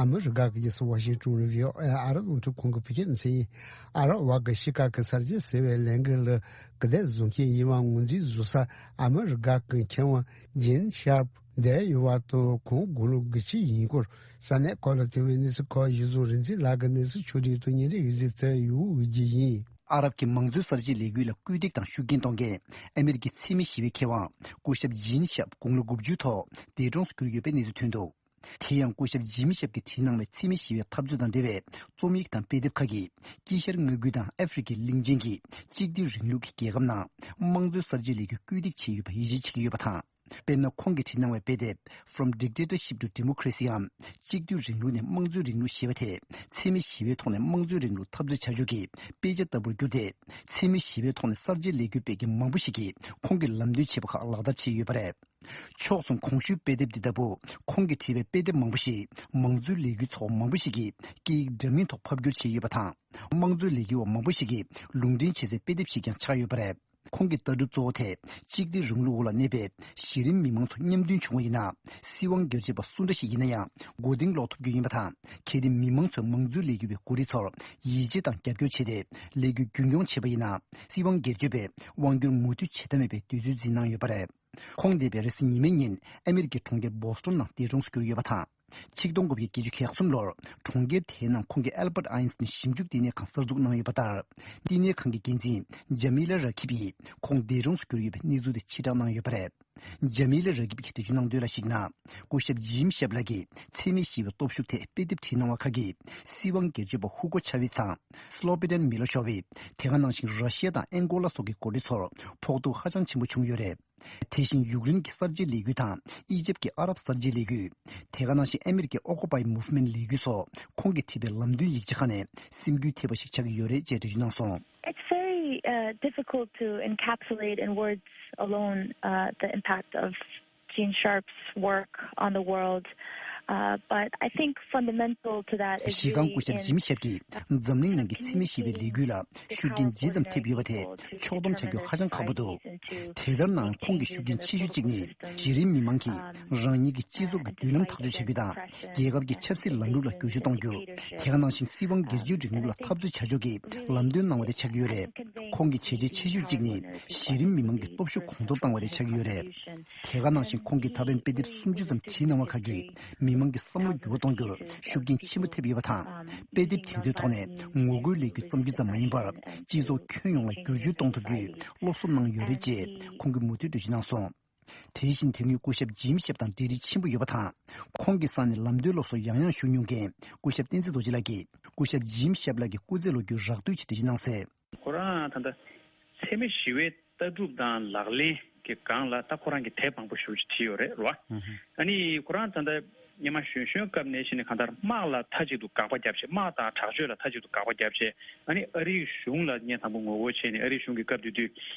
ཨ་མི་རི་ཀ་གི་རྒྱལ་ས་ཝ་ཤིང་ཏོན་རུ་བི་ཨོ་ཨེ་ཨ་རབ་རླུང་འཕྲིན་ཁང་གི་བོད་སྐད་སྡེ་ཚན་ཡིན། ཨ་རབ་བར་གྱི་ཕྱི་ཁ་གི་གསར་བརྗེ་ཟེར་བའི་ལས་འགུལ་ལ་སྐུལ་འདེད་བཟོ་མཁན་ཡིན་པ་ངོས་འཛིན་བཟོ་ས་ཨ་མི་རི་ཀ་གི་མཁས་དབང་ཇིན་ཤར་པ་བསྡད་ཡོད་པ་དང་། ཁོང་དགུང་ལོ་དགུ་བཅུ་ཡིན་སྐོར་ས་གནས་ཁག་ལ་ཐོན་པའི་གནས་ཚུལ་ཁག་གཞི་བཟུང་རིག་འཛིན་ལགས་ཀྱིས་གནས་ཚུལ་ཕྱོགས་སྒྲིག་དང་བརྙན་རིས་གཟིགས་ཐུབ་ཡོད་འོས་ཀྱི་ཡིན། ཨ་རབ་ཀྱི་མང་གཙོའི་གསར་བརྗེའི་ལས་འགུལ་ལ་སྐུལ་འདེད་དང་ཤུགས་རྐྱེན་གཏོང་མཁན་ཨ་མི་རི་ཀའི་འཚེ་མེད་ཞི་བའི་མཁས་དབང་སྐུ་ཞབས་ཇིན་ཤར་པ་དགུང་ལོ་དགུ་བཅུ་ཐོག་འདས་གྲོངས་སུ་གྱུར་ཡོད་པའི་གནས་ཚུལ་ཐོན་འདུག་དེ་ཡང་སྐུ་ཞབས་ཇིན་ཤར་པ་གྱིས་བྲིས་གནང་བའི་འཚེ་མེད་ཞི་བའི་འཐབ་རྩོད་དང་འབྲེལ་བའི་རྩོམ་ཡིག་དང་དཔེ་དེབ་ཁག་གིས་དཀྱིལ་ཤར་མངའ་ཁུལ་དང་ཨ་ཧྥེ་རི་ཁའི་གླིང་ཆེན་གྱི་གཅིག་སྡུད་རིང་ལུགས་ཀྱི་རྒྱལ་ཁབ་ནང་དམངས་གཙོའི་གསར་བརྗེའི་ལས་འགུལ་སྐུལ་འདེད་བྱས་ཡོད་པར་ཡིད་ཆེས་བྱེད་ཀྱི་ཡོད་པ་དང་། དཔེར་ན། ཁོང་གིས་བྲིས་གནང་བའི་དཔེ་དེབ་From Dictatorship to Democracy འམ། གཅིག་སྡུད་རིང་ལུགས་ནས་དམངས་གཙོའི་རིང་ལུགས་ཞེས་པ་དེས་འཚེ་མེད་ཞི་བའི་ཐོག་ནས་དམངས་གཙོའི་རིང་ལུགས་འཐབ་རྩོད་བྱ་ཕྱོགས་ཀྱི་དཔེ་ཆ་ལྟ་བུར་གྱུར་ཏེ། འཚེ་མེད་ཞི་བའི་ཐོག་ནས་གསར་བརྗེའི་ལས་འགུལ་སྤེལ་མཁན་མང་པོ་ཞིག་གིས་ཁོང་གིས་ལམ་སྟོན་བྱས་པ་ཁག་ལག་བསྟར་བྱས་ཡོད་པ་རེད། ཕྱོགས་མཚུངས་གོང་ཞུས་དཔེ་དེབ་འདི་ལྟ་བུ་ཁོང་གིས་བྲིས་པའི་དཔེ་དེབ་མང་པོ་ཞིག་མང་གཙོའི་ལས་འགུལ་ཚོགས་མང་པོ་ཞིག་གིས་སྐད་ཡིག་འདྲ་མིན་ཐོག་ཕབ་བསྒྱུར་བྱས་ཡོད་པ་དང་། དམངས་གཙོའི་ལས་འགུལ་བ་མང་པོ་ཞིག་གིས་ལུང་འདྲེན་བྱེད་སའི་དཔེ་དེབ་ཞིག་ཀྱང་ཆགས་ཡོད་པ་རེད། ཁོང་གི་ལྟ་གྲུབ་གཙོ་བོ་དེ་གཅིག་སྡུད་རིང་ལུགས་འོག་ལ་གནས་པའི་གཞི་རིམ་མི་མང་ཚོ་མཉམ་མཐུན་བྱུང་བ་ཡིན་ན། སྲིད་དབང་སྒེར་གཅོད་པ་སུ་འདྲ་ཞིག་ཡིན་ན་ཡང་མགོ་རྟིང་སློག་ཐུབ་རྒྱུ་ཡིན་པ་དང་། གལ་ཏེ་མི་མང་ཚོས་མང་གཙོའི་ལས་འགུལ་བའི་འགོ་ཁྲིད་ཚོར་ཡིད་ཆེས་དང་རྒྱབ་སྐྱོར་བྱས་ཏེ་ལས་འགུལ་རྒྱུན་སྐྱོང་བྱས་པ་ཡིན་ན། སྲིད་དབང་སྒེར་གཅོད་པས་དབང་སྒྱུར་མུ་མཐུད་བྱེད་ཐབས་མེད་པའི་འདོད་ཚུལ་འཛིན་གནང་ཡོད་པ་རེད། ཁོང་འདས་པའི་རེས་གཟའ་ཉི་མའི་ཉིན་ཨ་མི་རི་ཀའི་གྲོང་ཁྱེར་བོ་སི་ཊོན་ནང་འདས་གྲོངས་སུ་གྱུར་ཡོད་པ་དང་། ཆིག་སྟོང་དགུ་བརྒྱ་བརྒྱད་ཅུ་གྱ་གསུམ་ལོར་གྲོང་ཁྱེར་དེའི་ནང་ཁོང་གིས་ཨལ་བར་ཊི་ཨའིན་སི་ཊིན་ཞིབ་འཇུག་བསྟི་གནས་ཁང་གསར་འཛུགས་གནང་ཡོད་པ་ལྟར། བསྟི་གནས་ཁང་གི་འགན་འཛིན་ཇ་མི་ལ་ར་ཁིབ་ཡིས་ཁོང་འདས་གྲོངས་སུ་གྱུར་ཡོད་པའི་གནས་ཚུལ་དེ་ཕྱིར་བསྒྲགས་གནང་ཡོད་པ་རེད། ཇ་མི་ལ་ར་ཁིབ་ཀྱིས་འགྲེལ་བརྗོད་གནང་དོན་ལ་གཞིགས་ན། སྐུ་ཞབས་ཇིམ་ཤེབ་ལགས་ཀྱིས་འཚེ་མེད་ཞི་བའི་སྟོབས་ཤུགས་ཐད་དཔེ་དེབ་བྲིས་གནང་བ་ཁག་གིས་སྲིད་དབང་སྒེར་གཅོད་པ་ཧུ་གོ་ཆ་ཝེས་དང་སློ་བི་ཌན་མི་ལོ་ཤོ་ཝིཆ། དེ་ག་ནང་བཞིན་ར་ཤི་ཡ་དང་ཨན་གོ་ལ་སོགས་ཀྱི་འགོ་ཁྲིད་ཚོར་ཕོག་ཐུག་ཧ་ཅང་ཆེན་པོ་བྱུང་ཡོད་རེད། དེ་བཞིན་ཡུཀ་རེན་གྱི་གསར་བརྗེའི་ལས་འགུལ་དང་ཨི་ཇིབ་ཀྱི་ཨ་རབ་གསར་བརྗེའི་ལས་འགུལ། དེ་ག་ནང་བཞིན་ཨ་མི་རི་ཀའི་ཨོ་ཀུ་པའི་མུབ་མེན་ལས་འགུལ་སོགས་ཁོང་གིས་བྲིས་པའི་ལམ་སྟོན་ཡིག་ཆ་ཁག་ནས་སེམས་འགུལ་ཐེབས་པ་ཞིག་ཆགས་ཀྱི་ཡོད་རེད་ཅེས་འགྲེལ་བརྗོད་གནང་སོང་། It's very uh, difficult to encapsulate in words alone uh, the impact of Gene Sharp's work on the world. Uh, but I think fundamental to that is གཞི་རྐང་སྐུ་ཞབས་ཇིམ་ཤེབ་ཀྱིས་འཛམ་གླིང་ནང་གི་འཚེ་མེད་ཞི་བའི་ལས་འགུལ་ལ་ཤུགས་རྐྱེན་ཇི་ཙམ་ཐེབས་ཡོད་པ་དེ་ཕྱོགས་བསྡོམས་བྱ་རྒྱུ་ཧ་ཅང་ཁག་པོ་འདུག་དེ་ལྟར་ནའང་ཁོང་གི་ཤུགས་རྐྱེན་ཆེ་ཤོས་གཅིག་ནི་གཞི་རིམ་མི་མང་གིས་རང་ཉིད་ཀྱི་སྤྱི་ཚོགས་ཀྱི་མདུན་ལམ་ཐག་གཅོད་བྱ་རྒྱུ་དང་། རྒྱལ་ཁབ་ཀྱི་ཆབ་སྲིད་ལམ་ལུགས་ལ་བསྒྱུར་བཅོས་གཏོང་རྒྱུ། དེ་ག་ནང་བཞིན་སྲིད་དབང་སྒེར་གཅོད་རིང་ལུགས་ལ་འཐབ་རྩོད་བྱ་ཕྱོགས་ཀྱི་ལམ་སྟོན་གནང་བ་དེ་ཆགས་ཀྱི་ཡོད་རེད། ཁོང་གི་བྱས་རྗེས་ཆེ་ཤོས་གཅིག་ནི་གཞི་རིམ་མི་མང་གི་སྟོབས་ཤུགས་གོང་མཐོར་བཏང་བ་དེ་ཆགས་ཀྱི་ཡོད་རེད། དེ་ག་ནང་བཞིན་ཁོང་གིས་ད་ཕན་དཔེ་དེབ་སུམ་ཅུ་ཙམ་བྲིས་གནང་བ་ཁག་གིས་མི་མང་གི་བསམ་བློ་འགྱུར་བ་གཏོང་རྒྱུར་ཤུགས་རྐྱེན་ཆེན་པོ་ཐེབས་ཡོད་པ་དང་། དཔེ་དེབ་དེ་ཚོའི་ཐོག་ནས་ངོ་རྒོལ་ལས་འགུལ་བརྩམ་རྒྱུ་ཙམ་མ་ཡིན་པར་སྤྱི་ཚོགས་ཁྱོན་ཡོངས་ལ་བསྒྱུར་བཅོས་གཏོང་ཐུབ་རྒྱུའི་སློབ་གསོ་གནང་ཡོད་རེད་ཅེས་ཁོང་གིས་མུ་མཐུད་འགྲེལ་བརྗོད་གནང་སོང་། དེ་བཞིན་དེ་སྔོན་སྐུ་ཞབས་ཇིམ་ཤེབ་དང་འབྲེལ་འདྲིས་ཆེན་པོ་ཡོད་པ་དང་། ཁོང་གི་ས་ནས་ལམ་སྟོན་སློབ་གསོ་ཡང་ཡང་ཞུ་མྱོང་མཁན་སྐུ་ཞབས་བསྟན་འཛིན་རྡོ་རྗེ་ལགས་ཀྱིས་སྐུ་ཞབས་ཇིམ་ཤེབ་ལགས་ཀྱི་སྐུ་ཚེ་ལོ་རྒྱུས་རགས་བསྡུས་ཤིག་འགྲེལ་བརྗོད་གནང་གསལ། ཁོ་རང་ད་ལྟ་འཚེ་མེད་ཞི་བའི་ལྟ་གྲུབ་དང་ལག་ལེན་གྱི་སྒང་ལ་ད་ཁོ་རང་གིས་དེབ་མང་པོ་ཞེ་པོ་ཅིག་བྲིས་ཡོད་རེད་རོ། ཨ་ནི་ཁོ་རང་ད་ལྟ་སྔོན་མ་གཞོན་གཞོན་སྐབས་ནས་བྱས་ནས་གང་ལྟར་དམག་ལ་མཐའ་གཅིག་ཏུ་དགག་པ་བརྒྱབ་བྱས། དམག་དང་དྲག་སྤྱོད་ལ་མཐའ་གཅིག་ཏུ་དགག་པ་བརྒྱབ་བྱས། ཨ་ནི་ཨ་རིའི་གཞུང་ལ་སྔོན་དང་པོ་ངོ་རྒོལ་བྱས་ནས། ཨ་རིའི་གཞུང་གི་སྐབས་དེ་དུས་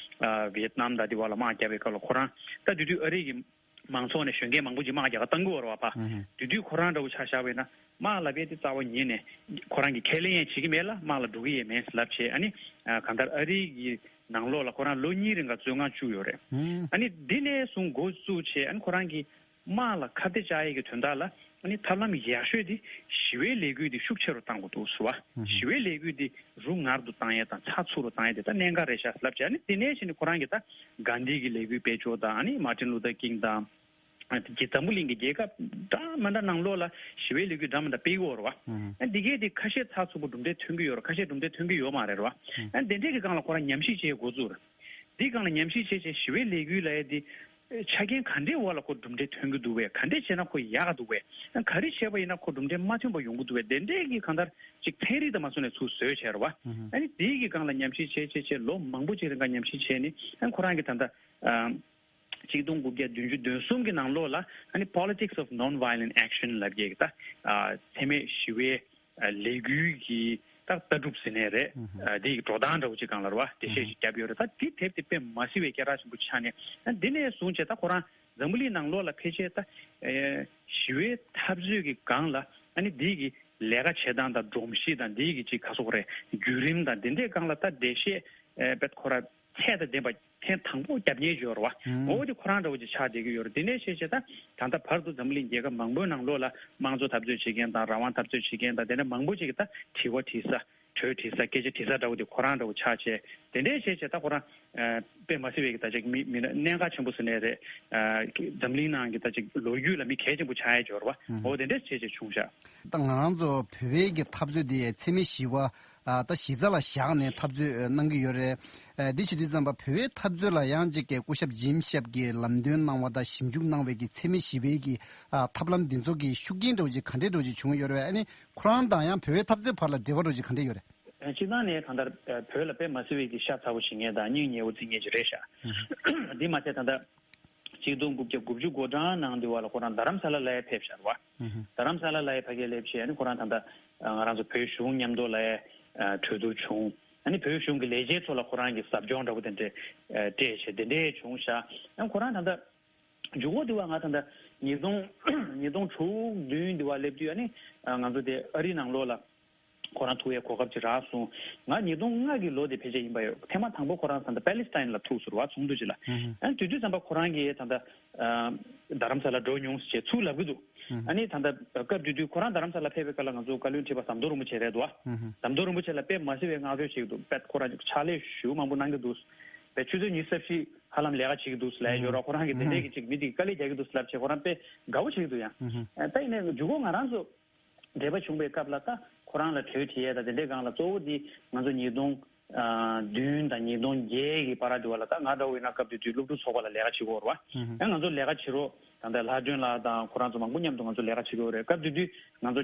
ཨ་ཝི་ཡེད་ནམ་དང་དེ་བར་ལ་དམག་བརྒྱབ་པའི་སྐབས་ལ་ཁོ་རང་ད་དེ་དུས་ཨ་རི་གི་མང་ཚོགས་ནས་གཞོན་སྐྱེས་མང་པོ་ཅིག་དམག་རྒྱག་ག་བཏང་གི་ཡོད་རེད་བ་ཕ། དེ་དུས་ཁོ་རང་འདྲ་བོ་ཆ་བཞག་པ་ཡིན་ན་དམག་ལབ་ཡས་དེ་རྩ་བ་ཉིད་ནས་ཁོ་རང་གིས་ཁས་ལེན་ཡང་བྱེད་ཀྱི་མེད་ལ། དམག་ལ་འགྲོ་གི་ཡང་མེད་ལབ་བྱས། ཨ་ནི་ཨ་གང་ལྟར་ཨ་རི་གི་ནང་ལོགས་ལ་ཁོ་རང་ལོ་གཉིས་རིང་ག་བཙོན་ཁང་བཅུག་ཡོད་རེད། ཨ་ནི་འདི་ནས་བཟུང་འགོ་བཙུགས་བྱས། ཨ་ནི་ཁོ་རང་གིས་དམག་ལ་ཁ་གཏད་བཅག་ཡས་ཀྱི་དོན་དག་ལ་ཨ་ནི་ཐབས་ལམ་ཡག་ཤོས་དེ་ཞི་བའི་ལས་འགུལ་དེ་ཤུགས་ཆེ་རུ་བཏང་དགོས་འདུག་ཟེར་བ། ཞི་བའི་ལས་འགུལ་དེ་རུ་ངར་དུ་བཏང་ཡས་དང་ཚགས་ཚུད་རུ་བཏང་ཡས་དེ་ད་གནད་འགག་རེད་ཤག་ལབ་བྱས། ཨ་ནི་དེ་ནས་བྱས་ནས་ཁོ་རང་གིས་ད་གྷན་དྷི་གི་ལས་འགུལ་སྤེལ་ཕྱོགས་དང་། ཨ་ནི་མར་ཊིན་ལུ་ཐར་ཀིང་དང་། ཨ་དེ་འཛམ་བུ་གླིང་གི་རྒྱལ་ཁབ་འདྲ་མི་འདྲ་ནང་ལོགས་ལ་ཞི་བའི་ལས་འགུལ་འདྲ་མི་འདྲ་སྤེལ་གྱི་ཡོད་རེད་བ། ཨ་འདི་གས་དེ་ཁ་ཤས་ཚགས་ཚུད་པོ་གྲུབ་འབྲས་ཐོན་གྱི་ཡོད་རེད། ཁ་ཤས་གྲུབ་འབྲས་ཐོན་གྱི་ཡོད་མ་རེད་རེད་བ། ཨ་དེ་འདྲས་ཀྱི་སྒང་ལ་ཁོ་རང་ཉམས་ཞིབ་བྱེད་འགོ་བཙུགས་རེད། དེའི་སྒང་ལ་ཉམས་ཞིབ་བྱས་བྱས་ཞི་བའི་ལས་འགུལ་ལབ་ཡས་དེ་ཆ་རྐྱེན་ག་འདྲའི་འོག་ལ་ཁོ་གྲུབ་འབྲས་ཐོན་གྱི་འདུག་བས། ག་འདྲས་བྱས་ན་ཁོ་ཡག་ག་འདུག་བས། ཨ་ག་རེ་བྱས་པ་ཡིན་ན་ཁོ་གྲུབ་འབྲས་མ་ཐོན་པ་ཡོང་གི་འདུག་བས། དེ་འདྲས་ཀྱི་གང་ལྟར་ཅིག་ཚན་རིག་དང་མ་སོང་ནས་ཚུར་བཟོས་བྱས་རེད་བ། ཨ་ནི་དེའི་གི་སྒང་ལ་ཉམས་ཞིབ་བྱས་བྱས་བྱས་ལོ་མང་པོ་ཅིག་རིང་ག་ཉམས་ཞིབ་བྱས་ནས། ཨ་ཁོ་རང་གི་ད་ལྟ་ཨ། ཆིག་སྟོང་དགུ་བརྒྱ་བདུན་ཅུ་དོན་གསུམ་གྱི་ནང་ལོགས་ལ་ཨ་ནི་Politics of Non-Violent Action ལབ་ཡས་ཀྱི་ད་ཨ་འཚེ་མེད་ཞི་བའི་ཨ་ལས་འགུལ་གྱི་ད་ལྟ་གྲུབ་ཟེར་ནའི་རེད། ཨ་དེ་ཡི་འགྲོ་སྟངས་འདྲ་བོ་ཅིག་སྒང་ལ་རེད་བ། འགྲེལ་བཤད་ཅིག་བརྒྱབ་ཡོད་རེད། ད་དེ་དེབ་དེ་དཔེ་མ་སྲིད་པའི་སྐད་གྲགས་ཆེན་པོ་ཆགས་ནས། ཨ་འདི་ནས་བཟུང་བྱས་ད་ཁོ་རང་འཛམ་བུ་གླིང་ནང་ལོགས་ལ་ཕལ་ཆེར་ད་ཨ་ཞི་བའི་འཐབ་རྩོད་ཀྱི་སྒང་ལ་ཨ་ནི་དེ་གི་ལས་ཀ་བྱེད་སྟངས་དང་སྒྲོམ་གཞི་དང་། དེ་གི་ཅིག་ག་སོགས་རེད། བརྒྱུད་རིམ་དང་དེ་འདྲའི་སྒང་ལ་ད་འགྲེལ་བཤད་ཨ་དཔེ་ཁོ་རང་ཚད་དང་ལྡན་པ་ཐེངས་དང་པོ་རྒྱབ་མཁན་ཅིག་ཡོད་རེད་བ། ཨང་། འོ་དེ་ཁོ་རང་འདྲ་བོ་ཅིག་ཆགས་བསྡད་ཀྱི་ཡོད་རེད། དེ་ནས་བྱས་བྱས་ད་ད་ལྟ་བར་དུ་འཛམ་གླིང་རྒྱལ་ཁབ་མང་པོའི་ནང་ལོགས་ལ་དམངས་གཙོ་འཐབ་རྩོད་བྱེད་མཁན་དང་། རང་དབང་འཐབ་རྩོད་བྱེད་མཁན་དང་། དེ་འདྲ་མང་པོ་ཅིག་གིས་ད་དྲི་བ་དྲི་ས། གྲོས་དྲི་ས། སྐད་ཆ་དྲི་ས་འདྲ་བོ་དེ་ཁོ་རང་འདྲ་བོ་ཆགས་བྱས། དེ་འདྲས་བྱས་བྱས་ད་ཁོ་རང་ཨ་དཔེ་མ་སྲིད་པའི་གི་ད་ཅིག་མི་མི་གནད་འགག་ཆེན་པོ་ཟེར་ནའི་རེད། ཨ་འཛམ་གླིང་ནང་གི་ད་ཅིག་ལོ་རྒྱུས་ལ་མི་གལ་ཆེན་པོ་ཆགས་ཡས་ཅིག་ཡོད་རེད་བ། ཨང་། འོ་དེ་འདྲས་བྱས་བྱས་བྱུང་ཤག་ད་ང་རང་ཚོ་བོད་པའི་གི་འཐབ་རྩོད་དེ་འཚེ་མེད་ཞི་བ་ཨ་ད་གཞི་རྩ་ལ་བཞག་ནས་འཐབ་རྩོད་གནང་གི་ཡོད་རེད། ཨ་འདི་བྱེད་དུས་ཙམ་པ་བོད་པའི་འཐབ་རྩོད་ལ་ཡང་ཅིག་གི་སྐུ་ཞབས་ཇིམ་ཤེབ་ཀྱིས་ལམ་སྟོན་གནང་བ་དང་ཞིབ་འཇུག་གནང་བའི་གི་འཚེ་མེད་ཞི་བའི་གི་ཨ་ཐབས་ལམ་འདི་ཚོ་གི་ཤུགས་རྐྱེན་འདྲ་བོ་ཅིག་ག་འདྲས་འདྲ་བོ་ཅིག་བྱུང་ཡོད་རེད། ཨ་ནི་ཁོ་རང་དང་ཡང་བོད་པའི་འཐབ་རྩོད་བར་ལ་འབྲེལ་བ་འདྲ་བོ་ཅིག་ག་འདྲས་ཡོད་རེད། སྤྱིར་བཏང་ནས་གང་ལྟར་བོད་ལ་དཔེ་མ་སྲིད་པའི་གི་ཤ་ཚ་པོ་བྱེད་མཁན་དང་སྙིང་ཉེ་བོ་བརྩི་མཁན་ཅིག་རེད་ཤག་འདི་མ་ཚད་ད་ལྟ་ཆིག་སྟོང་དགུ་བརྒྱ་དགུ་བཅུ་གོ་གྲངས་ནང་དུ་བ་ལ་ཁོ་རང་རྡ་རམ་ས་ལ་ལ་ཡ་ཕེབས་ཤག་རེད་བ། རྡ་རམ་ས་ལ་ལ་ཡ་ཕ་གིར་སླེབས་བྱས་ཨ་ནི་ཁོ་རང་ད་ལྟ་ང་རང་ཚོ་བོད་གཞུང་མཉམ་དུ་ལ་ཡ་གྲོས་བསྡུར་བྱུང་། ཨ་ནི་བོད་གཞུང་གི་ལས་བྱེད་ཚོ་ལ་ཁོ་རང་གི་ཟབ་སྦྱོང་འདྲ་བོ་དེ་འདྲས་སྤྲད་བྱས་དེ་འདྲས་བྱུང་ཤག་ཨ་ཁོ་རང་ད་ལྟ་མཇུག་གུ་དུ་བ་ང་ད་ལྟ་ཉིས་སྟོང་ཉིས་སྟོང་དྲུག་བདུན་དུ་བ་སླེབས་དུས་ཨ་ནི་ང་ཚོ་དེ་ཨ་རི་ནང་ལོགས་ལ། ཁོ་རང་ཐུག་ཡའི་གོ་སྐབས་ཅིག་རག་སོང་། ང་ཉིས་སྟོང་ལྔ་གི་ལོ་དེ་ཕལ་ཆེར་ཡིན་པ་ཡོད། ཐེངས་མ་དང་པོ་ཁོ་རང་ད་ལྟ་པེ་ལི་སི་ཐན་ལ་ཐུག་ཟེར་བ་ཚོགས་འདུ་ཅིག་ལ། ཨ་དེ་དུས་ཙམ་པ་ཁོ་རང་གིས་ད་ལྟ་ཨ་རྡ་རམ་ས་ལ་འགྲོ་མྱོང་ཞེས་ཚུར་ལབ་ཀྱི་འདུག་ཨ་ནི་ད་ལྟ་སྐབས་དེ་དུས་ཁོ་རང་རྡ་རམ་ས་ལ་ཕེབས་པའི་སྐབས་ལ་ང་ཚོ་བཀའ་བློན་ཁྲི་པ་ཟམ་གདོང་རིན་པོ་ཆེ་རེད་འདུག་བ། ཟམ་གདོང་རིན་པོ་ཆེ་ལ་དཔེ་མ་སྲིད་པའི་བསྔགས་བརྗོད་བྱེད་ཀྱི་འདུག་དཔེ་ཁོ་རང་ཕྱག་ལས་ཞེ་པོ་མང་པོ་གནང་གི་འདུག་དཔེ་ཆུ་ཚོད་ཉི་ཤུ་རྩ་བཞི་ཧ་ལམ་ལས་ཀ་བྱེད་ཀྱི་འདུག་ལབ་ཡོད་ར། ཁོ་རང་གིས་དེ་འདྲས་ཀྱི་ཅིག་མི་དེ་གི་དཀའ་ལས་རྒྱག་གི་འདུག་ལབ་བྱས་ཁོ་རང་དཔེ་དགའ་པོ་བྱེད་ཀྱི་འདུག་ཡང་། ད་ཡིན་ནའི་མཇུག་གུ་ང་རང་ཚོ་འབྲེལ་བ་བྱུང་བའི་སྐབས་ལ་ད་ཁོ་རང་ལ་གྲོས་དྲིས་ཡས་དང་དེ་འདྲའི་སྒང་ལ་གཙོ་བོ་འདི་ང་ཚོ་ཉིས་སྟོང་བདུན་དང་ཉིས་སྟོང་བརྒྱད་ཀྱི་བར་དུ་བ་ལ་ད་ང་འདྲ་བོ་ཡིན་ན་སྐབས་དེ་དུས་སློབ་ཕྲུག་ཚོགས་པ་ལ་ལས་ཀ་བྱེད་ཀྱི་ཡོད་རེད་བ། ཡང་ང་ཚོ་ལས་ཀ་བྱེད་རོགས་ད་ལྟ་ལྷ་སྒྲོན་ལགས་དང་ཁོ་རང་ཚོ་མང་པོ་མཉམ་དུ་ང་ཚོ་ལས་ཀ་བྱེད་ཀྱི་ཡོད་རེད། སྐབས་དེ་དུས་ང་ཚོ་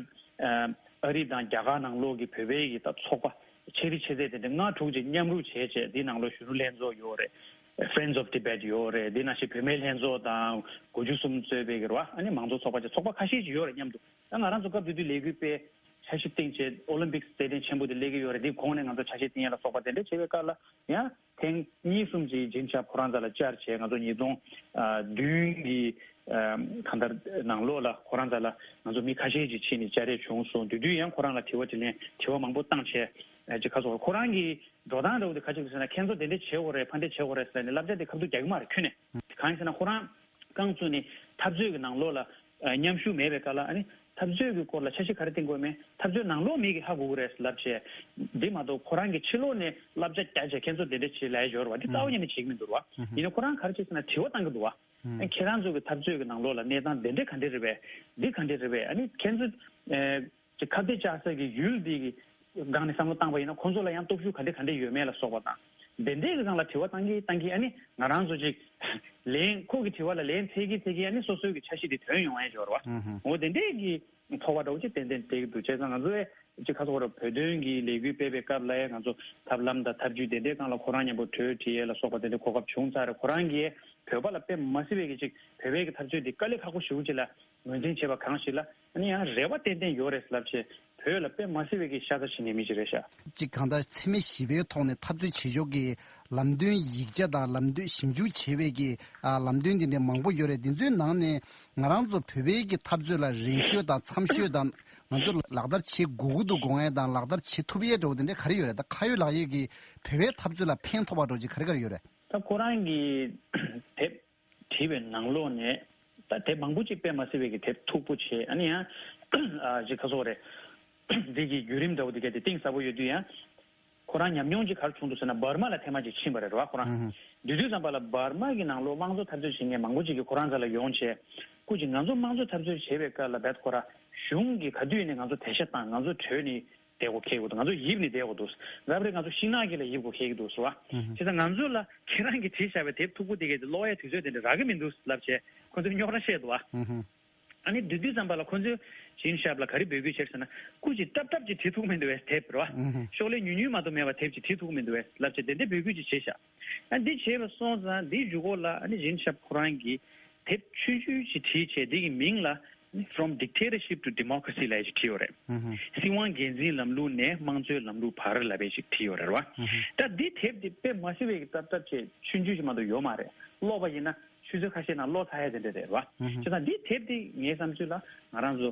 ཨ་རི་དང་རྒྱ་གར་ནང་ལོགས་ཀྱི་བོད་པའི་གི་ད་ཚོགས་པ་ཆེ་རི་ཆེ་ཚད་དེ་འདྲ་ལྔ་དྲུག་ཅིག་མཉམ་རུབ་བྱས་བྱས་འདི་ནང་ལོགས་གཞོན་ནུ་ལྷན་ཚོགས་ཡོད་རེད། Friends of Tibet ཡོད་རེད། འདི་ནང་བཞིན་བུད་མེད་ལྷན་ཚོགས་དང་དགུ་བཅུ་གསུམ་གཙོས་པའི་གི་རེད་བ། ཨ་ནི་མང་གཙོ་ཚོགས་པ་ཅིག་ཚོགས་པ་ཁ་ཤས་ཅིག་ཡོད་རེད་མཉམ་དུ། ད་ང་རང་ཚོ་སྐབས་དེ་དུས་ལས་འགུལ་སྤེལ་འཆར་གཞི་བཏིང་བྱས་ཨོ་ལིམ་པིག་རྩེད་འགྲན་ཆེན་པོ་དེ་སླེབས་ཀྱི་ཡོད་རེད། དེའི་གོང་ནས་ང་ཚོ་འཆར་གཞི་བཏིང་ཡ་ལ་སོགས་པ་དེ་འདྲ་བྱེད་པའི་སྐབས་ལ་ཡང་ཐེངས་གཉིས་གསུམ་ཅིག་ཇིན་ཤབ་ཁོ་རང་རྩ་ལ་བཅར་བྱས་ང་ཚོ་ཉིས་སྟོང་བདུན་གྱི་གང་ལྟར་ནང་ལོགས་ལ་ཁོ་རང་རྩ་ལ་ང་ཚོ་མི་ཁ་ཤས་ཅིག་ཕྱིན་ནས་བཅར་ཡས་བྱུང་སོང་། དེ་དུས་ཡང་ཁོ་རང་ལ་དྲི་བ་དྲིས་ལན་དྲི་བ་མང་པོ་བཏང་བྱས་ཅིག་ཁ་སོ་ཁོ་རང་གི་འགྲོ་སྟངས་འདྲ་བོ་དེ་ག་ཅིག་ཟེར་ན་ཁྱེད་ཚོ་དེ་འདྲ་བྱེད་དགོས་རེད་ཕ་འདྲ་བྱེད་དགོས་རེད་ཟེར་ནས་བསླབ་བྱ་དེ་ཁ་ཐུག་རྒྱག་གི་མ་རེད་ཁྱོན་ནས། གང་ཡིན་ཟེར་ན་ཁོ་རང་རྐང་བཙུགས་ནས་འཐབ་རྩོད་ཀྱི་ནང་ལོགས་ལ་ཨ་མཉམ་ཞུགས་མེད་པའི་སྐབས་ལ་ཨ་ནི་འཐབ་རྩོད་ཀྱི་སྐོར་ལ་འཆར་གཞི་ག་རེ་བཏིང་དགོས་མེད། འཐབ་རྩོད་ནང་ལོགས་མི་གིས་ཧ་གོ་གི་རེད་ལབ་བྱས། འདི་མ་གཏོགས་ཁོ་རང་གི་ཕྱི་ལོགས་ནས་བསླབ་བྱ་རྒྱག་བྱས་ཁྱེད་ཚོ་དེ་འདྲ་བྱེད་ལབ་ཡ་ཡོད་རེད་བ། འདི་རྩ་བ་ཉིད་ནས་བྱེད་ཀྱི་མི་འདུག་རེད་བ། ཡིན་ན་ཁོ་རང་ག་རེ་བྱེད་ཟེར་ན་དྲི་བ་བཏང་གི་འདུག་བ། ཨ་ཁྱེད་རང་ཚོ་གི་འཐབ་རྩོད་ཀྱི་ནང་ལོགས་ལ་གནས་སྟངས་དེ་འདྲ་ག་འདྲ་རེད་པས། འདི་ག་འདྲ་རེད་པས། ཨ་ནི་ཁྱེད་ཚོ་ཨ་ཅིག་ཁ་གཏད་བཅག་ས་གི་ཡུལ་འདི་གི་སྒང་ནས་བསམ་བློ་བཏང་པ་ཡིན་ན་ཁོང་ཚོ་ལ་ཡང་སྟོབས་ཤུགས་ག་འདྲ་ག་འདྲ་ཡོད་མེད་ལ་སོགས་པ་དང་། དེ་འདྲའི་གི་སྒང་ལ་དྲི་བ་བཏང་གི་བཏང་གི་ཨ་ནི་ང་རང་ཚོ་ཅིག་ལན་ཁོ་གི་དྲི་བ་ལ་ལན་འཚོལ་གི་འཚོལ་གི་ཨ་ནི་སོ་སོའི་གི་འཆར་གཞི་དེ་ཐོན་ཡོང་ཡ་འབྱོར་བ། འོ་དེ་འདྲའི་གི་ཚོར་བ་འདྲ་བོ་ཅིག་ཏན་ཏན་སྤེལ་གི་འདུག་བྱས་ཙང་ང་ཚོའི་ཅིག་ཁ་སོ་ར་བོད་དོན་གི་ལས་འགུལ་སྤེལ་བའི་སྐབས་ལ་ཡ་ང་ཚོ་ཐབས་ལམ་དང་ཐབས་ཇུས་དེ་འདྲའི་སྒང་ལ་ཁོ་རང་མཉམ་པོ་གྲོས་བསྡུར་ཡས་ལ་སོགས་པ་དེ་འདྲའི་གོ་སྐབས་བྱུང་ཚར་རེད། ཁོ་རང་གིས་བོད་པ་ལ་དཔེ་མ་སྲིད་པའི་གི་ཅིག་བོད་པའི་གི་འཐབ་རྩོད་འདི་དཀའ་ལས་ཁག་པོ་ཞེ་པོ་ཅིག་ལ་ངོས་འཛིན་བྱས་པ་གང་ཞིག་ལ་ཨ་ནི་ཡང་རེ་བ་ཏན་ཏན་ཡོད་རེད་ལབ་བྱས་བོད་ལ་དཔེ་མ་སྲིད་པའི་གི་ཤ་ཚ་བྱེད་མཁན་མི་ཞིག་རེད་ཤག་ཅིག་གང་ལྟར་འཚེ་མེད་ཞི་བའི་ཐོག་ནས་འཐབ་རྩོད་བྱེད་ཕྱོགས་ཀྱི་ལམ་སྟོན་ཡིག་ཆ་དང་ལམ་སྟོན་ཞིབ་འཇུག་བྱེད་པའི་གི་ཨ་ལམ་སྟོན་འདི་འདྲ་མང་པོ་ཡོད་རེད། འདི་ཚོའི་ནང་ནས་ང་རང་ཚོ་བོད་པའི་གི་འཐབ་རྩོད་ལ་རན་ཤོས་དང་འཚམ་ཤོས་དང་ང་ཚོ་ལག་བསྟར་བྱེད་དགོས་ཀྱི་འདུག་དགོས་ངེས་དང་ལག་བསྟར་བྱེད་ཐུབ་ཡས་འདྲ་བོ་དེ་འདྲ་ག་རེ་ཡོད་རེད། ད་ཁ་ཡོད་ལག་ཡོད་ཀྱི་བོད་པའི་འཐབ་རྩོད་ལ་ཕན་ཐོགས་པ་འདྲ་བོ་ཅིག་ག་རེ་ག་རེ་ཡོད་རེད། ད་ཁོ་རང་གི་དེབ་བྲིས་པའི་ནང་ལོགས་ནས་ད་དེབ་མང་པོ་ཅིག་དཔེ་མ་སྲིད་པའི་གི་དེབ་མཐུག་པོ་བྱས་ཨ་ནི་ཡང་ཨ་ཅིག་ཁ་སོ་རེད། འདི་གི་བརྒྱུད་རིམ་འདྲ་བོ་དེ་ག་དེ་གཏིང་ཟབ་པོ་ཡོད་དུས་ཡང་། ཁོ་རང་ཉམས་མྱོང་ཅིག་ག་རེ་བྱུང་འདུག་ཟེར་ན་འབར་མ་ལ་ཐེངས་མ་ཅིག་ཕྱིན་པ་རེད་རོ་ཁོ་རང་། ཨུ་ཧུ། དེ་དུས་ཙམ་པ་ལ་འབར་མ་གི་ནང་ལོགས་དམངས་གཙོ་འཐབ་རྩོད་བྱེད་མཁན་མང་པོ་ཅིག་གིས་ཁོ་རང་རྩ་ལ་ཡོང་བྱས། སྐུ་མཁྱེན་ང་ཚོ་དམངས་གཙོ་འཐབ་རྩོད་བྱེད་པའི་སྐབས་ལ་བེད་ཁོ་རང་གཞུང་གིས་ག་དུས་ནས་ང་ཚོ་དེད་ཤ་བཏང་ང་ཚོ་བྲོས་ནས་བསྡད་དགོས་ཁེལ་གི་འདུག་ང་ཚོ་ཡིབ་ནས་བསྡད་དགོས་འདུག་རབ་རེབ་ང་ཚོ་ཤིང་ནགས་དཀྱིལ་ལ་ཡིབ་དགོས་ཁེལ་གི་འདུག་ཟེར་བ། ཨུ་ཧུ། བྱས་ཙང་ང་ཚོ་ལ་ཁྱེད་རང་གིས་བྲིས་བཞག་པའི་དེབ་མཐུག་པོ་དེ་གས་དེ་ཀློག་ཡའི་དུས་ཚོད་དེ་འདྲ་རག་གི་མི་འདུག་ལབ་བྱས་ཁོ་ཚོས་རྙོག་དྲ་བཤད་འདུག་བ། ཨུ་ཧུ། ཨ་ནི་དེ་དུས་ཙམ་པ་ལ་ཁོ་ཚོས་ཇིན་ཤབ་ལ་ག་རེ་འབོད་སྐུལ་བྱས་ཟེར་ན་སྐུ་མཁྱེན་སྲབ་སྲབ་ཅིག་བྲིས་ཐུབ་མི་འདུག་བས་དེབ་རེད་བ། ཨུ་ཧུ། ཤོག་ལྷེ་ཉུང་ཉུང་མ་གཏོགས་མེད་པ་དེབ་ཅིག་བྲིས་ཐུབ་མི་འདུག་བས་ལབ་བྱས་དེ་འདྲའི་འབོད་སྐུལ་ཅིག་བྱས་ཤག་ཨ་འདི་བྱས་པ་སོང་ཙང་འདིའི་མཇུག་གོ་ལ་ཨ་ནི་ཇིན་ཤབ་ཁོ་རང་གིས་དེབ་ཆུང་ཆུང་ཅིག་བྲིས་བྱས་འདི་གི་མིང་ལ་From Dictatorship to Democracy ལབ་ཅིག་བྲིས་ཡོད་རེད། ཨུ་ཧུ། སྲིད་དབང་སྒེར་འཛིན་ལམ་ལུགས་ནས་དམངས་གཙོའི་ལམ་ལུགས་བར་ལབ་པའི་ཅིག་བྲིས་ཡོད་རེད་བ། ཨུ་ཧུ། ད་འདི་དེབ་འདི་དཔེ་མ་སྲིད་པའི་སྲབ་སྲབ་བྱས་ཆུང་ཆུང་ཅིག་མ་གཏོགས་ཡོད་མ་རེད། ཀློག་པ་ཡིན་ན། ཆུ་ཚོད་ཁ་ཤས་ནང་ཀློག་ཚར་ཡ་དེ་འདྲ་རེད་བ། ཨུ་ཧུ། བྱས་ཙང་འདི་དེབ་འདི་ངའི་བསམ་ཚུལ་ལ་ང་རང་ཚོ་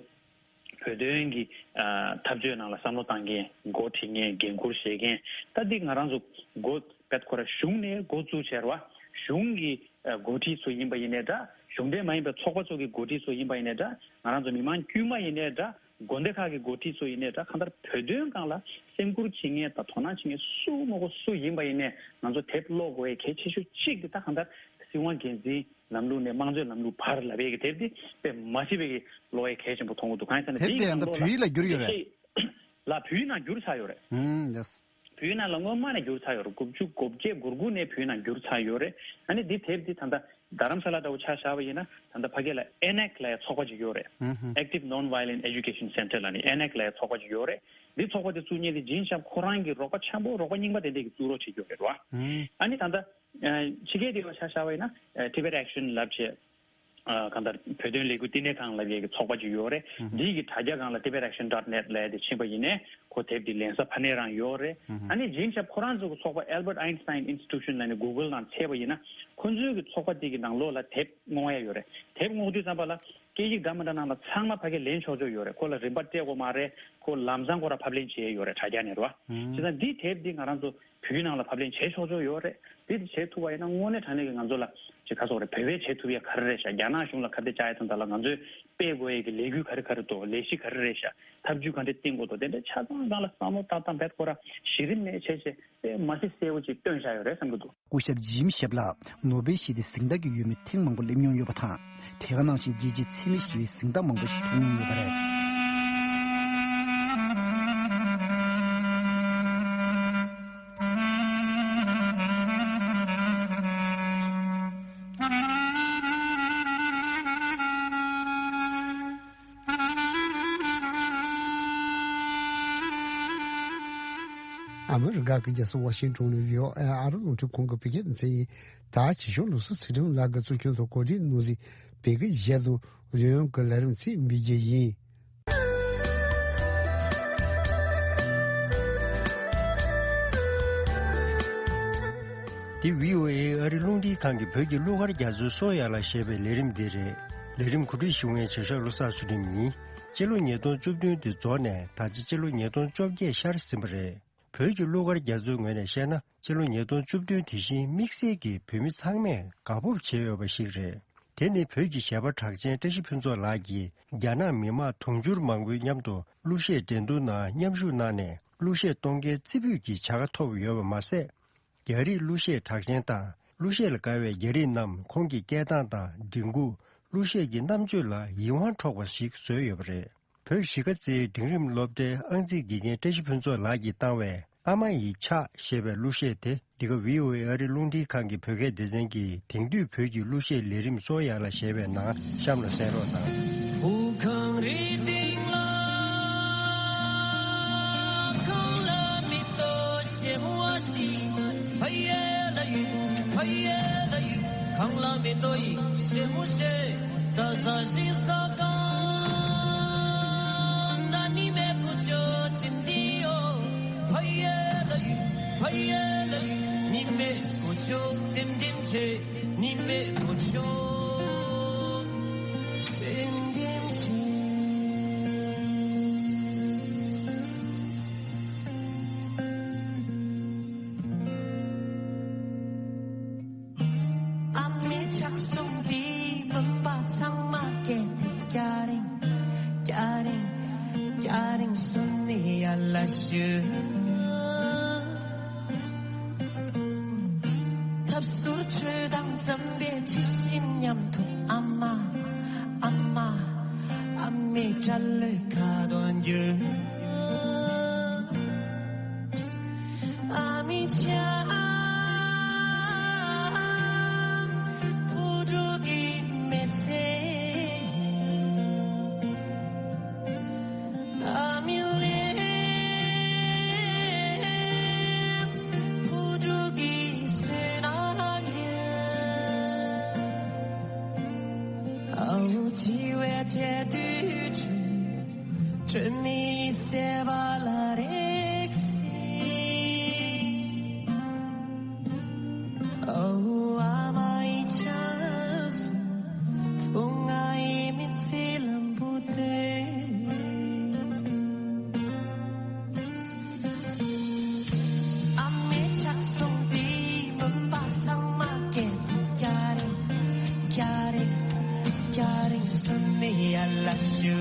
བོད་དོན་གྱི་ཨ་འཐབ་རྩོད་ནང་ལ་བསམ་བློ་བཏང་མཁན་འགོ་ཁྲིད་མཁན་འགན་འཁུར་བཞེས་མཁན་ད་འདི་ང་རང་ཚོ་འགོ་བེད་ཁོ་ར་གཞུང་ནས་འགོ་བཙུགས་བྱས་རེད་བ། གཞུང་གི་ཨ་འགོ་ཁྲིད་ཚོ་ཡིན་པ་ཡིན་ནའི་འདྲ། གཞུང་འབྲེལ་མ་ཡིན་པའི་ཚོགས་པ་ཚོ་གི་འགོ་ཁྲིད་ཚོ་ཡིན་པ་ཡིན་ནའི་འདྲ། ང་རང་ཚོ་མི་མང་དཀྱུས་མ་ཡིན་ནའི་འདྲ། དགོན་སྡེ་ཁག་གི་འགོ་ཁྲིད་ཚོ་ཡིན་ནའི་འདྲ། གང་ལྟར་བོད་དོན་སྒང་ལ་སེམས་ཁུར་བྱེད་མཁན་དང་དོ་སྣང་བྱེད་མཁན་སུ་མ་གོ་སུ་ཡིན་པ་ཡིན་ནའི་ང་ཚོ་དེབ་ཀློག་དགོས་ཡ་གལ་ཆེ་ཤོས་གཅིག་དེ་ད་གང་ལྟར་སྲིད་དབང་སྒེར་འཛིན་ལམ་ལུགས་ནས་དམངས་གཙོའི་ལམ་ལུགས་བར་ལབ་ཡས་ཀྱི་དེབ་དེ་དཔེ་མ་སྲིད་པའི་གི་ཀློག་ཡས་གལ་ཆེན་པོ་མཐོང་གི་འདུག་གང་ཡིན་ཟེར་ན་དེབ་དེ་ཡང་ད་བོད་ཡིག་ལ་བསྒྱུར་ཡོད་རེད། ལ་བོད་ཡིག་ནང་བསྒྱུར་ཚར་ཡོད་རེད། ཨུམ། ཡེས། བོད་ཡིག་ནང་ལ་སྔོན་མ་ནས་བསྒྱུར་ཚར་ཡོད་རེད། དགུ་བཅུ་གོ་བརྒྱད་གོ་དགུ་ནས་བོད་ཡིག་ནང་བསྒྱུར་ཚར་ཡོད་རེད། ཨ་ནི་འདི་དེབ་འདི་ད་ལྟ་རྡ་རམ་ས་ལ་འདྲ་བོ་ཆ་བཞག་པ་ཡིན་ན་ད་ལྟ་ཕ་གི་ལ་ཨེ་ནེག་ལབ་ཡ་ཚོགས་པ་ཅིག་ཡོད་རེད། ཨུམ། Active Non-Violent Education Centre ལབ་ནས་ཨེ་ནེག་ལབ་ཡ་ཚོགས་པ་ཅིག་ཡོད་རེད། འདི་ཚོགས་པ་འདི་བཙུགས་མཁན་དེ་ཇིན་ཤབ་ཁོ་རང་གི་རོགས་པ་འཆམ་པོ་རོགས་པ་རྙིང་པ་དེ་འདྲས་ཀྱིས་བཙུགས་རོགས་བྱེད་ཀྱི་ཡོད་རེད་བ། ཨུམ། ཨ་ནི་ད་ལྟ་ཕྱི་རྒྱལ་དེ་བ་ཆ་བཞག་པ་ཡིན་ན་Tibet Action ལབ་བྱས། གང་ལྟར་བོད་དོན་ལས་འགུལ་བསྟི་གནས་ཁང་ལབ་ཡས་ཀྱི་ཚོགས་པ་ཅིག་ཡོད་རེད། འདི་གི་དྲ་རྒྱ་སྒང་ལ་Tibet Action dot net ལབ་ཡས་དེ་ཕྱིན་པ་ཡིན་ནའི་ཁོ་དེབ་འདི་ལེན་ས་ཕ་ནས་རང་ཡོད་རེད། ཨ་ནི་ཇིན་ཤབ་ཁོ་རང་ཚོ་གི་ཚོགས་པ་Albert Einstein Institution ལབ་ནས་Google ནང་བཙལ་བ་ཡིན་ན་ཁོ་ཚོའི་གི་ཚོགས་པ་དེ་གི་ནང་ལོགས་ལ་དེབ་བསྔོག་ཡས་ཡོད་རེད། དེབ་བསྔོག་དུས་ཙམ་པ་ལ་སྐད་ཡིག་འདྲ་མི་འདྲ་ནང་ལ་ཚང་མ་ཕ་གི་ལེན་ཆོག་ཆོག་ཡོད་རེད། ཁོ་ལ་རིན་པ་སྤྲད་དགོས་མ་རེད། ཁོ་ལམ་སང་ཁོ་རང་ཕབ་ལེན་བྱེད་ཡས་ཡོད་རེད། དྲ་རྒྱ་ནས་རེད་བ། བྱས་ཙང་འདི་དེབ་འདི་ང་རང་ཚོ་བོད་ནང་ལ་ཕབ་ལེན་བྱེད་ཆོག་ཆོག་ཡོད་རེད། དེ་དེ་བྱེད་ཐུབ་པ་ཡིན་ན་དངོས་གནས་དྲང་གནས་ཀྱི་ང་ཚོ་ལ་ཅིག་ཁ་སོག་རེད། བོད་པས་བྱེད་ཐུབ་ཡ་ག་རེ་རེད་ཤག་རྒྱ་ནག་གཞུང་ལ་ཁ་གཏད་བཅག་ཡ་དང་དག་ལ་ང་ཚོས་སྤེལ་དགོས་ཡ་གི་ལས་འགུལ་ག་རེ་ག་རེ་འདུག་ལས་གཞི་ག་རེ་རེད་ཤག་ཐབས་ཇུས་ག་འདྲ་བཏིང་དགོས་འདུག་དེ་འདྲ་ཆ་ཚང་སྒང་ལ་བསམ་བློ་བཏང་སྟངས་རྦད་ཁོ་ར་གཞི་རིམ་ནས་བྱས་བྱས་དཔེ་མ་སྲིད་གསལ་པོ་ཅིག་བཏོན་བཞག་ཡོད་རེད་བསམ་གྱི་འདུག་སྐུ་ཞབས་ཇིམ་ཤེབ་ལགས་ནོ་བེལ་ཞི་བདེའི་གཟེངས་རྟགས་ཀྱི་འོས་མི་ཐེངས་མང་པོ་སླེབས་མྱོང་ཡོད་པ་དང་། དེ་ག་ནང་བཞིན་རྒྱལ་སྤྱིའི་འཚེ་མེད་ཞི་བའི་གཟེངས་རྟགས་མང་པོ་ཞིག་ཐོབ་མྱོང་ཡོད་པ་རེད། ཨ་མི་རི་ཀ་གི་རྒྱལ་ས་ཝ་ཤིང་ཏོན་ནས་བྷི་ཨོ་ཨེ་ཨ་རི་རླུང་འཕྲིན་ཁང་གི་བོད་སྐད་སྡེ་ཚན་ཡིན། ད་ཆེ་ཤོས་ལུགས་སྲོལ་ཚིག་ཐུང་ལ་དགའ་ཚོར་ཁྱོད་ཚོ་གོ་སྒྲིག་གནང་ཟིན་བོད་སྐད་ཡིག་དང་ལོན་གྱི་ལས་རིམ་ཚིག་འབུལ་རྒྱུ་ཡིན། འདི་བྷི་ཨོ་ཨེ་ཨ་རི་རླུང་འཕྲིན་ཁང་གི་བོད་ཀྱི་གླུ་གར་རྒྱ་མཚོའི་སོ་ཡ་ལ་ཞེས་པའི་ལས་རིམ་འདི་རེད། ལས་རིམ་གོ་སྒྲིག་ཞུ་མཁན་བྱེད་ཤག་བློ་བཟང་ཚུལ་ཁྲིམས་ཡིན། སྤྱི་ལོ་ཉིས་སྟོང་བཅུ་བདུན་དེ་རྫོགས་ནས་ད་ཆ་སྤྱི་ལོ་ཉིས་སྟོང་བཅོ་བརྒྱད་ཤར་ཟིན་པ་རེད། བོད་ཀྱི་གླུ་གར་རྒྱ་མཚོའི་ངོས་ནས་བཤད་ན་སྤྱི་ལོ་ཉིས་སྟོང་བཅུ་བདུན་དེ་བཞིན་དམིགས་བསལ་གྱིས་བོད་མི་ཚང་མས་དགའ་སྤོབས་བྱེད་འོས་པ་ཞིག་རེད། དེ་ནི་བོད་ཀྱི་གཞས་པ་གྲགས་ཅན་བཀྲ་ཤིས་ཕུན་ཚོགས་ལགས་ཀྱིས་རྒྱ་ནག་མི་དམངས་དུང་ཕྱུར་མང་པོའི་མཉམ་དུ་གླུ་གཞས་འགྲན་བསྡུར་ནང་མཉམ་ཞུགས་གནང་ནས་གླུ་གཞས་གཏོང་མཁན་རྩེ་ཕུད་ཀྱི་བྱ་དགའ་ཐོབ་ཡོད་པ་མ་ཟད། རྒྱ་རིགས་གླུ་གཞས་གྲགས་ཅན་དང་གླུ་གཞས་ལ་དགའ་བའི་རྒྱ་རིགས་རྣམས་ཁོང་གི་སྐད་གདངས་དང་མགྲིན་ཁུག་གླུ་གཞས་ཀྱི་རྣམ་དཔྱོད་ལ་ཡིད་དབང་འཕྲོག་པ་ཞིག་བཟོས་ཡོད་པ་རེད། བོད་གཞིས་ཀ་རྩེའི་འབྲིང་རིམ་སློབ་གྲྭའི་ཨང་རྩིས་དགེ་རྒན་བཀྲ་ཤིས་ཕུན་ཚོགས་ལགས་ཀྱིས་བཏང་བའི་ཨ་མ་ཡི་ཕྱག་ཞེས་པའི་གླུ་གཞས་དེ་འདི་ག་བྷི་ཨོ་ཨེ་ཨ་རི་རླུང་འཕྲིན་ཁང་གི་བོད་སྐད་སྡེ་ཚན་གྱི་དེང་དུས་བོད་ཀྱི་གླུ་གཞས་ལས་རིམ་སོ་ཡ་ལ་ཞེས་པའི་ནང་གཤམ་ལ་གསན་རོགས་གནང་། བོད་ཁང་རེ་སྟེང་ལ་ཁང་ལ་མི་ཏོ་ཞེ་མོ་བ་ཞིག་ཕ་ཡེ་ལ་ཡུ་ཕ་ཡེ་ལ་ཡུ་ཁང་ལ་མི་ཏོ་ཡི་ཞེ་མོ་ཞེ། ད་ཟ་ཞིག་ཟ་གང་ད་ནི་མེ་ཀུ་ཅོ་ཏིམ་ཏི་ཡོ། ཕ་ཡེ་ལ་ཡུ་ཕ་ཡེ་ལ་ཡུ་ནི་མེ་ཀུ་ཅོ་ཏིམ་ཏིམ་ཆེ། ནི་མེ་ཀུ་ཅོ་ཏིམ་ཏིམ་ཆེ། ཨ་མའི་ཕྱག་ཟུང་འདིས་བུམ་པ་ཚང་མ་སྐྱེ་དུས་སྐྱ་རེངས་སྐྱ་རེངས་སྐྱ་རེངས་སུམ་ནི་ཡར་ལ་ཞུ། ཐབ་ཟུར་ཁྲོད་དང་འཛམ་བུའི་འཁྲི་ཤིང་མཉམ་དུ་ཨ་མ་ཨ་མ་ཨ་མའི་སྐྲ་ལོའི་ཁ་དོག་འགྱུར། ཨ་མའི་ཆང་བུ་ཕྲུག་གི་མི་ཚེ། ཨ་མའི་ལས་བུ་ཕྲུག་གི་བསོད་ནམས་ཡིན། ཨ་འུ་འཆི་བའི་དུས་དུས་དྲོད་མེད་སེམས་པ་ལ་རེག་སྲིད། ཨ་འུ་ཨ་མ་ཡི་ཆབ་སྲུང་ང་ཡི་མི་ཚེ་ལམ་བུ་སྟོན། ཨ་མའི་ཕྱག་ཟུང་འདིས་བུམ་པ་ཚང་མ་སྐྱེ་དུས་སྐྱ་རེངས་སྐྱ་རེངས་སྐྱ་རེངས་སུམ་ནི་ཡར་ལ་ཞུ།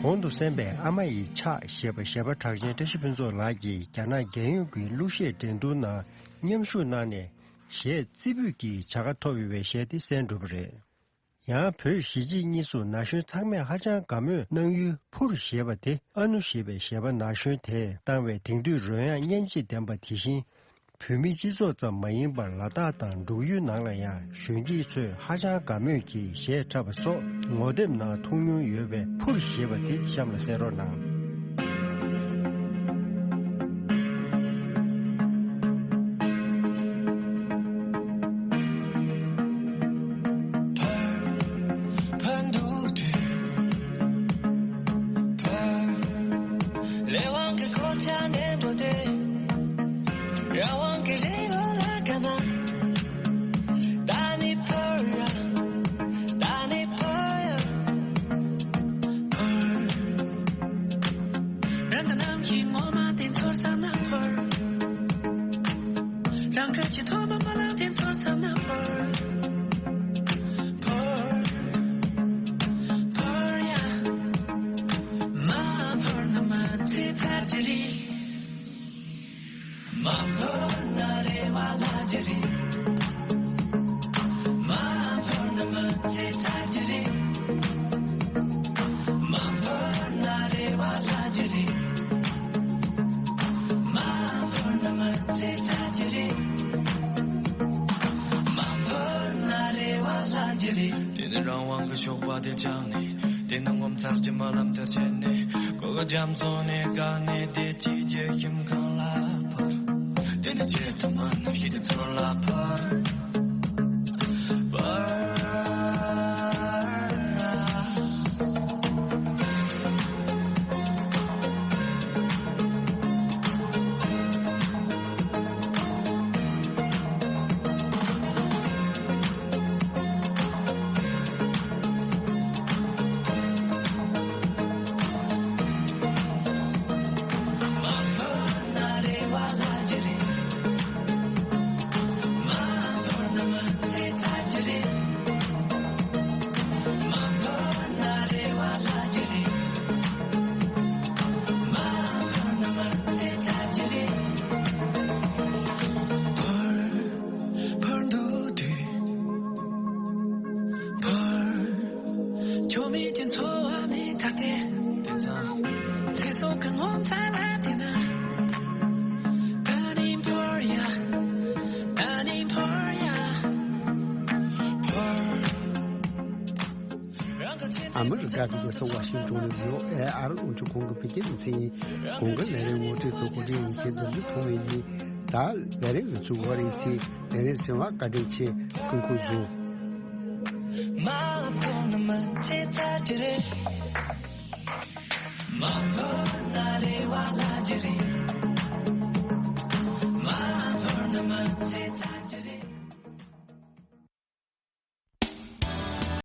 གོང་དུ་གསན་པའི་ཨ་མ་ཡི་ཕྱག་ཞེས་པ་གཞས་པ་གྲགས་ཅན་བཀྲ་ཤིས་ཕུན་ཚོགས་ལགས་ཀྱིས་རྒྱ་ནག་རྒྱལ་ཡོངས་ཀྱི་གླུ་གཞས་འགྲན་བསྡུར་ནང་མཉམ་ཞུགས་གནང་ནས་གཞས་རྩེ་ཕུད་ཀྱི་བྱ་དགའ་ཐོབ་ཡོད་པའི་གཞས་དེ་གསན་གྲུབ་པ་རེད། ཡང་བོད་གཞིས་བྱེས་གཉིས་སུ་ན་གཞོན་ཚང་མས་ཧ་ཅང་དགའ་མོས་གནང་ཡུལ་ཕུར་ཞེས་པ་དེ་ཨ་ནུ་ཞེས་པའི་གཞས་པ་ན་གཞོན་དེས་བཏང་བའི་དེང་དུས་རོལ་དབྱངས་སྙན་འཇེབས་ལྡན་པ་དེ་བཞིན་བོད་མིའི་སྤྱི་ཚོགས་ཙམ་མ་ཡིན་པར་ལ་དྭགས་དང་འབྲུག་ཡུལ་ནང་ལ་ཡང་གཞོན་སྐྱེས་ཚོས་ཧ་ཅང་དགའ་མོས་ཀྱིས་གཞས་འཁྲབ་པ་སོགས་ངོ་དེབ་ནང་མཐོང་མྱོང་ཡོད་པའི་ཕུར་ཞེས་པ་དེ་གཤམ་ལ་གསན་རོགས་གནང་། དེ་ནི་རང་དབང་གི་ཞོགས་པ་དེ་བཅངས་ནས། དེ་ནི་ངོ་མཚར་གྱི་རྨི་ལམ་དེར་ཆས་ནས། གོ་གི་རྒྱ་མཚོ་ནས་བཀག་ནས་བདེ་སྐྱིད་ཀྱི་ཞིང་ཁམས་ལ་འཕུར། དེ་ནི་ཆེས་མཐོ་དམའ་རྣམ་ཤེས་ཀྱི་མཚོ་ལ་འཕུར། འཕུར། ཨ་མི་རི་ཀ་གི་སྲིད་འཛིན་ཝ་ཤིང་ཏོན་ནས་བྷི་ཨོ་ཨེ་ཨ་རི་རླུང་འཕྲིན་ཁང་གི་བོད་སྐད་སྡེ་ཚན་ཡིན། གོང་གི་ལས་རིམ་ངོ་སྤྲོད་དུ་གོ་སྒྲིག་ཡིན་མཁན་དུ་འཇུ་ཐོང་བའི་ཉིན་ད་ལས་རིམ་གྱི་ཚུགས་པ་རིང་ཚེ་ལས་རིམ་གསན་པར་བཀའ་དྲིན་ཆེ། སྐུ་ཁམས་བཟང་།